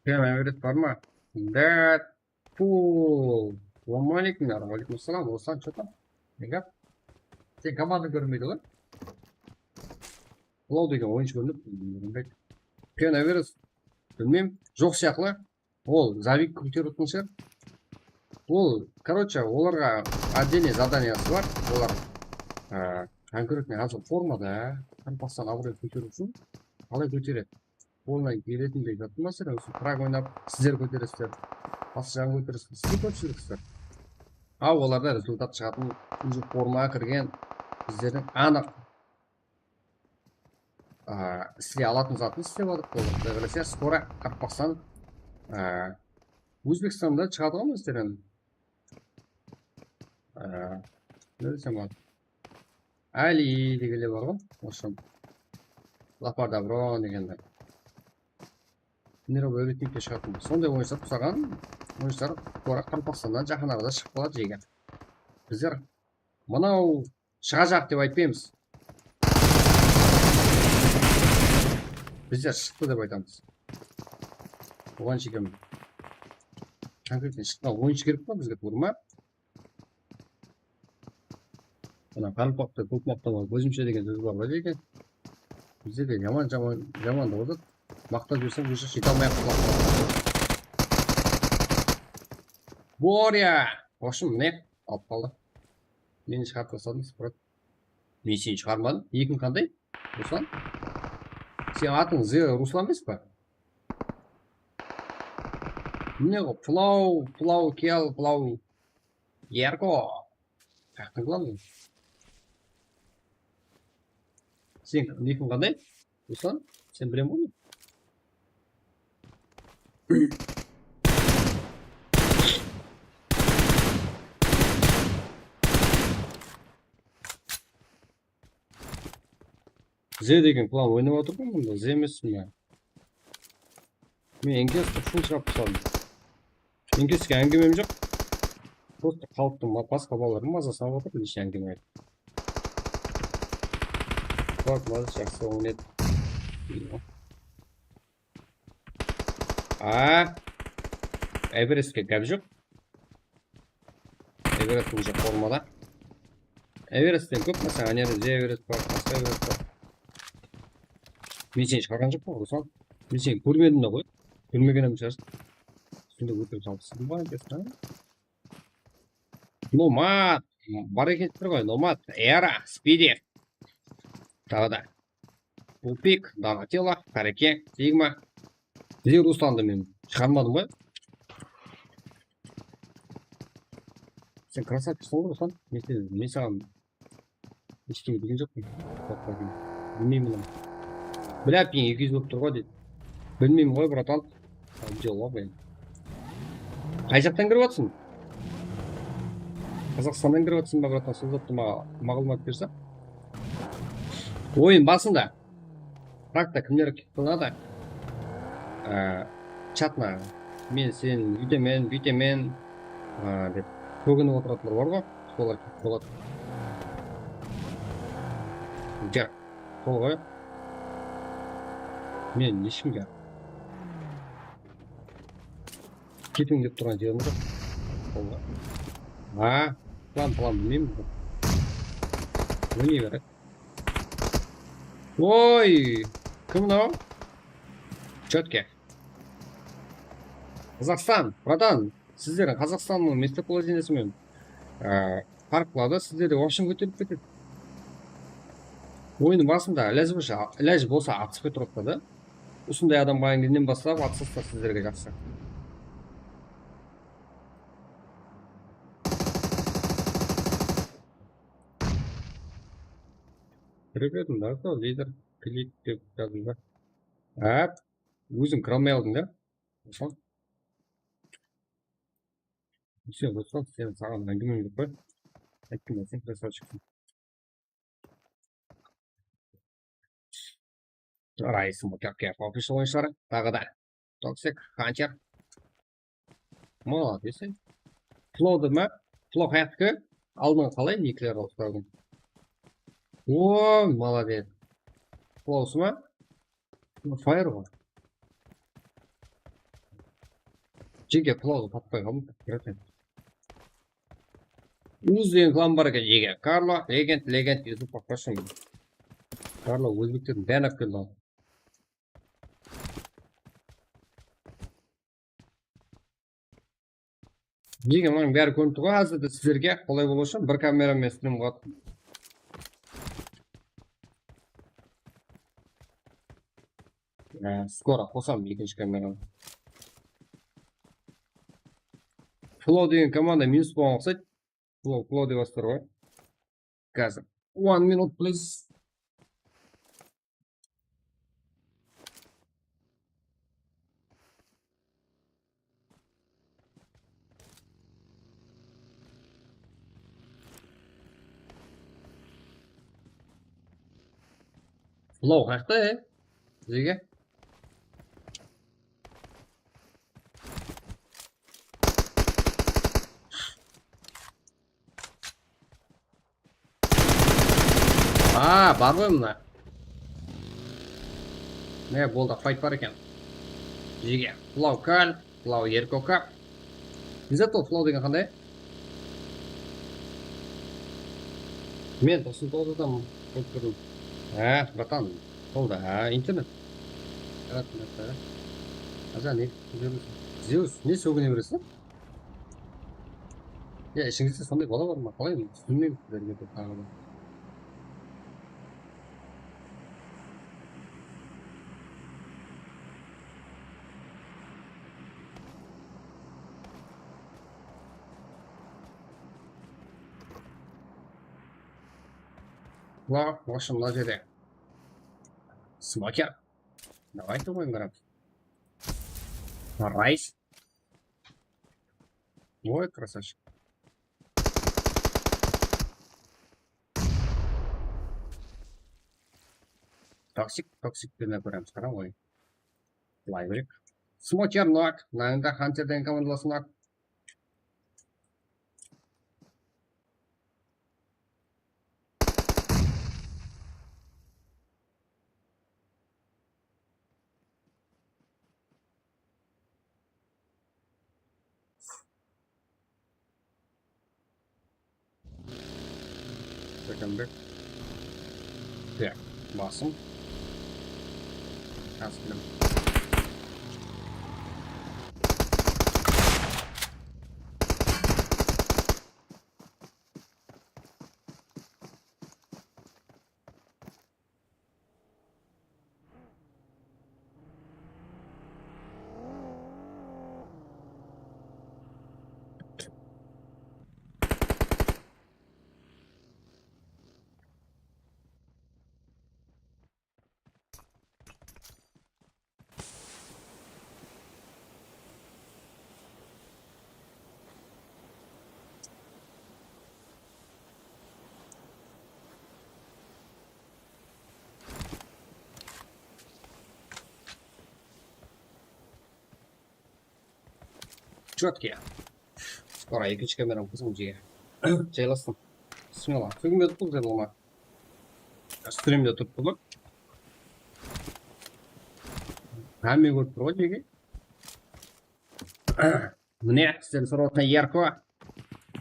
Sen, Everest bar ma? Deadpool. Assalamu aleykum, ya. Aleykum assalam, Ruslan, что там? Ne gáp? Sen komanda kórinbeydi ǵoy. Bulaw degen oyınshı kórinip, bilmeymen. Pen Everest, bilmeymen, joq sıyaqlı. Ol zabeg kóterip otqan shıǵar. Ol, короче, olarǵa отдельный zadaniyası bar. Olar, á, конкретный házir formada, qaraqalpaqstan abıroyın kóteriw ushın qalay kóteredi? Qolına keletindey zat ma sizler, usı frag oynap, sizler kóteresizler. Basqa jaǵın kóteresizler. Sizler kópshiliksizler. A, olarda rezultat shıǵatın, уже formaǵa kirgen, bizlerdiń anıq, a, isley alatın zatın islep atırıq. Quday qálese, skoro qaraqalpaqstan, a, Ózbekstanda shıǵadı ǵoy, máselen, a, ne desem boladı? Ali degenler bar ǵoy, usı Lapar Dabro degenler. Мировой рейтингке shıǵatın. Sonday oyınsılar usaǵan oyınsılar, ora qaraqalpaqstannan, jáhán arada shıǵıp qaladı jege. Bizler mınaw shıǵajaq dep aytpaymız. Bizler shıqtı dep aytamız. Oǵan shekem Konkretno shıqqan oyınshı kerek pa bizge, tuwrı ma? Mına qaraqalpaqta kóp maqtaw bar, gózimshe degen sóz bar ǵoy, lekin bizde de jaman, jaman, jaman da bolsa maqtap júrseń, уже shıda almay aq. Borya! Hoshım, mine, alıp qaldı. Meni shıǵarıp tasladıń, Sprat. Men seni shıǵarmadım. Ekiń qanday? Ruslan? Sen atıń Z Ruslan emes pa? Mine ǵo, Plaw, Plaw, kel, Plaw. Erko. Qayaqtan kılamız? Sen nikiń qanday? Ruslan, sen bilem ǵoy. Z degen klan oynap atır ǵoy mında, Z emes mına. Men N K S qırq jıl shıǵarıp tasladım. N K S ke áńgimem joq. Просто xalıqtıń ma-, basqa balalardıń mazasın alıp atır, лично áńgime aytıp. Bak, mazası jaqsı oynaydı. A, Everestke gáp joq. Everest уже formada. Everestten kóp, máselen, ánerde Everest bar, basqa Everest bar. Men seni shıǵarǵan joqpan, Ruslan. Men seni kórmedim de ǵoy. Kórmegen em shıǵarsın. Sonda ótirip salıpsın ba, Everest, ha? Nomad. Bar eken, tur ǵoy, Nomad. Era, Spidi. Taǵı da. Tupik, Donatello, Qareke, Sigma. Bize Ruslandı men shıǵarmadım ǵoy. Sen krasavchikseń ǵoy, Ruslan. Men sen, men saǵan eштеңе degen joqpan. Bilmeymen. Блядь, men eki júz bolıp tur ǵoy, deydi. Bilmeymen ǵoy, bratan. Обделал, блин. Qay jaqtan kirip atırsań? Qazaqstannan kirip atırsań ba, bratan? Sol zattı maǵan maǵlıwmat berseń. Oyın basında. Frakta kimler kirip qaladı? Á, chatına men sen úytemen, búytemen, á, dep kóginip otıratular bar ǵoy. Solar kirip qaladı. Jar. Sol ǵoy. Men eshkimge ketiń dep turǵan jerim joq. Sol ǵoy. A, plan, plan bilmeymen. Oynay beredi. Oy, kim mınaw? Чётко. Qazaqstan, bratan. Sizlerdiń Qazaqstannıń местоположениеsi menen, á, farqlı da, sizlerde вообще kóterilip ketedi. Oyınnıń basında ilajı bolsa, ilajı bolsa atıspay turıptı da. Usınday adamǵa ennen baslap atısırsızlar sizlerge jaqsı. Kirip edim da, lider, klik dep jazdım da. Háp, óziń kire almay aldıń da. Ruslan. Sen Ruslan, sen saǵan áńgimem joq pa? Ayttım ba, sen krasavchikseń. Raisim, okey, okey, official oyınshıları. Taǵı da Toxic Hunter. Молодец. Flowdı ma? Flow hayaqtiki? Aldın qalay nikleri uslardıń? O, молодец. Flowsı ma? Fire ǵoy. Jeke Flowdı tappay qaldım. Bratан. Uz degen klan bar eken, jeke. Karlo, legend, legend, YouTube подписчигим. Karlo, ózbeklerdiń bárin alıp keldi ǵoy. Jeke, mınanıń bári kórinip tur ǵoy, házirde sizlerge qolay bolıwı ushın bir kameram menen strim qıladı. Á, skoro qosaman ekinshi kameranı. Flow degen komanda minus bolǵan uqsaydı. Flow, Flow dep atır ǵoy. Házir. One minute, please. Flow qayaqta, e? Bizge. A, bar ǵoy mına. Mine, boldı, fight bar eken. Jege, Flow kal, Flow erko kap. Izzat, ol flow degen qanday? Men toqsan toǵız adam bolıp turdım. Há, bratan, sol da, há, internet. Yarat, yarat, há. Aja, ne, Zeus, ne sógine beresiz? Ya, ishińizde sonday bala bar ma? Qalay, men túsinbeymen sizlerge de taǵı da. Bular, в общем, mına jerde. Smoker. Давайте oyın qıramız. Райс. Ой, красавчик. Toksik, toksik degen kóremiz, qarań oyın. Былай көрейік. Smoker nok, mınanıń da Hunter degen komandalası nok. Second back. Так, basım. Asılım. Чётко. Skoro ekinshi kameram qızım jege. Jaylastım. Smelo. Kúlmedi bul jaylaw. Strimde turıptı bul. Hámme kórip tur ǵoy jege. Mine, sizler sorayotqan Yarko.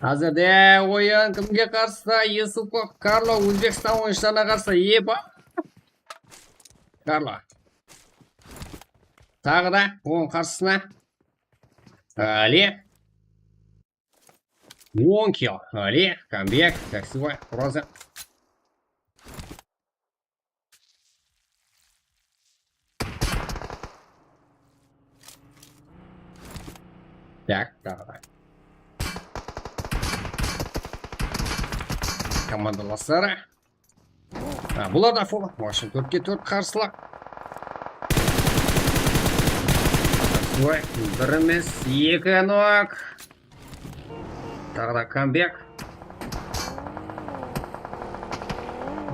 Házirde oyın kimge qarsı? Yusupov Karlo, Ózbekstan oyınshılarına qarsı. Epa! Karlo. Taǵı da onıń qarsısına Ali. On kill. Ali, kambek, taksivoy, Roza. Tak, taǵı da. Komandalasları. Ha, bular da full. Washington tórtke tórt qarsılıq. Oy, bir emes, eki nok. Taǵı da kambek.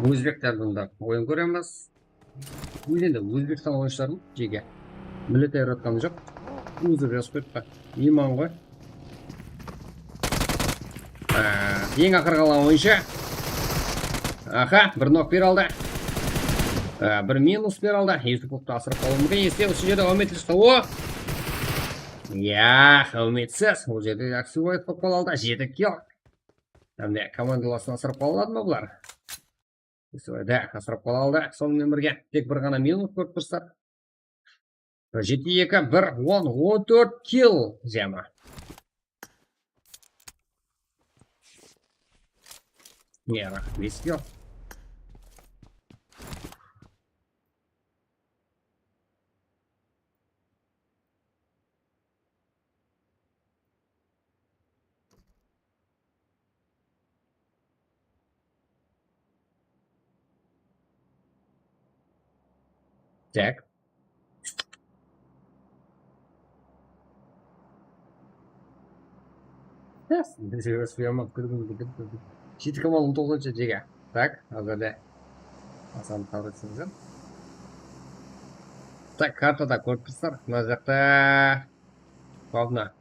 Ózbeklerdiń de oyın kóremiz. Ózinde Ózbekstan oyınshıların jege. Millet ayırıp atqanı joq. Ózi jazıp qoyıptı. Iman ǵoy. Á, eń aqırǵı alǵan oyınshı. Aha, bir nok bere aldı. Á, bir minus bere aldı. Yusupovtı asırap qalıwı múmkin. Ese usı jerde úmitsiz. O! Ya, úmitsiz. Ol jerde jaqsı oyıp qala aldı. Jeti kill. Hám de komandalasın asırap qala aladı ma bular? Usılayda asırap qala aldı. Sonıń menen birge tek bir ǵana minus kórip tursa. Jeti eki, bir, on, on tórt kill jama. Yaraq, bes kill. Tak. Jeti kamal on toǵızınshı jege. Tak, házirde. Asan tavrı. Tak, kartada kórip turıpsızlar. Mına jaqta. Pavna.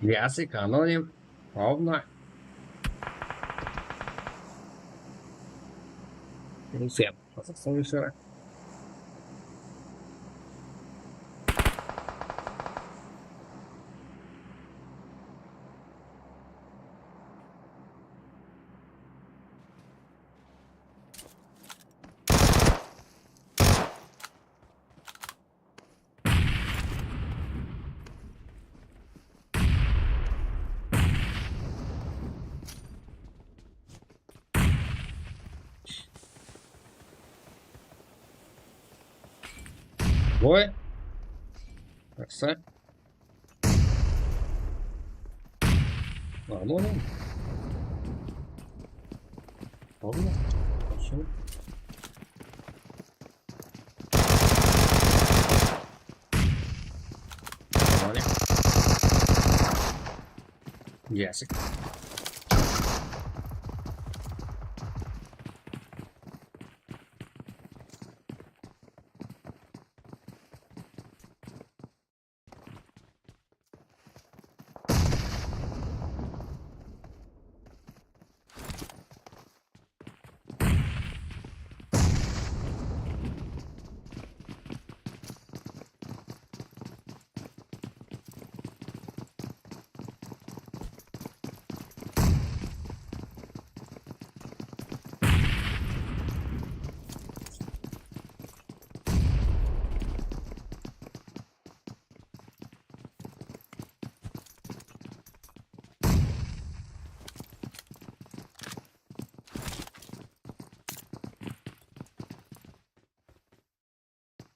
Lyasik, anonim. Pavna. Rusiyam. Qazaqstan oyınshıları. Oy. Jaqsı. Ладно, oynayın. Aldım. Jaqsı. Tamam. Jaqsı.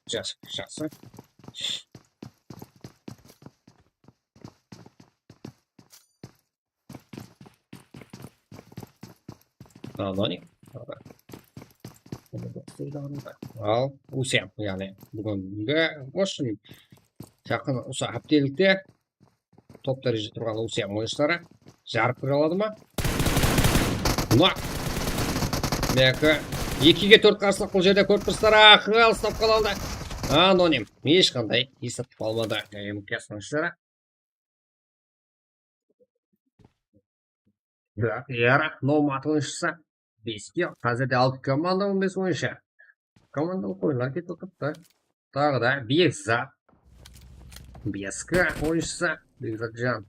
Jaqsı, jaqsı. Anoniy. Al, ósem, yaǵnıy búgingi, в общем, jaqın usı háptelikte top dárejede turǵan ósem oyınshıları jarıp kire aladı ma? Mına! Meniki ekige tórt qarsılıq bul jerde kórip tursızlar, aqıl uslap qala aldı. Anonim, hesh qanday esaptı almadı. M K S oyınshıları. Biraq, Yara, Nomad oyınshısı. Beske, házirde altı komanda, on bes oyınshı. Komandalıq oyınlar ketip atırıptı. Taǵı da Bekzat. Beske oyınshısı, Bekzatjan.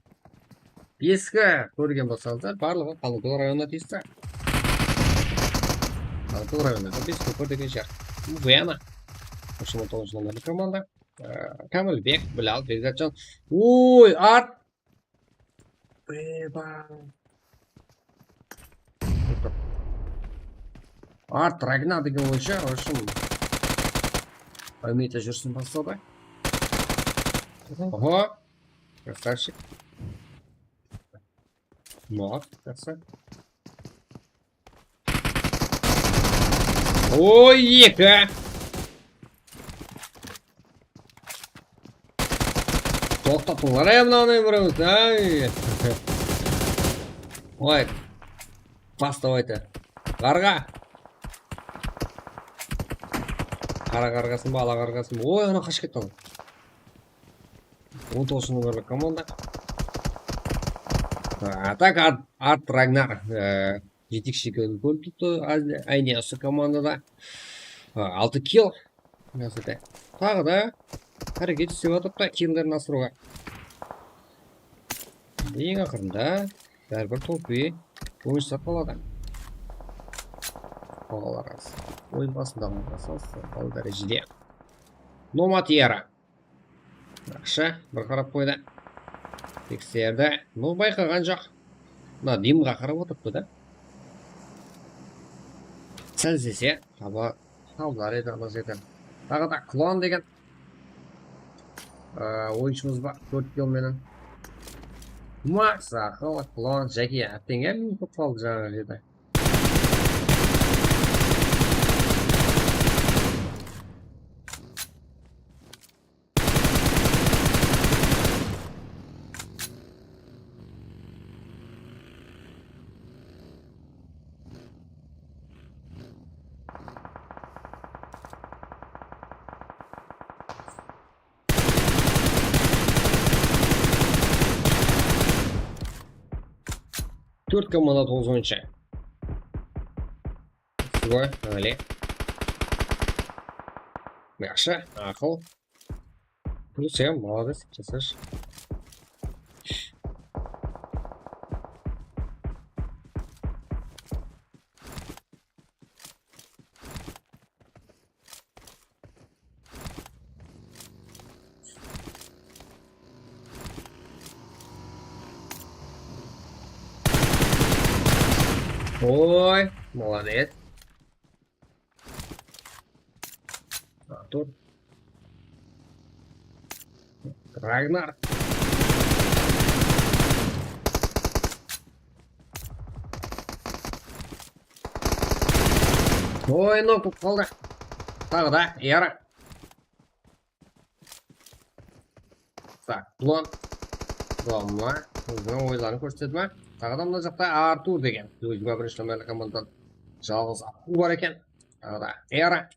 Beske kórgen bolsańızlar, barlıǵı Qalıntol rayonına tiyisli. Qalıntol rayonında Beskópir degen jer. Uvena. Usı on toǵızınshı nomerli komanda. Ee, Kamilbek, Bilal, Bekzatjan. Oy, Art! Eba. Art Ragnar degen oyınshı, в общем, Áwmeta júrisin basladı. Oho. Krasavchik. Mınaw, jaqsı. Oy, eki. Toqtatıńlar, ay, mınanı birewdi, ay. Oy. Pas, давайте. Qarǵa. Qara qarǵasın ba, ala qarǵasın ba? Oy, ana qashıp ketti anaw. On toǵızınshı nomerli komanda. A tak, Art, Art Ragnar, e, jetekshi golın tutı, áyne usı komandada. A, altı kill. Házirde. Taǵı da háreket islep atırıptı killlerin asırıwǵa. Eń aqırında báribir tropey oyınshı saqlanadı. Olar az. Oyın basındaǵılarǵa salıstırıp, al dárejede. Nomad Yara. Jaqsı, bir qarap qoydı. Tekserdi. No, bayqaǵan joq. Mına dimǵa qarap otırıptı da. Sál izlese, taba, tabılar edi, alaz edi. Taǵı da Klon degen, ı, oyınshımız bar, tórt kill menen. Max, Aqıl, Klon, Jaki, átteń, em, kóp qaldı jańa jerde. Tórt komanda toǵız oyınshı. Всё, ale. Jaqsı, Aqıl. Плюс, ya, молодец, красавчик. Oy, молодец. Tur. Ragnar. Oy, nok bolıp qaldı. Taǵı da, yara. Tak, Blon. Blon ma? Óziniń oyların kórsetedi ma? Taǵı da mına jaqta Artur degen. Jigirma birinshi nomerli komandadan jalǵız Artur bar eken. Taǵı da Era.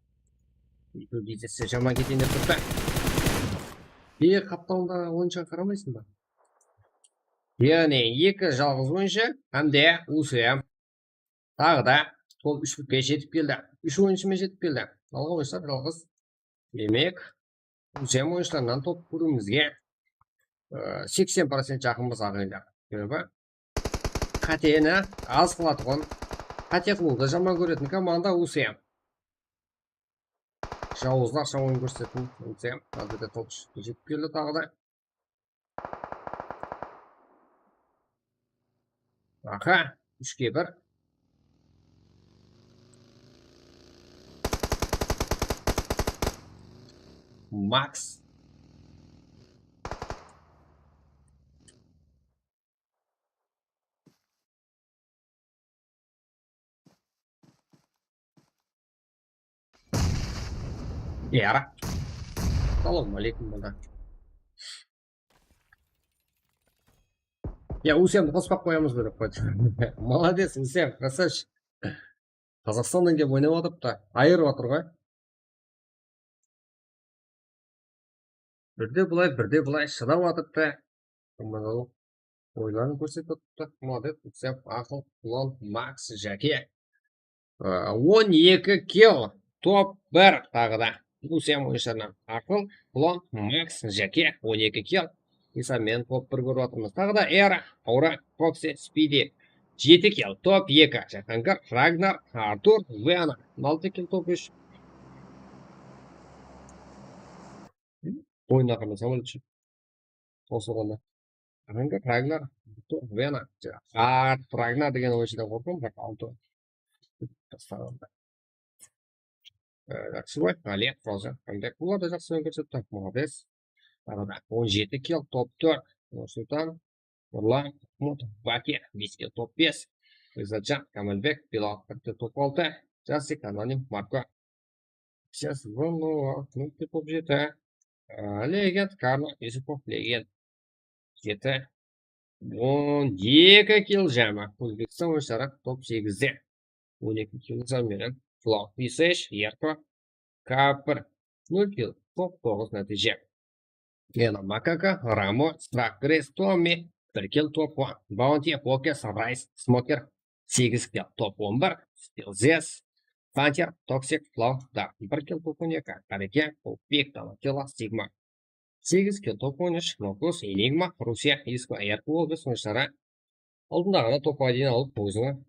Ekewge jetse jaman keteyin dep turıptı. Ey, qaptalında oyınshıǵa qaramaysıń ba? Yaǵnıy, eki jalǵız oyınshı hám de Usem. Taǵı da sol úshlikke jetip keldi. Úsh oyınshı menen jetip keldi. Qalǵan oyınshılar jalǵız. Demek, Usem oyınshılarınan top kóriwimizge, e, seksen procent jaqınbız, aǵayinler. Sebebi qáteni az qılatuǵın, qáte qılıwdı jaman kóretin komanda Usem. Jawızlarsha oyın kórsetetin Usem. Házirde top jetip keldi taǵı da. Aha, úshke bir. Max. Yara. Salawma aleykum, bala. Ya, Usemdi qospaq qoyamız ba dep qoydı. Молодец, Usem, красавчик. Qazaqstannan kelip oynap atırıptı. Ayırıp atır ǵoy. Birde bılay, birde bılay shıdap atırıptı. Oyların kórsetip atırıptı. Молодец, Usem, aqıl, Blon, Max, Jake. Á, on eki kill, top bir taǵı da. Usem oyınshılarınan aqıl, Blon, Max, Jake, on eki kill. Esap menen top bir kórip atırmız. Taǵı da Era, Aura, Proxy, Speedy. Jeti kill, top eki. Jahangir, Ragnar, Artur, Vena. Altı kill, top úsh. Oyın aqırında samolyot ushıp qosılǵanda. Ragnar, Ragnar, Vena. Art Ragnar degen oyınshıdan qorqaman, biraq altı. Taslaǵanda. Ee, jaqsı ǵoy, Ǵaliya, Frozen, Qanbek. Bular da jaqsı oyın kórsetti. Молодец. Taǵı da on jeti kill, top tórt. Nursultan, Nurlan, Mahmud, Baki, bes kill, top bes. Izzatjan, Kamilbek, Bilal, bir kill, top altı. Jasik, Anonim, Marko. Сейчас Ванова, Нурки, top jeti. Á, Legend, Karlo, Yusupov, Legend, jeti. On eki kill jámi. Ózbekstan oyınshıları top segizde. On eki kill sanı menen. Flow, Visesh, Yerko, K bir. Nol kill, top toǵız nátiyje. Ena, Makaka, Ramo, Strak, Gres, Tommi, bir kill, top on. Bounty, Focus, Rice, Smoker, segiz kill, top on bir. Stilzes, Panter, Toxic, Flow, Dark, bir kill, top on eki. Tareke, Upik, Donatilla, Sigma, segiz kill, top on úsh. Nokus, Enigma, Rusiya, Isko, Erkul, biz oyınshıları aldındaǵına topqa deyin alıp, óziniń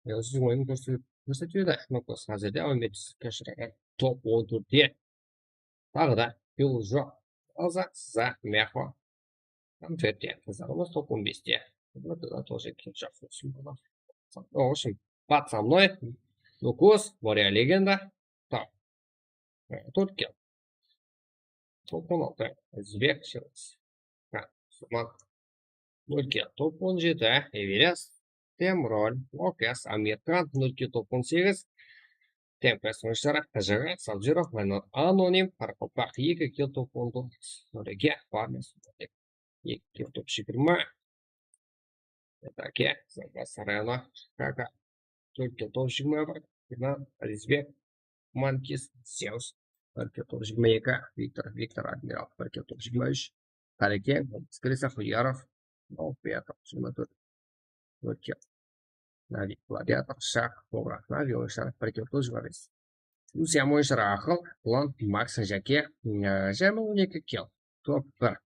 yawsız oyının kórsetip, kórsetip edi. Nokus házirde Ametis Kashiraga top on tórtte. Taǵı da yol joq. Aza, Sıza, Mexo. Там tórtte. Qızlarımız top on beste. Burada da тоже kill jaqsı ushın bola. О, в общем, под со мной. Nokus, Warrior Legenda. Top. Tórt kill. Top on altı. Zbek, Shilks. Ha, Suman. Nol kill, top on jeti. Everest, Temrol, Lokas, Amirkan, nol kill, top on segiz. Tempest oyınshıları, T J G, Sabzero, Anonim, Qaraqalpaq, eki kill, top on toǵız. Norege, Farnes, eki kill, top jigirma. Atake, Zarbas, Rayona, Kaka, tórt kill, top jigirma bir. Kenan, Alizbek, Mankis, Zeus, bir kill, top jigirma eki. Viktor, Viktor, Admiral, bir kill, top jigirma úsh. Qareke, Skrisa, Xuyarov, Novpetov, jigirma tórt. Nol kill. Navi, Gladiator, Shaq, Kobra, Navi oyınshıları, bir kill, top jigirma bes. Usem oyınshıları, Aqıl, Blon, Max, Jake, e, jámi on eki kill. Top bir.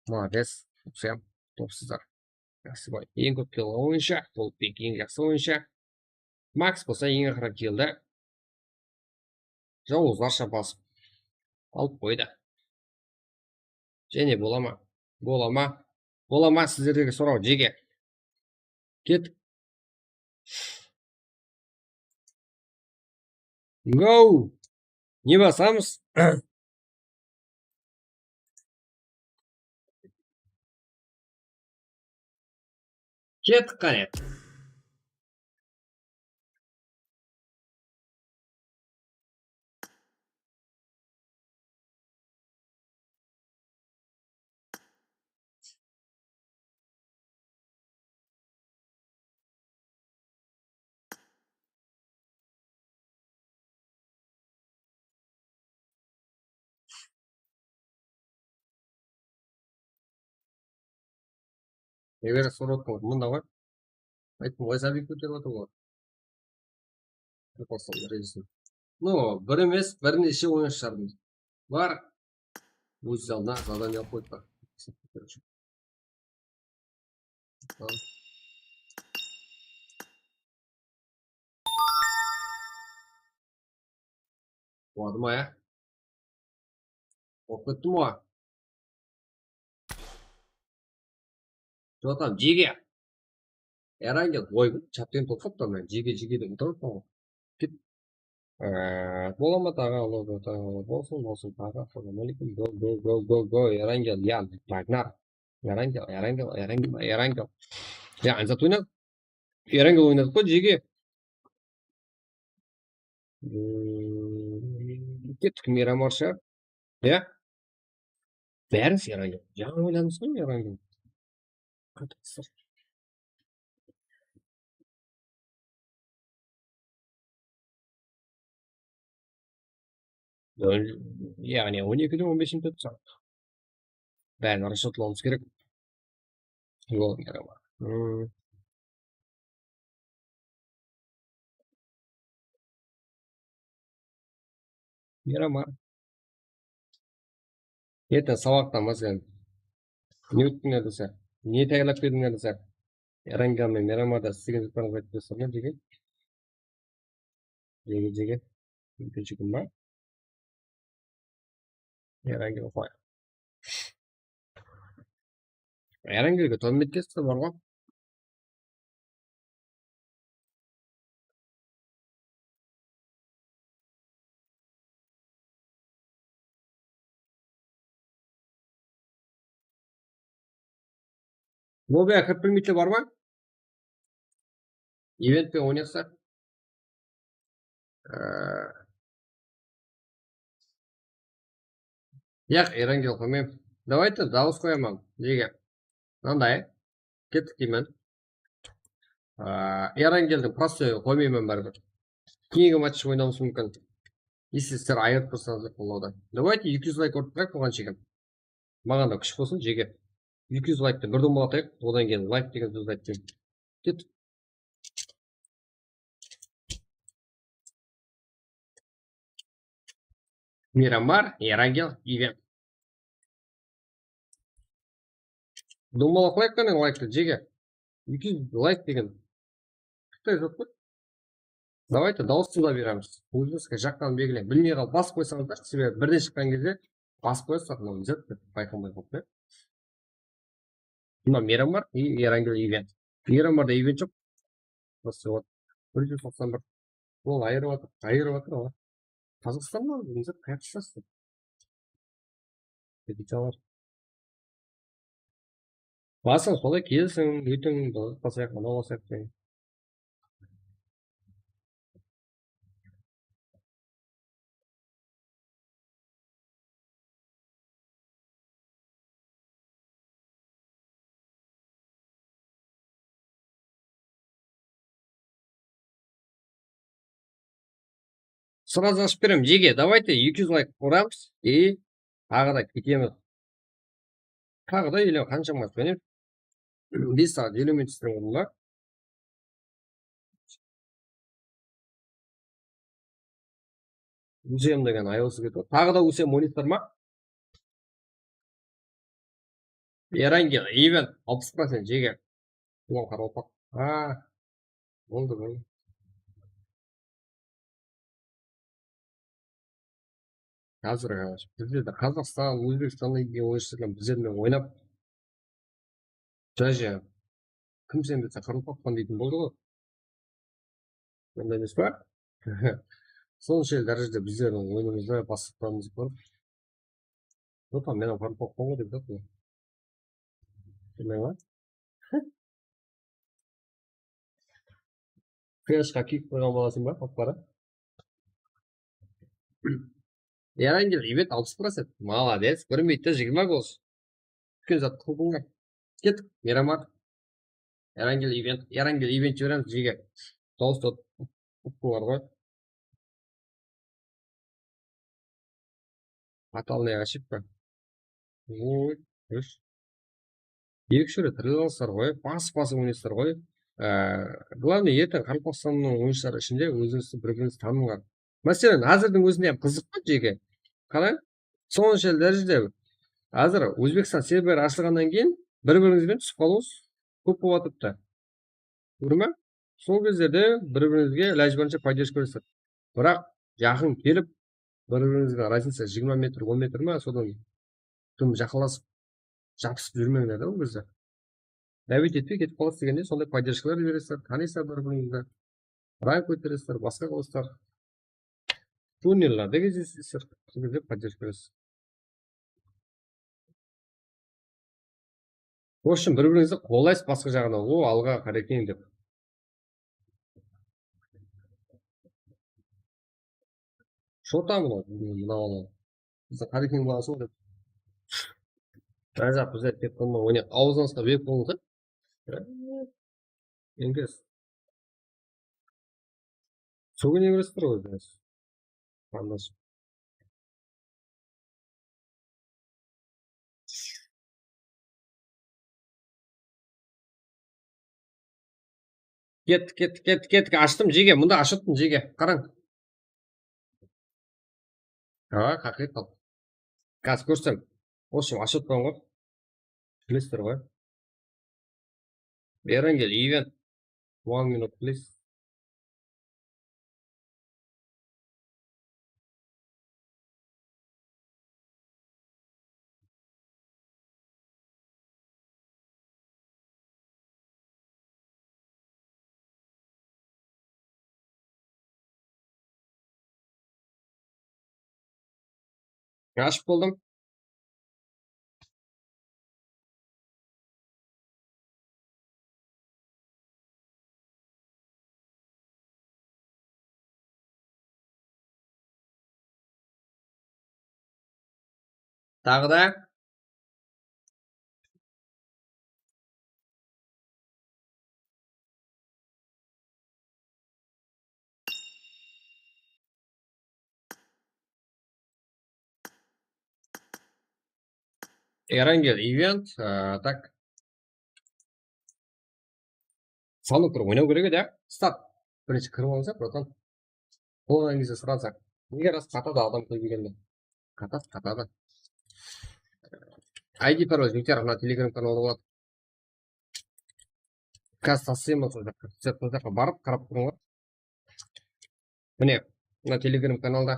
Молодец, Usem, topsızlar. Jaqsı boy. Eń kóp kill oyınshı, bul Pek eń jaqsı oyınshı. Max bolsa eń aqırǵı killdi jawızlarsha basıp alıp qoydı. Jáne bola ma? Bola ma? Bola ma sizlerge soraw, jege? Kettik. Go! Ne basamız? Kettik qáne. Eger sorap atqan mında ǵoy. Ayttım ǵoy, sábey kóterip atır ǵoy. Qoqsam, rejisim. No, bir emes, bir neshe oyın shıǵardım. Bar. Óz aldına zadaniya alıp qoyıptı. Boldı ma, ya? Bolıp ketti ma? Jotam, jege. Erangel, oy, chapten toqtap turman. Jege, jege dep turıppan ǵoy. Ket. Ee, bola ma taǵı, Allah taǵı bolsın, bolsın taǵı. Assalawma aleykum. Go, go, go, go, go. Erangel, ya, Ragnar. Erangel, Erangel, Erangel, Erangel. Ya, Anzat oynadı. Erangel oynadıq pa, jege? Hmm, kettik, Miramar shıǵar. Ya? Bárin Erangel. Jańa oyladımız ǵoy Erangel. Qatı qısır. Yaǵnıy on ekiden on bes minut ótip saat. Bárin raschatlawımız kerek. Yol Miramar. Hmm. Miramar. Erteń sabaqtan baslayın. Ne óttińler dese. Ne tayarlap keldińler dese. Erangel menen Miramarda sizge zıtlarımız aytıp bersin, jege. Jege, jege. Úlken jigim bar. Erangel qoy. Erangelge tórtmey testi bar ǵoy. Lobbiga kirip bilmeytler bar ma? Eventpe oynasa. Ee, yaq, Erangel qoymayman. Давайте, dawıs qoyaman. Nege? Mınanday. Kettik deymen. Aa, Erangeldiń prostoy qoymayman báribir. Keyingi match oynawımız múmkin. Если sizler ayırıp tursańız dep qollawda. Давайте, eki júz layk urıp turayıq buǵan shekem. Maǵan da kúsh bolsın, jege. Eki júz laykti bir dumbal atayıq, odan keyin layk degen sóz ayttım. Ket. Miramar, Erangel, Iven. Dumbal qoyayıq qáne layktı, jege. Eki júz layk degen. Qıtay joq pa? Давайте, dawısın da beremiz. Ózińizge jaqqanın belgileń. Bilmey qalıp basıp qoysańızlar, sebebi birden shıqqan gezde basıp qoyasızlar, mınaw zat dep bayqamay qalıp, ya. Mına Miramar и Erangel Event. Miramarda event joq. Просто вот bir júz toqsan bir. Ol ayırıp atır, ayırıp atır ǵoy. Qazaqstanda ózińiz qayaqqa shıǵasızlar? Petitsiyalar. Basıń solay kelsin, ótiń, basayıq, mınaw basayıq degen. Сразу ashıp berem, jege. Давайте, eki júz layk uramız и taǵı da ketemiz. Taǵı da ele qansha minut kóne? Bes saat ele minut islep otırman. Usem degen ayılsı ketip. Taǵı da Usem monitor ma? Erangel, Event, alpıs procent jege. Ulan qaraqalpaq. Ha. Boldı, boldı. Házir, e, bizde de Qazaqstan, Ózbekstanda oynaǵan bizler menen oynap, даже kim sen dese, qaraqalpaqpan deytin boldı ǵoy. Onday emes pa? Sonshelli dárejede bizlerdiń oyınımızdı basıp turǵanımızdı kórip, Dotan, men ham qaraqalpaqpan ǵoy dep zat. Bilmeymen. Fleshqa kiyip qoyǵan bolasıń ba, qap-qara? Erangel, ivent alpıs procent. Molodec, bir minutta jigirma gol. Úlken zat qıldıń ba? Kettik, Miramar. Erangel ivent, Erangel ivent jiberemiz, jege. Dawıs da uqtılar ǵoy. Fatalnıy ошибка. Oy, ósh. Eki-úsh ret tırılasalar ǵoy, basıp-basıp oynaysızlar ǵoy. Á, главное, erteń Qaraqalpaqstannıń oyınshıları ishinde ózińizdi bir-birińizdi tanıńlar. Máselen, házirdiń ózinde hám qızıq pa, jege? Qarań, sonshelli dárejede házir Ózbekstan serveri ashılǵannan keyin bir-birińiz benen túsip qalıwıńız kóp bolıp atırıptı. Kórme? Sol gezlerde bir-birińizge ilajı barınsha podderjka beresiz. Biraq jaqın kelip, bir-birińizge raznica jigirma metr, on metr ma, sodan tım jaqınlasıp, jabısıp júrmeńler da ol gezde. Давить etpey ketip qalasız degende sonday podderjkalar beresiz, tanıysız bir-birińizdi. Rank kóteresizler, basqa qılasızlar. Turnirlarda gezesizler, sol gezde podderjka beresiz. В общем, bir-birińizdi qollaysız basqa jaǵınan, o, alǵa, Qarekeń dep. Shota mınaw, mınaw, mınaw. Bizde Qarekeń bolası ǵoy dep. Rajap, bizler tek qılma oynayıq. Awzıńızǵa berip qoyıńız da. Endi Sógin emelistir ǵoy, biraz. Anlash. Kettik, kettik, kettik, kettik. Ashtım, jege. Mında ashıttım, jege. Qarań. Ha, qaqıyıp qaldı. Házir kórsem. В общем, ashıp atpan ǵoy. Bilesizler ǵoy. Erangel event. One minute, please. Ashıp boldım. Taǵı da. Erangel event, a, tak. Salınıp turıp oynaw kerek edi, á? Start. Birinshi kirip alınsaq, bratan. Bolǵan gezde sıransaq. Nege ras qatadı adam kóbeygende? Qatadı, qatadı. I D parol jigitler, mına Telegram kanalda boladı. Házir taslayman sol jaqqa. Sizler sol jaqqa barıp qarap turıńlar. Mine, mına Telegram kanalda.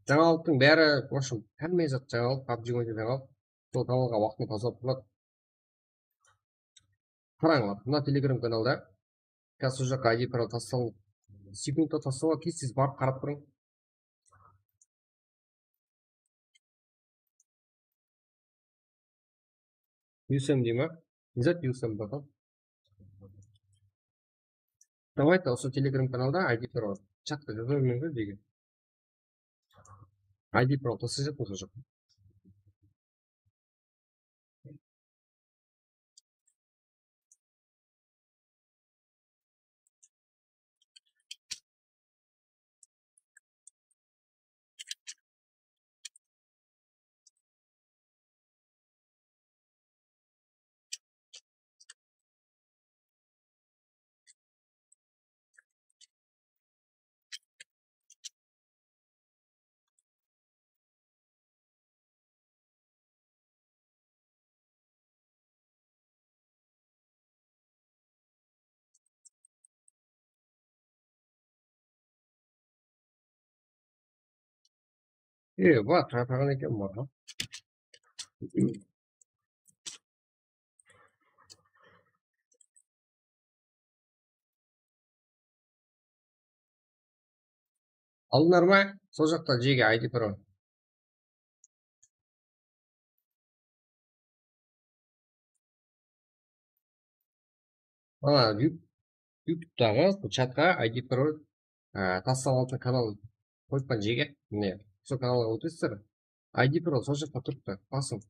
Jańalıqtıń bári, в общем, hámme zat jańalıq, PUBG boyınsha jańalıq. Sol kanalǵa waqtında taslap turıladı. Qarańlar, mına Telegram kanalda. Házir sol jaqqa I D parol taslanıp, sekundta taslap, tez-tez barıp qarap turıń. Usm dey ma? Ne zat usm, bratan? Давайте usı Telegram kanalda I D parol. Chatta jaza bermeń ǵoy, jege. I D parol taslayjaqpan sol jaqqa. E, ba, tarataǵan eken ba? Aldılar ma? Sol jaqta jege I D parol. Ana, yu-, YouTube'taǵı bul chatqa I D parol, e, taslap alsın kanal qoyıppan jege. Mine, sol kanalǵa ótesizler. I D parol sol jaqta turıptı. Basıń.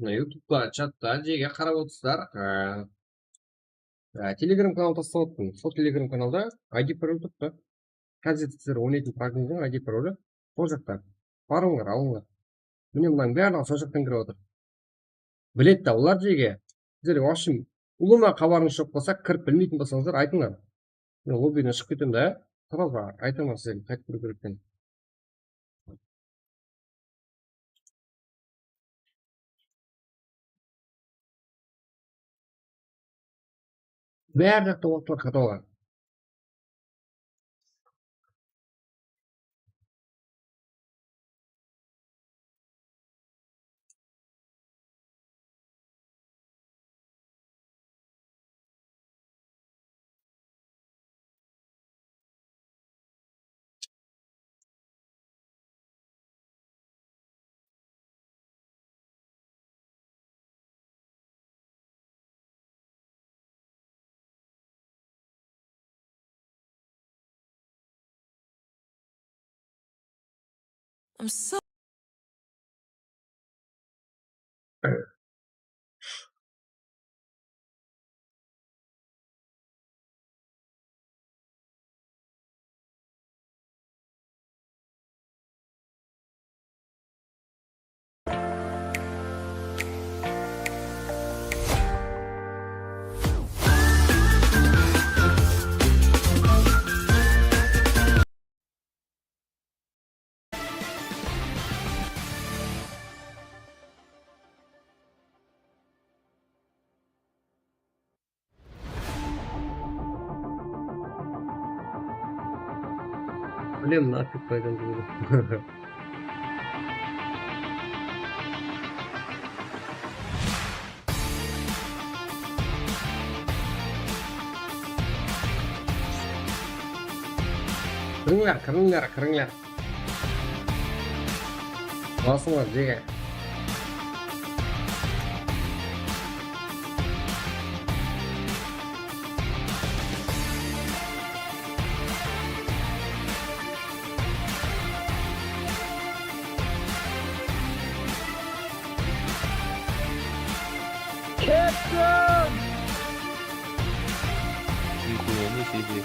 Mına YouTube'ta, chatta, jege qarap otırsızlar. Á, á, Telegram kanal taslap atırman. Sol Telegram kanalda I D parol turıptı. Házir sizler oynaytın fragmenttiń I D paroli sol jaqta. Barıńlar, alıńlar. Mine, mınanıń barlıǵı sol jaqtan kirip atır. Biledi da olar jege. Sizler, в общем, ulıwma xabarıńız joq bolsa, kirip bilmeytin bolsańızlar, aytıńlar. Men lobbiden shıǵıp ketemen da, srazı aytaman sizlerge qaytıp kiriw kerek ekenin. Bár jaqta otlar xatalar. I'm so Блин, нафиг пойдём. Kirińler, kirińler, kirińler. Basıńlar, jege. Kettim! Nihuyá, ne seydi?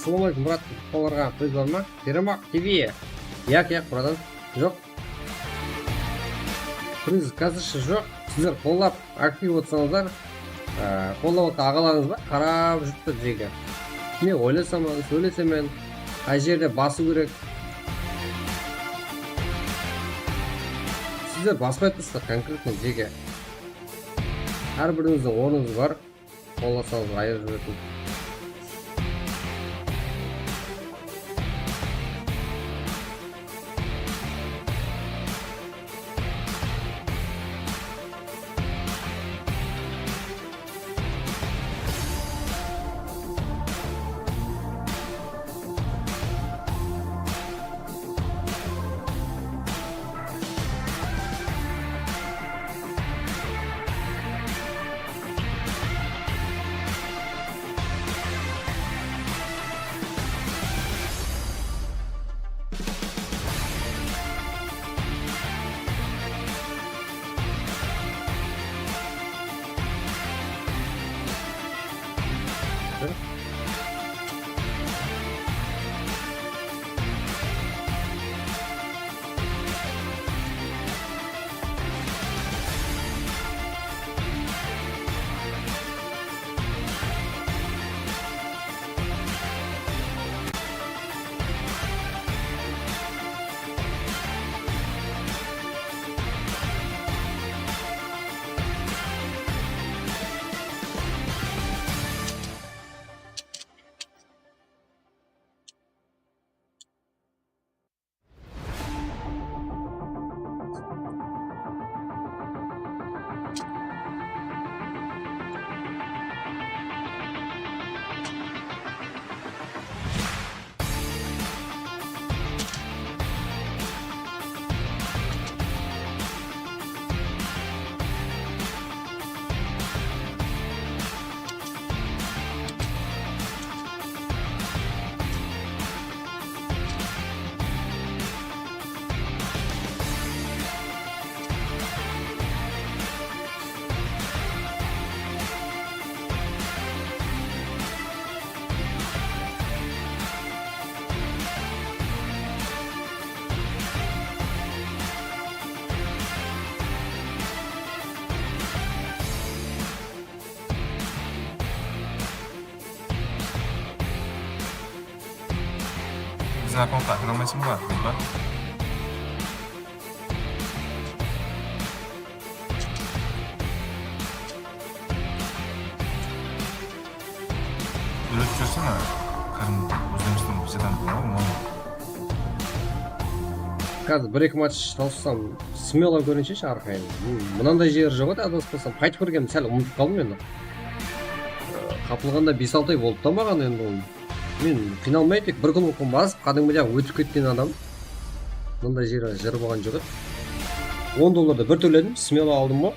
Assalamu aleykum, brat. Qolarǵa priz bar ma? Teremaq T V. Yaq, yaq, bratan. Joq. Priz házirshe joq. Sizler qollap aktiv otsańızlar, e, qollap otqan aǵalarıńız bar, qarap júripti bizge. Ne oylasaman, sóylesemen, qay jerde basıw kerek. Sizler baspay tursızlar konkretno jeke. Hár birińizdiń ornıńız bar. Qollasańız, ayırıp júretin. Biziń akkauntqa kire almaysań ba? Úyretip júrseń, kádimgi ózimizdiń bizeden bola, onı. Házir bir-eki match tawıssam, smelo kórinsheshi arqayın. Mınanday jeri joq edi, adaspasam, qaytıp kirgenim sál umıtıp qaldım endi. Qapılǵanda bes-altı ay boldı da maǵan endi ol. Men qıynalmay tek bir klubqa basıp, qádimgidey-aq ótip ketken adam. Mınday jeri jırı bolǵan joq edi. On dollardı bir tóledim, smelo aldım ǵoy.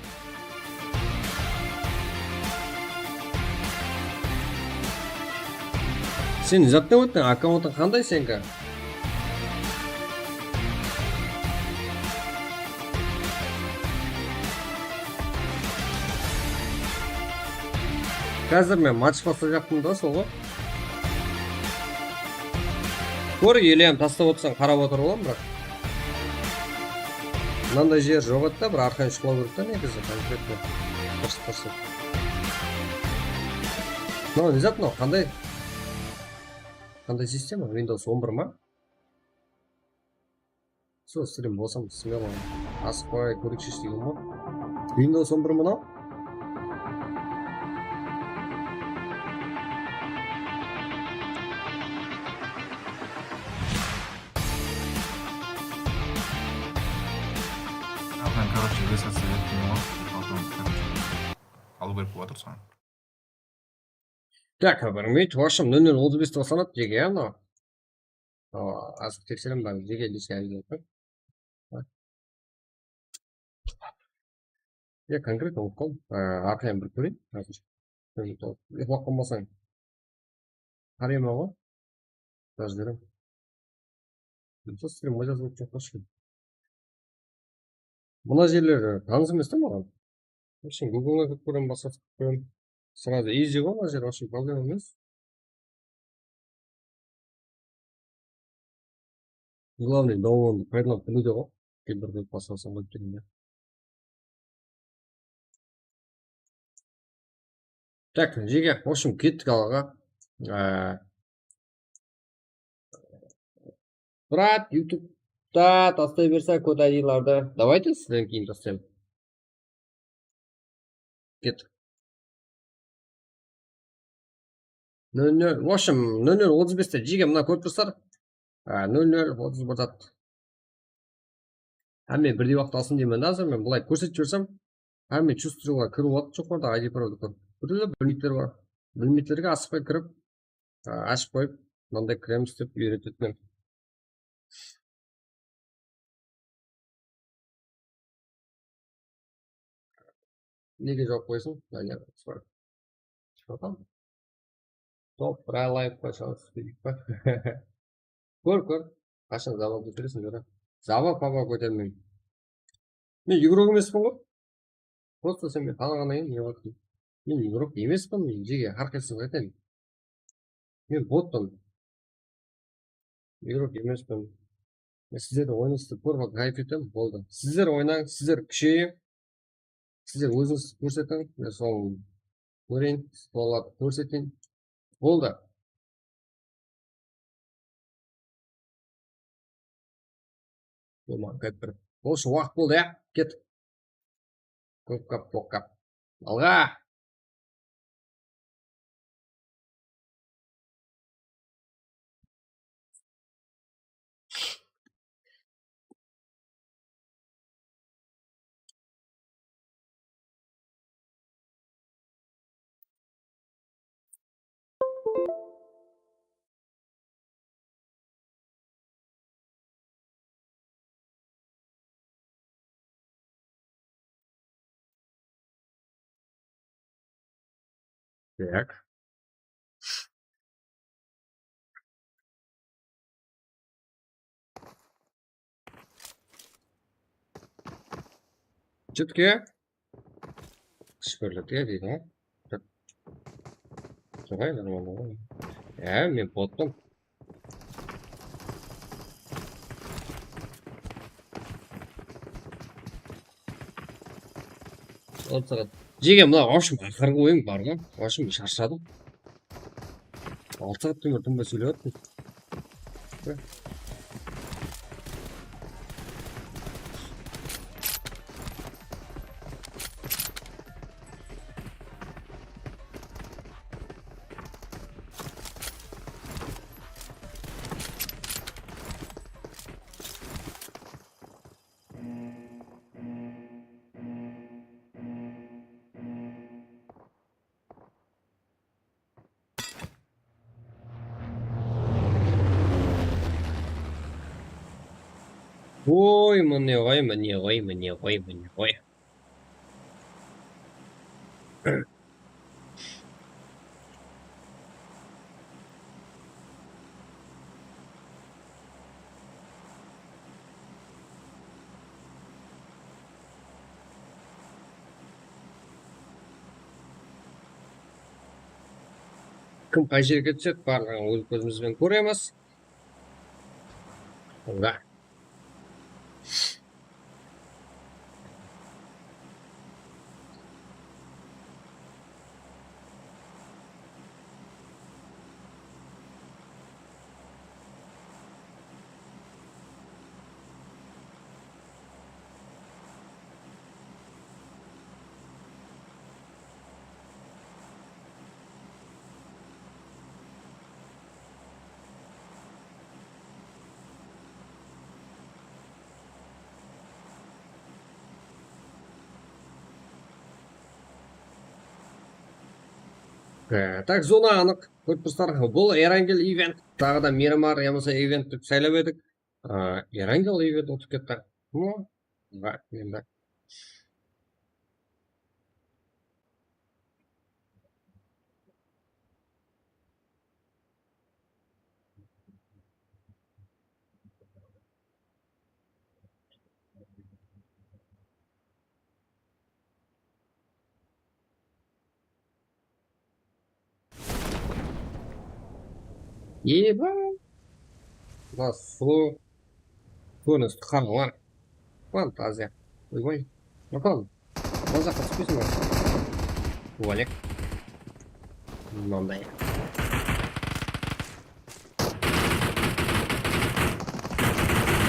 Sen zattan óttiń, akkauntıń qanday seniki? Házir men match baslayjaqpın da, soǵı. Kór, elem tastap otırsań, qarap otırıp alam, biraq. Mınanday jer joq edi da, bir arqayın shuqlaw kerek ta, negizi, konkretno. Tırısıp, tırısıp. Mınaw ne zat mınaw? Qanday? Qanday sistema? Windows on bir ma? Sol, strim bolsam, smelo asıqpay kóreyikshi degen ǵoy. Windows on bir mınaw. Zaten, короче, высоцкий ettim ǵoy. Потом, короче, alıw kerek bolıp atır soǵan. Так, bir minut, в общем, nol nol otız bes toqsanat jeke, ya, mınaw. Aa, azıq tekserem, bár jeke, lishka. Ya, konkretno uqpam. Aa, arqayın bir kóreyin. Házir. Uqlap qalmasań. Qarayma ǵoy. Jazıp jiberem. Sol strimge jazıp otır joq pa eshkim? Mına jerler tanıs emes te maǵan. Вообще, Google-ǵa kirip kórem, basqa kirip kórem. Сразу easy ǵoy mına jer, вообще, problema emes. Главный, download'dı paydalanıp bilmeydi ǵoy. Kimdir qılıp baslasań qoyıp degende. Так, jege, в общем, kettik alǵa. Á, Brat, YouTube'da taslay berse kod I D'lardı. Давайте sizden keyin taslayman. Ket. Nol nol, в общем, nol nol otız beste jege mına kod taslar. Á, nol nol otız bir zat. Hámme birdey waqıt alsın deymen de, házir men bılay kórsetip jibersem, hámme chustrılar kirip alıp joqarıda I D Pro'da kóp. Birewler bilmeytler bar. Bilmeytlerge asıqpay kirip, a, ashıp qoyıp, mınday kiremiz dep úyretetuǵın. Nege juwap qoyasıń? Daniel, sorry. Shıpatam. Top, bir layfqa shans bereyik pa? Kór, kór. Qashan zava kóteresiń, jora? Zava papa kótermeymen. Men igrok emespen ǵoy. Prosta sen men tanıǵannan keyin ne qılasań? Men igrok emespen, men jege hár qaysıńızǵa aytayın. Men botpan. Igrok emespen. Men sizlerdiń oyınıńızdı kórip kayf etem, boldı. Sizler oynań, sizler kúsheyiń. Sizler ózińiz kórsetiń, men soń kóreyin, stollardı kórsetiyin. Boldı. Bolma, kóp bir. Bolsın, waqıt boldı, ya. Ket. Kóp kap, kóp kap. Alǵa! Так. Jútke. Shúkirlik ya deydi ǵoy. Joǵay, normalno ǵoy. Ya, men botpan. Jege, mına, в общем, aqırǵı oyın bar ǵoy. В общем, sharshadım. Altı saat temir tınbay sóylep atırmız. Oy, mine ǵoy, mine ǵoy, mine ǵoy, mine ǵoy. Kim qay jerge túsedi, barlıǵın óz kózimiz benen kóremiz. Mında. E, tak, zona anıq. Kórip tursızlar, bul Erangel event. Taǵı da Miramar yamasa event dep saylap edik. A, Erangel event utıp ketti. No, va, endi. Eba. Mına sulıw. Kórinis, qarańlar. Fantaziya. Oybay. Natan. Mına jaqqa túspeysiń be? Tuvalek. Mınanday.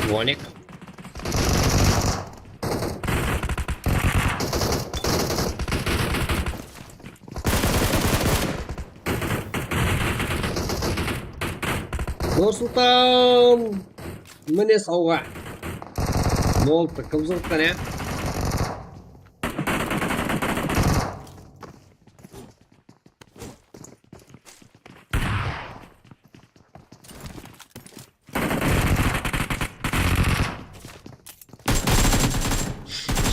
Tuvalek. Nursultan! Mine sawǵa. Boldı, qıpsıǵıp qane.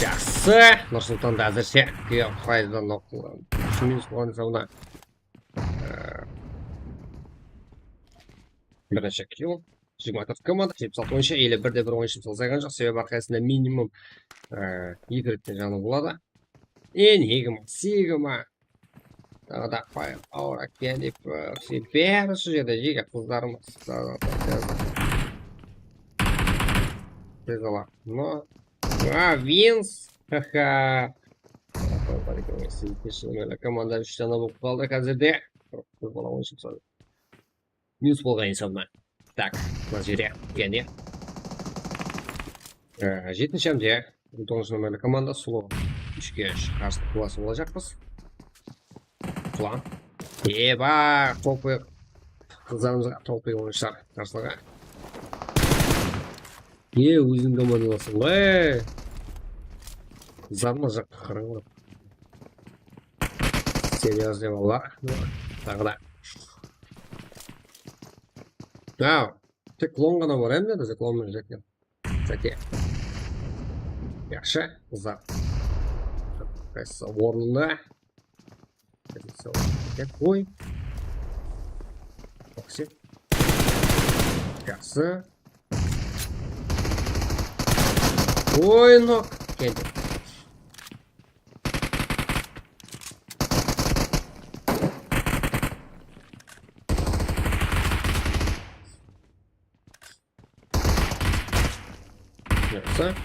Jaqsı. Nursultanda házirshe kúye quraydı, nok. Úsh minus bolǵan esabına. Ee, bir neshe kill. Jigirma tórt komanda, jetpis altı oyınshı, ele bir de bir oyınshı salsayǵan joq. Sebebi hár qaysısında minimum, ee, eki retten janı boladı. En yigirma, sigirma. Taǵı da Fire Aura, Candy Percy, bári usı jerde jeke qızlarımız. Tez ala. No. A, Vince. Haha. Komanda úsh dana bolıp qaldı házirde. Bir bala oyınsıp saldı. Minus bolǵan esabına. Tak, mına jerde, jáne. Ee, jetinshi hámde, on toǵızınshı nomerli komanda, Sulo. Úshke úsh qarsılıq qılasın olajaqpız. Plan. Eba, topıy. Qızlarımızǵa topıy oyınshılar qarsılıǵa. E, óziń komandalasıń ǵoy. Qızlarıma jaqqa qarań ǵoy. Серьёзный balalar. Taǵı da. Aw, tek klon ǵana bar, endi bizde klon menen jetken. Kstati. Yaqshı, qızlar. Qaysı ornında? Qoy. Baksın. Yaqshı. Oy, nok. Keldi. Yaqshı.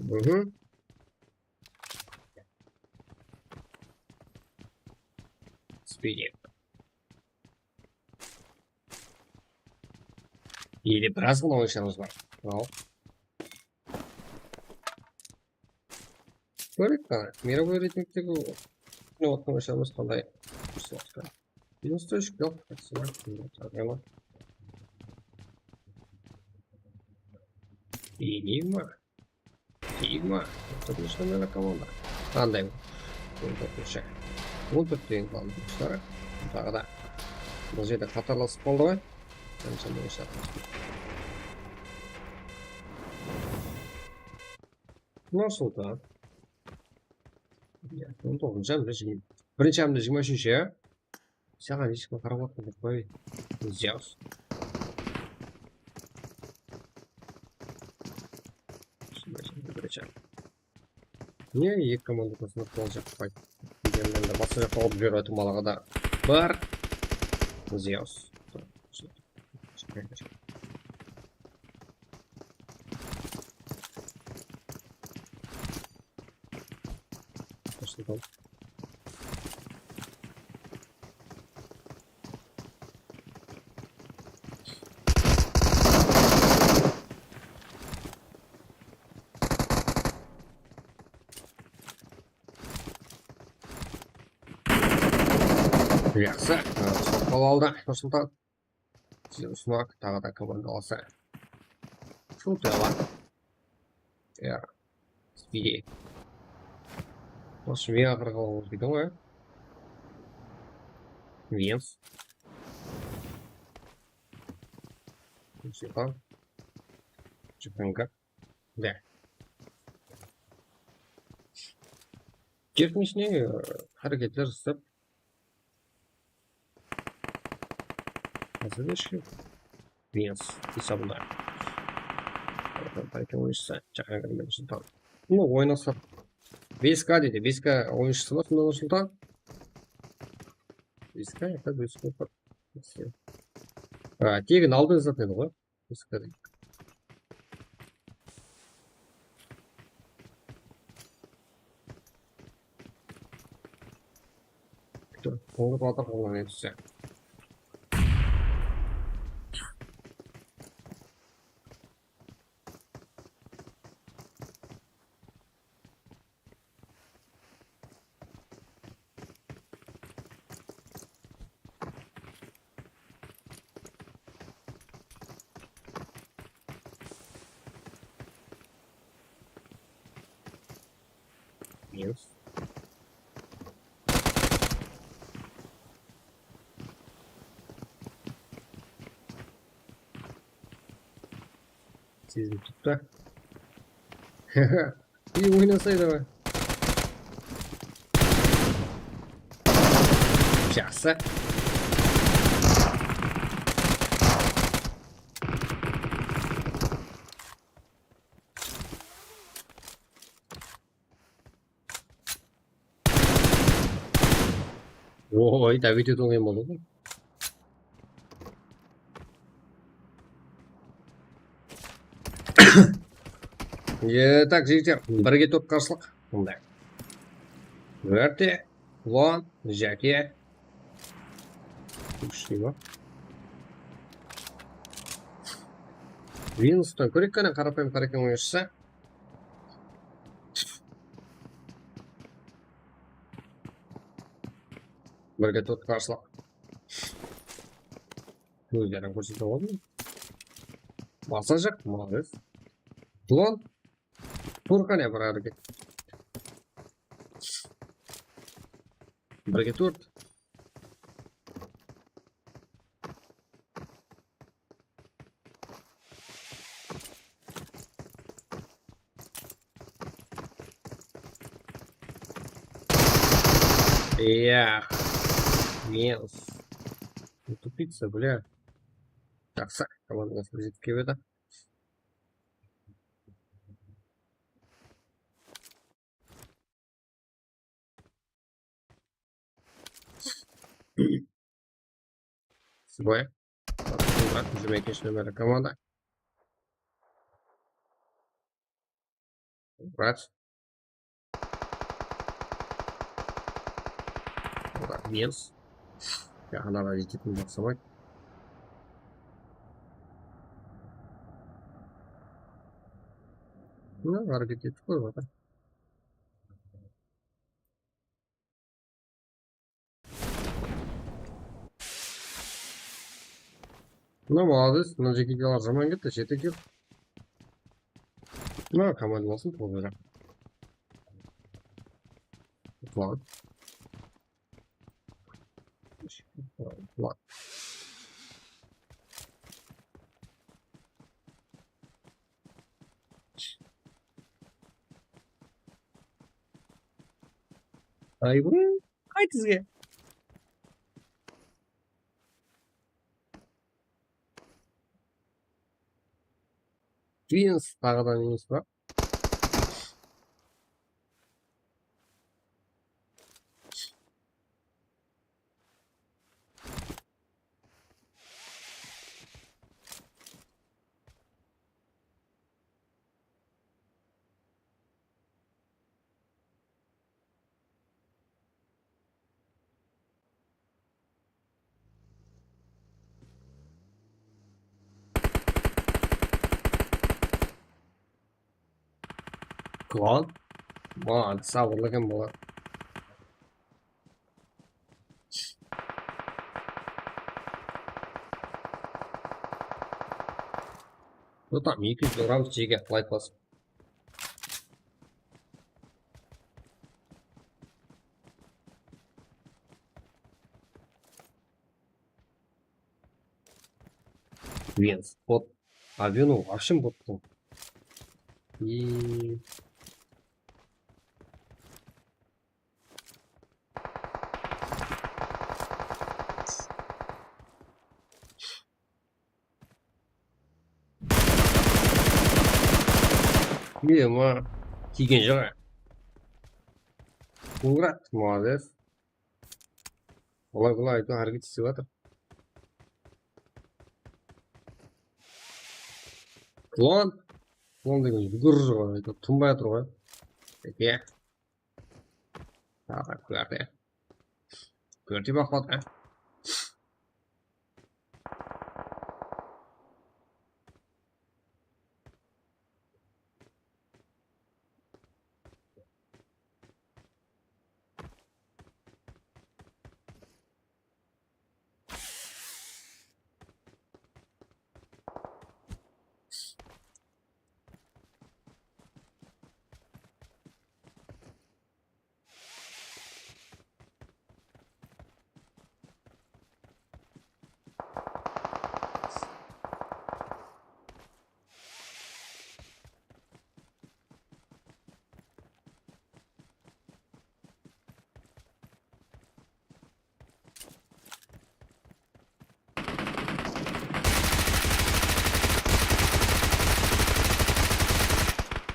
Mhm. Spidi. Ele biraz ǵana oyınshılarımız bar. Al. Kóreyik ǵana, мировой reytingtegi oynavatqan oyınshılarımız qanday usı waqıtta. Minus úsh, yoq, Enigma. Enigma. Otlishno komanda. Qanday? On tórtinshi. On tórtte endi qaldı, dostlar. Taǵı da bul jerde qatarlasıp qaldı ǵoy. Qanshama oyınsha. Nursultan. Ya, on toǵızınshı hámde jigirma. Birinshi hámde jigirma úshinshi, ya. Saǵan hesh kim qarap atqan joq, qoy. Zeus. Birinshi. Ne, eki komanda arasında qol jaqpay. Endi basqa jaqqa urıp jiberip atırman, balaǵa da. Bir. Zeus. Yaqshı, soqpal aldı Nursultan. Sizden usınarıq, taǵı da komanda alsa. Shutı alar. Ya. Spidi. Usı meni aqırǵa alıp ketken ǵoy. Vince. Nursultan. Çıqınǵa. Da. Jertmishne, e, háreketler islep. Házirge shıǵıp. Vince esabında. Bayke oyınshısı, Jahangir Nursultan. Bunı oynasaq. Bes K deydi. Bes K oyınshısı bar, sonda Nursultan. Bes K, это бес К. Все. Ha, tegin aldıńızda dedi ǵoy. Biz qarayıq. Qońır batır qońır etse. Yes. Sezim tuttu. İyi oynasaydı be. Jaqsı. Oy, David edi oǵan boldı. E, tak, jigitler, birge tórt qarshılıq. Mınday. Bárte, Ulan, Jáke. Kúshli ma? Winston, kórek qáne, qarapayım, qareken oyınshısı. Birge tórt qarshılıq. Ózlerin kórsetip aldım. Basajaq, молодец. Ulan, tur qáne, bir háreket. Birge tórt. Эх, минус. Ну, тупица, бля. Jaqsı, komandamız jetip kelip edi. Sıbayı. Murat, jigirma ekinshi nomerli komanda. Murat. Murat, minus. Ya, anaǵa jetetin jaqsımaydı. Mına, háreket etip qoyıp atır. Mına, молодец, mına jekekelar jaman ketti, jete kel. Mına, komanda bolsın, toǵız jaq. Ulan. Ulan. Ay, bu. Qayt sizge. Twins taǵı da nemiz bar. Klon. Mınadı sabırlı eken bolar. Tutam, eki júz gram jege, layk basıp. Блин, вот. А, блин, вообще бот был. И Ema, tiygen joq. Murat, молодец. Olay, olay, aytıw háreket etip atır. Klon. Klon degen júgir, tınbay atır ǵoy. Eke. Taǵı kórte. Kórte baqpad, a?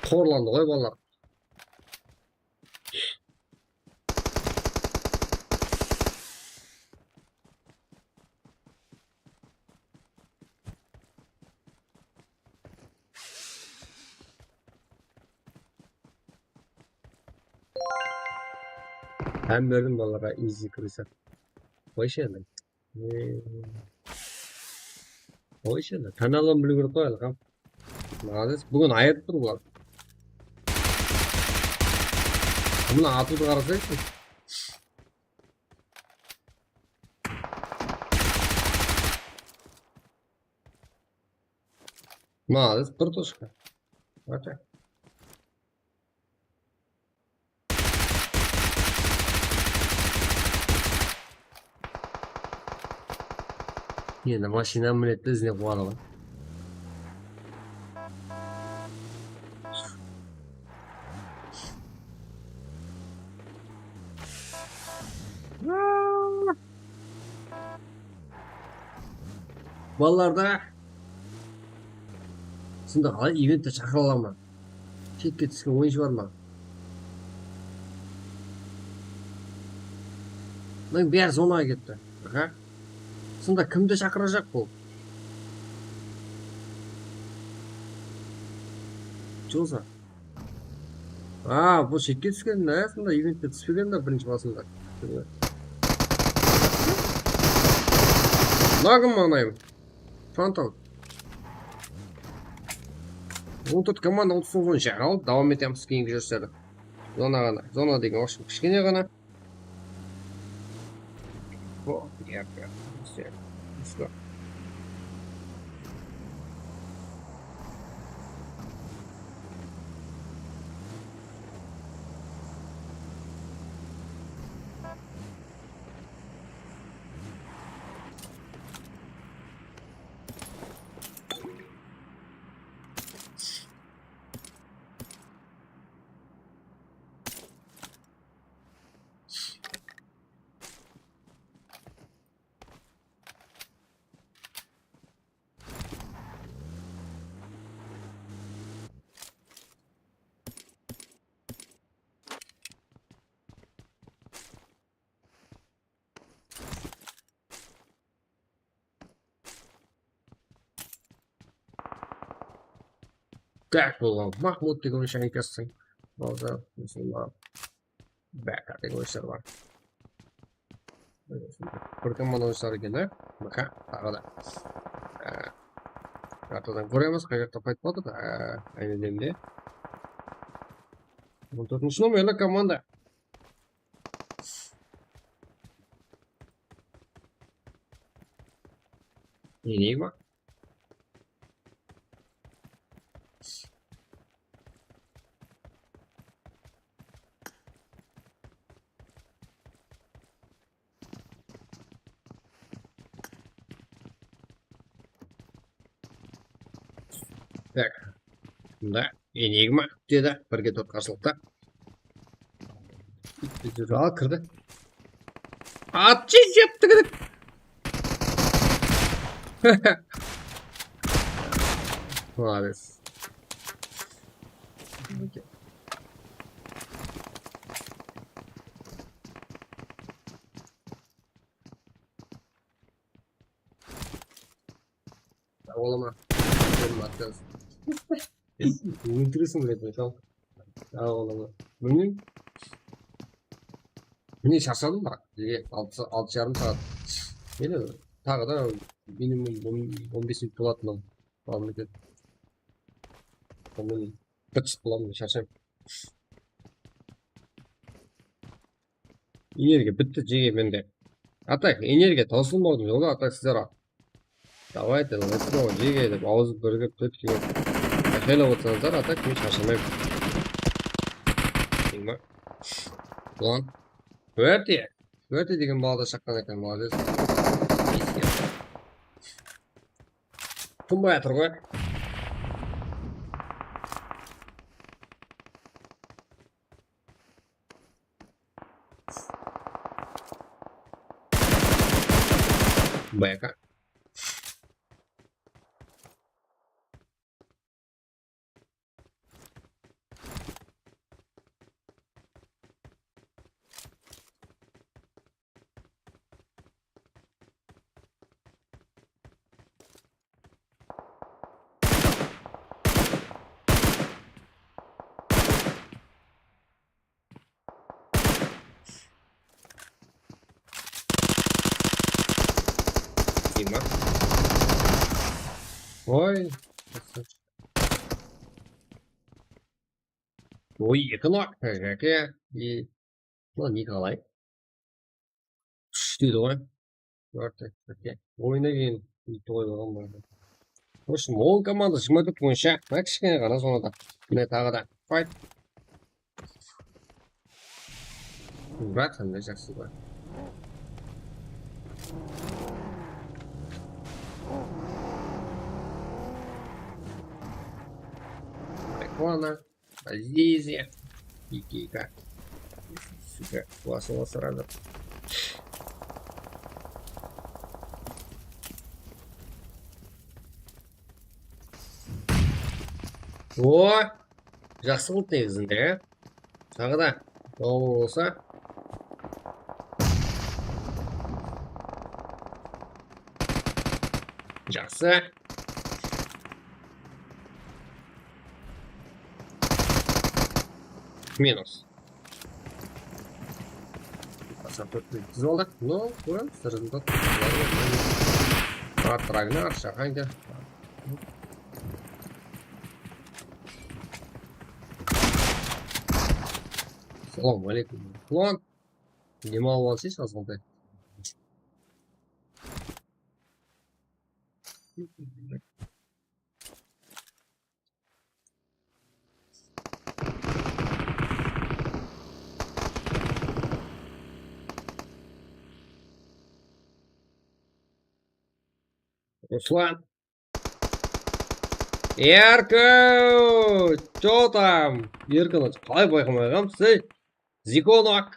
Xorlandı ǵoy balalar. Hám berdim balalarǵa, easy krısa. Qoyshı endi. Qoyshı endi. Kanaldan biliw kerek ǵoy, Alqam. Молодец. Búgin ayırıp tur bular. Mına atıwdı qarasayshı. Молодец, bir tochka. Aka. Endi mashina minedi de, izine quwadı ǵoy. Balalarda sında qalay eventte shaqıra alaman? Shekke túsken oyınshı bar ma? Mınıń bári zonaǵa ketti. Aha. Sında kimdi shaqırajaq bul? Joza. A, bul shekke túsken da, sında eventte túspegen da birinshi basında. Lagım mańlayım. Fantom. On tórt komanda otız toǵız jaraldı. Dawam etemiz keyingi júrislerde. Zona ǵana. Zona degen, вообщем, kishkene ǵana. О, я прям всё. Всё. Gák bolǵan Mahmud degen oyınsha aytasıń. Boldı, mesela, Báka degen oyınsha bar. Bir komanda oyınsha eken, á? Báka, taǵı da. Á, artadan kóremiz, qay jaqta payt boldı. Á, aynı demde. On tórtinshi nomerli komanda. Enigma. Tak. Bunda Enigma dedi. Birge tórt qarsılıqta. Al, kirdi. Atçı jep tıgıdık. Молодец. Sawalama. Benim atkan. Óltireseń dep aytaman. Awa, bilmeymen. Mine, sharshadım, biraq. Nege? Altı, altı jarım saat. Mine, taǵı da minimum on, on bes minut boladı mınaw. Davam etedi. Onnan bir shıǵıp bolaman, sharshadım. Energiya bitti, jege mende. A tak, energiya tawsılmawdıń jolı, a tak sizler. Давайте, let's go, jege dep, awzı birigip, tórt kiyip ayqaylap otırsańızlar, a tak men sharshamayman. Teń ba? Ulan. Kuerte. Kuerte degen bala da shaqqan eken, молодец. Tınbay atır ǵoy. Beka. Kim ba? Oy. Oy, eki nok, Jake. И, ну, Nikolay. Kúshli edi ǵoy. Oyına keyin bitti ǵoy, bolǵan boldı. В общем, on komanda jigirma tórt boyınsha. Mına kishkene ǵana sonı da. Mine, taǵı da. Fight. Brat, qanday jaqsı ǵoy. Reklama. Здесь я. Икейка. Сука, классно сразу. O, jaqsı qıldı negizinde, ya. Taǵı da dawı bolsa. Jaqsı. Minus. Qasap tórt minut aldıq. No, kóremiz, rezultat. Art Ragnar, Shahanga. Assalawma aleykum. Ulan, dem alıp alsayshı, azǵantay. Ruslan. Erko! Chё tam? Erkin, qalay bayqamay qalǵanbız, ey? Zikonak.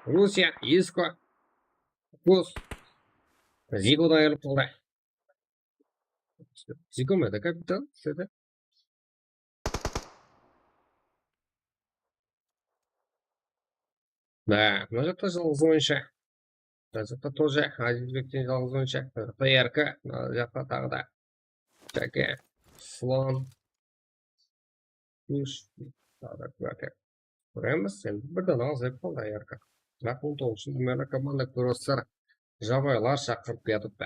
Rusiya, Isko. Kus. Zikodan ayırılıp qaldı. Ziko mı edi, kapitan? Sizde? Da, mına jaqta jalǵız oyınsha. Mına jaqta тоже Azizbekten jalǵız oyınsha. Mına jaqta R K, mına jaqta taǵı da Jake, Slon, Kush, taǵı da Kuake. Kóremiz, endi birden aǵzayıp qaldı R K. Biraq on toǵızınshı nomerli komanda kórip atırsalar, jabaylar shaqırıp kiyatırıptı.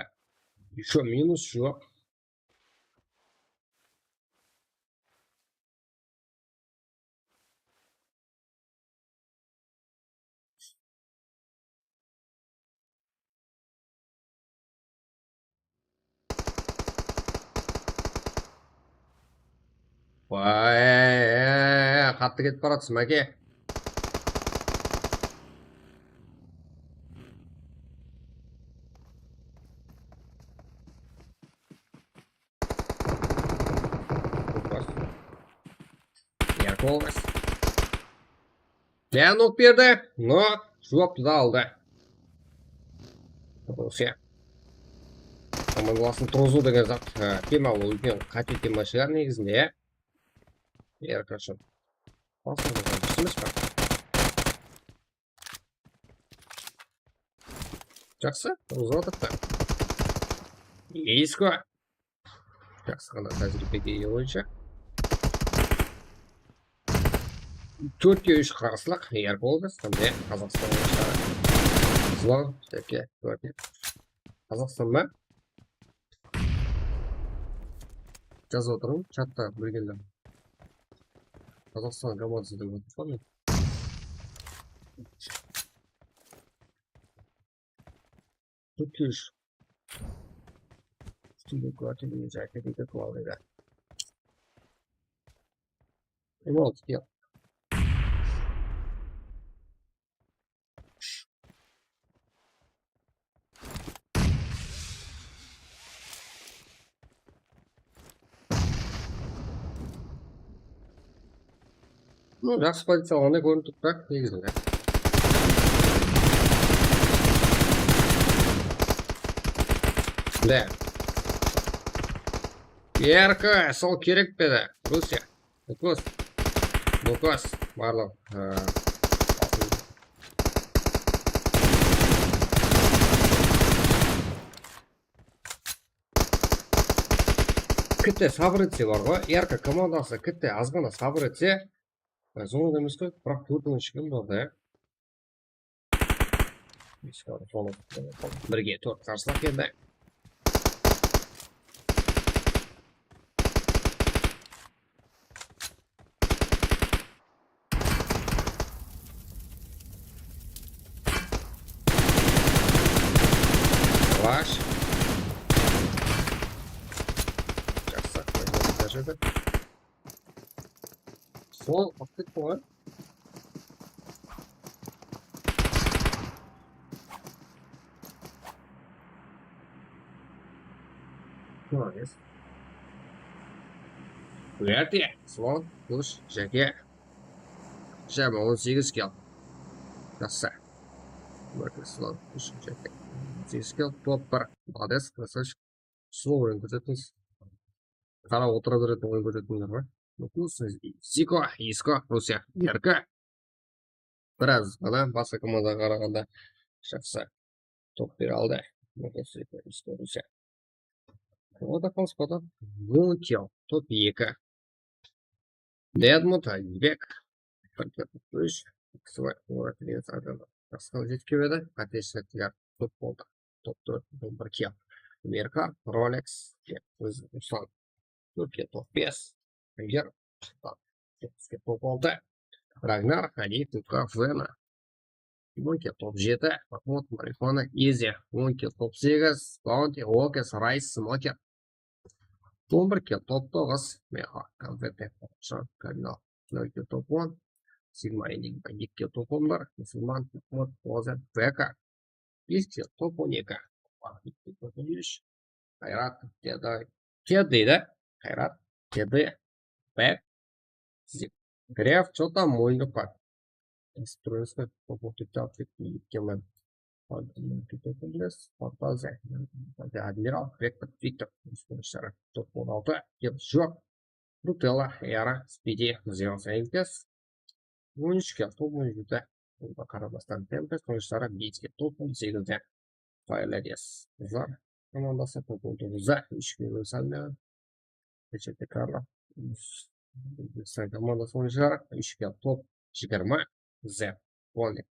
Ещё minus joq. Vay, qattı ketip baratır, Máke. Yarkı bolmaz. Yanok berdi. No, juwaptı da aldı. Rusya. Komandalasın turǵızıw degen zat, ha, tema, ol úlken qáte tema shıǵar negizinde, ya. Yarkı ushın. Basın degen durıs emes pa? Jaqsı, uzıp atırdı. Isko. Jaqsı ǵana tájiriybege iye boyınsha. Tórtke úsh qarasılıq, Air Gold, qanday Qazaqstan oyınshıları. Zlon, Jeke, tórtke. Qazaqstan ba? Jazıp otırman, chatta bilgenler. Qazaqstan komandası dep otır men. Tórtke úsh. Ústinde kúwátelegen jayqa deydi, kúwátelegen. Emal, ya. Ну, jaqsı poziciya alǵanday kórinip turıptı, negizinde. De. Erki, sol kerek pe edi, Rusiya? Dokos. Dokos. Barlıq. Ha. Kitte sabır etse bar ǵoy, Erki komandası kitte azǵana sabır etse, e, zona emes ǵoy, biraq tórtinińshi kim bardı, ya? Birge tórt qarsılıq endi. Klash. Jaqsı, qoydı. Sol, alıp ketip qoyǵan. Молодец. Búyerde, Slon, Kush, Jake. Jama on segiz kill. Jaqsı. Búyerde, Slon, Kush, Jake. On segiz kill, top bir. Молодец, красавчик. Slow oyn kórsetińiz. Qarap otıra beretin oyn kórsetińiz ba? Ziko, Isko, Rusiya, Erki. Biraz ǵana basqa komandaǵa qaraǵanda jaqsı. Top bere aldı. Rusiya. Oda qolsqoda. Lun kill, top eki. Dedmut, Azizbek. Bir kill, top úsh. Qısıway, Murat Ilyas Adana. Qasqa jetip keledi. Qatesizlik, top boldı. Top tórt, on bir kill. Merka, Rolex, ózi Ruslan. Turkiya top bes. Anger, Ruslan. To'qqizga top olti. Ragnar, Hadi, Tuka, Vena. Monkey top jeti. Mahmud, Marixuana, Izi. Monkey top segiz. Bounty, Walkers, Rice, Smoker. On bir kill top toǵız. Meha, Konfeti, Shon, Kamino. Nol kill top on. Sigma, Enigma, eki kill top on bir. Musulman, Mahmud, Ozer, Beka. Bes kill top on eki. Top on úsh. Qayrat, Kedi. Kedi deydi. Qayrat, Kedi. Bek. Gref, что там, moyınlıqqa. Esip turasız ba? Top on tórtte alıp kettim, ketkenmen. Fantaziya, Viktor, Viktor, Admiral, Vektor, Viktor. Top on altı. Kedi joq. Nutella, Yara, Spidi, Zeus, Enkes. On úsh kill, top on jeti. Bunga qaramastan, Tempest oyınshıları bes kill, top on segizde. Fire Ladies, qızlar komandası top on toǵızda, úsh kill salmaya. Keçete Karla. Uzbekistan komandası oyınshıları, úsh kill, top jigirma. Zep, Volnik,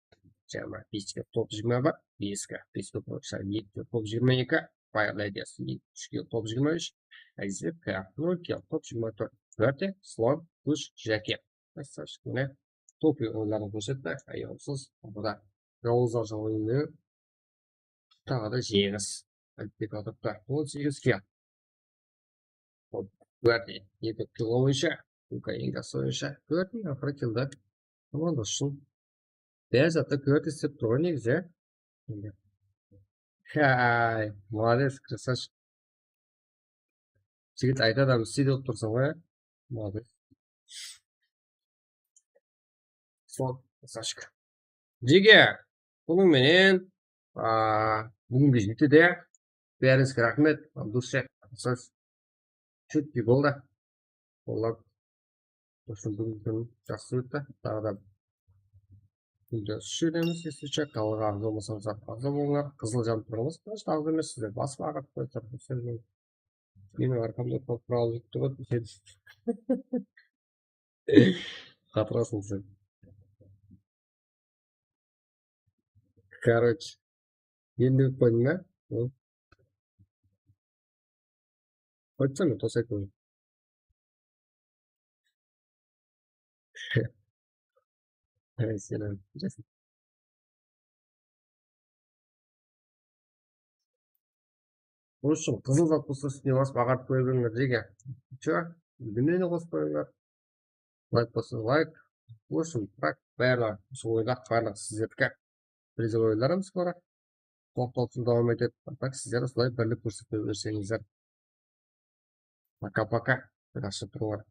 jigirma bes kill, top jigirma bir. Beske, bes kill, top jigirma eki. Fire Ladies, úsh kill, top jigirma úsh. Azizbek, K, nol kill, top jigirma tórt. Verte, Slon, Kush, Jake. Красавчик, mine. Top oyınların kórsetti, ayawsız. Burada jawızlar jawınnı taǵı da jeńis. Alibek atapta on segiz kill. Top, Verte, eki kill boyınsha. Luka Ingas boyınsha. Verte, aqırı killdi. Komanda ushın. Bázi zatta Curtis dep tur ǵoy negizi. Hay, молодец, красавчик. Jigit aytadı, adam isteydi qılıp tursań ǵoy. Молодец. Sol, красавчик. Jege, bunıń menen, a, búginge jetedi. Bárińizge raxmet, Abdushe, Abdushe. Chutki boldı. Boldı. Durıs, búgingi kún jaqsı ótti. Taǵı da kúnde úsh jerimiz, eslicha, kanalǵa aǵza bolmasańızlar, aǵza bolıńlar. Qızıl janıp turıńız. Просто aǵza emes, sizler basıp aǵartıp qoyıp turıp, meniń arqamda top alıp júrip turıp, sen. Qatırasıń sen. Короче, endi bilip qoydım da. Qoyıpsan men tosaytın. Selam. Bunıń ushın qızıl zat bolsa ústine basıp aǵartıp qoya berińler, jege. Чё? Bilmeydi qosıp qoyıńlar. Layk bolsa layk. В общем, так, bárli usı oylaq, barlıq sizerdiki. Призовой oyınlarım skoro. Toqtawsız dawam etedi. Tak sizler usılay birlik kórsetip berseńizler. Пока-пока. Jaqsı turıńlar.